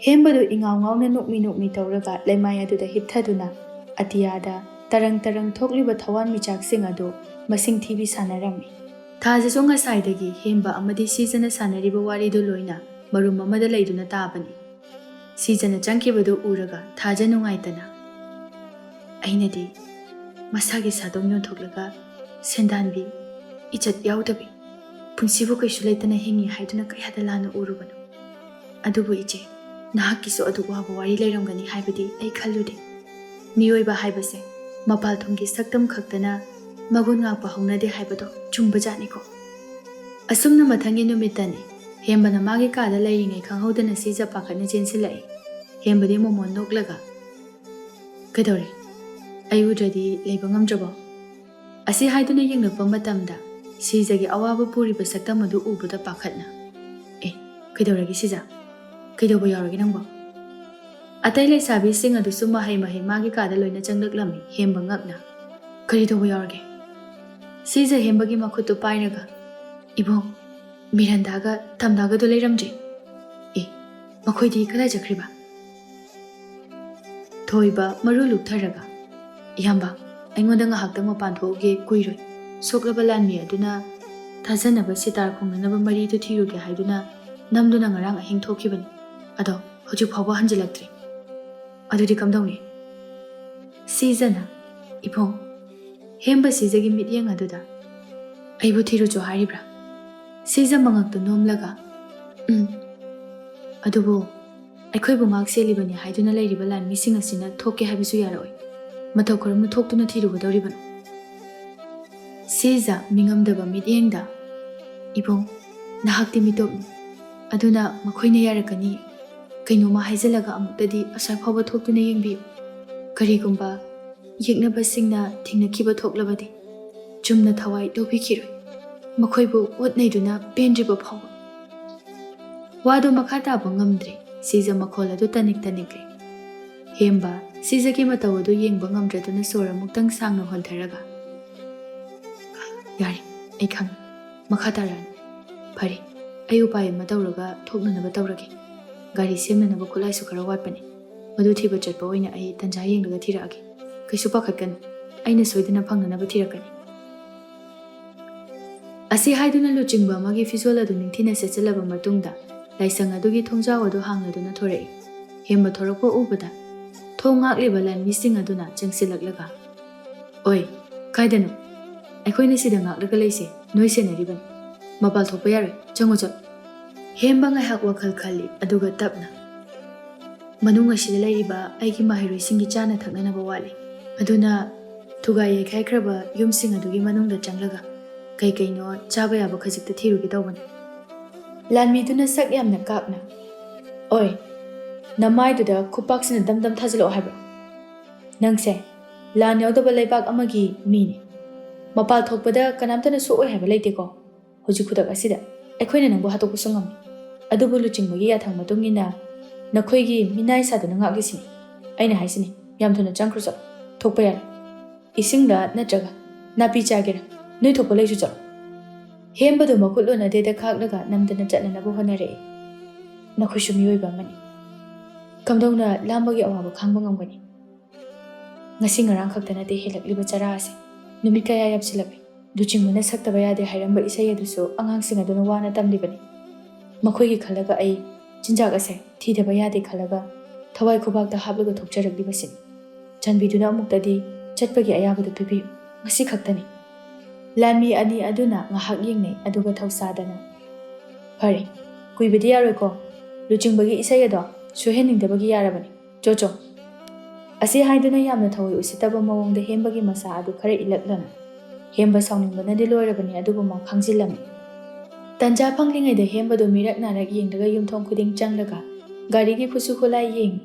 ꯍꯦꯝꯕꯗꯨ ꯏꯉꯥꯎ ꯉꯥꯎꯅ ꯅꯣꯛꯃꯤ ꯅꯣꯛꯃꯤ ꯇꯧꯔꯒ ꯂꯩꯃꯥꯏ ꯑꯗꯨꯗ ꯍꯤꯞꯊꯗꯨꯅ ꯑꯇꯤꯌꯥꯗ ꯇꯔꯪ ꯇꯔꯪ ꯊꯣꯛꯂꯤꯕ ꯊꯋꯥꯟꯃꯤꯆꯥꯛꯁꯤꯡ ꯑꯗꯨ ꯃꯁꯤꯡ ꯊꯤꯕꯤ ꯁꯥꯟꯅꯔꯝꯃꯤ꯫ ꯊꯥꯖꯁꯨ ꯉꯁꯥꯏꯗꯒꯤ ꯍꯦꯝꯕ ꯑꯃꯗꯤ ꯁꯤꯖꯅ ꯁꯥꯟꯅꯔꯤꯕ ꯋꯥꯔꯤꯗꯨ ꯂꯣꯏꯅ ꯃꯔꯨꯝ ꯑꯃꯗ ꯂꯩꯗꯨꯅ ꯇꯥꯕꯅꯤ꯫ ꯁꯤꯖꯅ ꯆꯪꯈꯤꯕꯗꯨ ꯎꯔꯒ ꯊꯥꯖ ꯅꯨꯡꯉꯥꯏꯇꯅ, "ꯑꯩꯅꯗꯤ ꯃꯁꯥꯒꯤ ꯁꯥꯗꯣꯡ ꯌꯣꯟꯊꯣꯛꯂꯒ ꯁꯦꯟꯗꯥꯟꯕꯤ, ꯏꯖꯠ ꯌꯥꯎꯗꯕꯤ, ꯄꯨꯟꯁꯤꯕꯨ ꯀꯩꯁꯨ ꯂꯩꯇꯅ ꯍꯤꯡꯉꯤ ꯍꯥꯏꯗꯨꯅ ꯀꯌꯥꯗ ꯂꯥꯟꯅ ꯎꯔꯨꯕꯅꯣ꯫ ꯑꯗꯨꯕꯨ ꯏꯆꯦ, ꯅꯍꯥꯛꯀꯤꯁꯨ ꯑꯗꯨꯛ ꯋꯥꯕ ꯋꯥꯔꯤ ꯂꯩꯔꯝꯒꯅꯤ ꯍꯥꯏꯕꯗꯤ ꯑꯩ ꯈꯜꯂꯨꯗꯦ꯫ ꯃꯤꯑꯣꯏꯕ ꯍꯥꯏꯕꯁꯦ ꯃꯄꯥꯜ ꯊꯣꯡꯒꯤ ꯁꯛꯇꯝ ꯈꯛꯇꯅ ꯃꯒꯨꯟ ꯉꯥꯛꯄ ꯍꯧꯅꯗꯦ ꯍꯥꯏꯕꯗꯣ ꯆꯨꯝꯕꯖꯥꯠꯅꯤꯀꯣ?" ꯑꯁꯨꯝꯅ ꯃꯊꯪꯒꯤ ꯅꯨꯃꯤꯠꯇꯅꯤ ꯍꯦꯝꯕꯅ ꯃꯥꯒꯤ ꯀꯥꯗ ꯂꯩꯔꯤꯉꯩ ꯈꯪꯍꯧꯗꯅ ꯁꯤꯖ ꯄꯥꯈꯠꯅ ꯆꯦꯟꯁꯤꯜꯂꯛꯏ꯫ ꯍꯦꯝꯕꯗꯤ ꯃꯣꯃꯣꯟ ꯅꯣꯛꯂꯒ, "ꯀꯩꯗꯧꯔꯦ? ꯑꯩ ꯎꯗ꯭ꯔꯗꯤ ꯂꯩꯕ ꯉꯝꯗ꯭ꯔꯕꯣ?" ꯑꯁꯤ ꯍꯥꯏꯗꯨꯅ ꯌꯦꯡꯂꯛꯄ ꯃꯇꯝꯗ ꯁꯤꯖꯒꯤ ꯑꯋꯥꯕ ꯄꯨꯔꯤꯕ ꯁꯛꯇꯝ ꯑꯗꯨ ꯎꯕꯗ ꯄꯥꯈꯠꯅ, "ꯑꯦ, ꯀꯩꯗꯧꯔꯒꯦ ꯁꯤꯖ? ꯀꯩꯗꯧꯕ ꯌꯥꯎꯔꯒꯦ ꯅꯪꯕꯣ?" ꯑꯇꯩ ꯂꯩꯁꯥꯕꯤꯁꯤꯡ ꯑꯗꯨꯁꯨ ꯃꯍꯩ ꯃꯍꯩ ꯃꯥꯒꯤ ꯀꯥꯗ ꯂꯣꯏꯅ ꯆꯪꯂꯛꯂꯝꯃꯤ ꯍꯦꯝꯕ ꯉꯛꯅ꯫ "ꯀꯔꯤ ꯇꯧꯕ ꯌꯥꯎꯔꯒꯦ?" ꯁꯤꯖ ꯍꯦꯝꯕꯒꯤ ꯃꯈꯨꯠꯇꯨ ꯄꯥꯏꯔꯒ, "ꯏꯕꯨꯡ, ꯃꯤꯔꯟꯗꯥꯒ ꯇꯝꯗꯥꯒꯗꯣ ꯂꯩꯔꯝꯗ꯭ꯔꯦ꯫ ꯑꯦ, ꯃꯈꯣꯏꯗꯤ ꯀꯗꯥꯏ ꯆꯠꯈ꯭ꯔꯤꯕ?" ꯊꯣꯏꯕ ꯃꯔꯨ ꯂꯨꯛꯊꯔꯒ, "ꯏꯌꯥꯝꯕ, ꯑꯩꯉꯣꯟꯗ ꯉꯥꯏꯍꯥꯛꯇꯪ ꯃꯄꯥꯟ ꯊꯣꯛꯎꯒꯦ ꯀꯨꯏꯔꯣꯏ꯫ ꯁꯣꯛꯂꯕ ꯂꯥꯟꯃꯤ ꯑꯗꯨꯅ ꯊꯥꯖꯅꯕ ꯁꯤꯇꯥꯔ ꯈꯣꯡꯅꯅꯕ ꯃꯔꯤꯗꯨ ꯊꯤꯔꯨꯒꯦ ꯍꯥꯏꯗꯨꯅ ꯅꯝꯗꯨꯅ ꯉꯔꯥꯡ ꯑꯍꯤꯡ ꯊꯣꯛꯈꯤꯕꯅꯤ꯫ ꯑꯗꯣ ꯍꯧꯖꯤꯛ ꯐꯥꯎꯕ ꯍꯟꯖꯤꯜꯂꯛꯇ꯭ꯔꯤ꯫ ꯑꯗꯨꯗꯤ ꯀꯝꯗꯧꯅꯤ? ꯁꯤꯖꯅ, "ꯏꯕꯨꯡ, ꯍꯦꯝꯕ ꯁꯤꯖꯒꯤ ꯃꯤꯠꯌꯦꯡ ꯑꯗꯨꯗ ꯑꯩꯕꯨ ꯊꯤꯔꯨꯆꯣ ꯍꯥꯏꯔꯤꯕ꯭ꯔꯥ?" ꯁꯤꯖ ꯃꯉꯛꯇ ꯅꯣꯝꯂꯒ, "ꯎꯝ, ꯑꯗꯨꯕꯨ ꯑꯩꯈꯣꯏꯕꯨ ꯉꯥꯛ ꯁꯦꯜꯂꯤꯕꯅꯤ ꯍꯥꯏꯗꯨꯅ ꯂꯩꯔꯤꯕ ꯂꯥꯟꯃꯤꯁꯤꯡ ꯑꯁꯤꯅ ꯊꯣꯛꯀꯦ ꯍꯥꯏꯕꯁꯨ ꯌꯥꯔꯛꯑꯣꯏ꯫ ꯃꯇꯧ ꯀꯔꯝꯅ ꯊꯣꯛꯇꯨꯅ ꯊꯤꯔꯨꯒꯗꯧꯔꯤꯕꯅꯣ?" ꯁꯤꯖ ꯃꯤꯉꯝꯗꯕ ꯃꯤꯠꯌꯦꯡꯗ, "ꯏꯕꯨꯡ, ꯅꯍꯥꯛꯇꯤ ꯃꯤꯇꯣꯞꯅꯤ, ꯑꯗꯨꯅ ꯃꯈꯣꯏꯅ ꯌꯥꯔꯛꯀꯅꯤ꯫ ꯀꯩꯅꯣꯝꯃ ꯍꯥꯏꯖꯤꯜꯂꯒ ꯑꯃꯨꯛꯇꯗꯤ ꯑꯁ꯭ꯋꯥꯏ ꯐꯥꯎꯕ ꯊꯣꯛꯇꯨꯅ ꯌꯦꯡꯕꯤꯌꯨ꯫ ꯀꯔꯤꯒꯨꯝꯕ ꯌꯦꯛꯅꯕꯁꯤꯡꯅ ꯊꯦꯡꯅꯈꯤꯕ ꯊꯣꯛꯂꯕꯗꯤ ꯆꯨꯝꯅ ꯊꯋꯥꯏ ꯂꯧꯕꯤꯈꯤꯔꯣꯏ꯫ ꯃꯈꯣꯏꯕꯨ ꯑꯣꯠ ꯅꯩꯗꯨꯅ ꯄꯦꯟꯗ꯭ꯔꯤꯕ ꯐꯥꯎꯕ꯫" ꯋꯥꯗꯨ ꯃꯈꯥ ꯇꯥꯕ ꯉꯝꯗ꯭ꯔꯦ꯫ ꯁꯤꯖ ꯃꯈꯣꯜ ꯑꯗꯨ ꯇꯅꯤꯛ ꯇꯅꯤꯛꯂꯦ꯫ ꯍꯦꯝꯕ ꯁꯤꯖꯒꯤ ꯃꯇꯧ ꯑꯗꯨ ꯌꯦꯡꯕ ꯉꯝꯗ꯭ꯔꯗꯨꯅ ꯁꯣꯔ ꯑꯃꯨꯛꯇꯪ ꯁꯥꯡꯅ ꯍꯣꯟꯊꯔꯒ, "ꯌꯥꯔꯦ, ꯑꯩ ꯈꯪꯉꯦ꯫ ꯃꯈꯥ ꯇꯥꯔꯛꯑꯅꯨ꯫ ꯐꯔꯦ, ꯑꯩ ꯎꯄꯥꯏ ꯑꯃ ꯇꯧꯔꯒ ꯊꯣꯛꯅꯅꯕ ꯇꯧꯔꯒꯦ꯫ ꯒꯥꯔꯤ ꯁꯦꯝꯅꯅꯕ ꯈꯨꯠꯂꯥꯏꯁꯨ ꯈꯔ ꯋꯥꯠꯄꯅꯦ꯫ ꯃꯗꯨ ꯊꯤꯕ ꯆꯠꯄ ꯑꯣꯏꯅ ꯑꯩ ꯇꯟꯖꯥ ꯌꯦꯡꯂꯒ ꯊꯤꯔꯛꯑꯒꯦ꯫ ꯀꯩꯁꯨ ꯄꯥꯈꯠꯀꯅꯨ꯫ ꯑꯩꯅ ꯁꯣꯏꯗꯅ ꯐꯪꯅꯅꯕ ꯊꯤꯔꯛꯀꯅꯤ꯫" ꯑꯁꯤ ꯍꯥꯏꯗꯨꯅ ꯂꯨꯆꯤꯡꯕ ꯑꯃꯒꯤ ꯐꯤꯖꯣꯜ ꯑꯗꯨ ꯅꯤꯡꯊꯤꯅ ꯁꯦꯠꯆꯜꯂꯕ ꯃꯇꯨꯡꯗ ꯂꯥꯏꯁꯪ ꯑꯗꯨꯒꯤ ꯊꯣꯡꯖꯥꯎ ꯑꯗꯨ ꯍꯥꯡꯂꯗꯨꯅ ꯊꯣꯔꯛꯏ꯫ ꯍꯦꯝꯕ ꯊꯣꯔꯛꯄ ꯎꯕꯗ ꯊꯣꯡ ꯉꯥꯛꯂꯤꯕ ꯂꯥꯟꯃꯤꯁꯤꯡ ꯑꯗꯨꯅ ꯆꯪꯁꯤꯜꯂꯛꯂꯒ, "ꯑꯣꯏ, ꯀꯥꯏꯗꯅꯣ? ꯑꯩꯈꯣꯏꯅ ꯁꯤꯗ ꯉꯥꯛꯂꯒ ꯂꯩꯁꯦ ꯅꯣꯏ ꯁꯦꯟꯅꯔꯤꯕꯅꯤ꯫ ꯃꯄꯥꯜ ꯊꯣꯛꯄ ꯌꯥꯔꯣꯏ, ꯆꯪꯉꯨ ꯆꯠꯂꯨ꯫" ꯍꯦꯝꯕ ꯉꯥꯏꯍꯥꯛ ꯋꯥꯈꯜ ꯈꯜꯂꯤ, ꯑꯗꯨꯒ ꯇꯞꯅ, "ꯃꯅꯨꯡ ꯑꯁꯤꯗ ꯂꯩꯔꯤꯕ ꯑꯩꯒꯤ ꯃꯍꯩꯔꯣꯏꯁꯤꯡꯒꯤ ꯆꯥꯅ ꯊꯛꯅꯅꯕ ꯋꯥꯠꯂꯤ, ꯑꯗꯨꯅ ꯊꯨꯒꯥꯏ ꯌꯩꯈꯥꯏꯈ꯭ꯔꯕ ꯌꯨꯝꯁꯤꯡ ꯑꯗꯨꯒꯤ ꯃꯅꯨꯡꯗ ꯆꯪꯂꯒ ꯀꯩ ꯀꯩꯅꯣ ꯆꯥꯕ ꯌꯥꯕ ꯈꯖꯤꯛꯇ ꯊꯤꯔꯨꯒꯦ ꯇꯧꯕꯅꯤ꯫" ꯂꯥꯟꯃꯤꯗꯨꯅ ꯁꯛ ꯌꯥꯝꯅ ꯀꯥꯛꯅ, "ꯑꯣꯏ, ꯅꯃꯥꯏꯗꯨꯗ ꯈꯨꯄꯥꯛꯁꯤꯅ ꯗꯝ ꯗꯝ ꯊꯥꯖꯤꯜꯂꯛꯑꯣ ꯍꯥꯏꯕ꯭ꯔꯣ? ꯅꯪꯁꯦ ꯂꯥꯟ ꯌꯥꯎꯗꯕ ꯂꯩꯕꯥꯛ ꯑꯃꯒꯤ ꯃꯤꯅꯤ꯫ ꯃꯄꯥꯜ ꯊꯣꯛꯄꯗ ꯀꯅꯥꯝꯇꯅ ꯁꯣꯛꯑꯣꯏ ꯍꯥꯏꯕ ꯂꯩꯇꯦꯀꯣ꯫ ꯍꯧꯖꯤꯛ ꯈꯨꯗꯛ ꯑꯁꯤꯗ ꯑꯩꯈꯣꯏꯅ ꯅꯪꯕꯨ ꯍꯥꯠꯇꯣꯛꯄꯁꯨ ꯉꯝꯃꯤ꯫ ꯑꯗꯨꯕꯨ ꯂꯨꯆꯤꯡꯕꯒꯤ ꯌꯥꯊꯪ ꯃꯇꯨꯡ ꯏꯟꯅ ꯅꯈꯣꯏꯒꯤ ꯃꯤꯅꯥꯏ ꯁꯥꯗꯨꯅ ꯉꯥꯛꯂꯤꯁꯤꯅꯤ꯫ ꯑꯩꯅ ꯍꯥꯏꯁꯤꯅꯤ, ꯌꯥꯝ ꯊꯨꯅ ꯆꯪꯈ꯭ꯔꯣ ꯆꯠꯂꯣ꯫ ꯊꯣꯛꯄ ꯌꯥꯔꯦ꯫ ꯏꯁꯤꯡꯂ ꯅꯠꯇ꯭ꯔꯒ ꯅꯥꯄꯤ ꯆꯥꯒꯦꯔꯥ? ꯅꯣꯏ ꯊꯣꯛꯄ ꯂꯩꯁꯨ ꯆꯠꯂꯣ꯫" ꯍꯦꯝꯕꯗꯨ ꯃꯈꯨꯠ ꯂꯣꯟꯅꯗꯦꯗ ꯈꯥꯛꯂꯒ ꯅꯝꯗꯅ ꯆꯠꯅꯅꯕ ꯍꯣꯠꯅꯔꯛꯏ꯫ "ꯅꯈꯣꯏꯁꯨ ꯃꯤꯑꯣꯏꯕ ꯑꯃꯅꯤ꯫ ꯀꯝꯗꯧꯅ ꯂꯥꯝꯕꯒꯤ ꯑꯋꯥꯕ ꯈꯥꯡꯕ ꯉꯝꯒꯅꯤ? ꯉꯁꯤ ꯉꯔꯥꯡ ꯈꯛꯇ ꯅꯠꯇꯦ ꯍꯦꯜꯂꯛꯂꯤꯕ ꯆꯔꯥ ꯑꯁꯤ꯫ ꯅꯨꯃꯤꯠ ꯀꯌꯥ ꯌꯥꯝꯁꯤꯜꯂꯛꯂꯤ꯫ ꯂꯨꯆꯤꯡꯕꯅ ꯁꯛꯇꯕ ꯌꯥꯗꯦ ꯍꯥꯏꯔꯝꯕ ꯏꯁꯩ ꯑꯗꯨꯁꯨ ꯑꯉꯥꯡꯁꯤꯡ ꯑꯗꯨꯅ ꯋꯥꯅ ꯇꯝꯂꯤꯕꯅꯤ꯫ ꯃꯈꯣꯏꯒꯤ ꯈꯜꯂꯒ ꯑꯩ ꯆꯤꯟꯖꯥꯛ ꯑꯁꯦ ꯊꯤꯗꯕ ꯌꯥꯗꯦ ꯈꯜꯂꯒ ꯊꯋꯥꯏ ꯈꯨꯕꯥꯛꯇ ꯍꯥꯞꯂꯒ ꯊꯣꯛꯆꯔꯛꯂꯤꯕꯁꯤꯅꯤ꯫ ꯆꯥꯟꯕꯤꯗꯨꯅ ꯑꯃꯨꯛꯇꯗꯤ ꯆꯠꯄꯒꯤ ꯑꯌꯥꯕꯗꯨ ꯄꯤꯕꯤꯌꯨ꯫ ꯉꯁꯤ ꯈꯛꯇꯅꯤ꯫ ꯂꯥꯟꯃꯤ ꯑꯅꯤ ꯑꯗꯨꯅ ꯉꯥꯏꯍꯥꯛ ꯌꯦꯡꯅꯩ, ꯑꯗꯨꯒ ꯊꯧꯁꯥꯗꯅ, "ꯐꯔꯦ, ꯀꯨꯏꯕꯗꯤ ꯌꯥꯔꯣꯏꯀꯣ꯫ ꯂꯨꯆꯤꯡꯕꯒꯤ ꯏꯁꯩ ꯑꯗꯣ ꯁꯣꯏꯍꯟꯅꯤꯡꯗꯕꯒꯤ ꯌꯥꯔꯕꯅꯤ꯫ ꯆꯣ ꯆꯣ"꯫ ꯑꯁꯤ ꯍꯥꯏꯗꯨꯅ ꯌꯥꯝꯅ ꯊꯑꯣꯏ ꯎꯁꯤꯠꯇꯕ ꯃꯑꯣꯡꯗ ꯍꯦꯝꯕꯒꯤ ꯃꯁꯥ ꯑꯗꯨ ꯈꯔ ꯏꯜꯂꯛꯂꯝꯃꯤ꯫ ꯍꯦꯝꯕ ꯁꯥꯎꯅꯤꯡꯕꯅꯗꯤ ꯂꯣꯏꯔꯕꯅꯤ, ꯑꯗꯨꯕꯨ ꯃꯥ ꯈꯥꯡꯖꯤꯜꯂꯝꯃꯤ꯫ ꯇꯟꯖꯥ ꯐꯪꯂꯤꯉꯩꯗ ꯍꯦꯝꯕꯗꯨ ꯃꯤꯔꯛ ꯅꯥꯔꯛ ꯌꯦꯡꯂꯒ ꯌꯨꯝꯊꯣꯡ ꯈꯨꯗꯤꯡ ꯆꯪꯂꯒ ꯒꯥꯔꯤꯒꯤ ꯈꯨꯠꯁꯨ ꯈꯨꯠꯂꯥꯏ ꯌꯦꯡꯉꯤ꯫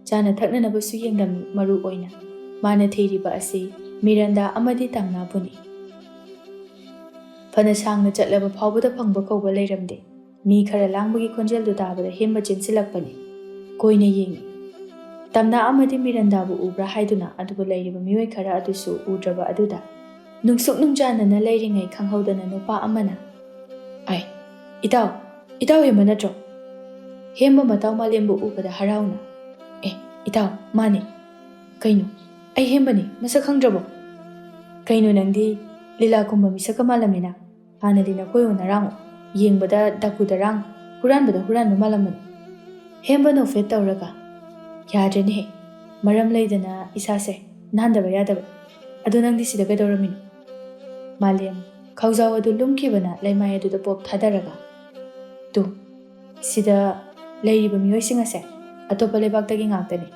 ꯆꯥꯅ ꯊꯛꯅꯅꯕꯁꯨ ꯌꯦꯡꯂꯝꯃꯤ꯫ ꯃꯔꯨ ꯑꯣꯏꯅ ꯃꯥꯅ ꯊꯤꯔꯤꯕ ꯑꯁꯤ ꯃꯤꯔꯟꯗꯥ ꯑꯃꯗꯤ ꯇꯝꯅꯥꯕꯨꯅꯤ꯫ ꯐꯅ ꯁꯥꯡꯅ ꯆꯠꯂꯕ ꯐꯥꯎꯕꯗ ꯐꯪꯕ ꯀꯧꯕ ꯂꯩꯔꯝꯗꯦ꯫ ꯃꯤ ꯈꯔ ꯂꯥꯡꯕꯒꯤ ꯈꯣꯟꯖꯦꯜꯗꯨ ꯇꯥꯕꯗ ꯍꯦꯝꯕ ꯆꯦꯟꯁꯤꯜꯂꯛꯄꯅꯤ꯫ ꯀꯣꯏꯅ ꯌꯦꯡꯉꯤ꯫ ꯇꯝꯅꯥ ꯑꯃꯗꯤ ꯃꯤꯔꯟꯗꯥꯕꯨ ꯎꯕ꯭ꯔꯥ ꯍꯥꯏꯗꯨꯅ, ꯑꯗꯨꯕꯨ ꯂꯩꯔꯤꯕ ꯃꯤꯑꯣꯏ ꯈꯔ ꯑꯗꯨꯁꯨ ꯎꯗ꯭ꯔꯕ ꯑꯗꯨꯗ, ꯅꯨꯡꯁꯨꯛ ꯅꯨꯡꯖꯥꯅꯅ ꯂꯩꯔꯤꯉꯩ ꯈꯪꯍꯧꯗꯅ ꯅꯨꯄꯥ ꯑꯃꯅ, "ꯑꯥꯏ, ꯏꯇꯥꯎ, ꯏꯇꯥꯎ ꯍꯦꯝꯕ ꯅꯠꯇ꯭ꯔꯣ?" ꯍꯦꯝꯕ ꯃꯇꯥꯎ ꯃꯥꯂꯦꯝꯕꯨ ꯎꯕꯗ ꯍꯔꯥꯎꯅ, "ꯑꯦ, ꯏꯇꯥꯎ, ꯃꯥꯅꯦ꯫ ꯀꯩꯅꯣ, ꯑꯩ ꯍꯦꯝꯕꯅꯤ, ꯃꯁꯛ ꯈꯪꯗ꯭ꯔꯕꯣ? ꯀꯩꯅꯣ ꯅꯪꯗꯤ ꯂꯤꯂꯥ ꯀꯨꯝꯕ ꯃꯤꯁꯛꯀ ꯃꯥꯜꯂꯝꯃꯤꯅ? ꯍꯥꯟꯅꯗꯤ ꯅꯈꯣꯏ ꯑꯣꯟꯅꯔꯥꯡ, ꯌꯦꯡꯕꯗ ꯗꯥꯀꯨꯗꯔꯥꯡ, ꯍꯨꯔꯥꯟꯕꯗ ꯍꯨꯔꯥꯟꯕ ꯃꯥꯜꯂꯝꯕꯅꯤ"꯫ ꯍꯦꯝꯕ ꯅꯣꯛꯐꯦꯠ ꯇꯧꯔꯒ, "ꯌꯥꯗ꯭ꯔꯦꯅꯦꯍꯦ, ꯃꯔꯝ ꯂꯩꯗꯅ ꯏꯁꯥꯁꯦ ꯅꯥꯟꯗꯕ ꯌꯥꯗꯕ꯫ ꯑꯗꯣ ꯅꯪꯗꯤ ꯁꯤꯗ ꯀꯩꯗꯧꯔꯝꯃꯤꯅꯣ?" ꯃꯥꯂꯦꯝ, ꯈꯧꯖꯥꯎ ꯑꯗꯨ ꯂꯨꯝꯈꯤꯕꯅ ꯂꯩꯃꯥꯏ ꯑꯗꯨꯗ ꯄꯣꯞ ꯊꯥꯗꯔꯒ, "ꯇꯨ, ꯁꯤꯗ ꯂꯩꯔꯤꯕ ꯃꯤꯑꯣꯏꯁꯤꯡ ꯑꯁꯦ ꯑꯇꯣꯞꯄ ꯂꯩꯕꯥꯛꯇꯒꯤ ꯉꯥꯛꯇꯅꯤ꯫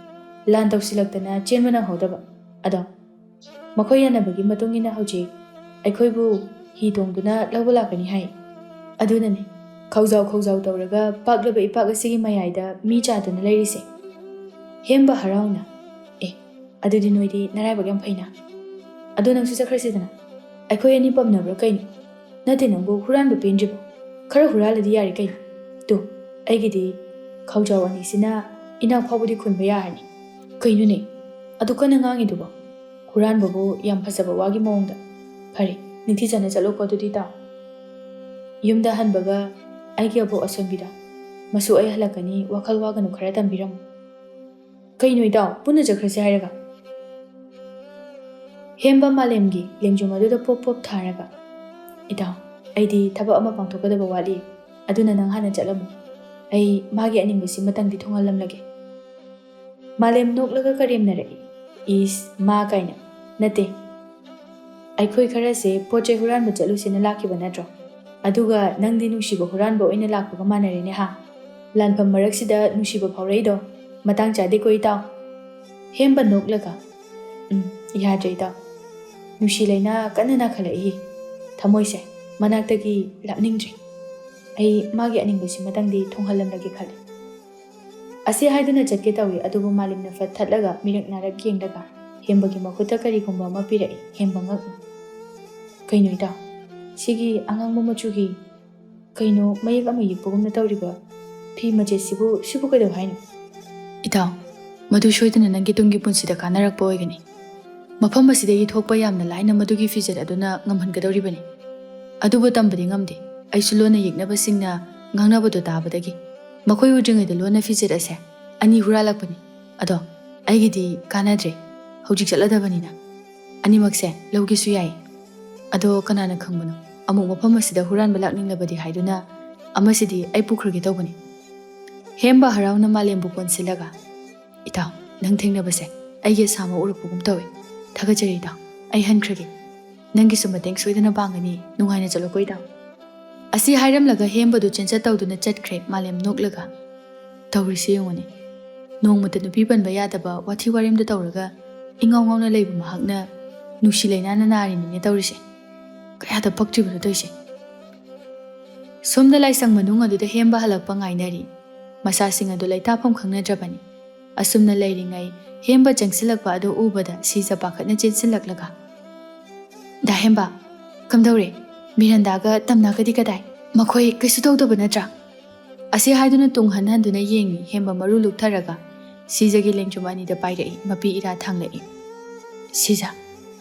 ꯂꯥꯟ ꯇꯧꯁꯤꯜꯂꯛꯇꯅ ꯆꯦꯟꯕ ꯅꯪꯍꯧꯗꯕ꯫ ꯑꯗꯣ ꯃꯈꯣꯏ ꯌꯥꯅꯕꯒꯤ ꯃꯇꯨꯡ ꯏꯟꯅ ꯍꯧꯖꯤꯛ ꯑꯩꯈꯣꯏꯕꯨ ꯍꯤ ꯇꯣꯡꯗꯨꯅ ꯂꯧꯕ ꯂꯥꯛꯀꯅꯤ ꯍꯥꯏ꯫ ꯑꯗꯨꯅꯅꯤ ꯈꯧꯖꯥꯎ ꯈꯧꯖꯥꯎ ꯇꯧꯔꯒ ꯄꯥꯛꯂꯕ ꯏꯄꯥꯛ ꯑꯁꯤꯒꯤ ꯃꯌꯥꯏꯗ ꯃꯤ ꯆꯥꯗꯨꯅ ꯂꯩꯔꯤꯁꯦ"꯫ ꯍꯦꯝꯕ ꯍꯔꯥꯎꯅ, "ꯑꯦ, ꯑꯗꯨꯗꯤ ꯅꯣꯏꯗꯤ ꯅꯔꯥꯏꯕꯛ ꯌꯥꯝ ꯐꯩꯅ꯫ ꯑꯗꯣ ꯅꯪꯁꯨ ꯆꯠꯈ꯭ꯔꯁꯤꯗꯅ꯫ ꯑꯩꯈꯣꯏ ꯑꯅꯤ ꯄꯝꯅꯕ꯭ꯔꯥ ꯀꯩꯅꯣ? ꯅꯠꯇꯦ ꯅꯪꯕꯨ ꯍꯨꯔꯥꯟꯕ ꯄꯦꯟꯗ꯭ꯔꯤꯕꯣ? ꯈꯔ ꯍꯨꯔꯥꯜꯂꯗꯤ ꯌꯥꯔꯦ ꯀꯩꯅꯣ꯫ ꯇꯨ, ꯑꯩꯒꯤꯗꯤ ꯈꯧꯖꯥꯎ ꯑꯅꯤꯁꯤꯅ ꯏꯅꯥꯛ ꯐꯥꯎꯕꯗꯤ ꯈꯨꯟꯕ ꯌꯥꯔꯅꯤ"꯫ "ꯀꯩꯅꯣꯅꯦ ꯑꯗꯨ ꯀꯟꯅ ꯉꯥꯡꯉꯤꯗꯨꯕꯣ? ꯍꯨꯔꯥꯟꯕꯕꯨ ꯌꯥꯝ ꯐꯖꯕ ꯋꯥꯒꯤ ꯃꯑꯣꯡꯗ꯫ ꯐꯔꯦ, ꯅꯤꯡꯊꯤꯖꯅ ꯆꯠꯂꯣꯀꯣ ꯑꯗꯨꯗꯤ ꯇꯥꯎ꯫ ꯌꯨꯝꯗ ꯍꯟꯕꯒ ꯑꯩꯒꯤ ꯑꯕꯣꯛ ꯑꯁꯣꯟꯕꯤꯗ ꯃꯁꯨ ꯑꯩ ꯍꯜꯂꯛꯀꯅꯤ, ꯋꯥꯈꯜ ꯋꯥꯒꯅꯨ, ꯈꯔ ꯇꯝꯕꯤꯔꯝꯃꯨ"꯫ "ꯀꯩꯅꯣ ꯏꯇꯥꯎ, ꯄꯨꯟꯅ ꯆꯠꯈ꯭ꯔꯁꯦ ꯍꯥꯏꯔꯒ?" ꯍꯦꯝꯕ ꯃꯥꯂꯦꯝꯒꯤ ꯂꯦꯡꯖꯨꯝ ꯑꯗꯨꯗ ꯄꯣꯞ ꯄꯣꯞ ꯊꯥꯔꯒ, "ꯏꯇꯥꯎ, ꯑꯩꯗꯤ ꯊꯕꯛ ꯑꯃ ꯄꯥꯡꯊꯣꯛꯀꯗꯕ ꯋꯥꯠꯂꯤ, ꯑꯗꯨꯅ ꯅꯪ ꯍꯥꯟꯅ ꯆꯠꯂꯝꯃꯨ꯫ ꯑꯩ ꯃꯥꯒꯤ ꯑꯅꯤꯡꯕꯁꯤꯃꯇꯪꯗꯤ ꯊꯨꯡꯍꯜꯂꯝꯂꯒꯦ"꯫ ꯃꯥꯂꯦꯝ ꯅꯣꯛꯂꯒ ꯀꯔꯦꯝꯅꯔꯛꯏ꯫ "ꯏꯁ, ꯃꯥ ꯀꯥꯏꯅ꯫ ꯅꯠꯇꯦ, ꯑꯩꯈꯣꯏ ꯈꯔꯁꯦ ꯄꯣꯠ ꯆꯩ ꯍꯨꯔꯥꯟꯕ ꯆꯠꯂꯨꯁꯦꯅ ꯂꯥꯛꯈꯤꯕ ꯅꯠꯇ꯭ꯔꯣ? ꯑꯗꯨꯒ ꯅꯪꯗꯤ ꯅꯨꯡꯁꯤꯕ ꯍꯨꯔꯥꯟꯕ ꯑꯣꯏꯅ ꯂꯥꯛꯄꯒ ꯃꯥꯟꯅꯔꯦꯅꯦ ꯍꯥ? ꯂꯥꯟꯐꯝ ꯃꯔꯛꯁꯤꯗ ꯅꯨꯡꯁꯤꯕ ꯐꯥꯎꯔꯛꯏꯗꯣ ꯃꯇꯥꯡ ꯆꯥꯗꯦꯀꯣ ꯏꯇꯥꯎ"꯫ ꯍꯦꯝꯕ ꯅꯣꯛꯂꯒ, "ꯎꯝ, ꯌꯥꯗ꯭ꯔꯦ ꯏꯇꯥꯎ꯫ ꯅꯨꯡꯁꯤ ꯂꯩꯅꯥ ꯀꯟꯅ ꯅꯥꯈꯠꯂꯛꯏ꯫ ꯊꯃꯣꯏꯁꯦ ꯃꯅꯥꯛꯇꯒꯤ ꯂꯥꯞꯅꯤꯡꯗ꯭ꯔꯦ꯫ ꯑꯩ ꯃꯥꯒꯤ ꯑꯅꯤꯡꯕꯁꯤꯃꯇꯪꯗꯤ ꯊꯨꯡꯍꯜꯂꯝꯂꯒꯦ ꯈꯜꯂꯤ"꯫ ꯑꯁꯤ ꯍꯥꯏꯗꯨꯅ ꯆꯠꯀꯦ ꯇꯧꯏ, ꯑꯗꯨꯕꯨ ꯃꯥꯂꯦꯝꯅ ꯐꯠ ꯊꯠꯂꯒ ꯃꯤꯔꯛ ꯅꯥꯔꯛ ꯌꯦꯡꯂꯒ ꯍꯦꯝꯕꯒꯤ ꯃꯈꯨꯠꯇ ꯀꯔꯤꯒꯨꯝꯕ ꯑꯃ ꯄꯤꯔꯛꯏ꯫ ꯍꯦꯝꯕ ꯉꯛꯏ꯫ "ꯀꯩꯅꯣ ꯏꯇꯥꯎ? ꯁꯤꯒꯤ ꯑꯉꯥꯡꯕ ꯃꯆꯨꯒꯤ ꯀꯩꯅꯣ ꯃꯌꯦꯛ ꯑꯃ ꯌꯦꯛꯄꯒꯨꯝꯅ ꯇꯧꯔꯤꯕ ꯐꯤ ꯃꯆꯦꯠꯁꯤꯕꯨ, ꯁꯤꯕꯨ ꯀꯩꯗꯧ ꯍꯥꯏꯅꯣ?" "ꯏꯇꯥꯎ, ꯃꯗꯨ ꯁꯣꯏꯗꯅ ꯅꯪꯒꯤ ꯇꯨꯡꯒꯤ ꯄꯨꯟꯁꯤꯗ ꯀꯥꯟꯅꯔꯛꯄ ꯑꯣꯏꯒꯅꯤ꯫ ꯃꯐꯝ ꯑꯁꯤꯗꯒꯤ ꯊꯣꯛꯄ ꯌꯥꯝꯅ ꯂꯥꯏꯅ ꯃꯗꯨꯒꯤ ꯐꯤꯖꯦꯠ ꯑꯗꯨꯅ ꯉꯝꯍꯟꯒꯗꯧꯔꯤꯕꯅꯤ꯫ ꯑꯗꯨꯕꯨ ꯇꯝꯕꯗꯤ ꯉꯝꯗꯦ꯫ ꯑꯩꯁꯨ ꯂꯣꯟꯅ ꯌꯦꯛꯅꯕꯁꯤꯡꯅ ꯉꯥꯡꯅꯕꯗꯨ ꯇꯥꯕꯗꯒꯤ ꯃꯈꯣꯏ ꯎꯗ꯭ꯔꯤꯉꯩꯗ ꯂꯣꯟꯅ ꯐꯤꯖꯦꯠ ꯑꯁꯦ ꯑꯅꯤ ꯍꯨꯔꯥꯜꯂꯛꯄꯅꯤ꯫ ꯑꯗꯣ ꯑꯩꯒꯤꯗꯤ ꯀꯥꯟꯅꯗ꯭ꯔꯦ, ꯍꯧꯖꯤꯛ ꯆꯠꯂꯗꯕꯅꯤꯅ꯫ ꯑꯅꯤꯃꯛꯁꯦ ꯂꯧꯒꯦꯁꯨ ꯌꯥꯏ꯫ ꯑꯗꯣ ꯀꯅꯥꯅ ꯈꯪꯕꯅꯣ, ꯑꯃꯨꯛ ꯃꯐꯝ ꯑꯁꯤꯗ ꯍꯨꯔꯥꯟꯕ ꯂꯥꯛꯅꯤꯡꯂꯕꯗꯤ ꯍꯥꯏꯗꯨꯅ ꯑꯃꯁꯤꯗꯤ ꯑꯩ ꯄꯨꯈ꯭ꯔꯒꯦ ꯇꯧꯕꯅꯤ"꯫ ꯍꯦꯝꯕ ꯍꯔꯥꯎꯅ ꯃꯥꯂꯦꯝꯕꯨ ꯀꯣꯟꯁꯤꯜꯂꯒ, "ꯏꯇꯥꯎ, ꯅꯪ ꯊꯦꯡꯅꯕꯁꯦ ꯑꯩꯒꯤ ꯑꯁꯥ ꯑꯃ ꯎꯔꯛꯄꯒꯨꯝ ꯇꯧꯏ꯫ ꯊꯥꯒꯠꯆꯔꯤ ꯏꯇꯥꯎ, ꯑꯩ ꯍꯟꯈ꯭ꯔꯒꯦ꯫ ꯅꯪꯒꯤꯁꯨ ꯃꯇꯦꯡ ꯁꯣꯏꯗꯅ ꯄꯥꯡꯒꯅꯤ꯫ ꯅꯨꯡꯉꯥꯏꯅ ꯆꯠꯂꯨꯀꯣ ꯏꯇꯥꯎ"꯫ ꯑꯁꯤ ꯍꯥꯏꯔꯝꯂꯒ ꯍꯦꯝꯕꯗꯨ ꯆꯦꯟꯆꯠ ꯇꯧꯗꯨꯅ ꯆꯠꯈ꯭ꯔꯦ꯫ ꯃꯥꯂꯦꯝ ꯅꯣꯛꯂꯒ, "ꯇꯧꯔꯤꯁꯤ ꯌꯦꯡꯉꯨꯅꯦ, ꯅꯣꯡꯃꯇ ꯅꯨꯄꯤ ꯄꯟꯕ ꯌꯥꯗꯕ ꯋꯥꯊꯤ ꯋꯥꯔꯦꯝꯗ ꯇꯧꯔꯒ ꯏꯉꯥꯎ ꯉꯥꯎꯅ ꯂꯩꯕ ꯃꯍꯥꯛꯅ ꯅꯨꯡꯁꯤ ꯂꯩꯅꯥꯅ ꯅꯥꯔꯤꯅꯤꯅꯦ ꯇꯧꯔꯤꯁꯦ꯫ ꯀꯌꯥꯗ ꯄꯛꯇ꯭ꯔꯤꯕꯅꯣ ꯇꯧꯔꯤꯁꯦ"꯫ ꯁꯣꯝꯗ ꯂꯥꯏꯁꯪ ꯃꯅꯨꯡ ꯑꯗꯨꯗ ꯍꯦꯝꯕ ꯍꯜꯂꯛꯄ ꯉꯥꯏꯅꯔꯤ꯫ ꯃꯁꯥꯁꯤꯡ ꯑꯗꯨ ꯂꯩꯇꯥꯐꯝ ꯈꯪꯅꯗ꯭ꯔꯕꯅꯤ꯫ ꯑꯁꯨꯝꯅ ꯂꯩꯔꯤꯉꯩ ꯍꯦꯝꯕ ꯆꯪꯁꯤꯜꯂꯛꯄ ꯑꯗꯨ ꯎꯕꯗ ꯁꯤꯖ ꯄꯥꯈꯠꯅ ꯆꯦꯟꯁꯤꯜꯂꯛꯂꯒ, "ꯗꯥ ꯍꯦꯝꯕ, ꯀꯝꯗꯧꯔꯦ? ꯃꯤꯔꯟꯗꯥꯒ ꯇꯝꯅꯥꯒꯗꯤ ꯀꯗꯥꯏ? ꯃꯈꯣꯏ ꯀꯩꯁꯨ ꯇꯧꯗꯕ ꯅꯠꯇ꯭ꯔꯥ?" ꯑꯁꯤ ꯍꯥꯏꯗꯨꯅ ꯇꯨꯡ ꯍꯟ ꯍꯟꯗꯨꯅ ꯌꯦꯡꯉꯤ꯫ ꯍꯦꯝꯕ ꯃꯔꯨ ꯂꯨꯛꯊꯔꯒ ꯁꯤꯖꯒꯤ ꯂꯦꯡꯖꯨꯝ ꯑꯅꯤꯗ ꯄꯥꯏꯔꯛꯏ, ꯃꯄꯤ ꯏꯔꯥ ꯊꯥꯡꯂꯛꯏ꯫ "ꯁꯤꯖ!"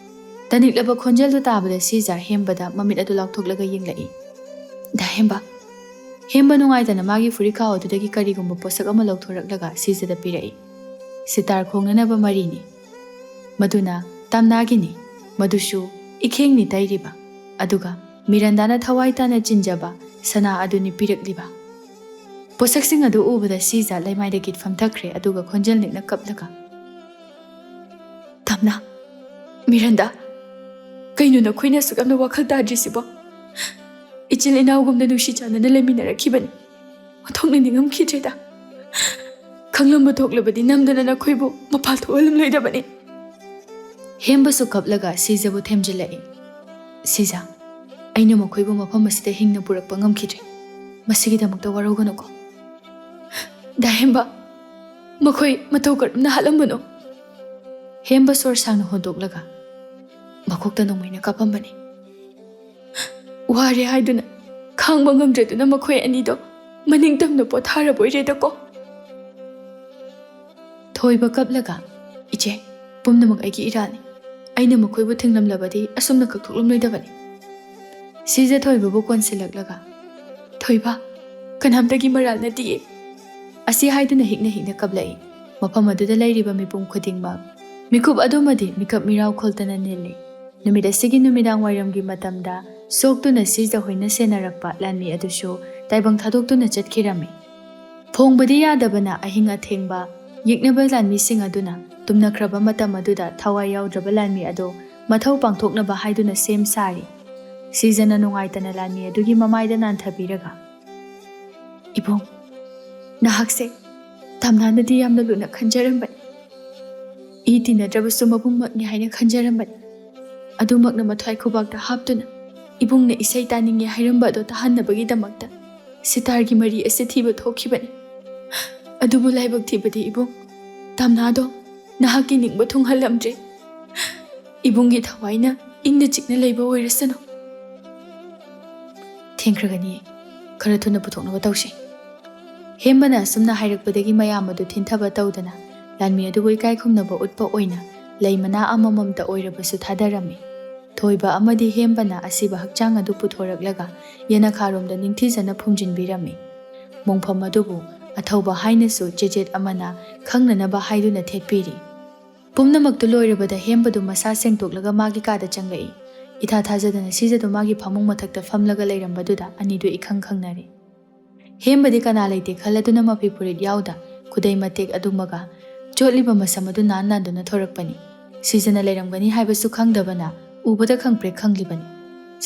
ꯇꯅꯤꯛꯂꯕ ꯈꯣꯟꯖꯦꯜꯗꯨ ꯇꯥꯕꯗ ꯁꯤꯖ ꯍꯦꯝꯕꯗ ꯃꯃꯤꯠ ꯑꯗꯨ ꯂꯥꯎꯊꯣꯛꯂꯒ ꯌꯦꯡꯂꯛꯏ꯫ "ꯗꯥ ꯍꯦꯝꯕ!" ꯍꯦꯝꯕ ꯅꯨꯡꯉꯥꯏꯇꯅ ꯃꯥꯒꯤ ꯐꯨꯔꯤꯠꯈꯥꯎ ꯑꯗꯨꯗꯒꯤ ꯀꯔꯤꯒꯨꯝꯕ ꯄꯣꯠꯁꯛ ꯑꯃ ꯂꯧꯊꯣꯔꯛꯂꯒ ꯁꯤꯖꯗ ꯄꯤꯔꯛꯏ꯫ "ꯁꯤꯇꯥꯔ ꯈꯣꯡꯅꯅꯕ ꯃꯔꯤꯅꯤ꯫ ꯃꯗꯨꯅ ꯇꯝꯅꯥꯒꯤꯅꯤ"꯫ ꯃꯗꯨꯁꯨ ꯏꯈꯦꯡꯅꯤ ꯇꯩꯔꯤꯕ, ꯑꯗꯨꯒ ꯃꯤꯔꯟꯗꯥꯅ ꯊꯋꯥꯏ ꯇꯥꯅ ꯆꯤꯟꯖꯕ ꯁꯅꯥ ꯑꯗꯨꯅꯤ ꯄꯤꯔꯛꯂꯤꯕ꯫ ꯄꯣꯠꯁꯛꯁꯤꯡ ꯑꯗꯨ ꯎꯕꯗ ꯁꯤꯖ ꯂꯩꯃꯥꯏꯗ ꯀꯤꯠ ꯐꯝꯊꯈ꯭ꯔꯦ, ꯑꯗꯨꯒ ꯈꯣꯟꯖꯦꯜ ꯅꯤꯛꯅ ꯀꯞꯂꯒ, "ꯇꯝꯅꯥ, ꯃꯤꯔꯟꯗꯥ, ꯀꯩꯅꯣ ꯅꯈꯣꯏꯅ ꯑꯁꯨꯛ ꯌꯥꯝꯅ ꯋꯥꯈꯜ ꯇꯥꯗ꯭ꯔꯤꯁꯤꯕꯣ? ꯏꯆꯤꯜ ꯏꯅꯥꯎꯒꯨꯝꯅ ꯅꯨꯡꯁꯤ ꯆꯥꯟꯅꯅ ꯂꯩꯃꯤꯟꯅꯔꯛꯈꯤꯕꯅꯤ꯫ ꯑꯣꯟꯊꯣꯛꯅ ꯅꯤꯡꯉꯝꯈꯤꯗ꯭ꯔꯦꯗ꯫ ꯈꯪꯂꯝꯕ ꯊꯣꯛꯂꯕꯗꯤ ꯅꯝꯗꯅ ꯅꯈꯣꯏꯕꯨ ꯃꯄꯥꯜ ꯊꯣꯛꯍꯜꯂꯝꯂꯣꯏꯗꯕꯅꯤ꯫" ꯍꯦꯝꯕꯁꯨ ꯀꯞꯂꯒ ꯁꯤꯖꯕꯨ ꯊꯦꯝꯖꯤꯜꯂꯛꯏ꯫ "ꯁꯤꯖ, ꯑꯩꯅ ꯃꯈꯣꯏꯕꯨ ꯃꯐꯝ ꯑꯁꯤꯗ ꯍꯤꯡꯅ ꯄꯨꯔꯛꯄ ꯉꯝꯈꯤꯗ꯭ꯔꯦ꯫ ꯃꯁꯤꯒꯤꯗꯃꯛꯇ ꯋꯥꯔꯧꯒꯅꯨꯀꯣ꯫" "ꯗꯥ ꯍꯦꯝꯕ, ꯃꯈꯣꯏ ꯃꯇꯧ ꯀꯔꯝꯅ ꯍꯥꯠꯂꯝꯕꯅꯣ?" ꯍꯦꯝꯕ ꯁꯣꯔ ꯁꯥꯡꯅ ꯍꯣꯟꯗꯣꯛꯂꯒ ꯃꯀꯣꯛꯇ ꯅꯣꯡꯃꯩꯅ ꯀꯥꯞꯄꯝꯕꯅꯤ꯫ "ꯋꯥꯔꯦ ꯍꯥꯏꯗꯨꯅ ꯈꯥꯡꯕ ꯉꯝꯗ꯭ꯔꯗꯨꯅ ꯃꯈꯣꯏ ꯑꯅꯤꯗꯣ ꯃꯅꯤꯡ ꯇꯝꯅ ꯄꯣꯊꯥꯔꯕꯣꯏꯔꯦꯗꯀꯣ꯫" ꯊꯣꯏꯕ ꯀꯞꯂꯒ, "ꯏꯆꯦ, ꯄꯨꯝꯅꯃꯛ ꯑꯩꯒꯤ ꯏꯔꯥꯜꯅꯤ꯫ ꯑꯩꯅ ꯃꯈꯣꯏꯕꯨ ꯊꯤꯡꯂꯝꯂꯕꯗꯤ ꯑꯁꯨꯝꯅ ꯀꯛꯊꯣꯛꯂꯝꯂꯣꯏꯗꯕꯅꯤ꯫" ꯁꯤꯖ ꯊꯣꯏꯕꯕꯨ ꯀꯣꯟꯁꯤꯜꯂꯛꯂꯒ, "ꯊꯣꯏꯕ, ꯀꯅꯥꯝꯇꯒꯤ ꯃꯔꯥꯜ ꯅꯠꯇꯤꯌꯦ꯫" ꯑꯁꯤ ꯍꯥꯏꯗꯨꯅ ꯍꯤꯛꯅ ꯍꯤꯛꯅ ꯀꯞꯂꯛꯏ꯫ ꯃꯐꯝ ꯑꯗꯨꯗ ꯂꯩꯔꯤꯕ ꯃꯤꯄꯨꯝ ꯈꯨꯗꯤꯡꯃꯛ ꯃꯤꯀꯨꯞ ꯑꯗꯨꯃꯗꯤ ꯃꯤꯀꯞ ꯃꯤꯔꯥꯎ ꯈꯣꯜꯇꯅ ꯅꯤꯜꯂꯤ꯫ ꯅꯨꯃꯤꯠ ꯑꯁꯤꯒꯤ ꯅꯨꯃꯤꯗꯥꯡ ꯋꯥꯏꯔꯝꯒꯤ ꯃꯇꯝꯗ ꯁꯣꯛꯇꯨꯅ ꯁꯤꯖ ꯍꯣꯏꯅ ꯁꯦꯟꯅꯔꯛꯄ ꯂꯥꯟꯃꯤ ꯑꯗꯨꯁꯨ ꯇꯥꯏꯕꯪ ꯊꯥꯗꯣꯛꯇꯨꯅ ꯆꯠꯈꯤꯔꯝꯃꯤ꯫ ꯐꯣꯡꯕꯗꯤ ꯌꯥꯗꯕꯅ ꯑꯍꯤꯡ ꯑꯊꯦꯡꯕ ꯌꯦꯛꯅꯕ ꯂꯥꯟꯃꯤꯁꯤꯡ ꯑꯗꯨꯅ ꯇꯨꯝꯅꯈ꯭ꯔꯕ ꯃꯇꯝ ꯑꯗꯨꯗ ꯊꯋꯥꯏ ꯌꯥꯎꯗ꯭ꯔꯕ ꯂꯥꯟꯃꯤ ꯑꯗꯨ ꯃꯊꯧ ꯄꯥꯡꯊꯣꯛꯅꯕ ꯍꯥꯏꯗꯨꯅ ꯁꯦꯝ ꯁꯥꯔꯤ꯫ ꯁꯤꯖꯅ ꯅꯨꯡꯉꯥꯏꯇꯅ ꯂꯥꯟꯃꯤ ꯑꯗꯨꯒꯤ ꯃꯃꯥꯏꯗ ꯅꯥꯟꯊꯕꯤꯔꯒ, "ꯏꯕꯨꯡ, ꯅꯍꯥꯛꯁꯦ ꯇꯝꯅꯥꯅꯗꯤ ꯌꯥꯝꯅ ꯂꯨꯅ ꯈꯟꯖꯔꯝꯕꯅꯤ꯫ ꯏ ꯇꯤꯟꯅꯗ꯭ꯔꯕꯁꯨ ꯃꯕꯨꯡꯃꯛꯅꯤ ꯍꯥꯏꯅ ꯈꯟꯖꯔꯝꯕꯅꯤ꯫ ꯑꯗꯨꯃꯛꯅ ꯃꯊ꯭ꯋꯥꯏ ꯈꯨꯕꯥꯛꯇ ꯍꯥꯞꯇꯨꯅ ꯏꯕꯨꯡꯅ ꯏꯁꯩ ꯇꯥꯅꯤꯡꯉꯦ ꯍꯥꯏꯔꯝꯕ ꯑꯗꯨ ꯇꯥꯍꯟꯅꯕꯒꯤꯗꯃꯛꯇ ꯁꯤꯇꯥꯔꯒꯤ ꯃꯔꯤ ꯑꯁꯤ ꯊꯤꯕ ꯊꯣꯛꯈꯤꯕꯅꯤ꯫ ꯑꯗꯨꯕꯨ ꯂꯥꯏꯕꯛ ꯊꯤꯕꯗꯤ ꯏꯕꯨꯡ, ꯇꯝꯅꯥꯗꯣ ꯅꯍꯥꯛꯀꯤ ꯅꯤꯡꯕ ꯊꯨꯡꯍꯜꯂꯝꯗ꯭ꯔꯦ꯫ ꯏꯕꯨꯡꯒꯤ ꯊꯋꯥꯏꯅ ꯏꯪꯅ ꯆꯤꯛꯅ ꯂꯩꯕ ꯑꯣꯏꯔꯁꯅꯨ꯫" "ꯊꯦꯡꯈ꯭ꯔꯒꯅꯤ, ꯈꯔ ꯊꯨꯅ ꯄꯨꯊꯣꯛꯅꯕ ꯇꯧꯁꯤ꯫" ꯍꯦꯝꯕꯅ ꯑꯁꯨꯝꯅ ꯍꯥꯏꯔꯛꯄꯗꯒꯤ ꯃꯌꯥꯝ ꯑꯗꯨ ꯊꯤꯟꯊꯕ ꯇꯧꯗꯅ ꯂꯥꯟꯃꯤ ꯑꯗꯨꯕꯨ ꯏꯀꯥꯏ ꯈꯨꯝꯅꯕ ꯎꯠꯄ ꯑꯣꯏꯅ ꯂꯩ ꯃꯅꯥ ꯑꯃꯃꯝꯇ ꯑꯣꯏꯔꯕꯁꯨ ꯊꯥꯗꯔꯝꯃꯤ꯫ ꯊꯣꯏꯕ ꯑꯃꯗꯤ ꯍꯦꯝꯕꯅ ꯑꯁꯤꯕ ꯍꯛꯆꯥꯡ ꯑꯗꯨ ꯄꯨꯊꯣꯔꯛꯂꯒ ꯌꯦꯅꯈꯥꯔꯣꯝꯗ ꯅꯤꯡꯊꯤꯖꯅ ꯐꯨꯝꯖꯤꯟꯕꯤꯔꯝꯃꯤ꯫ ꯃꯣꯡꯐꯝ ꯑꯗꯨꯕꯨ ꯑꯊꯧꯕ ꯍꯥꯏꯅꯁꯨ ꯆꯦꯆꯦꯠ ꯑꯃꯅ ꯈꯪꯅꯅꯕ ꯍꯥꯏꯗꯨꯅ ꯊꯦꯠꯄꯤꯔꯤ꯫ ꯄꯨꯝꯅꯃꯛꯇꯨ ꯂꯣꯏꯔꯕꯗ ꯍꯦꯝꯕꯗꯨ ꯃꯁꯥ ꯁꯦꯡꯗꯣꯛꯂꯒ ꯃꯥꯒꯤ ꯀꯥꯗ ꯆꯪꯂꯛꯏ꯫ ꯏꯊꯥ ꯊꯥꯖꯗꯅ ꯁꯤꯖꯗꯨ ꯃꯥꯒꯤ ꯐꯃꯨꯡ ꯃꯊꯛꯇ ꯐꯝꯂꯒ ꯂꯩꯔꯝꯕꯗꯨꯗ ꯑꯅꯤꯗꯨ ꯏꯈꯪ ꯈꯪꯅꯔꯦ꯫ ꯍꯦꯝꯕꯗꯤ ꯀꯅꯥ ꯂꯩꯇꯦ ꯈꯜꯂꯗꯨꯅ ꯃꯐꯤ ꯐꯨꯔꯤꯠ ꯌꯥꯎꯗ ꯈꯨꯗꯩ ꯃꯇꯦꯛ ꯑꯗꯨꯃꯒ ꯆꯣꯠꯂꯤꯕ ꯃꯁꯝ ꯑꯗꯨ ꯅꯥꯟ ꯅꯥꯟꯗꯨꯅ ꯊꯣꯔꯛꯄꯅꯤ꯫ ꯁꯤꯖꯅ ꯂꯩꯔꯝꯒꯅꯤ ꯍꯥꯏꯕꯁꯨ ꯈꯪꯗꯕꯅ ꯎꯕꯗ ꯈꯪꯄ꯭ꯔꯦꯛ ꯈꯪꯂꯤꯕꯅꯤ꯫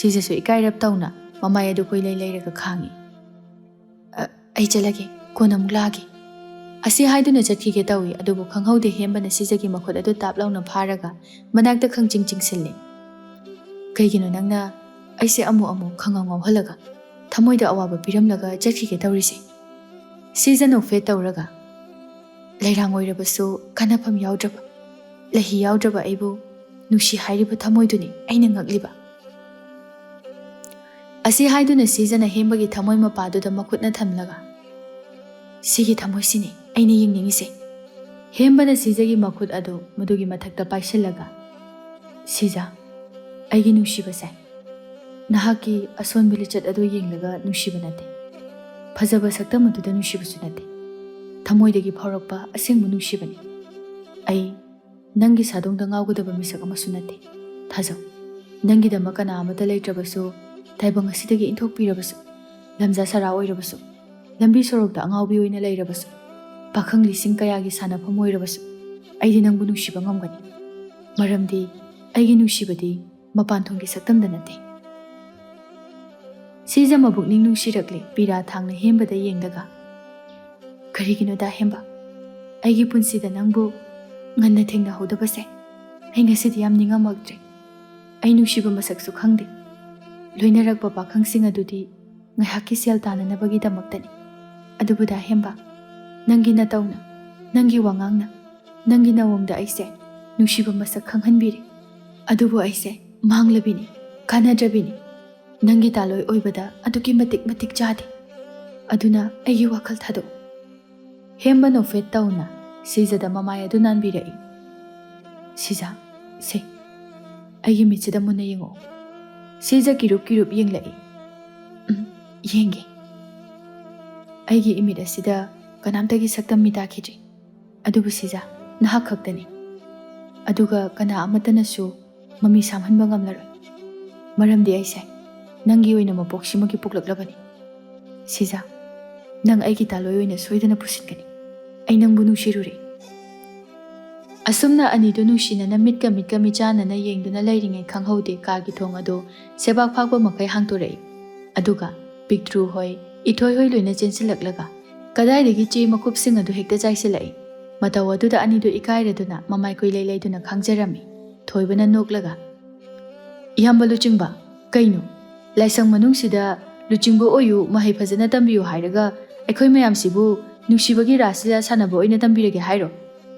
ꯁꯤꯖꯁꯨ ꯏꯀꯥꯏꯔꯞ ꯇꯧꯅ ꯃꯃꯥꯏ ꯑꯗꯨ ꯀꯣꯏꯂꯩ ꯂꯩꯔꯒ ꯈꯥꯡꯉꯤ꯫ "ꯑ, ꯑꯩ ꯆꯠꯂꯒꯦ, ꯀꯣꯟꯅ ꯑꯃꯨꯛ ꯂꯥꯛꯑꯒꯦ" ꯑꯁꯤ ꯍꯥꯏꯗꯨꯅ ꯆꯠꯈꯤꯒꯦ ꯇꯧꯏ꯫ ꯑꯗꯨꯕꯨ ꯈꯪꯍꯧꯗꯦ ꯍꯦꯝꯕꯅ ꯁꯤꯖꯒꯤ ꯃꯈꯨꯠ ꯑꯗꯨ ꯇꯥꯞ ꯂꯥꯎꯅ ꯐꯥꯔꯒ ꯃꯅꯥꯛꯇ ꯈꯪꯆꯤꯡ ꯆꯤꯡꯁꯤꯜꯂꯦ꯫ "ꯀꯩꯒꯤꯅꯣ ꯅꯪꯅ ꯑꯩꯁꯦ ꯑꯃꯨꯛ ꯑꯃꯨꯛ ꯈꯪꯉꯥꯎ ꯉꯥꯎꯍꯜꯂꯒ ꯊꯃꯣꯏꯗ ꯑꯋꯥꯕ ꯄꯤꯔꯝꯂꯒ ꯆꯠꯈꯤꯒꯦ ꯇꯧꯔꯤꯁꯦ?" ꯁꯤꯖ ꯅꯣꯛꯐꯦꯠ ꯇꯧꯔꯒ, "ꯂꯩꯔꯥꯡ ꯑꯣꯏꯔꯕꯁꯨ ꯀꯥꯟꯅꯐꯝ ꯌꯥꯎꯗ꯭ꯔꯕ, ꯂꯩꯍꯤ ꯌꯥꯎꯗ꯭ꯔꯕ ꯑꯩꯕꯨ ꯅꯨꯡꯁꯤ ꯍꯥꯏꯔꯤꯕ ꯊꯃꯣꯏꯗꯨꯅꯤ ꯑꯩꯅ ꯉꯛꯂꯤꯕ"꯫ ꯑꯁꯤ ꯍꯥꯏꯗꯨꯅ ꯁꯤꯖꯅ ꯍꯦꯝꯕꯒꯤ ꯊꯃꯣꯏ ꯃꯄꯥꯗꯨꯗ ꯃꯈꯨꯠꯅ ꯊꯝꯂꯒ, "ꯁꯤꯒꯤ ꯊꯃꯣꯏꯁꯤꯅꯤ ꯑꯩꯅ ꯌꯦꯡꯅꯤꯡꯉꯤꯁꯦ"꯫ ꯍꯦꯝꯕꯅ ꯁꯤꯖꯒꯤ ꯃꯈꯨꯠ ꯑꯗꯨ ꯃꯗꯨꯒꯤ ꯃꯊꯛꯇ ꯄꯥꯏꯁꯤꯜꯂꯒ, "ꯁꯤꯖ, ꯑꯩꯒꯤ ꯅꯨꯡꯁꯤꯕꯁꯦ, ꯅꯍꯥꯛꯀꯤ ꯑꯁꯣꯟꯕ ꯂꯤꯆꯠ ꯑꯗꯨ ꯌꯦꯡꯂꯒ ꯅꯨꯡꯁꯤꯕ ꯅꯠꯇꯦ꯫ ꯐꯖꯕ ꯁꯛꯇꯝ ꯑꯗꯨꯗ ꯅꯨꯡꯁꯤꯕꯁꯨ ꯅꯠꯇꯦ꯫ ꯊꯃꯣꯏꯗꯒꯤ ꯐꯥꯎꯔꯛꯄ ꯑꯁꯦꯡꯕ ꯅꯨꯡꯁꯤꯕꯅꯤ꯫ ꯑꯩ ꯅꯪꯒꯤ ꯁꯥꯗꯣꯡꯗ ꯉꯥꯎꯒꯗꯕ ꯃꯤꯁꯛ ꯑꯃꯁꯨ ꯅꯠꯇꯦ꯫ ꯊꯥꯖꯧ, ꯅꯪꯒꯤꯗꯃꯛ ꯀꯅꯥ ꯑꯃꯠꯇ ꯂꯩꯇ꯭ꯔꯕꯁꯨ, ꯇꯥꯏꯕꯪ ꯑꯁꯤꯗꯒꯤ ꯏꯟꯊꯣꯛꯄꯤꯔꯕꯁꯨ, ꯂꯝꯖꯥ ꯁꯔꯥ ꯑꯣꯏꯔꯕꯁꯨ, ꯂꯝꯕꯤ ꯁꯣꯔꯣꯛꯇ ꯑꯉꯥꯎꯕꯤ ꯑꯣꯏꯅ ꯂꯩꯔꯕꯁꯨ, ꯄꯥꯈꯪ ꯂꯤꯁꯤꯡ ꯀꯌꯥꯒꯤ ꯁꯥꯟꯅꯐꯝ ꯑꯣꯏꯔꯕꯁꯨ, ꯑꯩꯗꯤ ꯅꯪꯕꯨ ꯅꯨꯡꯁꯤꯕ ꯉꯝꯒꯅꯤ꯫ ꯃꯔꯝꯗꯤ ꯑꯩꯒꯤ ꯅꯨꯡꯁꯤꯕꯗꯤ ꯃꯄꯥꯟ ꯊꯣꯡꯒꯤ ꯁꯛꯇꯝꯗ ꯅꯠꯇꯦ"꯫ ꯁꯤꯖ ꯃꯕꯨꯛꯅꯤꯡ ꯅꯨꯡꯁꯤꯔꯛꯂꯦ ꯄꯤꯔꯥ ꯊꯥꯡꯅ ꯍꯦꯝꯕꯗ ꯌꯦꯡꯂꯒ꯫ "ꯀꯔꯤꯒꯤꯅꯣꯗ ꯍꯦꯝꯕ, ꯑꯩꯒꯤ ꯄꯨꯟꯁꯤꯗ ꯅꯪꯕꯨ ꯉꯟꯅ ꯊꯦꯡꯅꯍꯧꯗꯕꯁꯦ ꯑꯩ ꯉꯁꯤꯗꯤ ꯌꯥꯝ ꯅꯤꯡꯉꯝꯃꯛꯇ꯭ꯔꯦ꯫ ꯑꯩ ꯅꯨꯡꯁꯤꯕ ꯃꯁꯛꯁꯨ ꯈꯪꯗꯦ꯫ ꯂꯣꯏꯅꯔꯛꯄ ꯄꯥꯈꯪꯁꯤꯡ ꯑꯗꯨꯗꯤ ꯉꯥꯏꯍꯥꯛꯀꯤ ꯁꯦꯜ ꯇꯥꯅꯅꯕꯒꯤꯗꯃꯛꯇꯅꯤ꯫ ꯑꯗꯨꯕꯨ ꯗꯥ ꯍꯦꯝꯕ, ꯅꯪꯒꯤ ꯅꯇꯧꯅ, ꯅꯪꯒꯤ ꯋꯥꯉꯥꯡꯅ, ꯅꯪꯒꯤ ꯅꯋꯣꯡꯗ ꯑꯩꯁꯦ ꯅꯨꯡꯁꯤꯕ ꯃꯁꯛ ꯈꯪꯍꯟꯕꯤꯔꯦ꯫ ꯑꯗꯨꯕꯨ ꯑꯩꯁꯦ ꯃꯥꯡꯂꯕꯤꯅꯤ, ꯀꯥꯟꯅꯗ꯭ꯔꯕꯤꯅꯤ꯫ ꯅꯪꯒꯤ ꯇꯥꯂꯣꯏ ꯑꯣꯏꯕꯗ ꯑꯗꯨꯛꯀꯤ ꯃꯇꯤꯛ ꯃꯇꯤꯛ ꯆꯥꯗꯦ꯫ ꯑꯗꯨꯅ ꯑꯩꯒꯤ ꯋꯥꯈꯜ ꯊꯥꯗꯣꯛꯎ"꯫ ꯍꯦꯝꯕ ꯅꯣꯛꯐꯦꯠ ꯇꯧꯅ ꯁꯤꯖꯗ ꯃꯃꯥꯏ ꯑꯗꯨ ꯅꯥꯟꯕꯤꯔꯛꯏ꯫ "ꯁꯤꯖ, ꯁꯦ, ꯑꯩꯒꯤ ꯃꯤꯠꯁꯤꯗ ꯃꯨꯟꯅ ꯌꯦꯡꯉꯛꯎ"꯫ ꯁꯤꯖ ꯀꯤꯔꯨꯞ ꯀꯤꯔꯨꯞ ꯌꯦꯡꯂꯛꯏ꯫ "ꯎꯝ, ꯌꯦꯡꯒꯦ꯫ ꯑꯩꯒꯤ ꯏꯃꯤꯠ ꯑꯁꯤꯗ ꯀꯅꯥꯝꯇꯒꯤ ꯁꯛꯇꯝ ꯃꯤꯇꯥꯈꯤꯗ꯭ꯔꯤ꯫ ꯑꯗꯨꯕꯨ ꯁꯤꯖ, ꯅꯍꯥꯛ ꯈꯛꯇꯅꯤ꯫ ꯑꯗꯨꯒ ꯀꯅꯥ ꯑꯃꯠꯇꯅꯁꯨ ꯃꯃꯤ ꯁꯥꯝꯍꯟꯕ ꯉꯝꯂꯔꯣꯏ꯫ ꯃꯔꯝꯗꯤ ꯑꯩꯁꯦ ꯅꯪꯒꯤ ꯑꯣꯏꯅ ꯃꯄꯣꯛꯁꯤꯃꯒꯤ ꯄꯣꯛꯂꯛꯂꯕꯅꯤ꯫ ꯁꯤꯖ, ꯅꯪ ꯑꯩꯒꯤ ꯇꯥꯂꯣꯏ ꯑꯣꯏꯅ ꯁꯣꯏꯗꯅ ꯄꯨꯁꯤꯟꯒꯅꯤ꯫ ꯑꯩ ꯅꯪꯕꯨ ꯅꯨꯡꯁꯤꯔꯨꯔꯦ꯫ ꯑꯁꯨꯝꯅ ꯑꯅꯤꯗꯨ ꯅꯨꯡꯁꯤꯅꯅ ꯃꯤꯠꯀ ꯃꯤꯠꯀ ꯃꯤꯆꯥꯟꯅꯅ ꯌꯦꯡꯗꯨꯅ ꯂꯩꯔꯤꯉꯩ ꯈꯪꯍꯧꯗꯦ ꯀꯥꯒꯤ ꯊꯣꯡ ꯑꯗꯨ ꯁꯦꯕꯥꯛ ꯐꯥꯛꯄ ꯃꯈꯩ ꯍꯥꯡꯗꯣꯔꯛꯏ꯫ ꯑꯗꯨꯒ ꯄꯤꯛꯇ꯭ꯔꯨ ꯍꯣꯏ, ꯏꯊꯣꯏ ꯍꯣꯏ ꯂꯣꯏꯅ ꯆꯦꯟꯁꯤꯜꯂꯛꯂꯒ ꯀꯗꯥꯏꯗꯒꯤ ꯆꯦ ꯃꯀꯨꯞꯁꯤꯡ ꯑꯗꯨ ꯍꯦꯛꯇ ꯆꯥꯏꯁꯤꯜꯂꯛꯏ꯫ ꯃꯇꯧ ꯑꯗꯨꯗ ꯑꯅꯤꯗꯨ ꯏꯀꯥꯏꯔꯗꯨꯅ ꯃꯃꯥꯏ ꯀꯨꯏꯂꯩ ꯂꯩꯗꯨꯅ ꯈꯥꯡꯖꯔꯝꯃꯤ꯫ ꯊꯣꯏꯕꯅ ꯅꯣꯛꯂꯒ, "ꯏꯌꯥꯝꯕ ꯂꯨꯆꯤꯡꯕ, ꯀꯩꯅꯣ? ꯂꯥꯏꯁꯪ ꯃꯅꯨꯡꯁꯤꯗ ꯂꯨꯆꯤꯡꯕ ꯑꯣꯏꯌꯨ, ꯃꯍꯩ ꯐꯖꯅ ꯇꯝꯕꯤꯌꯨ ꯍꯥꯏꯔꯒ ꯑꯩꯈꯣꯏ ꯃꯌꯥꯝꯁꯤꯕꯨ ꯅꯨꯡꯁꯤꯕꯒꯤ ꯔꯥꯁꯂꯤꯂꯥ ꯁꯥꯟꯅꯕ ꯑꯣꯏꯅ ꯇꯝꯕꯤꯔꯒꯦ ꯍꯥꯏꯔꯣ?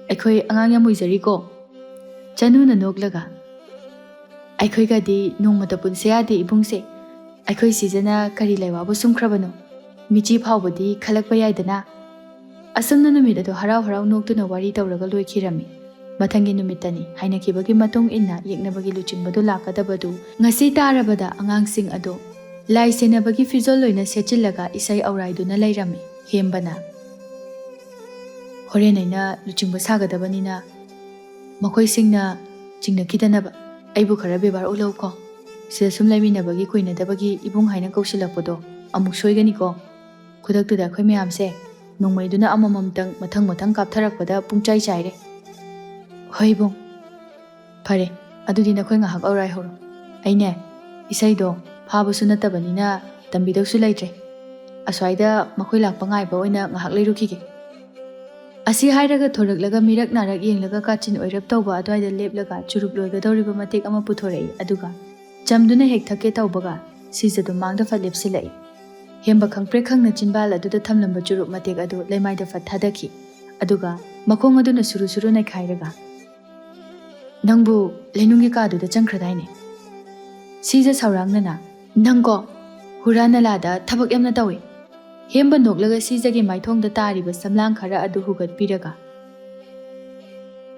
ꯑꯩꯈꯣꯏ ꯑꯉꯥꯡ ꯌꯥꯝ ꯑꯣꯏꯖꯔꯤꯀꯣ?" ꯆꯅꯨꯅ ꯅꯣꯛꯂꯒ, "ꯑꯩꯈꯣꯏꯒꯗꯤ ꯅꯣꯡꯃꯇ ꯄꯨꯟꯁꯦ ꯌꯥꯗꯦ ꯏꯕꯨꯡꯁꯦ꯫ ꯑꯩꯈꯣꯏ ꯁꯤꯖꯅ ꯀꯔꯤ ꯂꯩꯋꯥꯕꯨ ꯁꯨꯝꯈ꯭ꯔꯕꯅꯣ? ꯃꯤꯆꯤ ꯐꯥꯎꯕꯗꯤ ꯈꯜꯂꯛꯄ ꯌꯥꯏꯗꯅ?" ꯑꯁꯨꯝꯅ ꯅꯨꯃꯤꯠ ꯑꯗꯨ ꯍꯔꯥꯎ ꯍꯔꯥꯎ ꯅꯣꯛꯇꯨꯅ ꯋꯥꯔꯤ ꯇꯧꯔꯒ ꯂꯣꯏꯈꯤꯔꯝꯃꯤ꯫ ꯃꯊꯪꯒꯤ ꯅꯨꯃꯤꯠꯇꯅꯤ ꯍꯥꯏꯅꯈꯤꯕꯒꯤ ꯃꯇꯨꯡ ꯏꯟꯅ ꯌꯦꯛꯅꯕꯒꯤ ꯂꯨꯆꯤꯡꯕꯗꯨ ꯂꯥꯛꯀꯗꯕꯗꯨ ꯉꯁꯤ ꯇꯥꯔꯕꯗ ꯑꯉꯥꯡꯁꯤꯡ ꯑꯗꯨ ꯂꯥꯏ ꯁꯦꯟꯅꯕꯒꯤ ꯐꯤꯖꯣꯜ ꯂꯣꯏꯅ ꯁꯦꯠꯆꯤꯜꯂꯒ ꯏꯁꯩ ꯑꯧꯔꯥꯏꯗꯨꯅ ꯂꯩꯔꯝꯃꯤ꯫ ꯍꯦꯝꯕꯅ, "ꯍꯣꯔꯦꯟ ꯑꯩꯅ ꯂꯨꯆꯤꯡꯕ ꯁꯥꯒꯗꯕꯅꯤꯅ ꯃꯈꯣꯏꯁꯤꯡꯅ ꯆꯤꯡꯅꯈꯤꯗꯅꯕ ꯑꯩꯕꯨ ꯈꯔ ꯕꯦꯕꯥꯔ ꯎꯠꯂꯧꯀꯣ꯫ ꯁꯤꯗ ꯁꯨꯝ ꯂꯩꯃꯤꯟꯅꯕꯒꯤ ꯀꯨꯏꯅꯗꯕꯒꯤ ꯏꯕꯨꯡ ꯍꯥꯏꯅ ꯀꯧꯁꯤꯜꯂꯛꯄꯗꯣ ꯑꯃꯨꯛ ꯁꯣꯏꯒꯅꯤꯀꯣ꯫ ꯈꯨꯗꯛꯇꯨꯗ ꯑꯩꯈꯣꯏ ꯃꯌꯥꯝꯁꯦ ꯅꯣꯡꯃꯩꯗꯨꯅ ꯑꯃꯃꯝꯇꯪ ꯃꯊꯪ ꯃꯊꯪ ꯀꯥꯞꯊꯔꯛꯄꯗ ꯄꯨꯡꯆꯥꯏ ꯆꯥꯏꯔꯦ꯫ ꯍꯣꯏ ꯏꯕꯨꯡ, ꯐꯔꯦ, ꯑꯗꯨꯗꯤ ꯅꯈꯣꯏ ꯉꯥꯏꯍꯥꯛ ꯑꯧꯔꯥꯏꯍꯧꯔꯣ꯫ ꯑꯩꯅꯦ, ꯏꯁꯩꯗꯣ ꯐꯥꯕꯁꯨ ꯅꯠꯇꯕꯅꯤꯅ ꯇꯝꯕꯤꯗꯧꯁꯨ ꯂꯩꯇ꯭ꯔꯦ꯫ ꯑꯁ꯭ꯋꯥꯏꯗ ꯃꯈꯣꯏ ꯂꯥꯛꯄ ꯉꯥꯏꯕ ꯑꯣꯏꯅ ꯉꯥꯏꯍꯥꯛ ꯂꯩꯔꯨꯈꯤꯒꯦ꯫" ꯑꯁꯤ ꯍꯥꯏꯔꯒ ꯊꯣꯔꯛꯂꯒ ꯃꯤꯔꯛ ꯅꯥꯔꯛ ꯌꯦꯡꯂꯒ ꯀꯥꯆꯤꯟ ꯑꯣꯏꯔꯞ ꯇꯧꯕ ꯑꯗꯨꯋꯥꯏꯗ ꯂꯦꯞꯂꯒ ꯆꯨꯔꯨꯞ ꯂꯣꯏꯒꯗꯧꯔꯤꯕ ꯃꯇꯦꯛ ꯑꯃ ꯄꯨꯊꯣꯔꯛꯏ꯫ ꯑꯗꯨꯒ ꯆꯝꯗꯨꯅ ꯍꯦꯛ ꯊꯛꯀꯦ ꯇꯧꯕꯒ ꯁꯤꯖꯗꯨ ꯃꯥꯡꯗ ꯐꯠ ꯂꯦꯞꯁꯤꯜꯂꯛꯏ꯫ ꯍꯦꯝꯕ ꯈꯪꯄ꯭ꯔꯦꯛ ꯈꯪꯅ ꯆꯤꯟꯕꯥꯜ ꯑꯗꯨꯗ ꯊꯝꯂꯝꯕ ꯆꯨꯔꯨꯞ ꯃꯇꯦꯛ ꯑꯗꯨ ꯂꯩꯃꯥꯏꯗ ꯐꯠ ꯊꯥꯗꯈꯤ꯫ ꯑꯗꯨꯒ ꯃꯈꯣꯡ ꯑꯗꯨꯅ ꯁꯨꯔꯨ ꯁꯨꯔꯨ ꯅꯩꯈꯥꯏꯔꯒ, "ꯅꯪꯕꯨ ꯂꯩꯅꯨꯡꯒꯤ ꯀꯥꯗꯨꯗ ꯆꯪꯈ꯭ꯔꯗꯥꯏꯅꯦ?" ꯁꯤꯖ ꯁꯥꯎꯔꯥꯡꯅꯅ, "ꯅꯪꯀꯣ ꯍꯨꯔꯥ ꯅꯂꯥꯗ ꯊꯕꯛ ꯌꯥꯝꯅ ꯇꯧꯏ꯫" ꯍꯦꯝꯕ ꯅꯣꯛꯂꯒ ꯁꯤꯖꯒꯤ ꯃꯥꯏꯊꯣꯡꯗ ꯇꯥꯔꯤꯕ ꯁꯝꯂꯥꯡ ꯈꯔ ꯑꯗꯨ ꯍꯨꯒꯠꯄꯤꯔꯒ,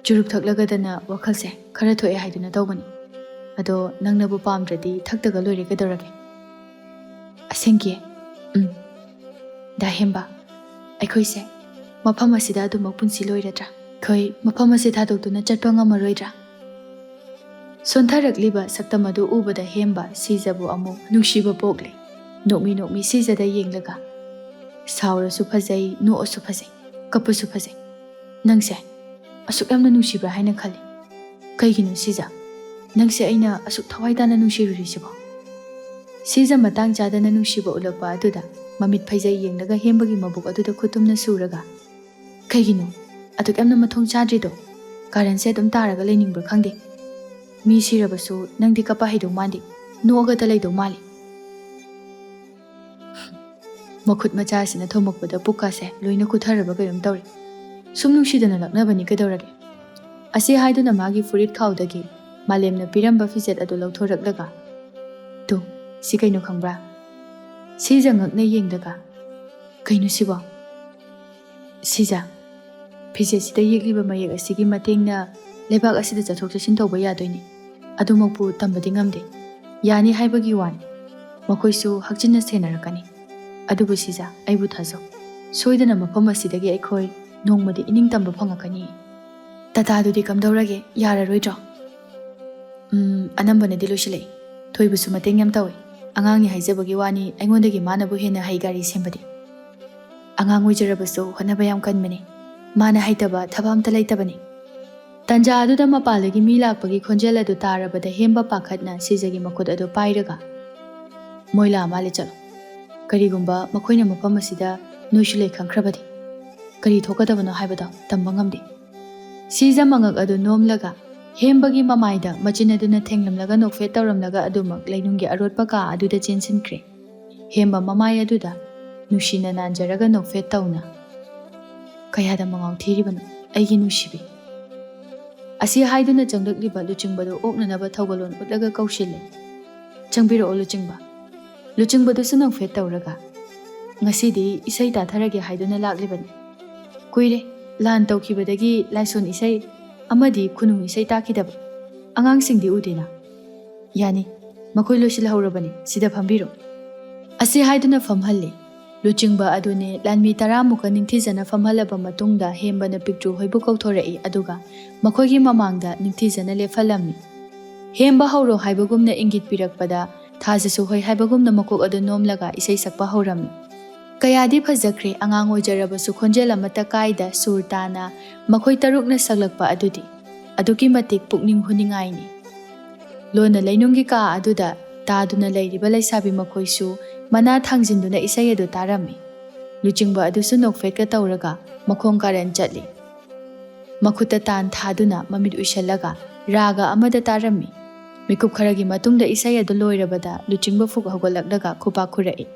"ꯆꯨꯔꯨꯞ ꯊꯛꯂꯒꯗꯅ ꯋꯥꯈꯜꯁꯦ ꯈꯔ ꯊꯣꯛꯑꯦ ꯍꯥꯏꯗꯨꯅ ꯇꯧꯕꯅꯤ꯫ ꯑꯗꯣ ꯅꯪꯅꯕꯨ ꯄꯥꯝꯗ꯭ꯔꯗꯤ ꯊꯛꯇꯒ ꯂꯣꯏꯔꯦ, ꯀꯩꯗꯧꯔꯒꯦ?" "ꯑꯁꯦꯡꯀꯤ?" "ꯎꯝ꯫ ꯗꯥ ꯍꯦꯝꯕ, ꯑꯩꯈꯣꯏꯁꯦ ꯃꯐꯝ ꯑꯁꯤꯗ ꯑꯗꯨꯃꯛ ꯄꯨꯟꯁꯤ ꯂꯣꯏꯔꯗ꯭ꯔꯥ?" ꯑꯩꯈꯣꯏ ꯃꯐꯝ ꯑꯁꯤ ꯊꯥꯗꯣꯛꯇꯨꯅ ꯆꯠꯄ ꯉꯝꯃꯔꯣꯏꯗ꯭ꯔꯥ? ꯁꯣꯟꯊꯔꯛꯂꯤꯕ ꯁꯛꯇꯝ ꯑꯗꯨ ꯎꯕꯗ ꯍꯦꯝꯕ ꯁꯤꯖꯕꯨ ꯑꯃꯨꯛ ꯅꯨꯡꯁꯤꯕ ꯄꯣꯛꯂꯦ꯫ ꯅꯣꯛꯃꯤ ꯅꯣꯛꯃꯤ ꯁꯤꯖꯗ ꯌꯦꯡꯂꯒ, "ꯁꯥꯎꯔꯁꯨ ꯐꯖꯩ, ꯅꯣꯛꯑꯁꯨ ꯐꯖꯩ, ꯀꯞꯄꯁꯨ ꯐꯖꯩ꯫ ꯅꯪꯁꯦ ꯑꯁꯨꯛ ꯌꯥꯝꯅ ꯅꯨꯡꯁꯤꯕ꯭ꯔꯥ ꯍꯥꯏꯅ ꯈꯜꯂꯤ꯫ ꯀꯩꯒꯤꯅꯣ ꯁꯤꯖ? ꯅꯪꯁꯦ ꯑꯩꯅ ꯑꯁꯨꯛ ꯊꯋꯥꯏ ꯇꯥꯅ ꯅꯨꯡꯁꯤꯔꯨꯔꯤꯁꯤꯕꯣ?" ꯁꯤꯖ ꯃꯇꯥꯡ ꯆꯥꯗꯅ ꯅꯨꯡꯁꯤꯕ ꯎꯠꯂꯛꯄ ꯑꯗꯨꯗ ꯃꯃꯤꯠ ꯐꯩꯖꯩ ꯌꯦꯡꯂꯒ ꯍꯦꯝꯕꯒꯤ ꯃꯕꯨꯛ ꯑꯗꯨꯗ ꯈꯨꯠꯇꯨꯝꯅ ꯁꯨꯔꯒ, "ꯀꯩꯒꯤꯅꯣ ꯑꯗꯨꯛ ꯌꯥꯝꯅ ꯃꯊꯣꯡ ꯆꯥꯗ꯭ꯔꯤꯗꯣ? ꯀꯥꯔꯟꯁꯦ ꯑꯗꯨꯝ ꯇꯥꯔꯒ ꯂꯩꯅꯤꯡꯕ꯭ꯔꯥ ꯈꯪꯗꯦ꯫ ꯃꯤ ꯁꯤꯔꯕꯁꯨ ꯅꯪꯗꯤ ꯀꯞꯄ ꯍꯩꯗꯧ ꯃꯥꯟꯗꯦ, ꯅꯣꯛꯑꯒꯇ ꯂꯩꯗꯧ ꯃꯥꯜꯂꯤ꯫" ꯃꯈꯨꯠ ꯃꯆꯥꯁꯤꯅ ꯊꯣꯝꯃꯛꯄꯗ ꯄꯨꯛꯀꯥꯁꯦ ꯂꯣꯏꯅ ꯀꯨꯊꯔꯕ ꯀꯩꯅꯣꯝ ꯇꯧꯔꯦ꯫ "ꯁꯨꯝ ꯅꯨꯡꯁꯤꯗꯅ ꯂꯛꯅꯕꯅꯤ, ꯀꯩꯗꯧꯔꯒꯦ?" ꯑꯁꯤ ꯍꯥꯏꯗꯨꯅ ꯃꯥꯒꯤ ꯐꯨꯔꯤꯠ ꯈꯥꯎꯗꯒꯤ ꯃꯥꯂꯦꯝꯅ ꯄꯤꯔꯝꯕ ꯐꯤꯖꯦꯠ ꯑꯗꯨ ꯂꯧꯊꯣꯔꯛꯂꯒ, "ꯇꯨ, ꯁꯤ ꯀꯩꯅꯣ ꯈꯪꯕ꯭ꯔꯥ?" ꯁꯤꯖ ꯉꯛꯅ ꯌꯦꯡꯂꯒ, "ꯀꯩꯅꯣ ꯁꯤꯕꯣ?" "ꯁꯤꯖ, ꯐꯤꯖꯦꯠꯁꯤꯗ ꯌꯦꯛꯂꯤꯕ ꯃꯌꯦꯛ ꯑꯁꯤꯒꯤ ꯃꯇꯦꯡꯅ ꯂꯩꯕꯥꯛ ꯑꯁꯤꯗ ꯆꯠꯊꯣꯛ ꯆꯠꯁꯤꯟ ꯇꯧꯕ ꯌꯥꯗꯣꯏꯅꯤ꯫ ꯑꯗꯨꯃꯛꯄꯨ ꯇꯝꯕꯗꯤ ꯉꯝꯗꯦ꯫ ꯌꯥꯅꯤ ꯍꯥꯏꯕꯒꯤ ꯋꯥꯅꯤ꯫ ꯃꯈꯣꯏꯁꯨ ꯍꯛꯆꯤꯟꯅ ꯁꯦꯟꯅꯔꯛꯀꯅꯤ꯫ ꯑꯗꯨꯕꯨ ꯁꯤꯖ, ꯑꯩꯕꯨ ꯊꯥꯖꯧ꯫ ꯁꯣꯏꯗꯅ ꯃꯐꯝ ꯑꯁꯤꯗꯒꯤ ꯑꯩꯈꯣꯏ ꯅꯣꯡꯃꯗꯤ ꯏꯅꯤꯡ ꯇꯝꯕ ꯐꯪꯉꯛꯀꯅꯤ꯫" "ꯇꯥꯇꯥꯗꯨꯗꯤ ꯀꯝꯗꯧꯔꯒꯦ? ꯌꯥꯔꯔꯣꯏꯗ꯭ꯔꯣ?" "ꯎꯝ, ꯑꯅꯝꯕꯅꯗꯤ ꯂꯣꯏꯁꯤꯜꯂꯛꯏ꯫ ꯊꯣꯏꯕꯁꯨ ꯃꯇꯦꯡ ꯌꯥꯝ ꯇꯧꯏ꯫ ꯑꯉꯥꯡꯅꯤ ꯍꯥꯏꯖꯕꯒꯤ ꯋꯥꯅꯤ, ꯑꯩꯉꯣꯟꯗꯒꯤ ꯃꯥꯅꯕꯨ ꯍꯦꯟꯅ ꯍꯩ ꯒꯥꯔꯤ ꯁꯦꯝꯕꯗꯤ꯫ ꯑꯉꯥꯡ ꯑꯣꯏꯖꯔꯕꯁꯨ ꯍꯣꯠꯅꯕ ꯌꯥꯝ ꯀꯟꯕꯅꯤ꯫ ꯃꯥꯅ ꯍꯩꯇꯕ ꯊꯕꯛ ꯑꯝꯇ ꯂꯩꯇꯕꯅꯤ꯫" ꯇꯟꯖꯥ ꯑꯗꯨꯗ ꯃꯄꯥꯟꯗꯒꯤ ꯃꯤ ꯂꯥꯛꯄꯒꯤ ꯈꯣꯟꯖꯦꯜ ꯑꯗꯨ ꯇꯥꯔꯕꯗ ꯍꯦꯝꯕ ꯄꯥꯈꯠꯅ ꯁꯤꯖꯒꯤ ꯃꯈꯨꯠ ꯑꯗꯨ ꯄꯥꯏꯔꯒ, "ꯃꯣꯏ ꯂꯥꯛꯑ ꯃꯥꯜꯂꯦ, ꯆꯠꯂꯣ꯫ ꯀꯔꯤꯒꯨꯝꯕ ꯃꯈꯣꯏꯅ ꯃꯐꯝ ꯑꯁꯤꯗ ꯅꯣꯏꯁꯨ ꯂꯩ ꯈꯪꯈ꯭ꯔꯕꯗꯤ ꯀꯔꯤ ꯊꯣꯛꯀꯗꯕꯅꯣ ꯍꯥꯏꯕꯗꯣ ꯇꯝꯕ ꯉꯝꯗꯦ꯫" ꯁꯤꯖ ꯃꯉꯛ ꯑꯗꯨ ꯅꯣꯝꯂꯒ ꯍꯦꯝꯕꯒꯤ ꯃꯃꯥꯏꯗ ꯃꯆꯤꯟ ꯑꯗꯨꯅ ꯊꯦꯡꯂꯝꯂꯒ ꯅꯣꯛꯐꯦꯠ ꯇꯧꯔꯝꯂꯒ ꯑꯗꯨꯃꯛ ꯂꯩꯅꯨꯡꯒꯤ ꯑꯔꯣꯠꯄ ꯀꯥ ꯑꯗꯨꯗ ꯆꯦꯟꯁꯤꯟꯈ꯭ꯔꯦ꯫ ꯍꯦꯝꯕ ꯃꯃꯥꯏ ꯑꯗꯨꯗ ꯅꯨꯡꯁꯤꯅ ꯅꯥꯟꯖꯔꯒ ꯅꯣꯛꯐꯦꯠ ꯇꯧꯅ, "ꯀꯌꯥꯗ ꯃꯉꯥꯎ ꯊꯤꯔꯤꯕꯅꯣ ꯑꯩꯒꯤ ꯅꯨꯡꯁꯤꯕꯤ?" ꯑꯁꯤ ꯍꯥꯏꯗꯨꯅ ꯆꯪꯂꯛꯂꯤꯕ ꯂꯨꯆꯤꯡꯕꯗꯨ ꯑꯣꯛꯅꯅꯕ ꯊꯧꯒꯜꯂꯣꯟ ꯎꯠꯂꯒ ꯀꯧꯁꯤꯜꯂꯦ꯫ "ꯆꯪꯕꯤꯔꯛꯑꯣ ꯂꯨꯆꯤꯡꯕ꯫" ꯂꯨꯆꯤꯡꯕꯗꯨꯁꯨ ꯅꯣꯛꯐꯦꯠ ꯇꯧꯔꯒ, "ꯉꯁꯤꯗꯤ ꯏꯁꯩ ꯇꯥꯊꯔꯒꯦ ꯍꯥꯏꯗꯨꯅ ꯂꯥꯛꯂꯤꯕꯅꯤ꯫ ꯀꯨꯏꯔꯦ ꯂꯥꯟ ꯇꯧꯈꯤꯕꯗꯒꯤ ꯂꯥꯏꯁꯣꯟ ꯏꯁꯩ ꯑꯃꯗꯤ ꯈꯨꯅꯨꯡ ꯏꯁꯩ ꯇꯥꯈꯤꯗꯕ꯫ ꯑꯉꯥꯡꯁꯤꯡꯗꯤ ꯎꯗꯦꯅ꯫ ꯌꯥꯅꯤ, ꯃꯈꯣꯏ ꯂꯣꯏꯁꯤꯜꯍꯧꯔꯕꯅꯤ, ꯁꯤꯗ ꯐꯝꯕꯤꯔꯣ꯫" ꯑꯁꯤ ꯍꯥꯏꯗꯨꯅ ꯐꯝꯍꯜꯂꯤ꯫ ꯂꯨꯆꯤꯡꯕ ꯑꯗꯨꯅꯦ ꯂꯥꯟꯃꯤ ꯇꯔꯥꯃꯨꯛꯀ ꯅꯤꯡꯊꯤꯖꯅ ꯐꯝꯍꯜꯂꯕ ꯃꯇꯨꯡꯗ ꯍꯦꯝꯕꯅ ꯄꯤꯛꯇ꯭ꯔꯨ ꯍꯣꯏꯕꯨ ꯀꯧꯊꯣꯔꯛꯏ, ꯑꯗꯨꯒ ꯃꯈꯣꯏꯒꯤ ꯃꯃꯥꯡꯗ ꯅꯤꯡꯊꯤꯖꯅ ꯂꯦꯞꯍꯜꯂꯝꯃꯤ꯫ ꯍꯦꯝꯕ ꯍꯧꯔꯣ ꯍꯥꯏꯕꯒꯨꯝꯅ ꯏꯪꯒꯤꯠ ꯄꯤꯔꯛꯄꯗ ꯊꯥꯖꯁꯨ ꯍꯣꯏ ꯍꯥꯏꯕꯒꯨꯝꯅ ꯃꯀꯣꯛ ꯑꯗꯨ ꯅꯣꯝꯂꯒ ꯏꯁꯩ ꯁꯛꯄ ꯍꯧꯔꯝꯃꯤ꯫ ꯀꯌꯥꯗꯤ ꯐꯖꯈ꯭ꯔꯦ, ꯑꯉꯥꯡ ꯑꯣꯏꯖꯔꯕꯁꯨ ꯈꯣꯟꯖꯦꯜ ꯑꯃꯠꯇ ꯀꯥꯏꯗ ꯁꯨꯔ ꯇꯥꯅ ꯃꯈꯣꯏ ꯇꯔꯨꯛꯅ ꯁꯛꯂꯛꯄ ꯑꯗꯨꯗꯤ ꯑꯗꯨꯛꯀꯤ ꯃꯇꯤꯛ ꯄꯨꯛꯅꯤꯡ ꯍꯨꯅꯤꯡꯉꯥꯏꯅꯤ꯫ ꯂꯣꯟꯅ ꯂꯩꯅꯨꯡꯒꯤ ꯀꯥ ꯑꯗꯨꯗ ꯇꯥꯗꯨꯅ ꯂꯩꯔꯤꯕ ꯂꯩꯁꯥꯕꯤ ꯃꯈꯣꯏꯁꯨ ꯃꯅꯥ ꯊꯥꯡꯖꯤꯟꯗꯨꯅ ꯏꯁꯩ ꯑꯗꯨ ꯇꯥꯔꯝꯃꯤ꯫ ꯂꯨꯆꯤꯡꯕ ꯑꯗꯨꯁꯨ ꯅꯣꯛꯐꯦꯠꯀ ꯇꯧꯔꯒ ꯃꯈꯣꯡ ꯀꯥꯔꯟ ꯆꯠꯂꯤ꯫ ꯃꯈꯨꯠꯇ ꯇꯥꯟ ꯊꯥꯗꯨꯅ ꯃꯃꯤꯠ ꯎꯏꯁꯜꯂꯒ ꯔꯥꯒ ꯑꯃꯗ ꯇꯥꯔꯝꯃꯤ꯫ ꯃꯤꯀꯨꯞ ꯈꯔꯒꯤ ꯃꯇꯨꯡꯗ ꯏꯁꯩ ꯑꯗꯨ ꯂꯣꯏꯔꯕꯗ ꯂꯨꯆꯤꯡꯕ ꯐꯨꯛ ꯍꯧꯒꯠꯂꯛꯂꯒ ꯈꯨꯄꯥꯛ ꯈꯨꯔꯛꯏ꯫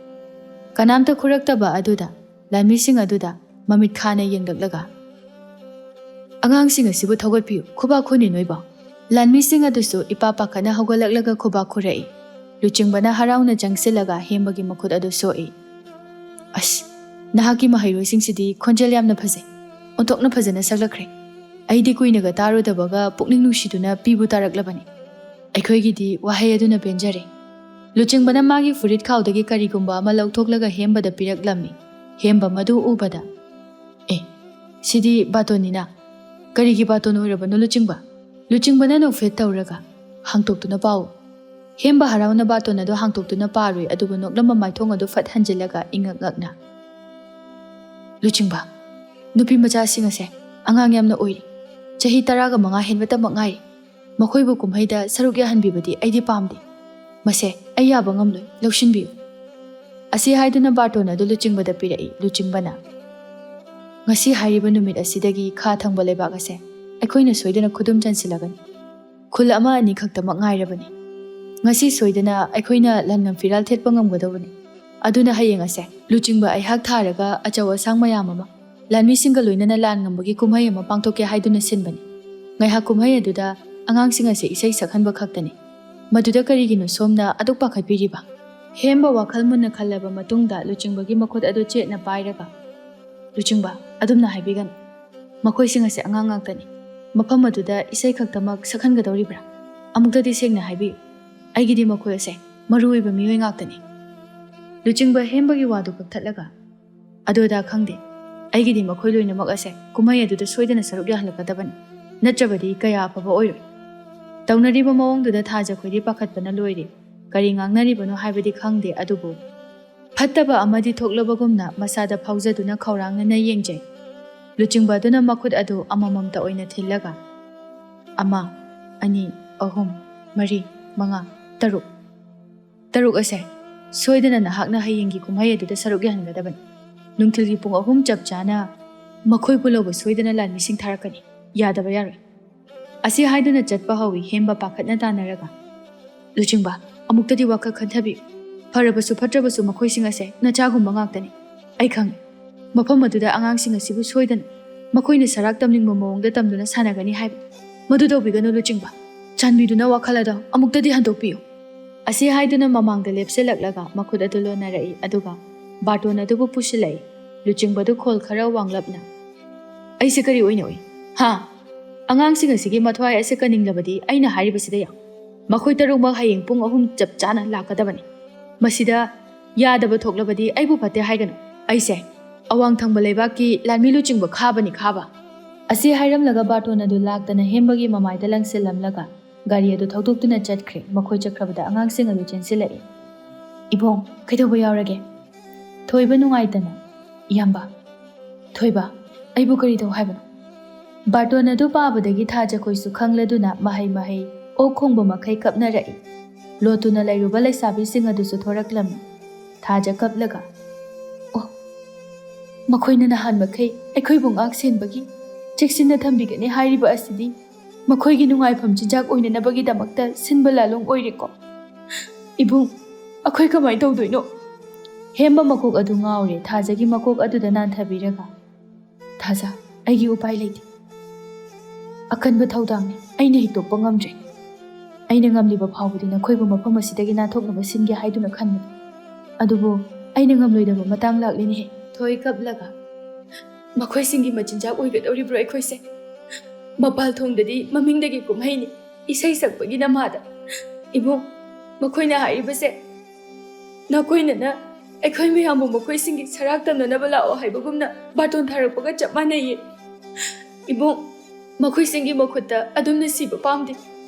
ꯀꯅꯥꯝꯇ ꯈꯨꯔꯛꯇꯕ ꯑꯗꯨꯗ ꯂꯥꯟꯃꯤꯁꯤꯡ ꯑꯗꯨꯗ ꯃꯃꯤꯠ ꯈꯥꯅ ꯌꯦꯡꯂꯛꯂꯒ, "ꯑꯉꯥꯡꯁꯤꯡ ꯑꯁꯤꯕꯨ ꯊꯧꯒꯠꯄꯤꯌꯨ, ꯈꯨꯕꯥꯛ ꯈꯨꯅꯤ ꯅꯣꯏꯕꯣ!" ꯂꯥꯟꯃꯤꯁꯤꯡ ꯑꯗꯨꯁꯨ ꯏꯄꯥ ꯄꯥꯈꯠꯅ ꯍꯧꯒꯠꯂꯛꯂꯒ ꯈꯨꯕꯥꯛ ꯈꯨꯔꯛꯏ꯫ ꯂꯨꯆꯤꯡꯕꯅ ꯍꯔꯥꯎꯅ ꯆꯪꯁꯤꯜꯂꯒ ꯍꯦꯝꯕꯒꯤ ꯃꯈꯨꯠ ꯑꯗꯨ ꯁꯣꯛꯏ꯫ "ꯑꯁ, ꯅꯍꯥꯛꯀꯤ ꯃꯍꯩꯔꯣꯏꯁꯤꯡꯁꯤꯗꯤ ꯈꯣꯟꯖꯦꯜ ꯌꯥꯝꯅ ꯐꯖꯩ, ꯑꯣꯟꯊꯣꯛꯅ ꯐꯖꯅ ꯁꯛꯂꯛꯈ꯭ꯔꯦ꯫ ꯑꯩꯗꯤ ꯀꯨꯏꯅꯒ ꯇꯥꯔꯨꯗꯕꯒ ꯄꯨꯛꯅꯤꯡ ꯅꯨꯡꯁꯤꯗꯨꯅ ꯄꯤꯕꯨ ꯇꯥꯔꯛꯂꯕꯅꯤ꯫ ꯑꯩꯈꯣꯏꯒꯤꯗꯤ ꯋꯥꯍꯩ ꯑꯗꯨꯅ ꯄꯦꯟꯖꯔꯦ꯫" ꯂꯨꯆꯤꯡꯕꯅ ꯃꯥꯒꯤ ꯐꯨꯔꯤꯠ ꯈꯥꯎꯗꯒꯤ ꯀꯔꯤꯒꯨꯝꯕ ꯑꯃ ꯂꯧꯊꯣꯛꯂꯒ ꯍꯦꯝꯕꯗ ꯄꯤꯔꯛꯂꯝꯃꯤ꯫ ꯍꯦꯝꯕ ꯃꯗꯨ ꯎꯕꯗ, "ꯑꯦ, ꯁꯤꯗꯤ ꯕꯥꯇꯣꯟꯅꯤꯅ꯫ ꯀꯔꯤꯒꯤ ꯕꯥꯇꯣꯟ ꯑꯣꯏꯔꯕꯅꯣ ꯂꯨꯆꯤꯡꯕ?" ꯂꯨꯆꯤꯡꯕꯅ ꯅꯣꯛꯐꯦꯠ ꯇꯧꯔꯒ, "ꯍꯥꯡꯇꯣꯛꯇꯨꯅ ꯄꯥꯎ꯫" ꯍꯦꯝꯕ ꯍꯔꯥꯎꯅ ꯕꯥꯇꯣꯟ ꯑꯗꯨ ꯍꯥꯡꯇꯣꯛꯇꯨꯅ ꯄꯥꯔꯨꯏ, ꯑꯗꯨꯕꯨ ꯅꯣꯛꯂꯝꯕ ꯃꯥꯏꯊꯣꯡ ꯑꯗꯨ ꯐꯠ ꯍꯟꯖꯤꯜꯂꯒ ꯏꯉꯛ ꯉꯛꯅ, "ꯂꯨꯆꯤꯡꯕ, ꯅꯨꯄꯤ ꯃꯆꯥꯁꯤꯡ ꯑꯁꯦ ꯑꯉꯥꯡ ꯌꯥꯝꯅ ꯑꯣꯏꯔꯤ꯫ ꯆꯍꯤ ꯇꯔꯥꯒ ꯃꯉꯥ ꯍꯦꯟꯕꯇꯃꯛ ꯉꯥꯏꯔꯤ꯫ ꯃꯈꯣꯏꯕꯨ ꯀꯨꯝꯍꯩꯗ ꯁꯔꯨꯛ ꯌꯥꯍꯟꯕꯤꯕꯗꯤ ꯑꯩꯗꯤ ꯄꯥꯝꯗꯦ꯫ ꯃꯁꯦ ꯑꯩ ꯌꯥꯕ ꯉꯝꯂꯣꯏ, ꯂꯧꯁꯤꯟꯕꯤꯌꯨ꯫" ꯑꯁꯤ ꯍꯥꯏꯗꯨꯅ ꯕꯥꯇꯣꯟ ꯑꯗꯨ ꯂꯨꯆꯤꯡꯕꯗ ꯄꯤꯔꯛꯏ꯫ ꯂꯨꯆꯤꯡꯕꯅ, "ꯉꯁꯤ ꯍꯥꯏꯔꯤꯕ ꯅꯨꯃꯤꯠ ꯑꯁꯤꯗꯒꯤ ꯈꯥ ꯊꯪꯕ ꯂꯩꯕꯥꯛ ꯑꯁꯦ ꯑꯩꯈꯣꯏꯅ ꯁꯣꯏꯗꯅ ꯈꯨꯗꯨꯝ ꯆꯟꯁꯤꯜꯂꯒꯅꯤ꯫ ꯈꯨꯜ ꯑꯃ ꯑꯅꯤ ꯈꯛꯇꯃꯛ ꯉꯥꯏꯔꯕꯅꯤ꯫ ꯉꯁꯤ ꯁꯣꯏꯗꯅ ꯑꯩꯈꯣꯏꯅ ꯂꯥꯟꯉꯝ ꯐꯤꯔꯥꯜ ꯊꯦꯠꯄ ꯉꯝꯒꯗꯧꯕꯅꯤ꯫ ꯑꯗꯨꯅ ꯍꯌꯦꯡ ꯑꯁꯦ ꯂꯨꯆꯤꯡꯕ ꯑꯩꯍꯥꯛ ꯊꯥꯔꯒ ꯑꯆꯧ ꯑꯁꯥꯡ ꯃꯌꯥꯝ ꯑꯃ ꯂꯥꯟꯃꯤꯁꯤꯡꯒ ꯂꯣꯏꯅꯅ ꯂꯥꯟ ꯉꯝꯕꯒꯤ ꯀꯨꯝꯍꯩ ꯑꯃ ꯄꯥꯡꯊꯣꯛꯀꯦ ꯍꯥꯏꯗꯨꯅ ꯁꯤꯟꯕꯅꯤ꯫ ꯉꯥꯏꯍꯥꯛ ꯀꯨꯝꯍꯩ ꯑꯗꯨꯗ ꯑꯉꯥꯡꯁꯤꯡ ꯑꯁꯦ ꯏꯁꯩ ꯁꯛꯍꯟꯕ ꯈꯛꯇꯅꯤ꯫ ꯃꯗꯨꯗ ꯀꯔꯤꯒꯤꯅꯣ ꯁꯣꯝꯅ ꯑꯗꯨꯛ ꯄꯥꯈꯠꯄꯤꯔꯤꯕ?" ꯍꯦꯝꯕ ꯋꯥꯈꯜ ꯃꯨꯟꯅ ꯈꯜꯂꯕ ꯃꯇꯨꯡꯗ ꯂꯨꯆꯤꯡꯕꯒꯤ ꯃꯈꯨꯠ ꯑꯗꯨ ꯆꯦꯠꯅ ꯄꯥꯏꯔꯒ, "ꯂꯨꯆꯤꯡꯕ, ꯑꯗꯨꯝꯅ ꯍꯥꯏꯕꯤꯒꯅꯨ꯫ ꯃꯈꯣꯏꯁꯤꯡ ꯑꯁꯦ ꯑꯉꯥꯡ ꯉꯥꯛꯇꯅꯤ꯫ ꯃꯐꯝ ꯑꯗꯨꯗ ꯏꯁꯩ ꯈꯛꯇꯃꯛ ꯁꯛꯍꯟꯒꯗꯧꯔꯤꯕ꯭ꯔꯥ? ꯑꯃꯨꯛꯇꯗꯤ ꯁꯦꯡꯅ ꯍꯥꯏꯕꯤꯌꯨ꯫ ꯑꯩꯒꯤꯗꯤ ꯃꯈꯣꯏ ꯑꯁꯦ ꯃꯔꯨ ꯑꯣꯏꯕ ꯃꯤꯑꯣꯏ ꯉꯥꯛꯇꯅꯤ꯫" ꯂꯨꯆꯤꯡꯕ ꯍꯦꯝꯕꯒꯤ ꯋꯥꯗꯨ ꯀꯛꯊꯠꯂꯒ, "ꯑꯗꯨ ꯑꯗꯥ ꯈꯪꯗꯦ, ꯑꯩꯒꯤꯗꯤ ꯃꯈꯣꯏ ꯂꯣꯏꯅꯃꯛ ꯑꯁꯦ ꯀꯨꯝꯍꯩ ꯑꯗꯨꯗ ꯁꯣꯏꯗꯅ ꯁꯔꯨꯛ ꯌꯥꯍꯜꯂꯛꯀꯗꯕꯅꯤ, ꯅꯠꯇ꯭ꯔꯕꯗꯤ ꯀꯌꯥ ꯑꯐꯕ ꯑꯣꯏꯔꯣꯏ꯫ ꯇꯧꯅꯔꯤꯕ ꯃꯑꯣꯡꯗꯨꯗ ꯊꯥꯖꯈꯣꯏꯗꯤ ꯄꯥꯈꯠꯄꯅ ꯂꯣꯏꯔꯦ꯫ ꯀꯔꯤ ꯉꯥꯡꯅꯔꯤꯕꯅꯣ ꯍꯥꯏꯕꯗꯤ ꯈꯪꯗꯦ, ꯑꯗꯨꯕꯨ ꯐꯠꯇꯕ ꯑꯃꯗꯤ ꯊꯣꯛꯂꯕꯒꯨꯝꯅ ꯃꯁꯥꯗ ꯐꯥꯎꯖꯗꯨꯅ ꯈꯧꯔꯥꯡꯅꯅ ꯌꯦꯡꯖꯩ꯫ ꯂꯨꯆꯤꯡꯕ ꯑꯗꯨꯅ ꯃꯈꯨꯠ ꯑꯗꯨ ꯑꯃꯃꯝꯇ ꯑꯣꯏꯅ ꯊꯤꯜꯂꯒ, "ꯑꯃ, ꯑꯅꯤ, ꯑꯍꯨꯝ, ꯃꯔꯤ, ꯃꯉꯥ, ꯇꯔꯨꯛ꯫ ꯇꯔꯨꯛ ꯑꯁꯦ ꯁꯣꯏꯗꯅ ꯅꯍꯥꯛꯅ ꯍꯌꯦꯡꯒꯤ ꯀꯨꯝꯍꯩ ꯑꯗꯨꯗ ꯁꯔꯨꯛ ꯌꯥꯍꯟꯒꯗꯕꯅꯤ꯫ ꯅꯨꯡꯊꯤꯜꯒꯤ ꯄꯨꯡ ꯑꯍꯨꯝ ꯆꯞ ꯆꯥꯅ ꯃꯈꯣꯏ ꯄꯨꯜꯂꯧꯕ ꯁꯣꯏꯗꯅ ꯂꯥꯟꯃꯤꯁꯤꯡ ꯊꯥꯔꯛꯀꯅꯤ꯫ ꯌꯥꯗꯕ ꯌꯥꯔꯣꯏ"꯫ ꯑꯁꯤ ꯍꯥꯏꯗꯨꯅ ꯆꯠꯄ ꯍꯧꯏ ꯍꯦꯝꯕ ꯄꯥꯈꯠꯅ ꯇꯥꯅꯔꯒ꯫ "ꯂꯨꯆꯤꯡꯕ, ꯑꯃꯨꯛꯇꯗꯤ ꯋꯥꯈꯜ ꯈꯟꯊꯕꯤꯌꯨ꯫ ꯐꯔꯕꯁꯨ ꯐꯠꯇ꯭ꯔꯕꯁꯨ ꯃꯈꯣꯏꯁꯤꯡ ꯑꯁꯦ ꯅꯆꯥꯒꯨꯝꯕ ꯉꯥꯛꯇꯅꯤ꯫ ꯑꯩ ꯈꯪꯏ꯫ ꯃꯐꯝ ꯑꯗꯨꯗ ꯑꯉꯥꯡꯁꯤꯡ ꯑꯁꯤꯕꯨ ꯁꯣꯏꯗꯅ ꯃꯈꯣꯏꯅ ꯁꯔꯥꯛ ꯇꯝꯅꯤꯡꯕ ꯃꯑꯣꯡꯗ ꯇꯝꯗꯨꯅ ꯁꯥꯟꯅꯒꯅꯤ ꯍꯥꯏꯕꯅꯤ꯫ ꯃꯗꯨ ꯇꯧꯕꯤꯒꯅꯨ ꯂꯨꯆꯤꯡꯕ꯫ ꯆꯥꯟꯕꯤꯗꯨꯅ ꯋꯥꯈꯜ ꯑꯗꯣ ꯑꯃꯨꯛꯇꯗꯤ ꯍꯟꯗꯣꯛꯄꯤꯌꯨ"꯫ ꯑꯁꯤ ꯍꯥꯏꯗꯨꯅ ꯃꯃꯥꯡꯗ ꯂꯦꯞꯁꯤꯜꯂꯛꯂꯒ ꯃꯈꯨꯠ ꯑꯗꯨ ꯂꯣꯟꯅꯔꯛꯏ, ꯑꯗꯨꯒ ꯕꯥꯔꯇꯣꯟ ꯑꯗꯨꯕꯨ ꯄꯨꯁꯤꯜꯂꯛꯏ꯫ ꯂꯨꯆꯤꯡꯕꯗꯨ ꯈꯣꯜ ꯈꯔ ꯋꯥꯡꯂꯞꯅ, "ꯑꯩꯁꯦ ꯀꯔꯤ ꯑꯣꯏꯅ ꯎꯏ? ꯍꯥ? ꯑꯉꯥꯡꯁꯤꯡ ꯑꯁꯤꯒꯤ ꯃꯊ꯭ꯋꯥꯏ ꯑꯁꯦ ꯀꯟꯅꯤꯡꯂꯕꯗꯤ ꯑꯩꯅ ꯍꯥꯏꯔꯤꯕꯁꯤꯗ ꯌꯥ꯫ ꯃꯈꯣꯏ ꯇꯔꯨꯛꯃꯛ ꯍꯌꯦꯡ ꯄꯨꯡ ꯑꯍꯨꯝ ꯆꯞ ꯆꯥꯅ ꯂꯥꯛꯀꯗꯕꯅꯤ꯫ ꯃꯁꯤꯗ ꯌꯥꯗꯕ ꯊꯣꯛꯂꯕꯗꯤ ꯑꯩꯕꯨ ꯐꯠꯇꯦ ꯍꯥꯏꯒꯅꯨ꯫ ꯑꯩꯁꯦ ꯑꯋꯥꯡ ꯊꯪꯕ ꯂꯩꯕꯥꯛꯀꯤ ꯂꯥꯟꯃꯤ ꯂꯨꯆꯤꯡꯕ ꯈꯥꯕꯅꯤ ꯈꯥꯕ"꯫ ꯑꯁꯤ ꯍꯥꯏꯔꯝꯂꯒ ꯕꯥꯔꯇꯣꯟ ꯑꯗꯨ ꯂꯥꯛꯇꯅ ꯍꯦꯝꯕꯒꯤ ꯃꯃꯥꯏꯗ ꯂꯪꯁꯤꯜꯂꯝꯂꯒ ꯒꯥꯔꯤ ꯑꯗꯨ ꯊꯧꯗꯣꯛꯇꯨꯅ ꯆꯠꯈ꯭ꯔꯦ꯫ ꯃꯈꯣꯏ ꯆꯠꯈ꯭ꯔꯕꯗ ꯑꯉꯥꯡꯁꯤꯡ ꯑꯗꯨ ꯆꯦꯟꯁꯤꯜꯂꯛꯏ꯫ "ꯏꯕꯨꯡ, ꯀꯩꯗꯧꯕ ꯌꯥꯎꯔꯒꯦ?" ꯊꯣꯏꯕ ꯅꯨꯡꯉꯥꯏꯇꯅ, "ꯏꯌꯥꯝꯕ"꯫ "ꯊꯣꯏꯕ, ꯑꯩꯕꯨ ꯀꯔꯤ ꯇꯧ ꯍꯥꯏꯕꯅꯣ?" ꯕꯥꯔꯇꯣꯟ ꯑꯗꯨ ꯄꯥꯕꯗꯒꯤ ꯊꯥꯖꯈꯣꯏꯁꯨ ꯈꯪꯂꯗꯨꯅ ꯃꯍꯩ ꯃꯍꯩ ꯑꯣꯛ ꯈꯣꯡꯕ ꯃꯈꯩ ꯀꯞꯅꯔꯛꯏ꯫ ꯂꯣꯠꯇꯨꯅ ꯂꯩꯔꯨꯕ ꯂꯩꯁꯥꯕꯤꯁꯤꯡ ꯑꯗꯨꯁꯨ ꯊꯣꯔꯛꯂꯝꯃꯤ꯫ ꯊꯥꯖ ꯀꯞꯂꯒ, "ꯑꯣ, ꯃꯈꯣꯏꯅ ꯅꯍꯥꯟ ꯃꯈꯩ ꯑꯩꯈꯣꯏꯕꯨ ꯉꯥꯛ ꯁꯦꯟꯕꯒꯤ, ꯆꯦꯛꯁꯤꯟꯅ ꯊꯝꯕꯤꯒꯅꯤ ꯍꯥꯏꯔꯤꯕ ꯑꯁꯤꯗꯤ ꯃꯈꯣꯏꯒꯤ ꯅꯨꯡꯉꯥꯏꯐꯝ ꯆꯤꯟꯖꯥꯛ ꯑꯣꯏꯅꯅꯕꯒꯤꯗꯃꯛꯇ ꯁꯤꯟꯕ ꯂꯥꯂꯣꯡ ꯑꯣꯏꯔꯦꯀꯣ꯫ ꯏꯕꯨꯡ, ꯑꯩꯈꯣꯏ ꯀꯃꯥꯏꯅ ꯇꯧꯗꯣꯏꯅꯣ?" ꯍꯦꯝꯕ ꯃꯀꯣꯛ ꯑꯗꯨ ꯉꯥꯎꯔꯦ꯫ ꯊꯥꯖꯒꯤ ꯃꯀꯣꯛ ꯑꯗꯨꯗ ꯅꯥꯟꯊꯕꯤꯔꯒ, "ꯊꯥꯖ, ꯑꯩꯒꯤ ꯎꯄꯥꯏ ꯂꯩꯇꯦ꯫ ꯑꯀꯟꯕ ꯊꯧꯗꯥꯡꯅꯤ, ꯑꯩꯅ ꯍꯤꯛꯇꯣꯛꯄ ꯉꯝꯗ꯭ꯔꯦ꯫ ꯑꯩꯅ ꯉꯝꯂꯤꯕ ꯐꯥꯎꯕꯗꯤ ꯅꯈꯣꯏꯕꯨ ꯃꯐꯝ ꯑꯁꯤꯗꯒꯤ ꯅꯥꯟꯊꯣꯛꯅꯕ ꯁꯤꯟꯒꯦ ꯍꯥꯏꯗꯨꯅ ꯈꯟꯕꯅꯤ꯫ ꯑꯗꯨꯕꯨ ꯑꯩꯅ ꯉꯝꯂꯣꯏꯗꯕ ꯃꯇꯥꯡ ꯂꯥꯛꯂꯤꯅꯦꯍꯦ"꯫ ꯊꯣꯏ ꯀꯞꯂꯒ, "ꯃꯈꯣꯏꯁꯤꯡꯒꯤ ꯃꯆꯤꯟꯖꯥꯛ ꯑꯣꯏꯒꯗꯧꯔꯤꯕ꯭ꯔꯣ ꯑꯩꯈꯣꯏꯁꯦ? ꯃꯄꯥꯜ ꯊꯣꯡꯗꯗꯤ ꯃꯃꯤꯡꯗꯒꯤ ꯀꯨꯝꯍꯩꯅꯤ, ꯏꯁꯩ ꯁꯛꯄꯒꯤ ꯅꯃꯥꯗ꯫ ꯏꯕꯨꯡ, ꯃꯈꯣꯏꯅ ꯍꯥꯏꯔꯤꯕꯁꯦ ꯅꯈꯣꯏꯅꯅ ꯑꯩꯈꯣꯏ ꯃꯌꯥꯝꯕꯨ ꯃꯈꯣꯏꯁꯤꯡꯒꯤ ꯁꯔꯥꯛ ꯇꯝꯅꯅꯕ ꯂꯥꯛꯑꯣ ꯍꯥꯏꯕꯒꯨꯝꯅ ꯕꯥꯇꯣꯟ ꯊꯥꯔꯛꯄꯒ ꯆꯞ ꯃꯥꯟꯅꯩꯌꯦ꯫ ꯏꯕꯨꯡ, ꯃꯈꯣꯏꯁꯤꯡꯒꯤ ꯃꯈꯨꯠꯇ ꯑꯗꯨꯝꯅ ꯁꯤꯕ ꯄꯥꯝꯗꯦ꯫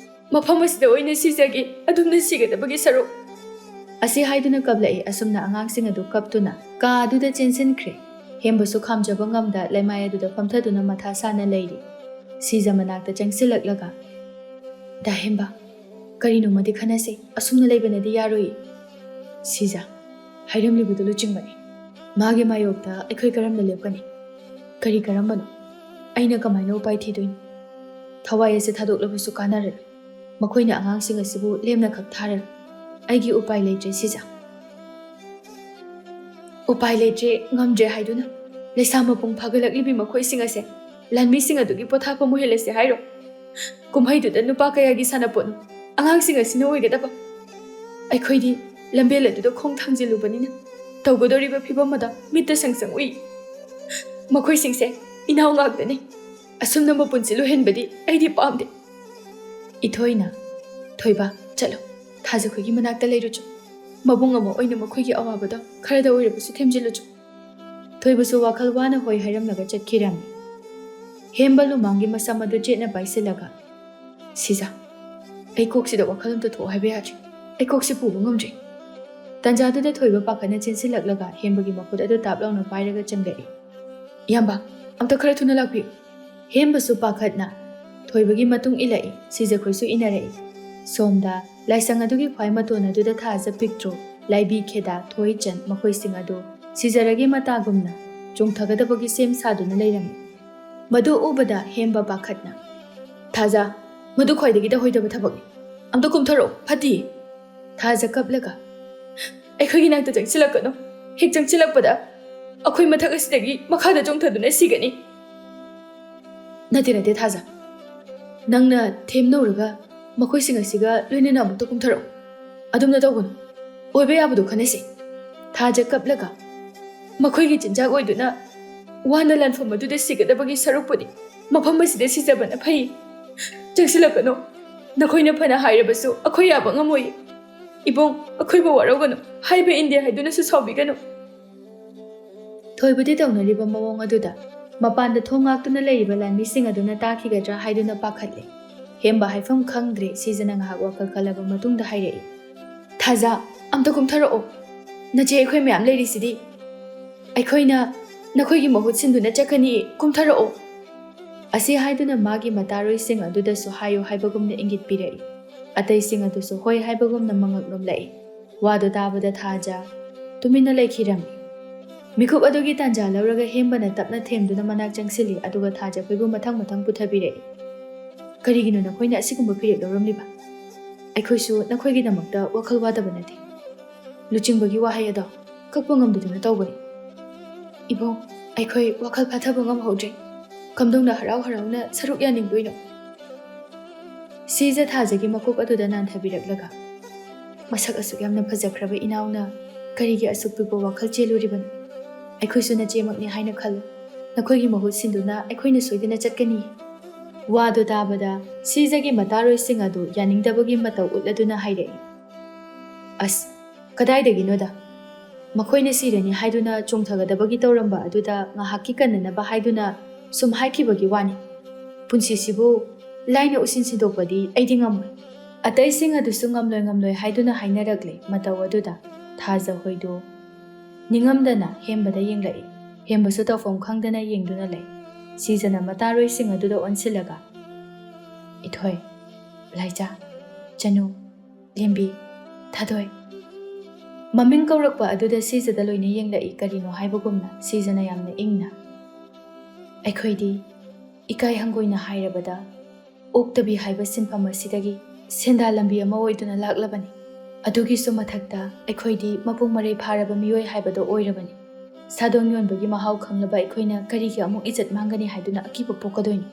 ꯃꯐꯝ ꯑꯁꯤꯗ ꯑꯣꯏꯅ ꯁꯤꯖꯒꯦ, ꯑꯗꯨꯝꯅ ꯁꯤꯒꯗꯕꯒꯤ ꯁꯔꯨꯛ꯫ ꯑꯁꯤ ꯍꯥꯏꯗꯨꯅ ꯀꯞꯂꯛꯏ꯫ ꯑꯁꯨꯝꯅ ꯑꯉꯥꯡꯁꯤꯡ ꯑꯗꯨ ꯀꯞꯇꯨꯅ ꯀꯥ ꯑꯗꯨꯗ ꯆꯦꯟꯁꯤꯟꯈ꯭ꯔꯦ꯫ ꯍꯦꯝꯕꯁꯨ ꯈꯥꯝꯖꯕ ꯉꯝꯗ ꯂꯩꯃꯥꯏ ꯑꯗꯨꯗ ꯐꯝꯊꯗꯨꯅ ꯃꯊꯥ ꯁꯥꯅ ꯂꯩꯔꯤ꯫ ꯁꯤꯖ ꯃꯅꯥꯛꯇ ꯆꯪꯁꯤꯜꯂꯛꯂꯒ, "ꯗꯥ ꯍꯦꯝꯕ, ꯀꯔꯤꯅꯣꯃꯗꯤ ꯈꯟꯅꯁꯦ, ꯑꯁꯨꯝꯅ ꯂꯩꯕꯅꯗꯤ ꯌꯥꯔꯣꯏ꯫" ꯁꯤꯖ, ꯍꯥꯏꯔꯝꯂꯤꯕꯗꯨ ꯂꯨꯆꯤꯡꯕꯅꯤ꯫ ꯃꯥꯒꯤ ꯃꯥꯌꯣꯛꯇ ꯑꯩꯈꯣꯏ ꯀꯔꯝꯅ ꯂꯦꯞꯀꯅꯤ? ꯀꯔꯤ ꯀꯔꯝꯕꯅꯣ? ꯑꯩꯅ ꯀꯃꯥꯏꯅ ꯎꯄꯥꯏ ꯊꯤꯗꯣꯏꯅꯣ? ꯊꯋꯥꯏ ꯑꯁꯤ ꯊꯥꯗꯣꯛꯂꯕꯁꯨ ꯀꯥꯟꯅꯔꯔꯣꯏ꯫ ꯃꯈꯣꯏꯅ ꯑꯉꯥꯡꯁꯤꯡ ꯑꯁꯤꯕꯨ ꯂꯦꯝꯅ ꯈꯛ ꯊꯥꯔꯔꯣꯏ꯫ ꯑꯩꯒꯤ ꯎꯄꯥꯏ ꯂꯩꯇ꯭ꯔꯦ ꯁꯤꯖ꯫ ꯎꯄꯥꯏ ꯂꯩꯇ꯭ꯔꯦ, ꯉꯝꯗ꯭ꯔꯦ ꯍꯥꯏꯗꯨꯅ ꯂꯩꯁꯥ ꯃꯄꯨꯡ ꯐꯥꯒꯠꯂꯛꯂꯤꯕꯤ ꯃꯈꯣꯏꯁꯤꯡ ꯑꯁꯦ ꯂꯥꯟꯃꯤꯁꯤꯡ ꯑꯗꯨꯒꯤ ꯄꯣꯊꯥꯐꯝ ꯑꯣꯏꯍꯜꯂꯁꯦ ꯍꯥꯏꯔꯣ? ꯀꯨꯝꯍꯩꯗꯨꯗ ꯅꯨꯄꯥ ꯀꯌꯥꯒꯤ ꯁꯥꯟꯅꯄꯣꯠꯅꯣ ꯑꯉꯥꯡꯁꯤꯡ ꯑꯁꯤꯅ ꯑꯣꯏꯒꯗꯕ? ꯑꯩꯈꯣꯏꯗꯤ ꯂꯝꯕꯦꯜ ꯑꯗꯨꯗ ꯈꯣꯡ ꯊꯥꯡꯖꯤꯜꯂꯨꯕꯅꯤꯅ ꯇꯧꯒꯗꯧꯔꯤꯕ ꯐꯤꯕꯝ ꯑꯗ ꯃꯤꯠꯇ ꯁꯪ ꯁꯪ ꯎꯏ꯫ ꯃꯈꯣꯏꯁꯤꯡꯁꯦ ꯏꯅꯥꯎ ꯉꯥꯛꯇꯅꯤ꯫ ꯑꯁꯨꯝꯅ ꯃꯄꯨꯟꯁꯤ ꯂꯣꯏꯍꯟꯕꯗꯤ ꯑꯩꯗꯤ ꯄꯥꯝꯗꯦ꯫ ꯏꯊꯣꯏꯅ, "ꯊꯣꯏꯕ, ꯆꯠꯂꯣ, ꯊꯥꯖꯈꯣꯏꯒꯤ ꯃꯅꯥꯛꯇ ꯂꯩꯔꯨꯆꯣ꯫ ꯃꯕꯨꯡ ꯑꯃ ꯑꯣꯏꯅ ꯃꯈꯣꯏꯒꯤ ꯑꯋꯥꯕꯗ ꯈꯔꯗ ꯑꯣꯏꯔꯕꯁꯨ ꯊꯦꯝꯖꯤꯜꯂꯨꯆꯣ꯫" ꯊꯣꯏꯕꯁꯨ ꯋꯥꯈꯜ ꯋꯥꯅ ꯍꯣꯏ ꯍꯥꯏꯔꯝꯂꯒ ꯆꯠꯈꯤꯔꯝꯃꯤ꯫ ꯍꯦꯝꯕ ꯂꯨꯃꯥꯡꯒꯤ ꯃꯁꯝ ꯑꯗꯨ ꯆꯦꯠꯅ ꯄꯥꯏꯁꯤꯜꯂꯒ, "ꯁꯤꯖ, ꯑꯩ ꯀꯣꯛꯁꯤꯗ ꯋꯥꯈꯜ ꯑꯝꯇ ꯊꯣꯛꯑꯣ ꯍꯥꯏꯕ ꯌꯥꯗ꯭ꯔꯦ꯫ ꯑꯩ ꯀꯣꯛꯁꯤ ꯄꯨꯕ ꯉꯝꯗ꯭ꯔꯦ꯫" ꯇꯟꯖꯥꯗꯨꯗ ꯊꯣꯏꯕ ꯄꯥꯈꯠꯅ ꯆꯦꯟꯁꯤꯜꯂꯛꯂꯒ ꯍꯦꯝꯕꯒꯤ ꯃꯈꯨꯠ ꯑꯗꯨ ꯇꯥꯞ ꯂꯥꯎꯅ ꯄꯥꯏꯔꯒ ꯆꯪꯂꯛꯏ꯫ "ꯏꯌꯥꯝꯕ, ꯑꯝꯇ ꯈꯔ ꯊꯨꯅ ꯂꯥꯛꯄꯤꯌꯨ꯫" ꯍꯦꯝꯕꯁꯨ ꯄꯥꯈꯠꯅ ꯊꯣꯏꯕꯒꯤ ꯃꯇꯨꯡ ꯏꯜꯂꯛꯏ꯫ ꯁꯤꯖꯈꯣꯏꯁꯨ ꯏꯟꯅꯔꯛꯏ꯫ ꯁꯣꯝꯗ ꯂꯥꯏꯁꯪ ꯑꯗꯨꯒꯤ ꯈ꯭ꯋꯥꯏ ꯃꯇꯣꯟ ꯑꯗꯨꯗ ꯊꯥꯖ ꯄꯤꯛꯇ꯭ꯔꯨ, ꯂꯥꯏꯕꯤ ꯈꯦꯗꯥ, ꯊꯣꯏꯆꯟ ꯃꯈꯣꯏꯁꯤꯡ ꯑꯗꯨ ꯁꯤꯖꯔꯒꯤ ꯃꯇꯥꯒꯨꯝꯅ ꯆꯣꯡꯊꯒꯗꯕꯒꯤ ꯁꯦꯝ ꯁꯥꯗꯨꯅ ꯂꯩꯔꯝꯃꯤ꯫ ꯃꯗꯨ ꯎꯕꯗ ꯍꯦꯝꯕ ꯄꯥꯈꯠꯅ, "ꯊꯥꯖ, ꯃꯗꯨ ꯈ꯭ꯋꯥꯏꯗꯒꯤ ꯇꯧꯍꯩꯗꯕ ꯊꯕꯛꯅꯤ꯫ ꯑꯝꯇ ꯀꯨꯝꯊꯔꯛꯎ, ꯐꯠꯇꯤꯌꯦ꯫" ꯊꯥꯖ ꯀꯞꯂꯒ, "ꯑꯩꯈꯣꯏꯒꯤ ꯅꯥꯛꯇ ꯆꯪꯁꯤꯜꯂꯛꯀꯅꯨ꯫ ꯍꯦꯛ ꯆꯪꯁꯤꯜꯂꯛꯄꯗ ꯑꯩꯈꯣꯏ ꯃꯊꯛ ꯑꯁꯤꯗꯒꯤ ꯃꯈꯥꯗ ꯆꯣꯡꯊꯗꯨꯅ ꯁꯤꯒꯅꯤ꯫" "ꯅꯠꯇꯦ, ꯅꯠꯇꯦ ꯊꯥꯖ, ꯅꯪꯅ ꯊꯦꯝꯅꯧꯔꯒ ꯃꯈꯣꯏꯁꯤꯡ ꯑꯁꯤꯒ ꯂꯣꯏꯅꯅ ꯑꯃꯨꯛꯇ ꯀꯨꯝꯊꯔꯛꯎ꯫ ꯑꯗꯨꯝꯅ ꯇꯧꯒꯅꯨ꯫ ꯑꯣꯏꯕ ꯌꯥꯕꯗꯨ ꯈꯟꯅꯁꯤ꯫" ꯊꯥꯖ ꯀꯞꯂꯒ, "ꯃꯈꯣꯏꯒꯤ ꯆꯤꯟꯖꯥꯛ ꯑꯣꯏꯗꯨꯅ ꯋꯥꯅ ꯂꯥꯟꯐꯝ ꯑꯗꯨꯗ ꯁꯤꯒꯗꯕꯒꯤ ꯁꯔꯨꯛꯄꯨꯗꯤ ꯃꯐꯝ ꯑꯁꯤꯗ ꯁꯤꯖꯕꯅ ꯐꯩ꯫ ꯆꯪꯁꯤꯜꯂꯛꯀꯅꯨ꯫ ꯅꯈꯣꯏꯅ ꯐꯅ ꯍꯥꯏꯔꯕꯁꯨ ꯑꯩꯈꯣꯏ ꯌꯥꯕ ꯉꯝꯃꯣꯏ꯫" "ꯏꯕꯨꯡ, ꯑꯩꯈꯣꯏꯕꯨ ꯋꯥꯔꯧꯒꯅꯨ, ꯍꯥꯏꯕ ꯏꯟꯗꯦ ꯍꯥꯏꯗꯨꯅꯁꯨ ꯁꯥꯎꯕꯤꯒꯅꯨ"꯫ ꯊꯣꯏꯕꯗꯤ ꯇꯧꯅꯔꯤꯕ ꯃꯑꯣꯡ ꯑꯗꯨꯗ ꯃꯄꯥꯟꯗ ꯊꯣꯡ ꯉꯥꯛꯇꯨꯅ ꯂꯩꯔꯤꯕ ꯂꯥꯟꯃꯤꯁꯤꯡ ꯑꯗꯨꯅ ꯇꯥꯈꯤꯒꯗ꯭ꯔꯥ ꯍꯥꯏꯗꯨꯅ ꯄꯥꯈꯠꯂꯦ꯫ ꯍꯦꯝꯕ ꯍꯥꯏꯐꯝ ꯈꯪꯗ꯭ꯔꯦ꯫ ꯁꯤꯖꯅ ꯉꯥꯏꯍꯥꯛ ꯋꯥꯈꯜ ꯈꯜꯂꯕ ꯃꯇꯨꯡꯗ ꯍꯥꯏꯔꯛꯏ, "ꯊꯥꯖ, ꯑꯝꯇ ꯀꯨꯝꯊꯔꯛꯑꯣ꯫ ꯅꯆꯦ ꯑꯩꯈꯣꯏ ꯃꯌꯥꯝ ꯂꯩꯔꯤꯁꯤꯗꯤ꯫ ꯑꯩꯈꯣꯏꯅ ꯅꯈꯣꯏꯒꯤ ꯃꯍꯨꯠ ꯁꯤꯟꯗꯨꯅ ꯆꯠꯀꯅꯤ꯫ ꯀꯨꯝꯊꯔꯛꯑꯣ"꯫ ꯑꯁꯤ ꯍꯥꯏꯗꯨꯅ ꯃꯥꯒꯤ ꯃꯇꯥꯔꯣꯏꯁꯤꯡ ꯑꯗꯨꯗꯁꯨ ꯍꯥꯏꯌꯨ ꯍꯥꯏꯕꯒꯨꯝꯅ ꯏꯪꯒꯤꯠ ꯄꯤꯔꯛꯏ꯫ ꯑꯇꯩꯁꯤꯡ ꯑꯗꯨꯁꯨ ꯍꯣꯏ ꯍꯥꯏꯕꯒꯨꯝꯅ ꯃꯉꯛ ꯅꯣꯝꯂꯛꯏ꯫ ꯋꯥꯗꯨ ꯇꯥꯕꯗ ꯊꯥꯖ ꯇꯨꯃꯤꯟꯅ ꯂꯩꯈꯤꯔꯝꯃꯤ꯫ ꯃꯤꯀꯨꯞ ꯑꯗꯨꯒꯤ ꯇꯥꯟꯖꯥ ꯂꯧꯔꯒ ꯍꯦꯝꯕꯅ ꯇꯞꯅ ꯊꯦꯝꯗꯨꯅ ꯃꯅꯥꯛ ꯆꯪꯁꯤꯜꯂꯤ, ꯑꯗꯨꯒ ꯊꯥꯖ ꯑꯩꯈꯣꯏꯕꯨ ꯃꯊꯪ ꯃꯊꯪ ꯄꯨꯊꯕꯤꯔꯛꯏ꯫ "ꯀꯔꯤꯒꯤꯅꯣ ꯅꯈꯣꯏꯅ ꯑꯁꯤꯒꯨꯝꯕ ꯐꯤꯔꯦꯞ ꯂꯧꯔꯝꯂꯤꯕ? ꯑꯩꯈꯣꯏꯁꯨ ꯅꯈꯣꯏꯒꯤꯗꯃꯛꯇ ꯋꯥꯈꯜ ꯋꯥꯗꯕ ꯅꯠꯇꯦ"꯫ ꯂꯨꯆꯤꯡꯕꯒꯤ ꯋꯥꯍꯩ ꯑꯗꯣ ꯀꯛꯄ ꯉꯝꯗꯗꯨꯅ ꯇꯧꯕꯅꯤ꯫ "ꯏꯕꯨꯡ, ꯑꯩꯈꯣꯏ ꯋꯥꯈꯜ ꯐꯥꯊꯕ ꯉꯝꯍꯧꯗ꯭ꯔꯦ꯫ ꯀꯝꯗꯧꯅ ꯍꯔꯥꯎ ꯍꯔꯥꯎꯅ ꯁꯔꯨꯛ ꯌꯥꯅꯤꯡꯗꯣꯏꯅꯣ?" ꯁꯤꯖ ꯊꯥꯖꯒꯤ ꯃꯀꯣꯛ ꯑꯗꯨꯗ ꯅꯥꯟꯊꯕꯤꯔꯛꯂꯒ, "ꯃꯁꯛ ꯑꯁꯨꯛ ꯌꯥꯝꯅ ꯐꯖꯈ꯭ꯔꯕ ꯏꯅꯥꯎꯅ ꯀꯔꯤꯒꯤ ꯑꯁꯨꯛ ꯄꯤꯛꯄ ꯋꯥꯈꯜ ꯆꯦꯜꯂꯨꯔꯤꯕꯅꯣ? ꯑꯩꯈꯣꯏꯁꯨ ꯅꯆꯦꯃꯛꯅꯤ ꯍꯥꯏꯅ ꯈꯜꯂꯨ꯫ ꯅꯈꯣꯏꯒꯤ ꯃꯍꯨꯠ ꯁꯤꯟꯗꯨꯅ ꯑꯩꯈꯣꯏꯅ ꯁꯣꯏꯗꯅ ꯆꯠꯀꯅꯤ"꯫ ꯋꯥꯗꯨ ꯇꯥꯕꯗ ꯁꯤꯖꯒꯤ ꯃꯇꯥꯔꯣꯏꯁꯤꯡ ꯑꯗꯨ ꯌꯥꯅꯤꯡꯗꯕꯒꯤ ꯃꯇꯧ ꯎꯠꯂꯗꯨꯅ ꯍꯥꯏꯔꯛꯏ, "ꯑꯁ, ꯀꯗꯥꯏꯗꯒꯤꯅꯣꯗ? ꯃꯈꯣꯏꯅ ꯁꯤꯔꯅꯤ ꯍꯥꯏꯗꯨꯅ ꯆꯣꯡꯊꯒꯗꯕꯒꯤ ꯇꯧꯔꯝꯕ ꯑꯗꯨꯗ ꯉꯥꯏꯍꯥꯛꯀꯤ ꯀꯟꯅꯅꯕ ꯍꯥꯏꯗꯨꯅ ꯁꯨꯝ ꯍꯥꯏꯈꯤꯕꯒꯤ ꯋꯥꯅꯤ꯫ ꯄꯨꯟꯁꯤꯁꯤꯕꯨ ꯂꯥꯏꯅ ꯎꯁꯤꯟ ꯁꯤꯟꯗꯣꯛꯄꯗꯤ ꯑꯩꯗꯤ ꯉꯝꯃꯣꯏ"꯫ ꯑꯇꯩꯁꯤꯡ ꯑꯗꯨꯁꯨ ꯉꯝꯂꯣꯏ ꯉꯝꯂꯣꯏ ꯍꯥꯏꯗꯨꯅ ꯍꯥꯏꯅꯔꯛꯂꯦ꯫ ꯃꯇꯧ ꯑꯗꯨꯗ ꯊꯥꯖ ꯍꯣꯏꯗꯨ ꯅꯤꯡꯉꯝꯗꯅ ꯍꯦꯝꯕꯗ ꯌꯦꯡꯂꯛꯏ꯫ ꯍꯦꯝꯕꯁꯨ ꯇꯧꯐꯝ ꯈꯪꯗꯅ ꯌꯦꯡꯗꯨꯅ ꯂꯩ꯫ ꯁꯤꯖꯅ ꯃꯇꯥꯔꯣꯏꯁꯤꯡ ꯑꯗꯨꯗ ꯑꯣꯟꯁꯤꯜꯂꯒ, "ꯏꯊꯣꯏ, ꯂꯥꯏꯖꯥ, ꯆꯅꯨ, ꯂꯦꯝꯕꯤ, ꯊꯥꯗꯣꯏ"꯫ ꯃꯃꯤꯡ ꯀꯧꯔꯛꯄ ꯑꯗꯨꯗ ꯁꯤꯖꯗ ꯂꯣꯏꯅ ꯌꯦꯡꯂꯛꯏ꯫ ꯀꯔꯤꯅꯣ ꯍꯥꯏꯕꯒꯨꯝꯅ ꯁꯤꯖꯅ ꯌꯥꯝꯅ ꯏꯪꯅ, "ꯑꯩꯈꯣꯏꯗꯤ ꯏꯀꯥꯏ ꯍꯪꯒꯣꯏꯅ ꯍꯥꯏꯔꯕꯗ ꯑꯣꯛꯇꯕꯤ ꯍꯥꯏꯕ ꯁꯤꯟꯐꯝ ꯑꯁꯤꯗꯒꯤ ꯁꯦꯟꯗꯥ ꯂꯝꯕꯤ ꯑꯃ ꯑꯣꯏꯗꯨꯅ ꯂꯥꯛꯂꯕꯅꯤ꯫ ꯑꯗꯨꯒꯤꯁꯨ ꯃꯊꯛꯇ ꯑꯩꯈꯣꯏꯗꯤ ꯃꯄꯨꯡ ꯃꯔꯩ ꯐꯥꯔꯕ ꯃꯤꯑꯣꯏ ꯍꯥꯏꯕꯗꯣ ꯑꯣꯏꯔꯕꯅꯤ꯫ ꯁꯥꯗꯣꯟ ꯌꯣꯟꯕꯒꯤ ꯃꯍꯥꯎ ꯈꯪꯂꯕ ꯑꯩꯈꯣꯏꯅ ꯀꯔꯤꯒꯤ ꯑꯃꯨꯛ ꯏꯖꯠ ꯃꯥꯡꯒꯅꯤ ꯍꯥꯏꯗꯨꯅ ꯑꯀꯤꯕ ꯄꯣꯛꯀꯗꯣꯏꯅꯣ?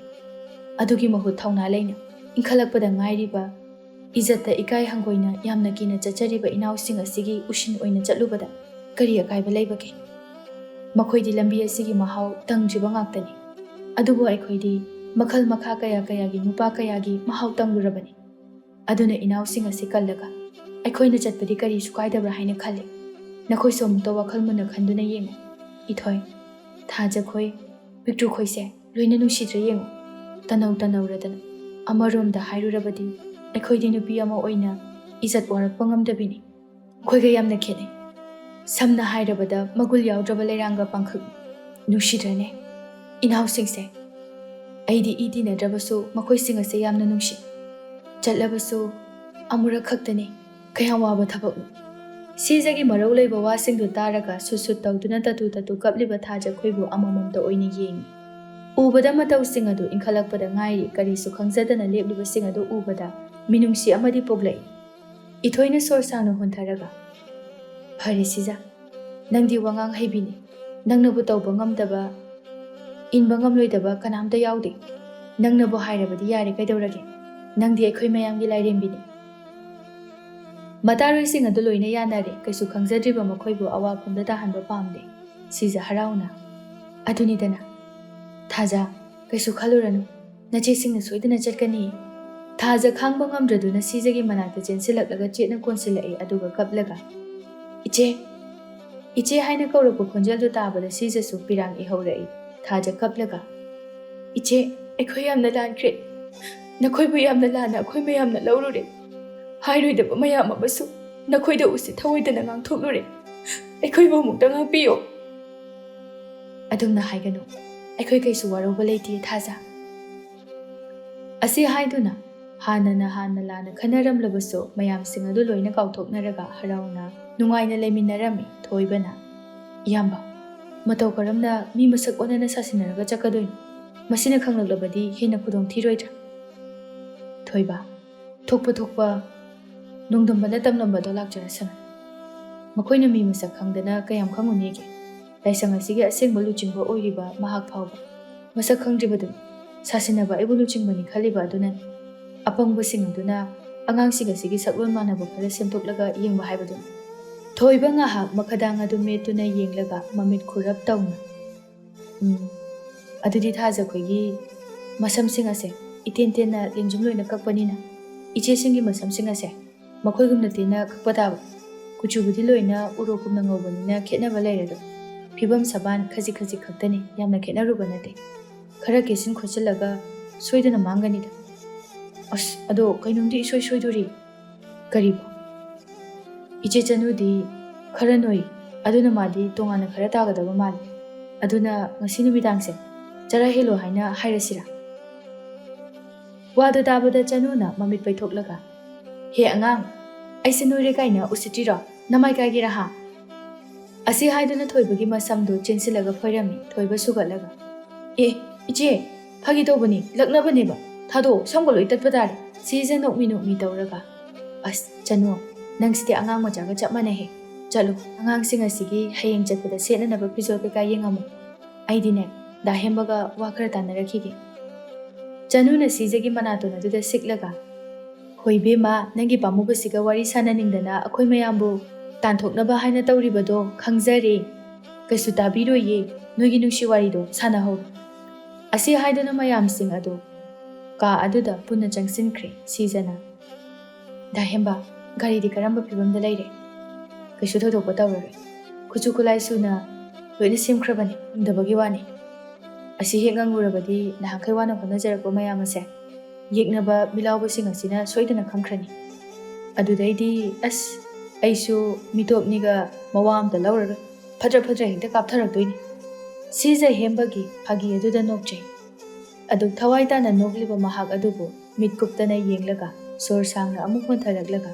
ꯑꯗꯨꯒꯤ ꯃꯍꯨꯠ ꯊꯧꯅꯥ ꯂꯩꯅ ꯏꯟꯈꯠꯂꯛꯄꯗ ꯉꯥꯏꯔꯤꯕ, ꯏꯖꯠꯇ ꯏꯀꯥꯏ ꯍꯪꯒꯣꯏꯅ ꯌꯥꯝꯅ ꯀꯤꯅ ꯆꯠꯆꯔꯤꯕ ꯏꯅꯥꯎꯁꯤꯡ ꯑꯁꯤꯒꯤ ꯎꯁꯤꯟ ꯑꯣꯏꯅ ꯆꯠꯂꯨꯕꯗ ꯀꯔꯤ ꯑꯀꯥꯏꯕ ꯂꯩꯕꯒꯦ? ꯃꯈꯣꯏꯗꯤ ꯂꯝꯕꯤ ꯑꯁꯤꯒꯤ ꯃꯍꯥꯎ ꯇꯪꯗ꯭ꯔꯤꯕ ꯉꯥꯛꯇꯅꯤ꯫ ꯑꯗꯨꯕꯨ ꯑꯩꯈꯣꯏꯗꯤ ꯃꯈꯜ ꯃꯈꯥ ꯀꯌꯥ ꯀꯌꯥꯒꯤ ꯅꯨꯄꯥ ꯀꯌꯥꯒꯤ ꯃꯍꯥꯎ ꯇꯪꯂꯨꯔꯕꯅꯤ꯫ ꯑꯗꯨꯅ ꯏꯅꯥꯎꯁꯤꯡ ꯑꯁꯤ ꯀꯜꯂꯒ ꯑꯩꯈꯣꯏꯅ ꯆꯠꯄꯗꯤ ꯀꯔꯤꯁꯨ ꯀꯥꯏꯗꯕ꯭ꯔꯥ ꯍꯥꯏꯅ ꯈꯜꯂꯤ꯫ ꯅꯈꯣꯏꯁꯨ ꯑꯃꯨꯛꯇ ꯋꯥꯈꯜ ꯃꯨꯟꯅ ꯈꯟꯗꯨꯅ ꯌꯦꯡꯉꯨ꯫ ꯏꯊꯣꯏ, ꯊꯥꯖꯈꯣꯏ, ꯄꯤꯛꯇ꯭ꯔꯨꯈꯣꯏꯁꯦ ꯂꯣꯏꯅ ꯅꯨꯡꯁꯤꯗ꯭ꯔꯥ ꯌꯦꯡꯉꯨ꯫ ꯇꯅꯧ ꯇꯅꯧꯔꯗꯅ꯫ ꯑꯃꯔꯣꯝꯗ ꯍꯥꯏꯔꯨꯔꯕꯗꯤ ꯑꯩꯈꯣꯏꯗꯤ ꯅꯨꯄꯤ ꯑꯃ ꯑꯣꯏꯅ ꯏꯖꯠ ꯋꯥꯔꯛꯄ ꯉꯝꯗꯕꯤꯅꯤ꯫ ꯑꯩꯈꯣꯏꯒ ꯌꯥꯝꯅ ꯈꯦꯠꯅꯩ꯫ ꯁꯝꯅ ꯍꯥꯏꯔꯕꯗ ꯃꯒꯨꯜ ꯌꯥꯎꯗ꯭ꯔꯕ ꯂꯩꯔꯥꯡꯒ ꯄꯥꯡꯈꯛ꯫ ꯅꯨꯡꯁꯤꯗ꯭ꯔꯅꯦ? ꯏꯅꯥꯎꯁꯤꯡꯁꯦ, ꯑꯩꯗꯤ ꯏ ꯇꯤꯟꯅꯗ꯭ꯔꯕꯁꯨ ꯃꯈꯣꯏꯁꯤꯡ ꯑꯁꯦ ꯌꯥꯝꯅ ꯅꯨꯡꯁꯤ꯫ ꯆꯠꯂꯕꯁꯨ ꯑꯃꯨꯔꯛ ꯈꯛꯇꯅꯤ꯫ ꯀꯌꯥꯝ ꯋꯥꯕ ꯊꯕꯛꯅꯣ꯫ ꯁꯤꯖꯒꯤ ꯃꯔꯧ ꯂꯩꯕ ꯋꯥꯁꯤꯡꯗꯨ ꯇꯥꯔꯒ ꯁꯨꯠ ꯁꯨꯠ ꯇꯧꯗꯨꯅ ꯇꯇꯨ ꯇꯇꯨ ꯀꯞꯂꯤꯕ ꯊꯥꯖꯈꯣꯏꯕꯨ ꯑꯃꯃꯝꯇ ꯑꯣꯏꯅ ꯌꯦꯡꯏ꯫ ꯎꯕꯗ ꯃꯇꯧꯁꯤꯡ ꯑꯗꯨ ꯏꯟꯈꯠꯂꯛꯄꯗ ꯉꯥꯏꯔꯤ, ꯀꯔꯤꯁꯨ ꯈꯪꯖꯗꯅ ꯂꯦꯞꯂꯤꯕꯁꯤꯡ ꯑꯗꯨ ꯎꯕꯗ ꯃꯤꯅꯨꯡꯁꯤ ꯑꯃꯗꯤ ꯄꯣꯛꯂꯛꯏ꯫ ꯏꯊꯣꯏꯅ ꯁꯣꯔ ꯁꯥꯡꯅ ꯍꯣꯟꯊꯔꯒ, "ꯐꯔꯦ ꯁꯤꯖ, ꯅꯪꯗꯤ ꯋꯥꯉꯥꯡ ꯍꯩꯕꯤꯅꯤ꯫ ꯅꯪꯅꯕꯨ ꯇꯧꯕ ꯉꯝꯗꯕ, ꯏꯟꯕ ꯉꯝꯂꯣꯏꯗꯕ ꯀꯅꯥꯝꯇ ꯌꯥꯎꯗꯦ꯫ ꯅꯪꯅꯕꯨ ꯍꯥꯏꯔꯕꯗꯤ ꯌꯥꯔꯦ, ꯀꯩꯗꯧꯔꯒꯦ? ꯅꯪꯗꯤ ꯑꯩꯈꯣꯏ ꯃꯌꯥꯝꯒꯤ ꯂꯥꯏꯔꯦꯝꯕꯤꯅꯤ꯫" ꯃꯇꯥꯔꯣꯏꯁꯤꯡ ꯑꯗꯨ ꯂꯣꯏꯅ ꯌꯥꯅꯔꯦ꯫ ꯀꯩꯁꯨ ꯈꯪꯖꯗ꯭ꯔꯤꯕ ꯃꯈꯣꯏꯕꯨ ꯑꯋꯥꯐꯝꯗ ꯇꯥꯍꯟꯕ ꯄꯥꯝꯗꯦ꯫ ꯁꯤꯖ ꯍꯔꯥꯎꯅ, "ꯑꯗꯨꯅꯤꯗꯅ꯫ ꯊꯥꯖ, ꯀꯩꯁꯨ ꯈꯜꯂꯨꯔꯅꯨ꯫ ꯅꯆꯦꯁꯤꯡꯅ ꯁꯣꯏꯗꯅ ꯆꯠꯀꯅꯤ꯫" ꯊꯥꯖ ꯈꯥꯡꯕ ꯉꯝꯗ꯭ꯔꯗꯨꯅ ꯁꯤꯖꯒꯤ ꯃꯅꯥꯛꯇ ꯆꯦꯟꯁꯤꯜꯂꯛꯂꯒ ꯆꯦꯠꯅ ꯀꯣꯟꯁꯤꯜꯂꯛꯏ, ꯑꯗꯨꯒ ꯀꯞꯂꯒ, "ꯏꯆꯦ, ꯏꯆꯦ" ꯍꯥꯏꯅ ꯀꯧꯔꯛꯄ ꯈꯣꯟꯖꯦꯜꯗꯨ ꯇꯥꯕꯗ ꯁꯤꯖꯁꯨ ꯄꯤꯔꯥꯡ ꯏꯍꯧꯔꯛꯏ꯫ ꯊꯥꯖ ꯀꯞꯂꯒ, "ꯏꯆꯦ, ꯑꯩꯈꯣꯏ ꯌꯥꯝꯅ ꯂꯥꯟꯈ꯭ꯔꯦ꯫ ꯅꯈꯣꯏꯕꯨ ꯌꯥꯝꯅ ꯂꯥꯟꯅ ꯑꯩꯈꯣꯏ ꯃꯌꯥꯝꯅ ꯂꯧꯔꯨꯔꯦ꯫ ꯍꯥꯏꯔꯣꯏꯗꯕ ꯃꯌꯥꯝ ꯑꯃꯁꯨ ꯅꯈꯣꯏꯗ ꯎꯁꯤꯠ ꯊꯑꯣꯏꯗꯅ ꯉꯥꯡꯊꯣꯛꯂꯨꯔꯦ꯫ ꯑꯩꯈꯣꯏꯕꯨ ꯑꯃꯨꯛꯇ ꯉꯥꯛꯄꯤꯌꯨ꯫" "ꯑꯗꯨꯝꯅ ꯍꯥꯏꯒꯅꯨ꯫ ꯑꯩꯈꯣꯏ ꯀꯩꯁꯨ ꯋꯥꯔꯧꯕ ꯂꯩꯇꯦ, ꯊꯥꯖ꯫" ꯑꯁꯤ ꯍꯥꯏꯗꯨꯅ ꯍꯥꯟꯅꯅ ꯍꯥꯟꯅ ꯂꯥꯟꯅ ꯈꯟꯅꯔꯝꯂꯕꯁꯨ ꯃꯌꯥꯝꯁꯤꯡ ꯑꯗꯨ ꯂꯣꯏꯅ ꯀꯥꯎꯊꯣꯛꯅꯔꯒ ꯍꯔꯥꯎꯅ ꯅꯨꯡꯉꯥꯏꯅ ꯂꯩꯃꯤꯟꯅꯔꯝꯃꯤ꯫ ꯊꯣꯏꯕꯅ, "ꯏꯌꯥꯝꯕ, ꯃꯇꯧ ꯀꯔꯝꯅ ꯃꯤ ꯃꯁꯛ ꯑꯣꯟꯅꯅ ꯁꯥꯁꯤꯟꯅꯔꯒ ꯆꯠꯀꯗꯣꯏꯅꯣ? ꯃꯁꯤꯅ ꯈꯪꯂꯛꯂꯕꯗꯤ ꯍꯦꯟꯅ ꯈꯨꯗꯣꯡ ꯊꯤꯔꯣꯏꯗ꯭ꯔꯥ?" ꯊꯣꯏꯕ, "ꯊꯣꯛꯄ ꯊꯣꯛꯄ ꯅꯣꯡꯗꯝꯕꯅ ꯇꯝꯂꯝꯕꯗꯣ ꯂꯥꯛꯆꯔꯁꯅꯨ꯫ ꯃꯈꯣꯏꯅ ꯃꯤ ꯃꯁꯛ ꯈꯪꯗꯅ ꯀꯌꯥꯝ ꯈꯪꯉꯨꯅꯤꯒꯦ? ꯂꯥꯏꯁꯪ ꯑꯁꯤꯒꯤ ꯑꯁꯦꯡꯕ ꯂꯨꯆꯤꯡꯕ ꯑꯣꯏꯔꯤꯕ ꯃꯍꯥꯛ ꯐꯥꯎꯕ ꯃꯁꯛ ꯈꯪꯗ꯭ꯔꯤꯕꯗꯨꯅꯤ꯫ ꯁꯥꯁꯤꯟꯅꯕ ꯑꯩꯕꯨ ꯂꯨꯆꯤꯡꯕꯅꯤ ꯈꯜꯂꯤꯕ ꯑꯗꯨꯅꯅꯤ꯫ ꯑꯄꯪꯕꯁꯤꯡ ꯑꯗꯨꯅ ꯑꯉꯥꯡꯁꯤꯡ ꯑꯁꯤꯒꯤ ꯁꯛꯂꯣꯟ ꯃꯥꯟꯅꯕ ꯈꯔ ꯁꯦꯝꯗꯣꯛꯂꯒ ꯌꯦꯡꯕ ꯍꯥꯏꯕꯗꯨꯅꯤ꯫" ꯊꯣꯏꯕ ꯉꯥꯏꯍꯥꯛ ꯃꯈꯗꯥꯡ ꯑꯗꯨ ꯃꯦꯠꯇꯨꯅ ꯌꯦꯡꯂꯒ ꯃꯃꯤꯠ ꯈꯨꯔꯞ ꯇꯧꯅ, "ꯎꯝ, ꯑꯗꯨꯗꯤ ꯊꯥꯖꯈꯣꯏꯒꯤ ꯃꯁꯝꯁꯤꯡ ꯑꯁꯦ ꯏꯇꯦꯟ ꯇꯦꯟꯅ ꯂꯦꯡꯖꯨꯝ ꯂꯣꯏꯅ ꯀꯛꯄꯅꯤꯅ ꯏꯆꯦꯁꯤꯡꯒꯤ ꯃꯁꯝꯁꯤꯡ ꯑꯁꯦ ꯃꯈꯣꯏꯒꯨꯝꯅ ꯇꯦꯟꯅ ꯀꯛꯄ ꯇꯥꯕ꯫ ꯀꯨꯆꯨꯕꯨꯗꯤ ꯂꯣꯏꯅ ꯎꯔꯣꯛꯀꯨꯝꯅ ꯉꯧꯕꯅꯤꯅ ꯈꯦꯠꯅꯕ ꯂꯩꯔꯦꯗꯣ꯫ ꯐꯤꯕꯝ ꯁꯕꯥꯟ ꯈꯖꯤꯛ ꯈꯖꯤꯛ ꯈꯛꯇꯅꯤ, ꯌꯥꯝꯅ ꯈꯦꯠꯅꯔꯨꯕ ꯅꯠꯇꯦ꯫ ꯈꯔ ꯀꯦꯁꯤꯟ ꯈꯣꯠꯆꯤꯜꯂꯒ ꯁꯣꯏꯗꯅ ꯃꯥꯡꯒꯅꯤꯗ꯫ ꯑꯁ, ꯑꯗꯣ ꯀꯩꯅꯣꯝꯗꯤ ꯏꯁꯣꯏ ꯁꯣꯏꯗꯣꯔꯤ꯫ ꯀꯔꯤꯕꯣ? ꯏꯆꯦ ꯆꯅꯨꯗꯤ ꯈꯔ ꯅꯣꯏ, ꯑꯗꯨꯅ ꯃꯥꯗꯤ ꯇꯣꯉꯥꯟꯅ ꯈꯔ ꯇꯥꯒꯗꯕ ꯃꯥꯜꯂꯤ꯫ ꯑꯗꯨꯅ ꯉꯁꯤ ꯅꯨꯃꯤꯗꯥꯡꯁꯦ ꯆꯔꯥ ꯍꯦꯜꯂꯣ ꯍꯥꯏꯅ ꯍꯥꯏꯔꯁꯤꯔꯥ? ꯋꯥꯗꯨ ꯇꯥꯕꯗ ꯆꯅꯨꯅ ꯃꯃꯤꯠ ꯄꯩꯊꯣꯛꯂꯒ, "ꯍꯦ ꯑꯉꯥꯡ, ꯑꯩꯁꯦ ꯅꯣꯏꯔꯦ ꯀꯥꯏꯅ ꯎꯁꯤꯠꯇ꯭ꯔꯤꯔꯣ? ꯅꯃꯥꯏ ꯀꯥꯏꯒꯦꯔꯥ ꯍꯥ?" ꯑꯁꯤ ꯍꯥꯏꯗꯨꯅ ꯊꯣꯏꯕꯒꯤ ꯃꯁꯝꯗꯨ ꯆꯦꯟꯁꯤꯜꯂꯒ ꯐꯣꯏꯔꯝꯃꯤ, ꯊꯣꯏꯕ ꯁꯨꯒꯠꯂꯒ꯫ "ꯑꯦ, ꯏꯆꯦ, ꯐꯥꯒꯤ ꯇꯧꯕꯅꯤ, ꯂꯛꯅꯕꯅꯦꯕ꯫ ꯊꯥꯗꯣꯛꯑꯣ, ꯁꯝꯒ ꯂꯣꯏ ꯇꯠꯄ ꯇꯥꯔꯦ," ꯁꯤꯁꯦ ꯅꯣꯛꯃꯤ ꯅꯣꯛꯃꯤ ꯇꯧꯔꯒ꯫ "ꯑꯁ, ꯆꯅꯨ, ꯅꯪꯁꯤꯗꯤ ꯑꯉꯥꯡ ꯃꯆꯥꯒ ꯆꯞ ꯃꯥꯟꯅꯩꯍꯦ꯫ ꯆꯠꯂꯨ, ꯑꯉꯥꯡꯁꯤꯡ ꯑꯁꯤꯒꯤ ꯍꯌꯦꯡ ꯆꯠꯄꯗ ꯁꯦꯠꯅꯅꯕ ꯐꯤꯖꯣꯜ ꯀꯩꯀꯥ ꯌꯦꯡꯉꯝꯃꯨ꯫ ꯑꯩꯗꯤꯅꯦ, ꯗꯥ ꯍꯦꯝꯕꯒ ꯋꯥ ꯈꯔ ꯇꯥꯟꯅꯔꯛꯈꯤꯒꯦ꯫" ꯆꯅꯨꯅ ꯁꯤꯖꯒꯤ ꯃꯅꯥꯇꯣꯟ ꯑꯗꯨꯗ ꯁꯤꯛꯂꯒ, "ꯍꯣꯏ ꯏꯕꯦꯝꯃ, ꯅꯪꯒꯤ ꯄꯥꯝꯃꯨꯕꯁꯤꯒ ꯋꯥꯔꯤ ꯁꯥꯟꯅꯅꯤꯡꯗꯅ ꯑꯩꯈꯣꯏ ꯃꯌꯥꯝꯕꯨ ꯇꯥꯟꯊꯣꯛꯅꯕ ꯍꯥꯏꯅ ꯇꯧꯔꯤꯕꯗꯣ ꯈꯪꯖꯔꯦ꯫ ꯀꯩꯁꯨ ꯇꯥꯕꯤꯔꯣꯏꯌꯦ, ꯅꯣꯏꯒꯤ ꯅꯨꯡꯁꯤ ꯋꯥꯔꯤꯗꯣ ꯁꯥꯟꯅꯍꯧꯔꯣ꯫" ꯑꯁꯤ ꯍꯥꯏꯗꯨꯅ ꯃꯌꯥꯝꯁꯤꯡ ꯑꯗꯨ ꯀꯥ ꯑꯗꯨꯗ ꯄꯨꯟꯅ ꯆꯪꯁꯤꯟꯈ꯭ꯔꯦ꯫ ꯁꯤꯖꯅ, "ꯗꯥ ꯍꯦꯝꯕ, ꯒꯥꯔꯤꯗꯤ ꯀꯔꯝꯕ ꯐꯤꯕꯝꯗ ꯂꯩꯔꯦ?" "ꯀꯩꯁꯨ ꯊꯣꯏꯗꯣꯛꯄ ꯇꯧꯔꯔꯣꯏ꯫ ꯈꯨꯠꯁꯨ ꯈꯨꯠꯂꯥꯏ ꯁꯨꯅ ꯂꯣꯏꯅ ꯁꯦꯝꯈ꯭ꯔꯕꯅꯤ, ꯎꯝꯗꯕꯒꯤ ꯋꯥꯅꯤ꯫ ꯑꯁꯤ ꯍꯦꯛ ꯉꯪꯂꯨꯔꯕꯗꯤ ꯅꯍꯥꯟꯈꯩ ꯋꯥꯅ ꯍꯣꯠꯅꯖꯔꯛꯄ ꯃꯌꯥꯝ ꯑꯁꯦ ꯌꯦꯛꯅꯕ ꯃꯤꯠꯂꯥꯎꯕꯁꯤꯡ ꯑꯁꯤꯅ ꯁꯣꯏꯗꯅ ꯈꯪꯈ꯭ꯔꯅꯤ꯫ ꯑꯗꯨꯗꯩꯗꯤ ꯑꯁ, ꯑꯩꯁꯨ ꯃꯤꯇꯣꯞꯅꯤꯒ ꯃꯋꯥ ꯑꯝꯇ ꯂꯧꯔꯔꯣꯏ꯫ ꯐꯠꯇ꯭ꯔ ꯐꯠꯇ꯭ꯔ ꯍꯦꯛꯇ ꯀꯥꯞꯊꯔꯛꯇꯣꯏꯅꯤ꯫" ꯁꯤꯖ ꯍꯦꯝꯕꯒꯤ ꯐꯥꯒꯤ ꯑꯗꯨꯗ ꯅꯣꯛꯆꯩ꯫ ꯑꯗꯨ ꯊꯋꯥꯏ ꯇꯥꯅ ꯅꯣꯛꯂꯤꯕ ꯃꯍꯥꯛ ꯑꯗꯨꯕꯨ ꯃꯤꯠ ꯀꯨꯞꯇꯅ ꯌꯦꯡꯂꯒ ꯁꯣꯔ ꯁꯥꯡꯅ ꯑꯃꯨꯛ ꯍꯣꯟꯊꯔꯛꯂꯒ,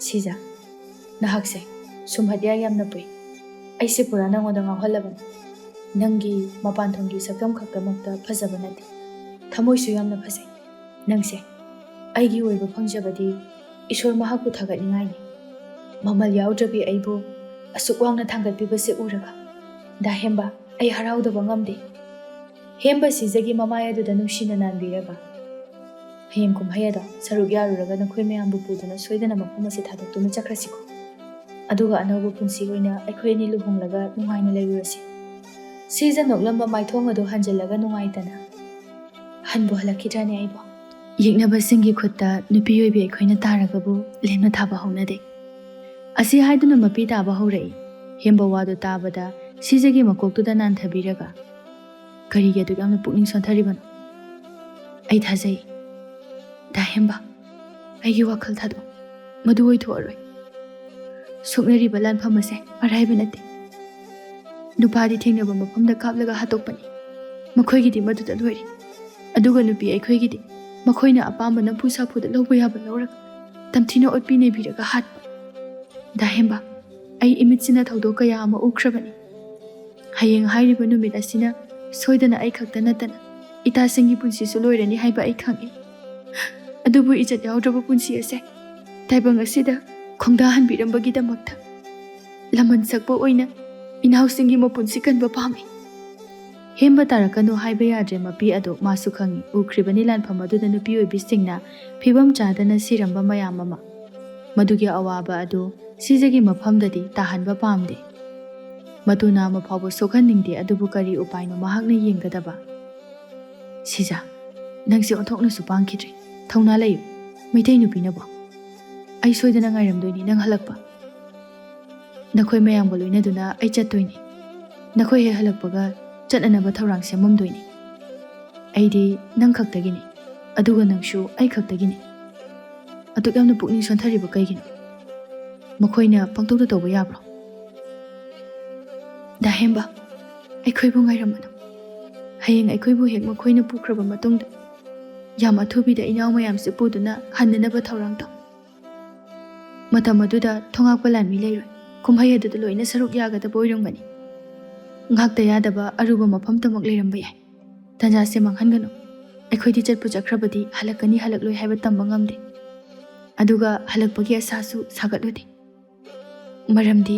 "ꯁꯤꯖ, ꯅꯍꯥꯛꯁꯦ ꯁꯨꯝꯍꯠ ꯌꯥꯏ ꯌꯥꯝꯅ ꯄꯨꯏ꯫ ꯑꯩꯁꯦ ꯄꯨꯔꯥ ꯅꯪꯉꯣꯟꯗ ꯉꯥꯎꯍꯜꯂꯕꯅꯤ꯫ ꯅꯪꯒꯤ ꯃꯄꯥꯟ ꯊꯣꯡꯒꯤ ꯁꯛꯇꯝ ꯈꯛꯇꯃꯛꯇ ꯐꯖꯕ ꯅꯠꯇꯦ, ꯊꯃꯣꯏꯁꯨ ꯌꯥꯝꯅ ꯐꯖꯩ꯫ ꯅꯪꯁꯦ ꯑꯩꯒꯤ ꯑꯣꯏꯕ ꯐꯪꯖꯕꯗꯤ ꯏꯁꯣꯔ ꯃꯍꯥꯛꯄꯨ ꯊꯥꯒꯠꯅꯤꯡꯉꯥꯏꯅꯤ꯫ ꯃꯃꯜ ꯌꯥꯎꯗ꯭ꯔꯕꯤ ꯑꯩꯕꯨ ꯑꯁꯨꯛ ꯋꯥꯡꯅ ꯊꯥꯡꯒꯠꯄꯤꯕꯁꯦ ꯎꯔꯒ, ꯗꯥ ꯍꯦꯝꯕ, ꯑꯩ ꯍꯔꯥꯎꯗꯕ ꯉꯝꯗꯦ꯫" ꯍꯦꯝꯕ ꯁꯤꯖꯒꯤ ꯃꯃꯥꯏ ꯑꯗꯨꯗ ꯅꯨꯡꯁꯤꯅ ꯅꯥꯟꯕꯤꯔꯒ, "ꯍꯌꯦꯡ ꯀꯨꯝꯍꯩ ꯑꯗꯣ ꯁꯔꯨꯛ ꯌꯥꯔꯨꯔꯒ ꯅꯈꯣꯏ ꯃꯌꯥꯝꯕꯨ ꯄꯨꯗꯨꯅ ꯁꯣꯏꯗꯅ ꯃꯐꯝ ꯑꯁꯤ ꯊꯥꯗꯣꯛꯇꯨꯅ ꯆꯠꯈ꯭ꯔꯁꯤꯀꯣ꯫ ꯑꯗꯨꯒ ꯑꯅꯧꯕ ꯄꯨꯟꯁꯤ ꯑꯣꯏꯅ ꯑꯩꯈꯣꯏ ꯑꯅꯤ ꯂꯨꯍꯣꯡꯂꯒ ꯅꯨꯡꯉꯥꯏꯅ ꯂꯩꯔꯨꯔꯁꯤ꯫" ꯁꯤꯖ ꯅꯣꯛꯂꯝꯕ ꯃꯥꯏꯊꯣꯡ ꯑꯗꯨ ꯍꯟꯖꯤꯜꯂꯒ ꯅꯨꯡꯉꯥꯏꯇꯅ, "ꯍꯟꯕꯨ ꯍꯜꯂꯛꯈꯤꯗ꯭ꯔꯅꯦ ꯑꯩꯕꯣ?" ꯌꯦꯛꯅꯕꯁꯤꯡꯒꯤ ꯈꯨꯠꯇ ꯅꯨꯄꯤ ꯑꯣꯏꯕꯤ ꯑꯩꯈꯣꯏꯅ ꯇꯥꯔꯒꯕꯨ ꯂꯦꯝꯅ ꯊꯥꯕ ꯍꯧꯅꯗꯦ꯫ ꯑꯁꯤ ꯍꯥꯏꯗꯨꯅ ꯃꯄꯤ ꯇꯥꯕ ꯍꯧꯔꯛꯏ꯫ ꯍꯦꯝꯕ ꯋꯥꯗꯨ ꯇꯥꯕꯗ ꯁꯤꯖꯒꯤ ꯃꯀꯣꯛꯇꯨꯗ ꯅꯥꯟꯊꯕꯤꯔꯒ, "ꯀꯔꯤꯒꯤ ꯑꯗꯨꯛ ꯌꯥꯝꯅ ꯄꯨꯛꯅꯤꯡ ꯁꯣꯟꯊꯔꯤꯕꯅꯣ?" "ꯑꯩ ꯊꯥꯖꯩ꯫ ꯗꯥ ꯍꯦꯝꯕ, ꯑꯩꯒꯤ ꯋꯥꯈꯜ ꯊꯥꯗꯣꯛ꯫ ꯃꯗꯨ ꯑꯣꯏꯊꯣꯛꯑꯔꯣꯏ꯫ ꯁꯣꯛꯅꯔꯤꯕ ꯂꯥꯟꯐꯝ ꯑꯁꯦ ꯑꯔꯥꯏꯕ ꯅꯠꯇꯦ꯫ ꯅꯨꯄꯥꯗꯤ ꯊꯦꯡꯅꯕ ꯃꯐꯝꯗ ꯀꯥꯞꯂꯒ ꯍꯥꯠꯇꯣꯛꯄꯅꯤ꯫ ꯃꯈꯣꯏꯒꯤꯗꯤ ꯃꯗꯨꯗ ꯂꯣꯏꯔꯦ꯫ ꯑꯗꯨꯒ ꯅꯨꯄꯤ ꯑꯩꯈꯣꯏꯒꯤꯗꯤ ꯃꯈꯣꯏꯅ ꯑꯄꯥꯝꯕ ꯅꯝꯐꯨ ꯁꯥꯐꯨꯗ ꯂꯧꯕ ꯌꯥꯕ ꯂꯧꯔꯒ ꯇꯝꯊꯤꯅ ꯑꯣꯠꯄꯤ ꯅꯩꯕꯤꯔꯒ ꯍꯥꯠꯄ꯫ ꯗꯥ ꯍꯦꯝꯕ, ꯑꯩ ꯏꯃꯤꯠꯁꯤꯅ ꯊꯧꯗꯣꯛ ꯀꯌꯥ ꯑꯃ ꯎꯈ꯭ꯔꯕꯅꯤ꯫ ꯍꯌꯦꯡ ꯍꯥꯏꯔꯤꯕ ꯅꯨꯃꯤꯠ ꯑꯁꯤꯅ ꯁꯣꯏꯗꯅ ꯑꯩ ꯈꯛꯇ ꯅꯠꯇꯅ ꯏꯇꯥꯁꯤꯡꯒꯤ ꯄꯨꯟꯁꯤꯁꯨ ꯂꯣꯏꯔꯅꯤ ꯍꯥꯏꯕ ꯑꯩ ꯈꯪꯏ꯫ ꯑꯗꯨꯕꯨ ꯏꯖꯠ ꯌꯥꯎꯗ꯭ꯔꯕ ꯄꯨꯟꯁꯤ ꯑꯁꯦ ꯇꯥꯏꯕꯪ ꯑꯁꯤꯗ ꯈꯣꯡꯗꯥꯍꯟꯕꯤꯔꯝꯕꯒꯤꯗꯃꯛꯇ ꯂꯃꯟ ꯁꯛꯄ ꯑꯣꯏꯅ ꯏꯅꯥꯎꯁꯤꯡꯒꯤ ꯃꯄꯨꯟꯁꯤ ꯀꯟꯕ ꯄꯥꯝꯃꯤ꯫" ꯍꯦꯝꯕ ꯇꯥꯔꯛꯀꯅꯨ ꯍꯥꯏꯕ ꯌꯥꯗ꯭ꯔꯦ ꯃꯄꯤ ꯑꯗꯣ ꯃꯥꯁꯨ ꯈꯪꯏ꯫ ꯎꯈ꯭ꯔꯤꯕꯅꯤ ꯂꯥꯟꯐꯝ ꯑꯗꯨꯗ ꯅꯨꯄꯤ ꯑꯣꯏꯕꯤꯁꯤꯡꯅ ꯐꯤꯕꯝ ꯆꯥꯗꯅ ꯁꯤꯔꯝꯕ ꯃꯌꯥꯝ ꯑꯃ꯫ ꯃꯗꯨꯒꯤ ꯑꯋꯥꯕ ꯑꯗꯨ ꯁꯤꯖꯒꯤ ꯃꯐꯝꯗꯗꯤ ꯇꯥꯍꯟꯕ ꯄꯥꯝꯗꯦ꯫ ꯃꯇꯨ ꯅꯥꯝꯃ ꯐꯥꯎꯕ ꯁꯣꯛꯍꯟꯅꯤꯡꯗꯦ, ꯑꯗꯨꯕꯨ ꯀꯔꯤ ꯎꯄꯥꯏꯅꯣ ꯃꯍꯥꯛꯅ ꯌꯦꯡꯒꯗꯕ? "ꯁꯤꯖ, ꯅꯪꯁꯦ ꯑꯣꯟꯊꯣꯛꯅꯁꯨ ꯄꯥꯡꯈꯤꯗ꯭ꯔꯦ꯫ ꯊꯧꯅꯥ ꯂꯩꯌꯨ, ꯃꯩꯇꯩ ꯅꯨꯄꯤꯅꯕꯨ꯫ ꯑꯩ ꯁꯣꯏꯗꯅ ꯉꯥꯏꯔꯝꯗꯣꯏꯅꯤ ꯅꯪ ꯍꯜꯂꯛꯄ꯫ ꯅꯈꯣꯏ ꯃꯌꯥꯝꯒ ꯂꯣꯏꯅꯗꯨꯅ ꯑꯩ ꯆꯠꯇꯣꯏꯅꯤ꯫ ꯅꯈꯣꯏ ꯍꯦꯛ ꯍꯜꯂꯛꯄꯒ ꯆꯠꯅꯅꯕ ꯊꯧꯔꯥꯡ ꯁꯦꯝꯃꯝꯗꯣꯏꯅꯤ꯫ ꯑꯩꯗꯤ ꯅꯪ ꯈꯛꯇꯒꯤꯅꯤ, ꯑꯗꯨꯒ ꯅꯪꯁꯨ ꯑꯩ ꯈꯛꯇꯒꯤꯅꯤ꯫ ꯑꯗꯨꯛ ꯌꯥꯝꯅ ꯄꯨꯛꯅꯤꯡ ꯁꯣꯟꯊꯔꯤꯕ ꯀꯩꯒꯤꯅꯣ? ꯃꯈꯣꯏꯅ ꯄꯪꯇꯧꯗ ꯇꯧꯕ ꯌꯥꯕ꯭ꯔꯣ?" "ꯗꯥ ꯍꯦꯝꯕ, ꯑꯩꯈꯣꯏꯕꯨ ꯉꯥꯏꯔꯝꯃꯅꯨ꯫ ꯍꯌꯦꯡ ꯑꯩꯈꯣꯏꯕꯨ ꯍꯦꯛ ꯃꯈꯣꯏꯅ ꯄꯨꯈ꯭ꯔꯕ ꯃꯇꯨꯡꯗ ꯌꯥꯝ ꯑꯊꯨꯕꯤꯗ ꯏꯅꯥꯎ ꯃꯌꯥꯝꯁꯤ ꯄꯨꯗꯨꯅ ꯍꯟꯅꯅꯕ ꯊꯧꯔꯥꯡ ꯇꯧ꯫ ꯃꯇꯝ ꯑꯗꯨꯗ ꯊꯣꯉꯥꯛꯄ ꯂꯥꯟꯃꯤ ꯂꯩꯔꯣꯏ꯫ ꯀꯨꯝꯍꯩ ꯑꯗꯨꯗ ꯂꯣꯏꯅ ꯁꯔꯨꯛ ꯌꯥꯒꯗꯕ ꯑꯣꯏꯔꯝꯒꯅꯤ꯫ ꯉꯥꯛꯇ ꯌꯥꯗꯕ ꯑꯔꯨꯕ ꯃꯐꯝꯇꯃꯛ ꯂꯩꯔꯝꯕ ꯌꯥꯏ꯫ ꯇꯥꯟꯖꯥꯁꯦ ꯃꯥꯡꯍꯟꯒꯅꯨ꯫ ꯑꯩꯈꯣꯏꯗꯤ ꯆꯠꯄꯨ ꯆꯠꯈ꯭ꯔꯕꯗꯤ ꯍꯜꯂꯛꯀꯅꯤ ꯍꯜꯂꯛꯂꯣꯏ ꯍꯥꯏꯕ ꯇꯝꯕ ꯉꯝꯗꯦ꯫ ꯑꯗꯨꯒ ꯍꯜꯂꯛꯄꯒꯤ ꯑꯁꯥꯁꯨ ꯁꯥꯒꯠꯂꯨꯗꯦ꯫ ꯃꯔꯝꯗꯤ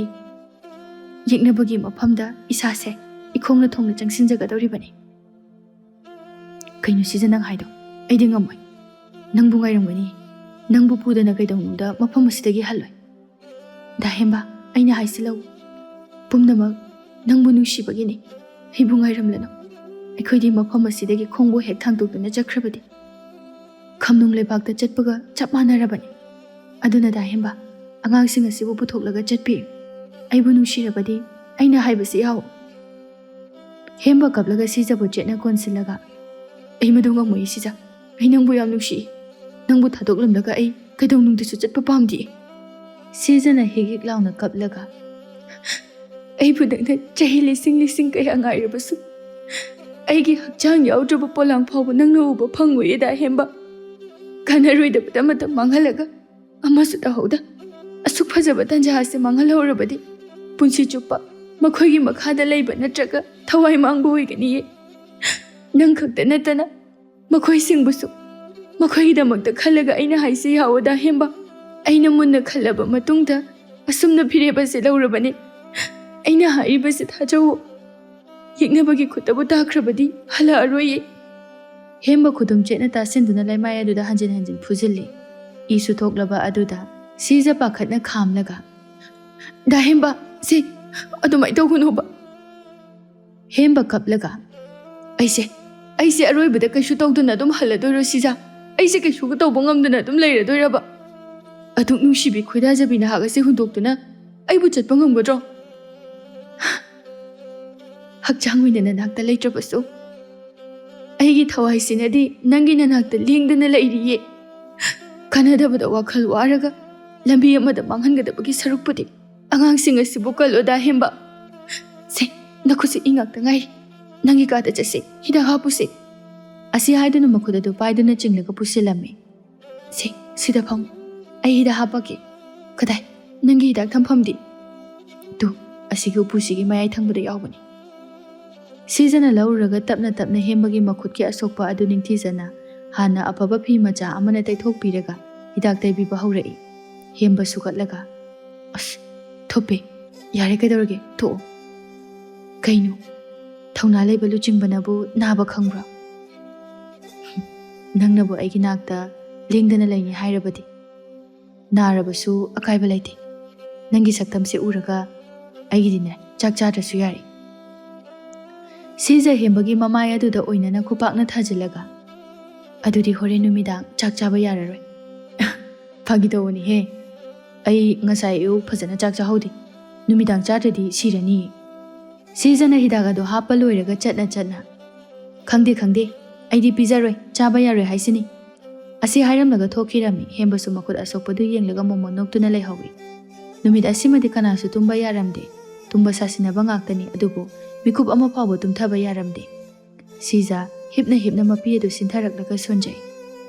ꯌꯦꯛꯅꯕꯒꯤ ꯃꯐꯝꯗ ꯏꯁꯥꯁꯦ ꯏꯈꯣꯡꯅ ꯊꯣꯡꯅ ꯆꯪꯁꯤꯟꯖꯒꯗꯧꯔꯤꯕꯅꯤ꯫" "ꯀꯩꯅꯣ ꯁꯤꯖ ꯅꯪ ꯍꯥꯏꯗꯣ? ꯑꯩꯗꯤ ꯉꯝꯃꯣꯏ꯫ ꯅꯪꯕꯨ ꯉꯥꯏꯔꯝꯒꯅꯤ꯫ ꯅꯪꯕꯨ ꯄꯨꯗꯅ ꯀꯩꯗꯧꯅꯨꯡꯗ ꯃꯐꯝ ꯑꯁꯤꯗꯒꯤ ꯍꯜꯂꯣꯏ꯫ ꯗꯥ ꯍꯦꯝꯕ, ꯑꯩꯅ ꯍꯥꯏꯁꯤ ꯂꯧ꯫ ꯄꯨꯝꯅꯃꯛ ꯅꯪꯕꯨ ꯅꯨꯡꯁꯤꯕꯒꯤꯅꯤ꯫ ꯑꯩꯕꯨ ꯉꯥꯏꯔꯝꯂꯅꯨ꯫ ꯑꯩꯈꯣꯏꯗꯤ ꯃꯐꯝ ꯑꯁꯤꯗꯒꯤ ꯈꯣꯡꯕꯨ ꯍꯦꯛ ꯊꯥꯡꯗꯣꯛꯇꯨꯅ ꯆꯠꯈ꯭ꯔꯕꯗꯤ ꯈꯝꯅꯨꯡ ꯂꯩꯕꯥꯛꯇ ꯆꯠꯄꯒ ꯆꯞ ꯃꯥꯟꯅꯔꯕꯅꯤ꯫ ꯑꯗꯨꯅ ꯗꯥ ꯍꯦꯝꯕ, ꯑꯉꯥꯡꯁꯤꯡ ꯑꯁꯤꯕꯨ ꯄꯨꯊꯣꯛꯂꯒ ꯆꯠꯄꯤꯌꯨ꯫ ꯑꯩꯕꯨ ꯅꯨꯡꯁꯤꯔꯕꯗꯤ ꯑꯩꯅ ꯍꯥꯏꯕꯁꯤ ꯌꯥꯎ꯫ ꯍꯦꯝꯕ ꯀꯞꯂꯒ ꯁꯤꯖꯕꯨ ꯆꯦꯠꯅ ꯀꯣꯟꯁꯤꯜꯂꯒ, "ꯑꯩ ꯃꯗꯨ ꯉꯝꯃꯣꯏ ꯁꯤꯖ꯫ ꯑꯩ ꯅꯪꯕꯨ ꯌꯥꯝ ꯅꯨꯡꯁꯤ꯫ ꯅꯪꯕꯨ ꯊꯥꯗꯣꯛꯂꯝꯂꯒ ꯑꯩ ꯀꯩꯗꯧꯅꯨꯡꯗꯁꯨ ꯆꯠꯄ ꯄꯥꯝꯗꯦ꯫" ꯁꯤꯖꯅ ꯍꯤꯛ ꯍꯤꯛ ꯂꯥꯎꯅ ꯀꯞꯂꯒ, "ꯑꯩꯕꯨ ꯅꯪꯅ ꯆꯍꯤ ꯂꯤꯁꯤꯡ ꯂꯤꯁꯤꯡ ꯀꯌꯥ ꯉꯥꯏꯔꯕꯁꯨ ꯑꯩꯒꯤ ꯍꯛꯆꯥꯡ ꯌꯥꯎꯗ꯭ꯔꯕ ꯄꯣꯂꯥꯡ ꯐꯥꯎꯕ ꯅꯪꯅ ꯎꯕ ꯐꯪꯉꯣꯏꯌꯦ ꯗꯥ ꯍꯦꯝꯕ꯫ ꯀꯥꯟꯅꯔꯣꯏꯗꯕꯗ ꯃꯇꯝ ꯃꯥꯡꯍꯜꯂꯒ ꯑꯃꯁꯨ ꯇꯧꯍꯧꯗ꯫ ꯑꯁꯨꯛ ꯐꯖꯕ ꯇꯟꯖꯥ ꯑꯁꯤ ꯃꯥꯡꯍꯜꯍꯧꯔꯕꯗꯤ ꯄꯨꯟꯁꯤ ꯆꯨꯞꯄ ꯃꯈꯣꯏꯒꯤ ꯃꯈꯥꯗ ꯂꯩꯕ ꯅꯠꯇ꯭ꯔꯒ ꯊꯋꯥꯏ ꯃꯥꯡꯕ ꯑꯣꯏꯒꯅꯤꯌꯦ꯫ ꯅꯪ ꯈꯛꯇ ꯅꯠꯇꯅ ꯃꯈꯣꯏꯁꯤꯡꯕꯨꯁꯨ꯫ ꯃꯈꯣꯏꯒꯤꯗꯃꯛꯇ ꯈꯜꯂꯒ ꯑꯩꯅ ꯍꯥꯏꯁꯤ ꯌꯥꯎꯑꯣ ꯗꯥ ꯍꯦꯝꯕ꯫ ꯑꯩꯅ ꯃꯨꯟꯅ ꯈꯜꯂꯕ ꯃꯇꯨꯡꯗ ꯑꯁꯨꯝꯅ ꯐꯤꯔꯦꯞ ꯑꯁꯤ ꯂꯧꯔꯕꯅꯤ꯫ ꯑꯩꯅ ꯍꯥꯏꯔꯤꯕꯁꯤ ꯊꯥꯖꯧꯑꯣ꯫ ꯌꯦꯛꯅꯕꯒꯤ ꯈꯨꯠꯇꯕꯨ ꯇꯥꯈ꯭ꯔꯕꯗꯤ ꯍꯜꯂꯛꯑꯔꯣꯏꯌꯦ꯫" ꯍꯦꯝꯕ ꯈꯨꯗꯨꯝ ꯆꯦꯠꯅ ꯇꯥꯁꯤꯟꯗꯨꯅ ꯂꯩꯃꯥꯏ ꯑꯗꯨꯗ ꯍꯟꯖꯤꯟ ꯍꯟꯖꯤꯟ ꯐꯨꯖꯤꯜꯂꯤ꯫ ꯏꯁꯨ ꯊꯣꯛꯂꯕ ꯑꯗꯨꯗ ꯁꯤꯖ ꯄꯥꯈꯠꯅ ꯈꯥꯝꯂꯒ, "ꯗꯥ ꯍꯦꯝꯕ, ꯁꯤ ꯑꯗꯨꯃꯥꯏꯅ ꯇꯧꯒꯅꯣꯕ꯫" ꯍꯦꯝꯕ ꯀꯞꯂꯒ, "ꯑꯩꯁꯦ, ꯑꯩꯁꯦ ꯑꯔꯣꯏꯕꯗ ꯀꯩꯁꯨ ꯇꯧꯗꯅ ꯑꯗꯨꯝ ꯍꯜꯂꯗꯣꯏꯔꯣ ꯁꯤꯖ? ꯑꯩꯁꯦ ꯀꯩꯁꯨ ꯇꯧꯕ ꯉꯝꯗꯅ ꯑꯗꯨꯝ ꯂꯩꯔꯗꯣꯏꯔꯕ? ꯑꯗꯨꯛ ꯅꯨꯡꯁꯤꯕꯤ ꯈꯣꯏꯗꯥꯖꯕꯤ ꯅꯍꯥꯛ ꯑꯁꯤ ꯍꯨꯟꯗꯣꯛꯇꯨꯅ ꯑꯩꯕꯨ ꯆꯠꯄ ꯉꯝꯒꯗ꯭ꯔꯣ? ꯍꯛꯆꯥꯡ ꯑꯣꯏꯅ ꯅꯅꯥꯛꯇ ꯂꯩꯇ꯭ꯔꯕꯁꯨ ꯑꯩꯒꯤ ꯊꯋꯥꯏꯁꯤꯅꯗꯤ ꯅꯪꯒꯤ ꯅꯅꯥꯛꯇ ꯂꯦꯡꯗꯅ ꯂꯩꯔꯤꯌꯦ꯫ ꯀꯥꯟꯅꯗꯕꯗ ꯋꯥꯈꯜ ꯋꯥꯔꯒ ꯂꯝꯕꯤ ꯑꯃꯗ ꯃꯥꯡꯍꯟꯒꯗꯕꯒꯤ ꯁꯔꯨꯛꯄꯨꯗꯤ ꯑꯉꯥꯡꯁꯤꯡ ꯑꯁꯤꯕꯨ ꯀꯜꯂꯣ ꯗꯥ ꯍꯦꯝꯕ꯫ ꯁꯦ, ꯅꯈꯨꯠꯁꯦ ꯏ ꯉꯥꯛꯇ ꯉꯥꯏꯔꯤ꯫ ꯅꯪꯒꯤ ꯀꯥꯗ ꯆꯠꯁꯤ, ꯍꯤꯗꯥꯛ ꯍꯥꯞꯄꯨꯁꯦ꯫" ꯑꯁꯤ ꯍꯥꯏꯗꯨꯅ ꯃꯈꯨꯠ ꯑꯗꯨ ꯄꯥꯏꯗꯨꯅ ꯆꯤꯡꯂꯒ ꯄꯨꯁꯤꯜꯂꯝꯃꯤ꯫ "ꯁꯦ, ꯁꯤꯗ ꯐꯝꯃꯨ꯫ ꯑꯩ ꯍꯤꯗꯥꯛ ꯍꯥꯞꯄꯛꯀꯦ꯫" "ꯀꯗꯥꯏ? ꯅꯪꯒꯤ ꯍꯤꯗꯥꯛ ꯊꯝꯐꯝꯗꯤ?" "ꯇꯨ, ꯑꯁꯤꯒꯤ ꯎꯄꯨꯁꯤꯒꯤ ꯃꯌꯥꯏ ꯊꯪꯕꯗ ꯌꯥꯎꯕꯅꯤ꯫" ꯁꯤꯖꯅ ꯂꯧꯔꯨꯔꯒ ꯇꯞꯅ ꯇꯞꯅ ꯍꯦꯝꯕꯒꯤ ꯃꯈꯨꯠꯀꯤ ꯑꯁꯣꯛꯄ ꯑꯗꯨ ꯅꯤꯡꯊꯤꯖꯅ ꯍꯥꯟꯅ ꯑꯐꯕ ꯐꯤ ꯃꯆꯥ ꯑꯃꯅ ꯇꯩꯊꯣꯛꯄꯤꯔꯒ ꯍꯤꯗꯥꯛ ꯇꯩꯕꯤꯕ ꯍꯧꯔꯛꯏ꯫ ꯍꯦꯝꯕ ꯁꯨꯒꯠꯂꯒ, "ꯑꯁ, ꯊꯨꯞꯄꯦ꯫ ꯌꯥꯔꯦ, ꯀꯩꯗꯧꯔꯒꯦ? ꯊꯣꯛꯑꯣ꯫" "ꯀꯩꯅꯣ? ꯊꯧꯅꯥ ꯂꯩꯕ ꯂꯨꯆꯤꯡꯕꯅꯕꯨ ꯅꯥꯕ ꯈꯪꯕ꯭ꯔꯣ? ꯅꯪꯅꯕꯨ ꯑꯩꯒꯤ ꯅꯥꯛꯇ ꯂꯦꯡꯗꯅ ꯂꯩꯅꯤ ꯍꯥꯏꯔꯕꯗꯤ ꯅꯥꯔꯕꯁꯨ ꯑꯀꯥꯏꯕ ꯂꯩꯇꯦ꯫ ꯅꯪꯒꯤ ꯁꯛꯇꯝꯁꯦ ꯎꯔꯒ ꯑꯩꯒꯤꯗꯤꯅꯦ, ꯆꯥꯛ ꯆꯥꯗ꯭ꯔꯁꯨ ꯌꯥꯔꯦ꯫" ꯁꯤꯖ ꯍꯦꯝꯕꯒꯤ ꯃꯃꯥꯏ ꯑꯗꯨꯗ ꯑꯣꯏꯅꯅ ꯈꯨꯄꯥꯛꯅ ꯊꯥꯖꯤꯜꯂꯒ, "ꯑꯗꯨꯗꯤ ꯍꯣꯔꯦꯟ ꯅꯨꯃꯤꯗꯥꯡ ꯆꯥꯛ ꯆꯥꯕ ꯌꯥꯔꯔꯣꯏ꯫" "ꯐꯥꯒꯤ ꯇꯧꯕꯅꯤꯍꯦ꯫ ꯑꯩ ꯉꯁꯥꯏ ꯑꯌꯨꯛ ꯐꯖꯅ ꯆꯥꯛ ꯆꯥꯍꯧꯗꯦ꯫ ꯅꯨꯃꯤꯗꯥꯡ ꯆꯥꯗ꯭ꯔꯗꯤ ꯁꯤꯔꯅꯤ꯫" ꯁꯤꯖꯅ ꯍꯤꯗꯥꯛ ꯑꯗꯨ ꯍꯥꯞꯄ ꯂꯣꯏꯔꯒ ꯆꯠꯅ ꯆꯠꯅ, "ꯈꯪꯗꯦ, ꯈꯪꯗꯦ, ꯑꯩꯗꯤ ꯄꯤꯖꯔꯣꯏ, ꯆꯥꯕ ꯌꯥꯔꯣꯏ ꯍꯥꯏꯁꯤꯅꯤ꯫" ꯑꯁꯤ ꯍꯥꯏꯔꯝꯂꯒ ꯊꯣꯛꯈꯤꯔꯝꯃꯤ꯫ ꯍꯦꯝꯕꯁꯨ ꯃꯈꯨꯠ ꯑꯁꯣꯛꯄꯗꯨ ꯌꯦꯡꯂꯒ ꯃꯣꯃꯣꯟ ꯅꯣꯛꯇꯨꯅ ꯂꯩꯍꯧꯏ꯫ ꯅꯨꯃꯤꯠ ꯑꯁꯤꯃꯗꯤ ꯀꯅꯥꯁꯨ ꯇꯨꯝꯕ ꯌꯥꯔꯝꯗꯦ꯫ ꯇꯨꯝꯕ ꯁꯥꯁꯤꯟꯅꯕ ꯉꯥꯛꯇꯅꯤ, ꯑꯗꯨꯕꯨ ꯃꯤꯀꯨꯞ ꯑꯃ ꯐꯥꯎꯕ ꯇꯨꯝꯊꯕ ꯌꯥꯔꯝꯗꯦ꯫ ꯁꯤꯖ ꯍꯤꯞꯅ ꯍꯤꯞꯅ ꯃꯄꯤ ꯑꯗꯨ ꯁꯤꯟꯊꯔꯛꯂꯒ ꯁꯣꯟꯖꯩ꯫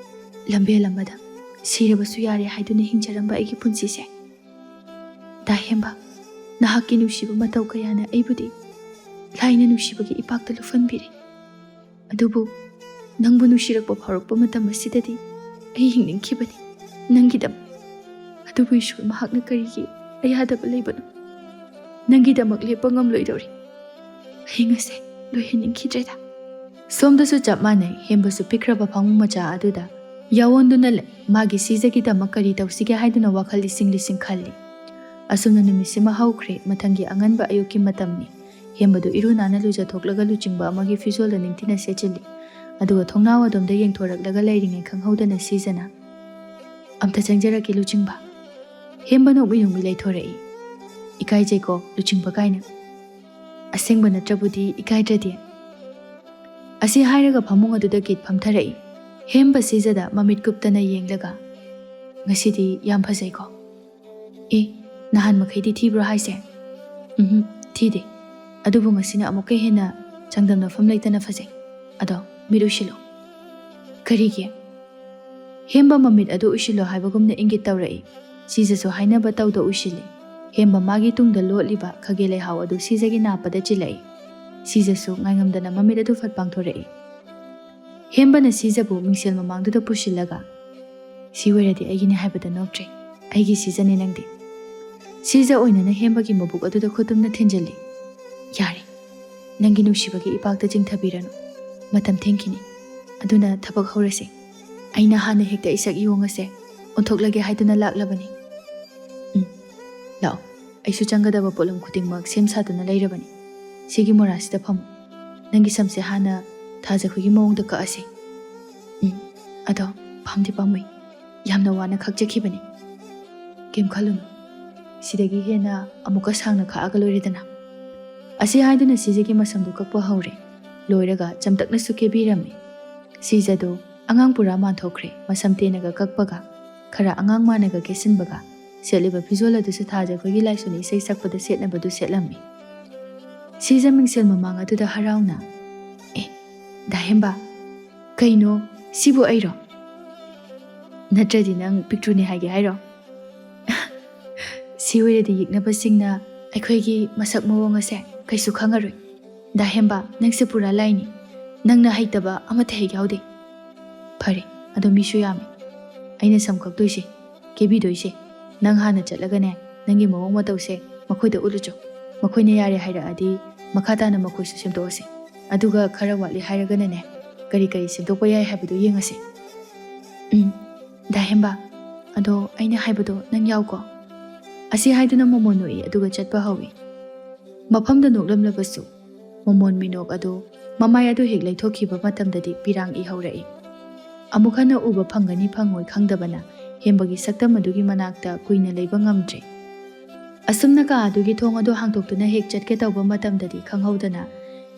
"ꯂꯝꯕꯦꯜ ꯑꯃꯗ ꯁꯤꯔꯕꯁꯨ ꯌꯥꯔꯦ ꯍꯥꯏꯗꯨꯅ ꯍꯤꯡꯖꯔꯝꯕ ꯑꯩꯒꯤ ꯄꯨꯟꯁꯤꯁꯦ꯫ ꯗꯥ ꯍꯦꯝꯕ, ꯅꯍꯥꯛꯀꯤ ꯅꯨꯡꯁꯤꯕ ꯃꯇꯧ ꯀꯌꯥꯅ ꯑꯩꯕꯨꯗꯤ ꯂꯥꯏꯅ ꯅꯨꯡꯁꯤꯕꯒꯤ ꯏꯄꯥꯛꯇ ꯂꯨꯞꯍꯟꯕꯤꯔꯦ꯫ ꯑꯗꯨꯕꯨ ꯅꯪꯕꯨ ꯅꯨꯡꯁꯤꯔꯛꯄ ꯐꯥꯎꯔꯛꯄ ꯃꯇꯝ ꯑꯁꯤꯗꯗꯤ ꯑꯩ ꯍꯤꯡꯅꯤꯡꯈꯤꯕꯅꯤ ꯅꯪꯒꯤꯗꯃꯛ꯫ ꯑꯗꯨꯕꯨ ꯏꯁꯣꯔ ꯃꯍꯥꯛꯅ ꯀꯔꯤꯒꯤ ꯑꯌꯥꯗꯕ ꯂꯩꯕꯅꯣ? ꯅꯪꯒꯤꯗꯃꯛ ꯂꯦꯞꯄ ꯉꯝꯂꯣꯏꯗꯧꯔꯤ꯫ ꯑꯩ ꯉꯁꯤ ꯂꯣꯏꯍꯟꯅꯤꯡꯈꯤꯗ꯭ꯔꯦꯗ꯫" ꯁꯣꯝꯗꯁꯨ ꯆꯞ ꯃꯥꯟꯅꯩ꯫ ꯍꯦꯝꯕꯁꯨ ꯄꯤꯛꯈ꯭ꯔꯕ ꯐꯃꯨꯡ ꯃꯆꯥ ꯑꯗꯨꯗ ꯌꯥꯑꯣꯟꯗꯨꯅ ꯂꯩ꯫ ꯃꯥꯒꯤ ꯁꯤꯖꯒꯤꯗꯃꯛ ꯀꯔꯤ ꯇꯧꯁꯤꯒꯦ ꯍꯥꯏꯗꯨꯅ ꯋꯥꯈꯜ ꯂꯤꯁꯤꯡ ꯂꯤꯁꯤꯡ ꯈꯜꯂꯤ꯫ ꯑꯁꯨꯝꯅ ꯅꯨꯃꯤꯠꯁꯤꯃ ꯍꯧꯈ꯭ꯔꯦ꯫ ꯃꯊꯪꯒꯤ ꯑꯉꯟꯕ ꯑꯌꯨꯛꯀꯤ ꯃꯇꯝꯅꯤ꯫ ꯍꯦꯝꯕꯗꯨ ꯏꯔꯨ ꯅꯥꯟꯅ ꯂꯨꯖꯊꯣꯛꯂꯒ ꯂꯨꯆꯤꯡꯕ ꯑꯃꯒꯤ ꯐꯤꯖꯣꯜꯗ ꯅꯤꯡꯊꯤꯅ ꯁꯦꯠꯆꯤꯜꯂꯤ꯫ ꯑꯗꯨꯒ ꯊꯣꯡꯅꯥꯎ ꯑꯗꯣꯝꯗ ꯌꯦꯡꯊꯣꯔꯛꯂꯒ ꯂꯩꯔꯤꯉꯩ ꯈꯪꯍꯧꯗꯅ ꯁꯤꯖꯅ, "ꯑꯝꯇ ꯆꯪꯖꯔꯛꯀꯦ ꯂꯨꯆꯤꯡꯕ꯫" ꯍꯦꯝꯕ ꯅꯣꯛꯃꯤ ꯅꯣꯛꯃꯤ ꯂꯩꯊꯣꯔꯛꯏ꯫ "ꯏꯀꯥꯏꯖꯩꯀꯣ ꯂꯨꯆꯤꯡꯕ ꯀꯥꯏꯅ꯫ ꯑꯁꯦꯡꯕ ꯅꯠꯇ꯭ꯔꯕꯨꯗꯤ ꯏꯀꯥꯏꯗ꯭ꯔꯗꯤ?" ꯑꯁꯤ ꯍꯥꯏꯔꯒ ꯐꯃꯨꯡ ꯑꯗꯨꯗ ꯀꯤꯠ ꯐꯝꯊꯔꯛꯏ꯫ ꯍꯦꯝꯕ ꯁꯤꯖꯗ ꯃꯃꯤꯠ ꯀꯨꯞꯇꯅ ꯌꯦꯡꯂꯒ, "ꯉꯁꯤꯗꯤ ꯌꯥꯝ ꯐꯖꯩꯀꯣ?" "ꯑꯦ, ꯅꯍꯥꯟ ꯃꯈꯩꯗꯤ ꯊꯤꯕ꯭ꯔꯣ ꯍꯥꯏꯁꯦ?" "ꯎꯝꯍꯨꯝ, ꯊꯤꯗꯦ꯫ ꯑꯗꯨꯕꯨ ꯉꯁꯤꯅ ꯑꯃꯨꯛꯀ ꯍꯦꯟꯅ ꯆꯥꯡꯗꯝꯅꯐꯝ ꯂꯩꯇꯅ ꯐꯖꯩ꯫ ꯑꯗꯣ ꯃꯤꯠ ꯎꯏꯁꯤꯜꯂꯣ꯫" "ꯀꯔꯤꯒꯤ?" ꯍꯦꯝꯕ ꯃꯃꯤꯠ ꯑꯗꯨ ꯎꯏꯁꯤꯜꯂꯣ ꯍꯥꯏꯕꯒꯨꯝꯅ ꯏꯪꯒꯤꯠ ꯇꯧꯔꯛꯏ꯫ ꯁꯤꯖꯁꯨ ꯍꯥꯏꯅꯕ ꯇꯧꯗ ꯎꯏꯁꯤꯜꯂꯤ꯫ ꯍꯦꯝꯕ ꯃꯥꯒꯤ ꯇꯨꯡꯗ ꯂꯣꯠꯂꯤꯕ ꯈꯥꯒꯦ ꯂꯩꯍꯥꯎ ꯑꯗꯨ ꯁꯤꯖꯒꯤ ꯅꯥꯞꯄꯗ ꯆꯤꯜꯂꯛꯏ꯫ ꯁꯤꯖꯁꯨ ꯉꯥꯏꯉꯝꯗꯅ ꯃꯃꯤꯠ ꯑꯗꯨ ꯐꯠ ꯄꯥꯡꯊꯣꯔꯛꯏ꯫ ꯍꯦꯝꯕꯅ ꯁꯤꯖꯕꯨ ꯃꯤꯡꯁꯦꯜ ꯃꯃꯥꯡꯗꯨꯗ ꯄꯨꯁꯤꯜꯂꯒ, "ꯁꯤ ꯑꯣꯏꯔꯗꯤ ꯑꯩꯒꯤꯅꯦ ꯍꯥꯏꯕꯗ ꯅꯣꯞꯇ꯭ꯔꯦ꯫ ꯑꯩꯒꯤ ꯁꯤꯖꯅꯦ ꯅꯪꯗꯤ꯫" ꯁꯤꯖ ꯑꯣꯏꯅꯅ ꯍꯦꯝꯕꯒꯤ ꯃꯕꯨꯛ ꯑꯗꯨꯗ ꯈꯨꯇꯨꯝꯅ ꯊꯤꯟꯖꯤꯜꯂꯤ꯫ "ꯌꯥꯔꯦ, ꯅꯪꯒꯤ ꯅꯨꯡꯁꯤꯕꯒꯤ ꯏꯄꯥꯛꯇ ꯆꯤꯡꯊꯕꯤꯔꯅꯨ꯫ ꯃꯇꯝ ꯊꯦꯡꯈꯤꯅꯤ꯫ ꯑꯗꯨꯅ ꯊꯕꯛ ꯍꯧꯔꯁꯤ꯫ ꯑꯩꯅ ꯍꯥꯟꯅ ꯍꯦꯛꯇ ꯏꯁꯛ ꯏꯌꯣꯡ ꯑꯁꯦ ꯑꯣꯟꯊꯣꯛꯂꯒꯦ ꯍꯥꯏꯗꯨꯅ ꯂꯥꯛꯂꯕꯅꯤ꯫ ꯎꯝ, ꯂꯥꯛꯑꯣ꯫ ꯑꯩꯁꯨ ꯆꯪꯒꯗꯕ ꯄꯣꯠꯂꯝ ꯈꯨꯗꯤꯡꯃꯛ ꯁꯦꯝ ꯁꯥꯗꯨꯅ ꯂꯩꯔꯕꯅꯤ꯫ ꯁꯤꯒꯤ ꯃꯣꯔꯥꯁꯤꯗ ꯐꯝꯃꯨ꯫ ꯅꯪꯒꯤ ꯁꯝꯁꯦ ꯍꯥꯟꯅ ꯊꯥꯖꯈꯣꯏꯒꯤ ꯃꯑꯣꯡꯗ ꯀꯛꯑꯁꯤ꯫ ꯎꯝ, ꯑꯗꯣ ꯄꯥꯝꯗꯤ ꯄꯥꯝꯃꯨꯏ, ꯌꯥꯝꯅ ꯋꯥꯅ ꯈꯛꯆꯈꯤꯕꯅꯤ꯫ ꯀꯩꯝ ꯈꯜꯂꯨꯅꯨ, ꯁꯤꯗꯒꯤ ꯍꯦꯟꯅ ꯑꯃꯨꯛꯀ ꯁꯥꯡꯅ ꯈꯥꯛꯑꯒ ꯂꯣꯏꯔꯦꯗꯅ꯫ ꯑꯁꯤ ꯍꯥꯏꯗꯨꯅ ꯁꯤꯖꯒꯤ ꯃꯁꯝꯗꯨ ꯀꯛꯄ ꯍꯧꯔꯦ꯫ ꯂꯣꯏꯔꯒ ꯆꯝꯇꯛꯅꯁꯨ ꯀꯦꯕꯤꯔꯝꯃꯤ꯫ ꯁꯤꯖꯗꯨ ꯑꯉꯥꯡ ꯄꯨꯔꯥ ꯃꯥꯟꯊꯣꯛꯈ꯭ꯔꯦ, ꯃꯁꯝ ꯇꯦꯟꯅꯒ ꯀꯛꯄꯒ, ꯈꯔ ꯑꯉꯥꯡ ꯃꯥꯟꯅꯒ ꯀꯦꯁꯤꯟꯕꯒ, ꯁꯦꯠꯂꯤꯕ ꯐꯤꯖꯣꯜ ꯑꯗꯨꯁꯨ ꯊꯥꯖ ꯑꯩꯈꯣꯏꯒꯤ ꯂꯥꯏꯁꯣꯟ ꯏꯁꯩ ꯁꯛꯄꯗ ꯁꯦꯠꯅꯕꯗꯨ ꯁꯦꯠꯂꯝꯃꯤ꯫ ꯁꯤꯖ ꯃꯤꯡꯁꯦꯜ ꯃꯃꯥꯡ ꯑꯗꯨꯗ ꯍꯔꯥꯎꯅ, "ꯑꯦ, ꯗꯥ ꯍꯦꯝꯕ, ꯀꯩꯅꯣ, ꯁꯤꯕꯨ ꯑꯩꯔꯣ? ꯅꯠꯇ꯭ꯔꯗꯤ ꯅꯪ ꯄꯤꯛꯇ꯭ꯔꯨꯅꯦ ꯍꯥꯏꯒꯦ ꯍꯥꯏꯔꯣ?" ꯁꯤ ꯑꯣꯏꯔꯗꯤ ꯌꯦꯛꯅꯕꯁꯤꯡꯅ ꯑꯩꯈꯣꯏꯒꯤ ꯃꯁꯛ ꯃꯑꯣꯡ ꯑꯁꯦ ꯀꯩꯁꯨ ꯈꯪꯉꯔꯣꯏ꯫ ꯗꯥ ꯍꯦꯝꯕ, ꯅꯪꯁꯦ ꯄꯨꯔꯥ ꯂꯥꯏꯅꯤ꯫ ꯅꯪꯅ ꯍꯩꯇꯕ ꯑꯃꯠꯇ ꯍꯦꯛ ꯌꯥꯎꯗꯦ꯫ ꯐꯔꯦ, ꯑꯗꯣ ꯃꯤꯁꯨ ꯌꯥꯝꯃꯤ꯫ ꯑꯩꯅ ꯁꯝ ꯀꯛꯇꯣꯏꯁꯦ, ꯀꯦꯕꯤꯗꯣꯏꯁꯦ, ꯅꯪ ꯍꯥꯟꯅ ꯆꯠꯂꯒꯅꯦ, ꯅꯪꯒꯤ ꯃꯑꯣꯡ ꯃꯇꯧꯁꯦ ꯃꯈꯣꯏꯗ ꯎꯠꯂꯨꯆꯣ꯫ ꯃꯈꯣꯏꯅ ꯌꯥꯔꯦ ꯍꯥꯏꯔꯛꯑꯗꯤ ꯃꯈꯥ ꯇꯥꯅ ꯃꯈꯣꯏꯁꯨ ꯁꯦꯝꯗꯣꯛꯑꯁꯦ꯫ ꯑꯗꯨꯒ ꯈꯔ ꯋꯥꯠꯂꯤ ꯍꯥꯏꯔꯒꯅꯅꯦ, ꯀꯔꯤ ꯀꯔꯤ ꯁꯦꯝꯗꯣꯛꯄ ꯌꯥꯏ ꯍꯥꯏꯕꯗꯨ ꯌꯦꯡꯉꯁꯦ꯫ ꯎꯝ, ꯗꯥ ꯍꯦꯝꯕ, ꯑꯗꯣ ꯑꯩꯅ ꯍꯥꯏꯕꯗꯣ ꯅꯪ ꯌꯥꯎꯀꯣ꯫ ꯑꯁꯤ ꯍꯥꯏꯗꯨꯅ ꯃꯣꯃꯣꯟ ꯅꯣꯛꯏ, ꯑꯗꯨꯒ ꯆꯠꯄ ꯍꯧꯏ꯫ ꯃꯐꯝꯗ ꯅꯣꯛꯂꯝꯂꯕꯁꯨ ꯃꯣꯃꯣꯟ ꯃꯤꯅꯣꯛ ꯑꯗꯨ ꯃꯃꯥꯏ ꯑꯗꯨ ꯍꯦꯛ ꯂꯩꯊꯣꯛꯈꯤꯕ ꯃꯇꯝꯗꯗꯤ ꯄꯤꯔꯥꯡ ꯏꯍꯧꯔꯛꯏ꯫ ꯑꯃꯨꯛ ꯍꯟꯅ ꯎꯕ ꯐꯪꯒꯅꯤ ꯐꯪꯉꯣꯏ ꯈꯪꯗꯕꯅ ꯍꯦꯝꯕꯒꯤ ꯁꯛꯇꯝ ꯑꯗꯨꯒꯤ ꯃꯅꯥꯛꯇ ꯀꯨꯏꯅ ꯂꯩꯕ ꯉꯝꯗ꯭ꯔꯦ꯫ ꯑꯁꯨꯝꯅ ꯀꯥ ꯑꯗꯨꯒꯤ ꯊꯣꯡ ꯑꯗꯨ ꯍꯥꯡꯗꯣꯛꯇꯨꯅ ꯍꯦꯛ ꯆꯠꯀꯦ ꯇꯧꯕ ꯃꯇꯝꯗꯗꯤ ꯈꯪꯍꯧꯗꯅ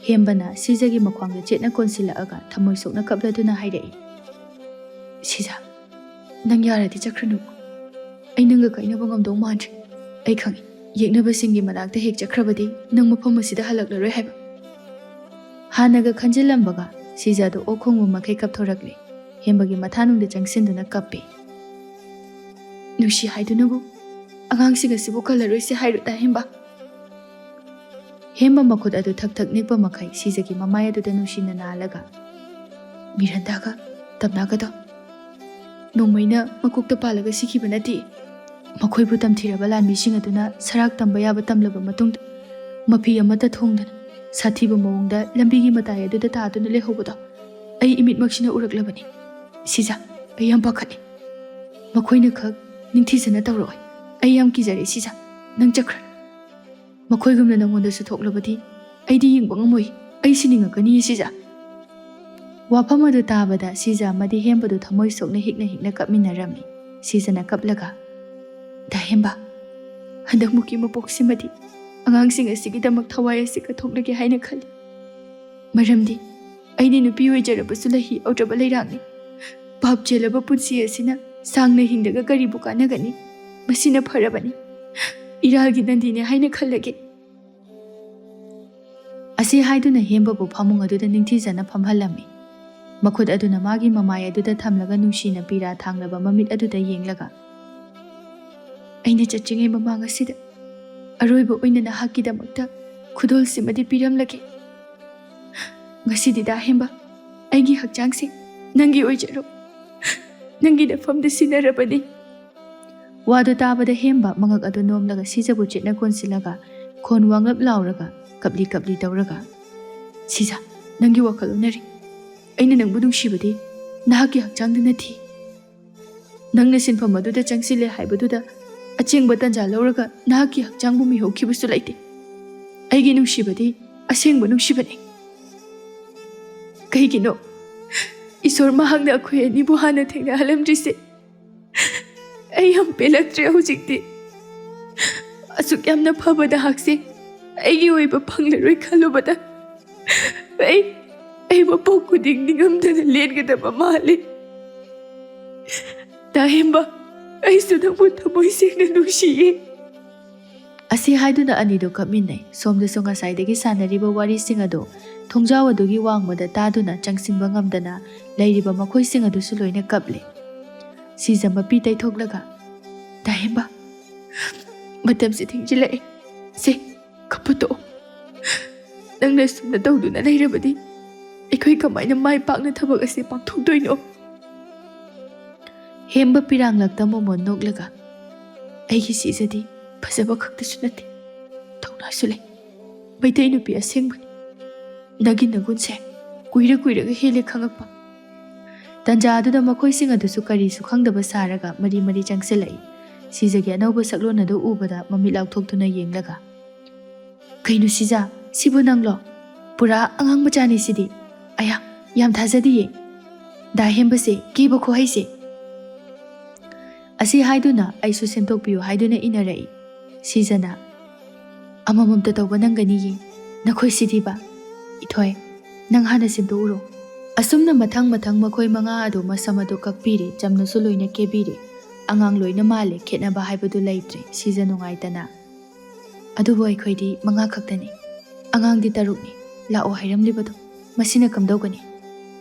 ꯍꯦꯝꯕꯅ ꯁꯤꯖꯒꯤ ꯃꯈ꯭ꯋꯥꯡꯗ ꯆꯦꯠꯅ ꯀꯣꯟꯁꯤꯜꯂꯛꯑꯒ ꯊꯃꯣꯏ ꯁꯣꯛꯅ ꯀꯞꯂꯗꯨꯅ ꯍꯥꯏꯔꯛꯏ, "ꯁꯤꯖ, ꯅꯪ ꯌꯥꯔꯗꯤ ꯆꯠꯈ꯭ꯔꯅꯨ꯫ ꯑꯩ ꯅꯪꯒ ꯀꯥꯏꯅꯕ ꯉꯝꯗꯧ ꯃꯥꯟꯗ꯭ꯔꯦ꯫ ꯑꯩ ꯈꯪꯏ, ꯌꯦꯛꯅꯕꯁꯤꯡꯒꯤ ꯃꯅꯥꯛꯇ ꯍꯦꯛ ꯆꯠꯈ꯭ꯔꯕꯗꯤ ꯅꯪ ꯃꯐꯝ ꯑꯁꯤꯗ ꯍꯜꯂꯛꯂꯔꯣꯏ ꯍꯥꯏꯕ"꯫ ꯍꯥꯟꯅꯒ ꯈꯟꯖꯤꯜꯂꯝꯕꯒ ꯁꯤꯖ ꯑꯗꯨ ꯑꯣꯛ ꯈꯣꯡꯕ ꯃꯈꯩ ꯀꯞꯊꯣꯔꯛꯂꯦ꯫ ꯍꯦꯝꯕꯒꯤ ꯃꯊꯥꯅꯨꯡꯗ ꯆꯪꯁꯤꯟꯗꯨꯅ ꯀꯞꯄꯦ꯫ "ꯅꯨꯡꯁꯤ ꯍꯥꯏꯗꯨꯅꯕꯨ ꯑꯉꯥꯡꯁꯤꯡ ꯑꯁꯤꯕꯨ ꯀꯜꯂꯔꯣꯏꯁꯦ ꯍꯥꯏꯔꯨ ꯗꯥ ꯍꯦꯝꯕ?" ꯍꯦꯝꯕ ꯃꯈꯨꯠ ꯑꯗꯨ ꯊꯛ ꯊꯛ ꯅꯤꯛꯄ ꯃꯈꯩ ꯁꯤꯖꯒꯤ ꯃꯃꯥꯏ ꯑꯗꯨꯗ ꯅꯨꯡꯁꯤꯅ ꯅꯥꯜꯂꯒ, "ꯃꯤꯔꯟꯗꯥꯒ ꯇꯝꯅꯥꯒꯗꯣ ꯅꯣꯡꯃꯩꯅ ꯃꯀꯣꯛꯇ ꯄꯥꯜꯂꯒ ꯁꯤꯈꯤꯕ ꯅꯠꯇꯦ꯫ ꯃꯈꯣꯏꯕꯨ ꯇꯝꯊꯤꯔꯕ ꯂꯥꯟꯃꯤꯁꯤꯡ ꯑꯗꯨꯅ ꯁꯔꯥꯛ ꯇꯝꯕ ꯌꯥꯕ ꯇꯝꯂꯕ ꯃꯇꯨꯡꯗ ꯃꯐꯤ ꯑꯃꯠꯇ ꯊꯣꯡꯗꯅ ꯁꯥꯊꯤꯕ ꯃꯑꯣꯡꯗ ꯂꯝꯕꯤꯒꯤ ꯃꯇꯥꯏ ꯑꯗꯨꯗ ꯇꯥꯗꯨꯅ ꯂꯩꯍꯧꯕꯗꯣ ꯑꯩ ꯏꯃꯤꯠꯃꯛꯁꯤꯅ ꯎꯔꯛꯂꯕꯅꯤ꯫ ꯁꯤꯖ, ꯑꯩ ꯌꯥꯝ ꯄꯥꯈꯠꯂꯤ꯫ ꯃꯈꯣꯏꯅ ꯈꯛ ꯅꯤꯡꯊꯤꯖꯅ ꯇꯧꯔꯛꯑꯣꯏ꯫ ꯑꯩ ꯌꯥꯝ ꯀꯤꯖꯔꯦ ꯁꯤꯖ꯫ ꯅꯪ ꯆꯠꯈ꯭ꯔꯣ꯫ ꯃꯈꯣꯏꯒꯨꯝꯅ ꯅꯪꯉꯣꯟꯗꯁꯨ ꯊꯣꯛꯂꯕꯗꯤ ꯑꯩꯗꯤ ꯌꯦꯡꯕ ꯉꯝꯃꯣꯏ꯫ ꯑꯩ ꯁꯤꯅꯤꯡꯉꯛꯀꯅꯤ ꯁꯤꯖ"꯫ ꯋꯥꯐꯝ ꯑꯗꯨ ꯇꯥꯕꯗ ꯁꯤꯖ ꯑꯃꯗꯤ ꯍꯦꯝꯕꯗꯨ ꯊꯃꯣꯏ ꯁꯣꯛꯅ ꯍꯤꯛꯅ ꯍꯤꯛꯅ ꯀꯞꯃꯤꯟꯅꯔꯝꯃꯤ꯫ ꯁꯤꯖꯅ ꯀꯞꯂꯒ, "ꯗꯥ ꯍꯦꯝꯕ, ꯍꯟꯗꯛꯃꯨꯛꯀꯤ ꯃꯄꯣꯛꯁꯤꯃꯗꯤ ꯑꯉꯥꯡꯁꯤꯡ ꯑꯁꯤꯒꯤꯗꯃꯛ ꯊꯋꯥꯏ ꯑꯁꯤ ꯀꯠꯊꯣꯛꯂꯒꯦ ꯍꯥꯏꯅ ꯈꯜꯂꯤ꯫ ꯃꯔꯝꯗꯤ ꯑꯩꯗꯤ ꯅꯨꯄꯤ ꯑꯣꯏꯖꯔꯕꯁꯨ ꯂꯩꯍꯤ ꯌꯥꯎꯗ꯭ꯔꯕ ꯂꯩꯔꯥꯛꯅꯤ꯫ ꯄꯥꯞ ꯆꯦꯜꯂꯕ ꯄꯨꯟꯁꯤ ꯑꯁꯤꯅ ꯁꯥꯡꯅ ꯍꯤꯡꯂꯒ ꯀꯔꯤꯕꯨ ꯀꯥꯟꯅꯒꯅꯤ? ꯃꯁꯤꯅ ꯐꯔꯕꯅꯤ꯫ ꯏꯔꯥꯜꯒꯤ ꯅꯟꯗꯤꯅꯦ ꯍꯥꯏꯅ ꯈꯜꯂꯒꯦ"꯫ ꯑꯁꯤ ꯍꯥꯏꯗꯨꯅ ꯍꯦꯝꯕꯕꯨ ꯐꯃꯨꯡ ꯑꯗꯨꯗ ꯅꯤꯡꯊꯤꯖꯅ ꯐꯝꯍꯜꯂꯝꯃꯤ꯫ ꯃꯈꯨꯠ ꯑꯗꯨꯅ ꯃꯥꯒꯤ ꯃꯃꯥꯏ ꯑꯗꯨꯗ ꯊꯝꯂꯒ ꯅꯨꯡꯁꯤꯅ ꯄꯤꯔꯥ ꯊꯥꯡꯂꯕ ꯃꯃꯤꯠ ꯑꯗꯨꯗ ꯌꯦꯡꯂꯒ, "ꯑꯩꯅ ꯆꯠꯇ꯭ꯔꯤꯉꯩ ꯃꯃꯥꯡ ꯑꯁꯤꯗ ꯑꯔꯣꯏꯕ ꯑꯣꯏꯅ ꯅꯍꯥꯛꯀꯤꯗꯃꯛꯇ ꯈꯨꯗꯣꯜꯁꯤꯃꯗꯤ ꯄꯤꯔꯝꯂꯒꯦ꯫ ꯉꯁꯤꯗꯤ ꯗꯥ ꯍꯦꯝꯕ, ꯑꯩꯒꯤ ꯍꯛꯆꯥꯡꯁꯦ ꯅꯪꯒꯤ ꯑꯣꯏꯖꯔꯣ꯫ ꯅꯪꯒꯤ ꯅꯐꯝꯗ ꯁꯤꯟꯅꯔꯕꯅꯤ"꯫ ꯋꯥꯗꯨ ꯇꯥꯕꯗ ꯍꯦꯝꯕ ꯃꯉꯛ ꯑꯗꯨ ꯅꯣꯝꯂꯒ ꯁꯤꯖꯕꯨ ꯆꯦꯠꯅ ꯀꯣꯟꯁꯤꯜꯂꯒ ꯈꯣꯟ ꯋꯥꯡꯂꯞ ꯂꯥꯎꯔꯒ ꯀꯞꯂꯤ ꯀꯞꯂꯤ ꯇꯧꯔꯒ, "ꯁꯤꯖ, ꯅꯪꯒꯤ ꯋꯥꯈꯜ ꯑꯣꯟꯅꯔꯤ꯫ ꯑꯩꯅ ꯅꯪꯕꯨ ꯅꯨꯡꯁꯤꯕꯗꯤ ꯅꯍꯥꯛꯀꯤ ꯍꯛꯆꯥꯡꯗ ꯅꯠꯇꯦ꯫ ꯅꯪꯅ ꯁꯤꯟꯐꯝ ꯑꯗꯨꯗ ꯆꯪꯁꯤꯜꯂꯦ ꯍꯥꯏꯕꯗꯨꯗ ꯑꯆꯦꯡꯕ ꯇꯟꯖꯥ ꯂꯧꯔꯒ ꯅꯍꯥꯛꯀꯤ ꯍꯛꯆꯥꯡꯕꯨ ꯃꯤꯍꯧꯈꯤꯕꯁꯨ ꯂꯩꯇꯦ꯫ ꯑꯩꯒꯤ ꯅꯨꯡꯁꯤꯕꯗꯤ ꯑꯁꯦꯡꯕ ꯅꯨꯡꯁꯤꯕꯅꯤ꯫ ꯀꯩꯒꯤꯅꯣ ꯏꯁꯣꯔ ꯃꯍꯥꯛꯅ ꯑꯩꯈꯣꯏ ꯑꯅꯤꯕꯨ ꯍꯥꯟꯅ ꯊꯦꯡꯅꯍꯜꯂꯝꯗ꯭ꯔꯤꯁꯦ? ꯑꯩ ꯌꯥꯝ ꯄꯦꯜꯂꯛꯇ꯭ꯔꯦ ꯍꯧꯖꯤꯛꯇꯤ꯫ ꯑꯁꯨꯛ ꯌꯥꯝꯅ ꯐꯕ ꯅꯍꯥꯛꯁꯦ ꯑꯩꯒꯤ ꯑꯣꯏꯕ ꯐꯪꯂꯔꯣꯏ ꯈꯜꯂꯨꯕꯗ ꯑꯩ, ꯑꯩ ꯃꯄꯣꯛ ꯈꯨꯗꯤꯡ ꯅꯤꯡꯉꯝꯗꯅ ꯂꯦꯟꯒꯗꯕ ꯃꯥꯜꯂꯤ꯫ ꯗꯥ ꯍꯦꯝꯕ, ꯑꯩꯁꯨ ꯅꯪꯕꯨ ꯊꯃꯣꯏ ꯁꯦꯡꯅ ꯅꯨꯡꯁꯤꯌꯦ"꯫ ꯑꯁꯤ ꯍꯥꯏꯗꯨꯅ ꯑꯅꯤꯗꯨ ꯀꯞꯃꯤꯟꯅꯩ꯫ ꯁꯣꯝꯗꯁꯨ ꯉꯁꯥꯏꯗꯒꯤ ꯁꯥꯟꯅꯔꯤꯕ ꯋꯥꯔꯤꯁꯤꯡ ꯑꯗꯨ ꯊꯣꯡꯖꯥꯎ ꯑꯗꯨꯒꯤ ꯋꯥꯡꯃꯗ ꯇꯥꯗꯨꯅ ꯆꯪꯁꯤꯟꯕ ꯉꯝꯗꯅ ꯂꯩꯔꯤꯕ ꯃꯈꯣꯏꯁꯤꯡ ꯑꯗꯨꯁꯨ ꯂꯣꯏꯅ ꯀꯞꯂꯦ꯫ ꯁꯤꯖ ꯃꯄꯤ ꯇꯩꯊꯣꯛꯂꯒ, "ꯗꯥ ꯍꯦꯝꯕ, ꯃꯇꯝꯁꯦ ꯊꯦꯡꯖꯤꯜꯂꯛꯑꯦ꯫ ꯁꯦ, ꯀꯞꯄ ꯇꯣꯛꯑꯣ꯫ ꯅꯪꯅ ꯁꯨꯝꯅ ꯇꯧꯗꯨꯅ ꯂꯩꯔꯕꯗꯤ ꯑꯩꯈꯣꯏ ꯀꯃꯥꯏꯅ ꯃꯥꯏ ꯄꯥꯛꯅ ꯊꯕꯛ ꯑꯁꯤ ꯄꯥꯡꯊꯣꯛꯇꯣꯏꯅꯣ?" ꯍꯦꯝꯕ ꯄꯤꯔꯥꯡꯂꯛꯇ ꯃꯣꯃꯣꯟ ꯅꯣꯛꯂꯒ, "ꯑꯩꯒꯤ ꯁꯤꯖꯗꯤ ꯐꯖꯕ ꯈꯛꯇꯁꯨ ꯅꯠꯇꯦ, ꯊꯧꯅꯥꯁꯨ ꯂꯩ꯫ ꯃꯩꯇꯩ ꯅꯨꯄꯤ ꯑꯁꯦꯡꯕꯅꯤ꯫ ꯅꯪꯒꯤ ꯅꯒꯨꯟꯁꯦ ꯀꯨꯏꯔ ꯀꯨꯏꯔꯒ ꯍꯦꯜꯂꯦ ꯈꯪꯉꯛꯄ"꯫ ꯇꯟꯖꯥ ꯑꯗꯨꯗ ꯃꯈꯣꯏꯁꯤꯡ ꯑꯗꯨꯁꯨ ꯀꯔꯤꯁꯨ ꯈꯪꯗꯕ ꯁꯥꯔꯒ ꯃꯔꯤ ꯃꯔꯤ ꯆꯪꯁꯤꯜꯂꯛꯏ꯫ ꯁꯤꯖꯒꯤ ꯑꯅꯧꯕ ꯁꯛꯂꯣꯟ ꯑꯗꯨ ꯎꯕꯗ ꯃꯃꯤꯠ ꯂꯥꯎꯊꯣꯛꯇꯨꯅ ꯌꯦꯡꯂꯒ, "ꯀꯩꯅꯣ ꯁꯤꯖ, ꯁꯤꯕꯨ ꯅꯪꯂꯣ? ꯄꯨꯔꯥ ꯑꯉꯥꯡ ꯃꯆꯥꯅꯤ ꯁꯤꯗꯤ꯫ ꯑꯌꯥ, "ꯌꯥꯝ ꯊꯥꯖꯗꯤꯌꯦ꯫ ꯗꯥ ꯍꯦꯝꯕꯁꯦ ꯀꯦꯕ ꯈꯨꯍꯩꯁꯦ"꯫ ꯑꯁꯤ ꯍꯥꯏꯗꯨꯅ ꯑꯩꯁꯨ ꯁꯦꯝꯗꯣꯛꯄꯤꯌꯨ ꯍꯥꯏꯗꯨꯅ ꯏꯟꯅꯔꯛꯏ꯫ ꯁꯤꯖꯅ, "ꯑꯃꯃꯝꯇ ꯇꯧꯕ ꯅꯪꯒꯅꯤꯌꯦ꯫ ꯅꯈꯣꯏ ꯁꯤꯗꯤꯕ꯫ ꯏꯊꯣꯏ, ꯅꯪ ꯍꯥꯟꯅ ꯁꯦꯝꯗꯣꯛꯎꯔꯣ"꯫ ꯑꯁꯨꯝꯅ ꯃꯊꯪ ꯃꯊꯪ ꯃꯈꯣꯏ ꯃꯉꯥ ꯑꯗꯨ ꯃꯁꯝ ꯑꯗꯨ ꯀꯛꯄꯤꯔꯦ, ꯆꯝꯅꯁꯨ ꯂꯣꯏꯅ ꯀꯦꯕꯤꯔꯦ꯫ ꯑꯉꯥꯡ ꯂꯣꯏꯅ ꯃꯥꯜꯂꯦ, ꯈꯦꯠꯅꯕ ꯍꯥꯏꯕꯗꯨ ꯂꯩꯇ꯭ꯔꯦ꯫ ꯁꯤꯖ ꯅꯨꯡꯉꯥꯏꯇꯅ, "ꯑꯗꯨꯕꯨ ꯑꯩꯈꯣꯏꯗꯤ ꯃꯉꯥ ꯈꯛꯇꯅꯤ꯫ ꯑꯉꯥꯡꯗꯤ ꯇꯔꯨꯛꯅꯤ꯫ ꯂꯥꯛꯑꯣ ꯍꯥꯏꯔꯝꯂꯤꯕꯗꯣ꯫ ꯃꯁꯤꯅ ꯀꯝꯗꯧꯒꯅꯤ?"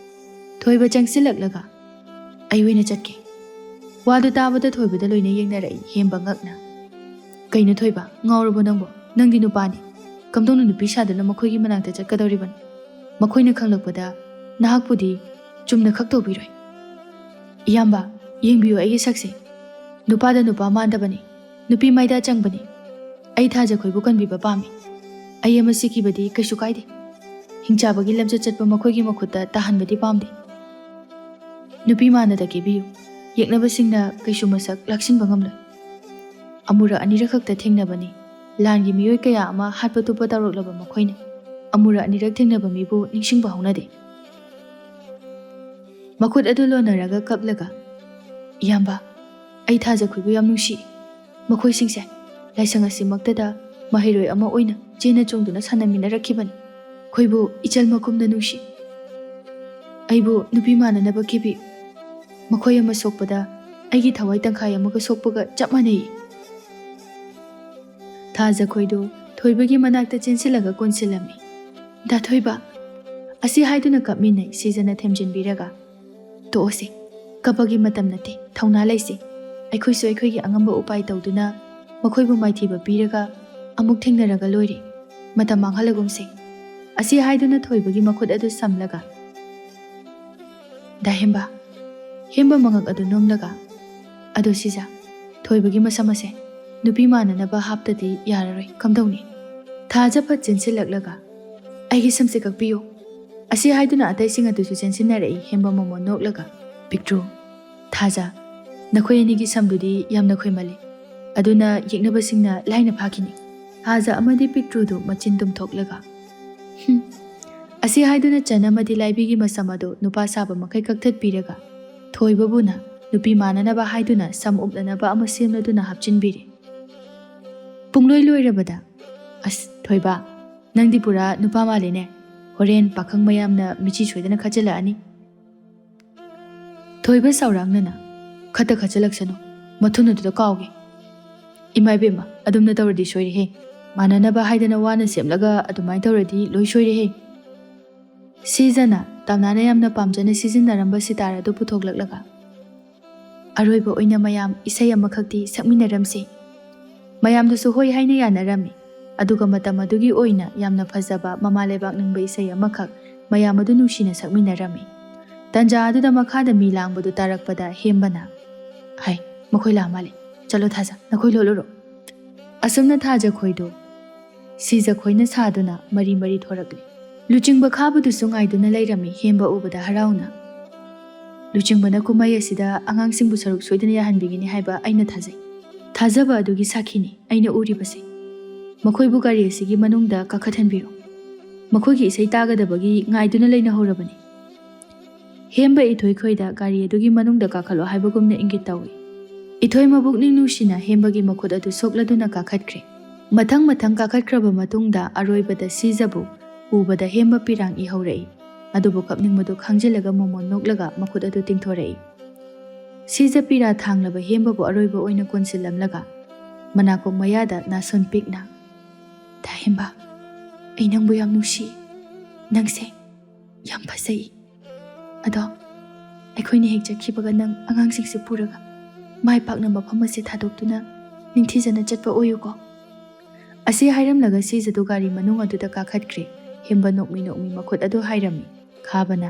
ꯊꯣꯏꯕ ꯆꯪꯁꯤꯜꯂꯛꯂꯒ, "ꯑꯩ ꯑꯣꯏꯅ ꯆꯠꯀꯦ"꯫ ꯋꯥꯗꯨ ꯇꯥꯕꯗ ꯊꯣꯏꯕꯗ ꯂꯣꯏꯅ ꯌꯦꯡꯅꯔꯛꯏ ꯍꯦꯝꯕ ꯉꯛꯅ꯫ "ꯀꯩꯅꯣ ꯊꯣꯏꯕ, ꯉꯥꯎꯔꯕꯣ ꯅꯪꯕꯣ? ꯅꯪꯗꯤ ꯅꯨꯄꯥꯅꯤ꯫ ꯀꯝꯗꯧꯅ ꯅꯨꯄꯤ ꯁꯥꯗꯨꯅ ꯃꯈꯣꯏꯒꯤ ꯃꯅꯥꯛꯇ ꯆꯠꯀꯗꯧꯔꯤꯕꯅꯣ? ꯃꯈꯣꯏꯅ ꯈꯪꯂꯛꯄꯗ ꯅꯍꯥꯛꯄꯨꯗꯤ ꯆꯨꯝꯅ ꯈꯛ ꯇꯧꯕꯤꯔꯣꯏ꯫ ꯏꯌꯥꯝꯕ, ꯌꯦꯡꯕꯤꯌꯨ ꯑꯩꯒꯤ ꯁꯛꯁꯦ꯫ ꯅꯨꯄꯥꯗ ꯅꯨꯄꯥ ꯃꯥꯟꯗꯕꯅꯤ, ꯅꯨꯄꯤ ꯃꯥꯏꯗ ꯆꯪꯕꯅꯤ꯫ ꯑꯩ ꯊꯥꯖꯈꯣꯏꯕꯨ ꯀꯟꯕꯤꯕ ꯄꯥꯝꯃꯤ꯫ ꯑꯩ ꯑꯃ ꯁꯤꯈꯤꯕꯗꯤ ꯀꯩꯁꯨ ꯀꯥꯏꯗꯦ꯫ ꯍꯤꯡꯆꯥꯕꯒꯤ ꯂꯝꯆꯠ ꯆꯠꯄ ꯃꯈꯣꯏꯒꯤ ꯃꯈꯨꯠꯇ ꯇꯥꯍꯟꯕꯗꯤ ꯄꯥꯝꯗꯦ꯫ ꯅꯨꯄꯤ ꯃꯥꯟꯅꯗ ꯀꯦꯕꯤꯌꯨ꯫ ꯌꯦꯛꯅꯕꯁꯤꯡꯅ ꯀꯩꯁꯨ ꯃꯁꯛ ꯂꯥꯛꯁꯤꯟꯕ ꯉꯝꯂꯣꯏ꯫ ꯑꯃꯨꯔꯛ ꯑꯅꯤꯔꯛ ꯈꯛꯇ ꯊꯦꯡꯅꯕꯅꯤ꯫ ꯂꯥꯟꯒꯤ ꯃꯤꯑꯣꯏ ꯀꯌꯥ ꯑꯃ ꯍꯥꯠꯄ ꯇꯨꯞꯄ ꯇꯧꯔꯛꯂꯕ ꯃꯈꯣꯏꯅ ꯑꯃꯨꯔꯛ ꯑꯅꯤꯔꯛ ꯊꯦꯡꯅꯕ ꯃꯤꯕꯨ ꯅꯤꯡꯁꯤꯡꯕ ꯍꯧꯅꯗꯦ"꯫ ꯃꯈꯨꯠ ꯑꯗꯨ ꯂꯣꯟꯅꯔꯒ ꯀꯞꯂꯒ, "ꯏꯌꯥꯝꯕ, ꯑꯩ ꯊꯥꯖꯈꯣꯏꯕꯨ ꯌꯥꯝ ꯅꯨꯡꯁꯤ꯫ ꯃꯈꯣꯏꯁꯤꯡꯁꯦ ꯂꯥꯏꯁꯪ ꯑꯁꯤꯃꯛꯇꯗ ꯃꯍꯩꯔꯣꯏ ꯑꯃ ꯑꯣꯏꯅ ꯆꯦꯟꯅ ꯆꯣꯡꯗꯨꯅ ꯁꯥꯟꯅꯃꯤꯟꯅꯔꯛꯈꯤꯕꯅꯤ꯫ ꯈꯣꯏꯕꯨ ꯏꯆꯜ ꯃꯈꯨꯝꯅ ꯅꯨꯡꯁꯤ꯫ ꯑꯩꯕꯨ ꯅꯨꯄꯤ ꯃꯥꯟꯅꯅꯕ ꯀꯦꯕꯤ꯫ ꯃꯈꯣꯏ ꯑꯃ ꯁꯣꯛꯄꯗ ꯑꯩꯒꯤ ꯊꯋꯥꯏ ꯇꯪꯈꯥꯏ ꯑꯃꯒ ꯁꯣꯛꯄꯒ ꯆꯞ ꯃꯥꯟꯅꯩ"꯫ ꯊꯥꯖꯈꯣꯏꯗꯨ ꯊꯣꯏꯕꯒꯤ ꯃꯅꯥꯛꯇ ꯆꯦꯟꯁꯤꯜꯂꯒ ꯀꯣꯟꯁꯤꯜꯂꯝꯃꯤ꯫ "ꯗꯥ ꯊꯣꯏꯕ!" ꯑꯁꯤ ꯍꯥꯏꯗꯨꯅ ꯀꯞꯃꯤꯟꯅꯩ ꯁꯤꯖꯅ ꯊꯦꯝꯖꯤꯟꯕꯤꯔꯒ꯫ "ꯇꯣꯛꯑꯁꯤ꯫ ꯀꯞꯄꯒꯤ ꯃꯇꯝ ꯅꯠꯇꯦ, ꯊꯧꯅꯥ ꯂꯩꯁꯤ꯫ ꯑꯩꯈꯣꯏꯁꯨ ꯑꯩꯈꯣꯏꯒꯤ ꯑꯉꯝꯕ ꯎꯄꯥꯏ ꯇꯧꯗꯨꯅ ꯃꯈꯣꯏꯕꯨ ꯃꯥꯏꯊꯤꯕ ꯄꯤꯔꯒ ꯑꯃꯨꯛ ꯊꯦꯡꯅꯔꯒ ꯂꯣꯏꯔꯦ꯫ ꯃꯇꯝ ꯃꯥꯡꯍꯜꯂꯒꯨꯝꯁꯤ"꯫ ꯑꯁꯤ ꯍꯥꯏꯗꯨꯅ ꯊꯣꯏꯕꯒꯤ ꯃꯈꯨꯠ ꯑꯗꯨ ꯁꯝꯂꯒ, "ꯗꯥ ꯍꯦꯝꯕ"꯫ ꯍꯦꯝꯕ ꯃꯉꯛ ꯑꯗꯨ ꯅꯣꯝꯂꯒ, "ꯑꯗꯣ ꯁꯤꯖ, ꯊꯣꯏꯕꯒꯤ ꯃꯁꯝ ꯑꯁꯦ ꯅꯨꯄꯤ ꯃꯥꯟꯅꯅꯕ ꯍꯥꯞꯇꯗꯤ ꯌꯥꯔꯔꯣꯏ꯫ ꯀꯝꯗꯧꯅꯤ?" ꯊꯥꯖ ꯐꯠ ꯆꯦꯟꯁꯤꯜꯂꯛꯂꯒ, "ꯑꯩꯒꯤ ꯁꯝꯁꯦ ꯀꯛꯄꯤꯌꯨ"꯫ ꯑꯁꯤ ꯍꯥꯏꯗꯨꯅ ꯑꯇꯩꯁꯤꯡ ꯑꯗꯨꯁꯨ ꯆꯦꯟꯁꯤꯟꯅꯔꯛꯏ ꯍꯦꯝꯕ ꯃꯃꯣꯟ ꯅꯣꯛꯂꯒ꯫ "ꯄꯤꯛꯇ꯭ꯔꯨ, ꯊꯥꯖ, ꯅꯈꯣꯏ ꯑꯅꯤꯒꯤ ꯁꯝꯗꯨꯗꯤ ꯌꯥꯝꯅ ꯈꯣꯏꯃꯜꯂꯤ꯫ ꯑꯗꯨꯅ ꯌꯦꯛꯅꯕꯁꯤꯡꯅ ꯂꯥꯏꯅ ꯐꯥꯈꯤꯅꯤ"꯫ ꯊꯥꯖ ꯑꯃꯗꯤ ꯄꯤꯛꯇ꯭ꯔꯨꯗꯨ ꯃꯆꯤꯟ ꯇꯨꯝꯊꯣꯛꯂꯒ, "ꯍꯨꯝ, ꯑꯁꯤ ꯍꯥꯏꯗꯨꯅ ꯆꯟ ꯑꯃꯗꯤ ꯂꯥꯏꯕꯤꯒꯤ ꯃꯁꯝ ꯑꯗꯨ ꯅꯨꯄꯥ ꯁꯥꯕ ꯃꯈꯩ ꯀꯛꯊꯠꯄꯤꯔꯒ ꯊꯣꯏꯕꯕꯨꯅ ꯅꯨꯄꯤ ꯃꯥꯟꯅꯅꯕ ꯍꯥꯏꯗꯨꯅ ꯁꯝ ꯎꯞꯅꯅꯕ ꯑꯃ ꯁꯦꯝꯂꯗꯨꯅ ꯍꯥꯞꯆꯤꯟꯕꯤꯔꯦ꯫ ꯄꯨꯡꯂꯣꯏ ꯂꯣꯏꯔꯕꯗ, "ꯑꯁ, ꯊꯣꯏꯕ, ꯅꯪꯗꯤ ꯄꯨꯔꯥ ꯅꯨꯄꯥ ꯃꯥꯜꯂꯦꯅꯦ꯫ ꯍꯣꯔꯦꯟ ꯄꯥꯈꯪ ꯃꯌꯥꯝꯅ ꯃꯤꯆꯤ ꯁꯣꯏꯗꯅ ꯈꯠꯆꯤꯜꯂꯛꯑꯅꯤ꯫" ꯊꯣꯏꯕ ꯁꯥꯎꯔꯥꯡꯅꯅ, "ꯈꯠꯇ ꯈꯠꯆꯜꯂꯛꯁꯅꯨ, ꯃꯊꯨꯟ ꯑꯗꯨꯗ ꯀꯥꯎꯒꯦ꯫ ꯏꯃꯥ ꯏꯕꯦꯝꯃ, ꯑꯗꯨꯝꯅ ꯇꯧꯔꯗꯤ ꯁꯣꯏꯔꯦꯍꯦ꯫ ꯃꯥꯟꯅꯅꯕ ꯍꯥꯏꯗꯅ ꯋꯥꯅ ꯁꯦꯝꯂꯒ ꯑꯗꯨꯃꯥꯏꯅ ꯇꯧꯔꯗꯤ ꯂꯣꯏ ꯁꯣꯏꯔꯦꯍꯦ꯫" ꯁꯤꯖꯅ ꯇꯝꯅꯥꯅ ꯌꯥꯝꯅ ꯄꯥꯝꯖꯅ ꯁꯤꯖꯤꯟꯅꯔꯝꯕ ꯁꯤꯇꯥꯔ ꯑꯗꯨ ꯄꯨꯊꯣꯛꯂꯛꯂꯒ, "ꯑꯔꯣꯏꯕ ꯑꯣꯏꯅ ꯃꯌꯥꯝ ꯏꯁꯩ ꯑꯃꯈꯛꯇꯤ ꯁꯛꯃꯤꯟꯅꯔꯝꯁꯤ꯫" ꯃꯌꯥꯝꯗꯨꯁꯨ ꯍꯣꯏ ꯍꯥꯏꯅ ꯌꯥꯅꯔꯝꯃꯤ꯫ ꯑꯗꯨꯒ ꯃꯇꯝ ꯑꯗꯨꯒꯤ ꯑꯣꯏꯅ ꯌꯥꯝꯅ ꯐꯖꯕ ꯃꯃꯥ ꯂꯩꯕꯥꯛ ꯅꯤꯡꯕ ꯏꯁꯩ ꯑꯃꯈꯛ ꯃꯌꯥꯝ ꯑꯗꯨ ꯅꯨꯡꯁꯤꯅ ꯁꯛꯃꯤꯟꯅꯔꯝꯃꯤ꯫ ꯇꯟꯖꯥ ꯑꯗꯨꯗ ꯃꯈꯥꯗ ꯃꯤ ꯂꯥꯡꯕꯗꯨ ꯇꯥꯔꯛꯄꯗ ꯍꯦꯝꯕꯅ, "ꯍꯥꯏ, ꯃꯈꯣꯏ ꯂꯥꯛ ꯃꯥꯜꯂꯦ꯫ ꯆꯠꯂꯣ ꯊꯥꯖ, ꯅꯈꯣꯏ ꯂꯣꯠꯂꯨꯔꯣ꯫" ꯑꯁꯨꯝꯅ ꯊꯥꯖ ꯈꯣꯏꯗꯣ ꯁꯤꯖ ꯈꯣꯏꯅ ꯁꯥꯗꯨꯅ ꯃꯔꯤ ꯃꯔꯤ ꯊꯣꯔꯛꯂꯤ꯫ ꯂꯨꯆꯤꯡꯕ ꯈꯥꯕꯗꯨꯁꯨ ꯉꯥꯏꯗꯨꯅ ꯂꯩꯔꯝꯃꯤ ꯍꯦꯝꯕ ꯎꯕꯗ ꯍꯔꯥꯎꯅ꯫ "ꯂꯨꯆꯤꯡꯕꯅ ꯀꯨꯝꯍꯩ ꯑꯁꯤꯗ ꯑꯉꯥꯡꯁꯤꯡꯕꯨ ꯁꯔꯨꯛ ꯁꯣꯏꯗꯅ ꯌꯥꯍꯟꯕꯤꯒꯅꯤ ꯍꯥꯏꯕ ꯑꯩꯅ ꯊꯥꯖꯩ꯫ ꯊꯥꯖꯕ ꯑꯗꯨꯒꯤ ꯁꯥꯈꯤꯅꯤ ꯑꯩꯅ ꯎꯔꯤꯕꯁꯦ꯫ ꯃꯈꯣꯏꯕꯨ ꯒꯥꯔꯤ ꯑꯁꯤꯒꯤ ꯃꯅꯨꯡꯗ ꯀꯥꯈꯠꯍꯟꯕꯤꯔꯣ꯫ ꯃꯈꯣꯏꯒꯤ ꯏꯁꯩ ꯇꯥꯒꯗꯕꯒꯤ ꯉꯥꯏꯗꯨꯅ ꯂꯩꯅꯍꯧꯔꯕꯅꯤ꯫" ꯍꯦꯝꯕ ꯏꯊꯣꯏ ꯈꯣꯏꯗ ꯒꯥꯔꯤ ꯑꯗꯨꯒꯤ ꯃꯅꯨꯡꯗ ꯀꯥꯈꯠꯂꯣ ꯍꯥꯏꯕꯒꯨꯝꯅ ꯏꯪꯒꯤꯠ ꯇꯧꯏ꯫ ꯏꯊꯣꯏ ꯃꯕꯨꯛꯅꯤꯡ ꯅꯨꯡꯁꯤꯅ ꯍꯦꯝꯕꯒꯤ ꯃꯈꯨꯠ ꯑꯗꯨ ꯁꯣꯛꯂꯗꯨꯅ ꯀꯥꯈꯠꯈ꯭ꯔꯦ꯫ ꯃꯊꯪ ꯃꯊꯪ ꯀꯥꯈꯠꯈ꯭ꯔꯕ ꯃꯇꯨꯡꯗ ꯑꯔꯣꯏꯕꯗ ꯁꯤꯖꯕꯨ ꯎꯕꯗ ꯍꯦꯝꯕ ꯄꯤꯔꯥꯡ ꯏꯍꯧꯔꯛꯏ꯫ ꯑꯗꯨꯕꯨ ꯀꯞꯅꯤꯡꯕꯗꯨ ꯈꯥꯡꯖꯤꯜꯂꯒ ꯃꯣꯃꯣꯟ ꯅꯣꯛꯂꯒ ꯃꯈꯨꯠ ꯑꯗꯨ ꯇꯤꯡꯊꯣꯔꯛꯏ꯫ ꯁꯤꯖ ꯄꯤꯔꯥ ꯊꯥꯡꯂꯕ ꯍꯦꯝꯕꯕꯨ ꯑꯔꯣꯏꯕ ꯑꯣꯏꯅ ꯀꯣꯟꯁꯤꯜꯂꯝꯂꯒ ꯃꯅꯥꯀꯣꯡ ꯃꯌꯥꯗ ꯅꯥꯁꯣꯟ ꯄꯤꯛꯅ, "ꯊꯥꯍꯦꯝꯕ, ꯑꯩ ꯅꯪꯕꯨ ꯌꯥꯝ ꯅꯨꯡꯁꯤ꯫ ꯅꯪꯁꯦ ꯌꯥꯝ ꯐꯖꯩ꯫ ꯑꯗꯣ ꯑꯩꯈꯣꯏꯅ ꯍꯦꯛ ꯆꯠꯈꯤꯕꯒ ꯅꯪ ꯑꯉꯥꯡꯁꯤꯡꯁꯦ ꯄꯨꯔꯒ ꯃꯥꯏ ꯄꯥꯛꯅ ꯃꯐꯝ ꯑꯁꯦ ꯊꯥꯗꯣꯛꯇꯨꯅ ꯅꯤꯡꯊꯤꯖꯅ ꯆꯠꯄ ꯑꯣꯏꯌꯨꯀꯣ꯫" ꯑꯁꯤ ꯍꯥꯏꯔꯝꯂꯒ ꯁꯤꯖꯗꯨ ꯒꯥꯔꯤ ꯃꯅꯨꯡ ꯑꯗꯨꯗ ꯀꯥꯈꯠꯈ꯭ꯔꯦ꯫ ꯍꯦꯝꯕ ꯅꯣꯛꯃꯤ ꯅꯣꯛꯃꯤ ꯃꯈꯨꯠ ꯑꯗꯨ ꯍꯥꯏꯔꯝꯃꯤ꯫ ꯈꯥꯕꯅ,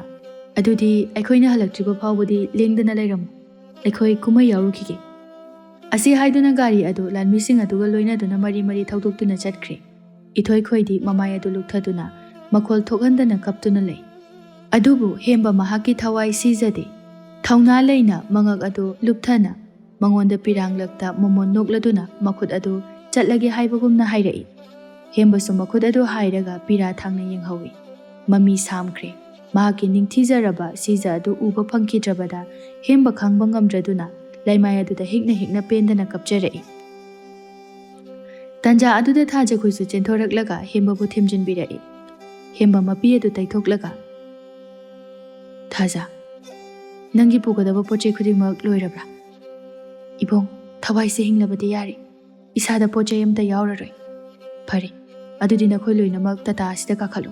"ꯑꯗꯨꯗꯤ ꯑꯩꯈꯣꯏꯅ ꯍꯜꯂꯛꯇ꯭ꯔꯤꯕ ꯐꯥꯎꯕꯗꯤ ꯂꯦꯡꯗꯅ ꯂꯩꯔꯝꯃꯨ꯫ ꯑꯩꯈꯣꯏ ꯀꯨꯝꯍꯩ ꯌꯥꯎꯔꯨꯈꯤꯒꯦ꯫" ꯑꯁꯤ ꯍꯥꯏꯗꯨꯅ ꯒꯥꯔꯤ ꯑꯗꯨ ꯂꯥꯟꯃꯤꯁꯤꯡ ꯑꯗꯨꯒ ꯂꯣꯏꯅꯗꯨꯅ ꯃꯔꯤ ꯃꯔꯤ ꯊꯧꯗꯣꯛꯇꯨꯅ ꯆꯠꯈ꯭ꯔꯦ꯫ ꯏꯊꯣꯏ ꯈꯣꯏꯗꯤ ꯃꯃꯥꯏ ꯑꯗꯨ ꯂꯨꯞꯊꯗꯨꯅ ꯃꯈꯣꯜ ꯊꯣꯛꯍꯟꯗꯅ ꯀꯞꯇꯨꯅ ꯂꯩ꯫ ꯑꯗꯨꯕꯨ ꯍꯦꯝꯕ ꯃꯍꯥꯛꯀꯤ ꯊꯋꯥꯏ ꯁꯤꯖꯗꯦ꯫ ꯊꯧꯅꯥ ꯂꯩꯅ ꯃꯉꯛ ꯑꯗꯨ ꯂꯨꯞꯊꯅ ꯃꯉꯣꯟꯗ ꯄꯤꯔꯥꯡꯂꯛꯇ ꯃꯣꯃꯣꯟ ꯅꯣꯛꯂꯗꯨꯅ ꯃꯈꯨꯠ ꯑꯗꯨ ꯆꯠꯂꯒꯦ ꯍꯥꯏꯕꯒꯨꯝꯅ ꯍꯥꯏꯔꯛꯏ꯫ ꯍꯦꯝꯕꯁꯨ ꯃꯈꯨꯠ ꯑꯗꯨ ꯍꯥꯏꯔꯒ ꯄꯤꯔꯥ ꯊꯥꯡꯅ ꯌꯦꯡꯍꯧꯏ꯫ ꯃꯃꯤ ꯁꯥꯝꯈ꯭ꯔꯦ꯫ ꯃꯍꯥꯛꯀꯤ ꯅꯤꯡꯊꯤꯖꯔꯕ ꯁꯤꯖ ꯑꯗꯨ ꯎꯕ ꯐꯪꯈꯤꯗ꯭ꯔꯕꯗ ꯍꯦꯝꯕ ꯈꯥꯡꯕ ꯉꯝꯗ꯭ꯔꯗꯨꯅ ꯂꯩꯃꯥꯏ ꯑꯗꯨꯗ ꯍꯤꯛꯅ ꯍꯤꯛꯅ ꯄꯦꯟꯗꯅ ꯀꯞꯆꯔꯛꯏ꯫ ꯇꯟꯖꯥ ꯑꯗꯨꯗ ꯊꯥꯖꯈꯣꯏꯁꯨ ꯆꯦꯟꯊꯣꯔꯛꯂꯒ ꯍꯦꯝꯕꯕꯨ ꯊꯦꯝꯖꯤꯟꯕꯤꯔꯛꯏ꯫ ꯍꯦꯝꯕ ꯃꯄꯤ ꯑꯗꯨ ꯇꯩꯊꯣꯛꯂꯒ, "ꯊꯥꯖ, ꯅꯪꯒꯤ ꯄꯨꯒꯗꯕ ꯄꯣꯠ ꯆꯩ ꯈꯨꯗꯤꯡꯃꯛ ꯂꯣꯏꯔꯕ꯭ꯔꯥ?" "ꯏꯕꯨꯡ, ꯊꯋꯥꯏꯁꯦ ꯍꯤꯡꯂꯕꯗꯤ ꯌꯥꯔꯦ꯫ ꯏꯁꯥꯗ ꯄꯣꯠ ꯆꯩ ꯑꯃꯠꯇ ꯌꯥꯎꯔꯔꯣꯏ꯫ ꯐꯔꯦ, ꯑꯗꯨꯗꯤ ꯅꯈꯣꯏ ꯂꯣꯏꯅꯃꯛ ꯇꯥꯇꯥ ꯑꯁꯤꯗ ꯀꯥꯈꯠꯂꯨ,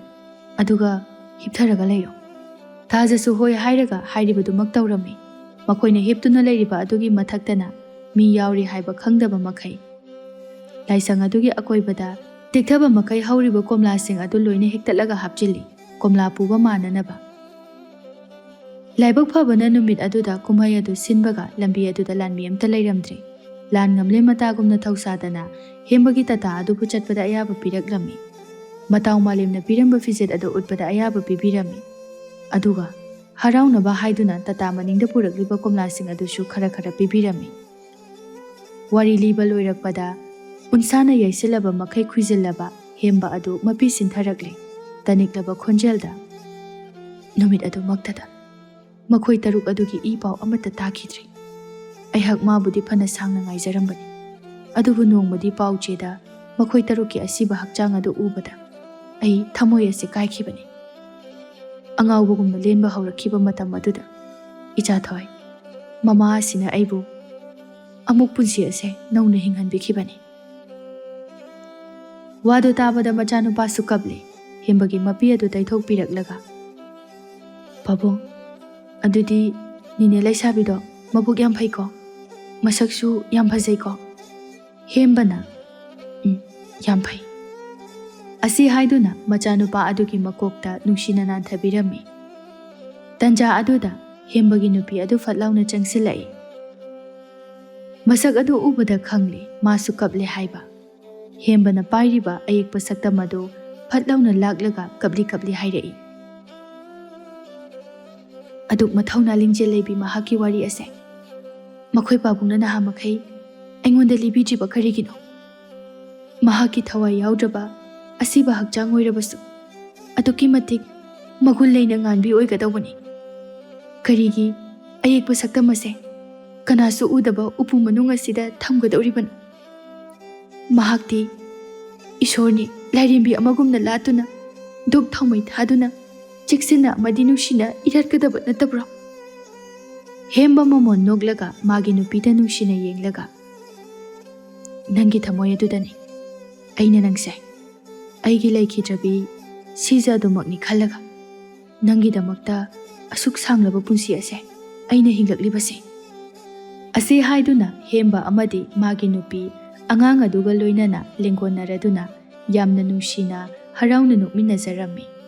ꯑꯗꯨꯒ ꯍꯤꯞꯊꯔꯒ ꯂꯩꯔꯣ꯫" ꯊꯥꯖꯁꯨ ꯍꯣꯏ ꯍꯥꯏꯔꯒ ꯍꯥꯏꯔꯤꯕꯗꯨꯃꯛ ꯇꯧꯔꯝꯃꯤ꯫ ꯃꯈꯣꯏꯅ ꯍꯤꯞꯇꯨꯅ ꯂꯩꯔꯤꯕ ꯑꯗꯨꯒꯤ ꯃꯊꯛꯇꯅ ꯃꯤ ꯌꯥꯎꯔꯤ ꯍꯥꯏꯕ ꯈꯪꯗꯕ ꯃꯈꯩ ꯂꯥꯏꯁꯪ ꯑꯗꯨꯒꯤ ꯑꯀꯣꯏꯕꯗ ꯇꯦꯛꯊꯕ ꯃꯈꯩ ꯍꯧꯔꯤꯕ ꯀꯣꯝꯂꯥꯁꯤꯡ ꯑꯗꯨ ꯂꯣꯏꯅ ꯍꯦꯛꯇꯠꯂꯒ ꯍꯥꯞꯆꯤꯜꯂꯤ, ꯀꯣꯝꯂꯥ ꯄꯨꯕ ꯃꯥꯟꯅꯅꯕ꯫ ꯂꯥꯏꯕꯛ ꯐꯕꯅ ꯅꯨꯃꯤꯠ ꯑꯗꯨꯗ ꯀꯨꯝꯍꯩ ꯑꯗꯨ ꯁꯤꯟꯕꯒ ꯂꯝꯕꯤ ꯑꯗꯨꯗ ꯂꯥꯟꯃꯤ ꯑꯃꯠꯇ ꯂꯩꯔꯝꯗ꯭ꯔꯦ꯫ ꯂꯥꯟ ꯉꯝꯂꯦ ꯃꯇꯥꯒꯨꯝꯅ ꯊꯧꯁꯥꯗꯅ ꯍꯦꯝꯕꯒꯤ ꯇꯥꯇꯥ ꯑꯗꯨꯕꯨ ꯆꯠꯄꯗ ꯑꯌꯥꯕ ꯄꯤꯔꯛꯂꯝꯃꯤ꯫ ꯃꯇꯥꯎ ꯃꯥꯂꯦꯝꯅ ꯄꯤꯔꯝꯕ ꯐꯤꯖꯦꯠ ꯑꯗꯨ ꯎꯠꯄꯗ ꯑꯌꯥꯕ ꯄꯤꯕꯤꯔꯝꯃꯤ꯫ ꯑꯗꯨꯒ ꯍꯔꯥꯎꯅꯕ ꯍꯥꯏꯗꯨꯅ ꯇꯥꯇꯥ ꯃꯅꯤꯡꯗ ꯄꯨꯔꯛꯂꯤꯕ ꯀꯣꯝꯂꯥꯁꯤꯡ ꯑꯗꯨꯁꯨ ꯈꯔ ꯈꯔ ꯄꯤꯕꯤꯔꯝꯃꯤ꯫ ꯋꯥꯔꯤ ꯂꯤꯕ ꯂꯣꯏꯔꯛꯄꯗ ꯎꯟꯁꯥꯅ ꯌꯩꯁꯤꯜꯂꯕ ꯃꯈꯩ ꯈꯨꯏꯖꯤꯜꯂꯕ ꯍꯦꯝꯕ ꯑꯗꯨ ꯃꯄꯤ ꯁꯤꯟꯊꯔꯛꯂꯦ꯫ ꯇꯅꯤꯛꯂꯕ ꯈꯣꯟꯖꯦꯜꯗ, "ꯅꯨꯃꯤꯠ ꯑꯗꯨꯃꯛꯇꯗ ꯃꯈꯣꯏ ꯇꯔꯨꯛ ꯑꯗꯨꯒꯤ ꯏ ꯄꯥꯎ ꯑꯃꯠꯇ ꯇꯥꯈꯤꯗ꯭ꯔꯦ꯫ ꯑꯩꯍꯥꯛ ꯃꯥꯕꯨꯗꯤ ꯐꯅ ꯁꯥꯡꯅ ꯉꯥꯏꯖꯔꯝꯕꯅꯤ, ꯑꯗꯨꯕꯨ ꯅꯣꯡꯃꯗꯤ ꯄꯥꯎ ꯆꯦꯗ ꯃꯈꯣꯏ ꯇꯔꯨꯛꯀꯤ ꯑꯁꯤꯕ ꯍꯛꯆꯥꯡ ꯑꯗꯨ ꯎꯕꯗ ꯑꯩ ꯊꯃꯣꯏ ꯑꯁꯤ ꯀꯥꯏꯈꯤꯕꯅꯤ꯫" ꯑꯉꯥꯎꯕꯒꯨꯝꯅ ꯂꯦꯟꯕ ꯍꯧꯔꯛꯈꯤꯕ ꯃꯇꯝ ꯑꯗꯨꯗ ꯏꯆꯥ ꯊꯋꯥꯏ, ꯃꯃꯥ ꯑꯁꯤꯅ ꯑꯩꯕꯨ ꯑꯃꯨꯛ ꯄꯨꯟꯁꯤ ꯑꯁꯦ ꯅꯧꯅ ꯍꯤꯡꯍꯟꯕꯤꯈꯤꯕꯅꯤ꯫ ꯋꯥꯗꯨ ꯇꯥꯕꯗ ꯃꯆꯥꯅꯨꯄꯥꯁꯨ ꯀꯞꯂꯦ꯫ ꯍꯦꯝꯕꯒꯤ ꯃꯄꯤ ꯑꯗꯨ ꯇꯩꯊꯣꯛꯄꯤꯔꯛꯂꯒ, "ꯄꯥꯕꯨꯡ, ꯑꯗꯨꯗꯤ ꯅꯤꯅꯦ ꯂꯩꯁꯥꯕꯤꯗꯣ ꯃꯕꯨꯛ ꯌꯥꯝ ꯐꯩꯀꯣ, ꯃꯁꯛꯁꯨ ꯌꯥꯝ ꯐꯖꯩꯀꯣ?" ꯍꯦꯝꯕꯅ, "ꯎꯝ, ꯌꯥꯝ ꯐꯩ" ꯑꯁꯤ ꯍꯥꯏꯗꯨꯅ ꯃꯆꯥꯅꯨꯄꯥ ꯑꯗꯨꯒꯤ ꯃꯀꯣꯛꯇ ꯅꯨꯡꯁꯤꯅ ꯅꯥꯟꯊꯕꯤꯔꯝꯃꯤ꯫ ꯇꯟꯖꯥ ꯑꯗꯨꯗ ꯍꯦꯝꯕꯒꯤ ꯅꯨꯄꯤ ꯑꯗꯨ ꯐꯠ ꯂꯥꯎꯅ ꯆꯪꯁꯤꯜꯂꯛꯏ꯫ ꯃꯁꯛ ꯑꯗꯨ ꯎꯕꯗ ꯈꯪꯂꯦ ꯃꯥꯁꯨ ꯀꯞꯂꯦ ꯍꯥꯏꯕ꯫ ꯍꯦꯝꯕꯅ ꯄꯥꯏꯔꯤꯕ ꯑꯌꯦꯛꯄ ꯁꯛꯇꯝ ꯑꯗꯨ ꯐꯠ ꯂꯥꯎꯅ ꯂꯥꯛꯂꯒ ꯀꯞꯂꯤ ꯀꯞꯂꯤ ꯍꯥꯏꯔꯛꯏ꯫ ꯑꯗꯨꯛ ꯃꯊꯧꯅꯥ ꯂꯤꯡꯖꯦꯜ ꯂꯩꯕꯤ ꯃꯍꯥꯛꯀꯤ ꯋꯥꯔꯤ ꯑꯁꯦ ꯃꯈꯣꯏ ꯄꯥꯕꯨꯡꯅ ꯅꯍꯥ ꯃꯈꯩ ꯑꯩꯉꯣꯟꯗ ꯂꯤꯕꯤꯗ꯭ꯔꯤꯕ ꯀꯔꯤꯒꯤꯅꯣ? ꯃꯍꯥꯛꯀꯤ ꯊꯋꯥꯏ ꯌꯥꯎꯗ꯭ꯔꯕ ꯑꯁꯤꯕ ꯍꯛꯆꯥꯡ ꯑꯣꯏꯔꯕꯁꯨ ꯑꯗꯨꯛꯀꯤ ꯃꯇꯤꯛ ꯃꯒꯨꯟ ꯂꯩꯅ ꯉꯥꯟꯕꯤ ꯑꯣꯏꯒꯗꯧꯕꯅꯤ꯫ ꯀꯔꯤꯒꯤ ꯑꯌꯦꯛꯄ ꯁꯛꯇꯝ ꯑꯁꯦ ꯀꯅꯥꯁꯨ ꯎꯗꯕ ꯎꯄꯨ ꯃꯅꯨꯡ ꯑꯁꯤꯗ ꯊꯝꯒꯗꯧꯔꯤꯕꯅꯣ? ꯃꯍꯥꯛꯇꯤ ꯏꯁꯣꯔꯅꯤ ꯂꯥꯏꯔꯦꯝꯕꯤ ꯑꯃꯒꯨꯝꯅ ꯂꯥꯠꯇꯨꯅ, ꯙꯨꯞ ꯊꯥꯎꯃꯩ ꯊꯥꯗꯨꯅ, ꯆꯦꯛꯁꯤꯟꯅ ꯑꯃꯗꯤ ꯅꯨꯡꯁꯤꯅ ꯏꯔꯠꯀꯗꯕ ꯅꯠꯇꯕ꯭ꯔꯣ? ꯍꯦꯝꯕ ꯃꯃꯣꯟ ꯅꯣꯛꯂꯒ ꯃꯥꯒꯤ ꯅꯨꯄꯤꯗ ꯅꯨꯡꯁꯤꯅ ꯌꯦꯡꯂꯒ, "ꯅꯪꯒꯤ ꯊꯃꯣꯏ ꯑꯗꯨꯗꯅꯤ ꯑꯩꯅ ꯅꯪꯁꯦ ꯑꯩꯒꯤ ꯂꯩꯈꯤꯗ꯭ꯔꯕꯤ ꯁꯤꯖ ꯑꯗꯨꯃꯛꯅꯤ ꯈꯜꯂꯒ ꯅꯪꯒꯤꯗꯃꯛꯇ ꯑꯁꯨꯛ ꯁꯥꯡꯂꯕ ꯄꯨꯟꯁꯤ ꯑꯁꯦ ꯑꯩꯅ ꯍꯤꯡꯂꯛꯂꯤꯕꯁꯦ"꯫ ꯑꯁꯤ ꯍꯥꯏꯗꯨꯅ ꯍꯦꯝꯕ ꯑꯃꯗꯤ ꯃꯥꯒꯤ ꯅꯨꯄꯤ ꯑꯉꯥꯡ ꯑꯗꯨꯒ ꯂꯣꯏꯅꯅ ꯂꯦꯡꯒꯣꯟꯅꯔꯗꯨꯅ ꯌꯥꯝꯅ ꯅꯨꯡꯁꯤꯅ ꯍꯔꯥꯎꯅ ꯅꯣꯛꯃꯤꯟꯅꯖꯔꯝꯃꯤ꯫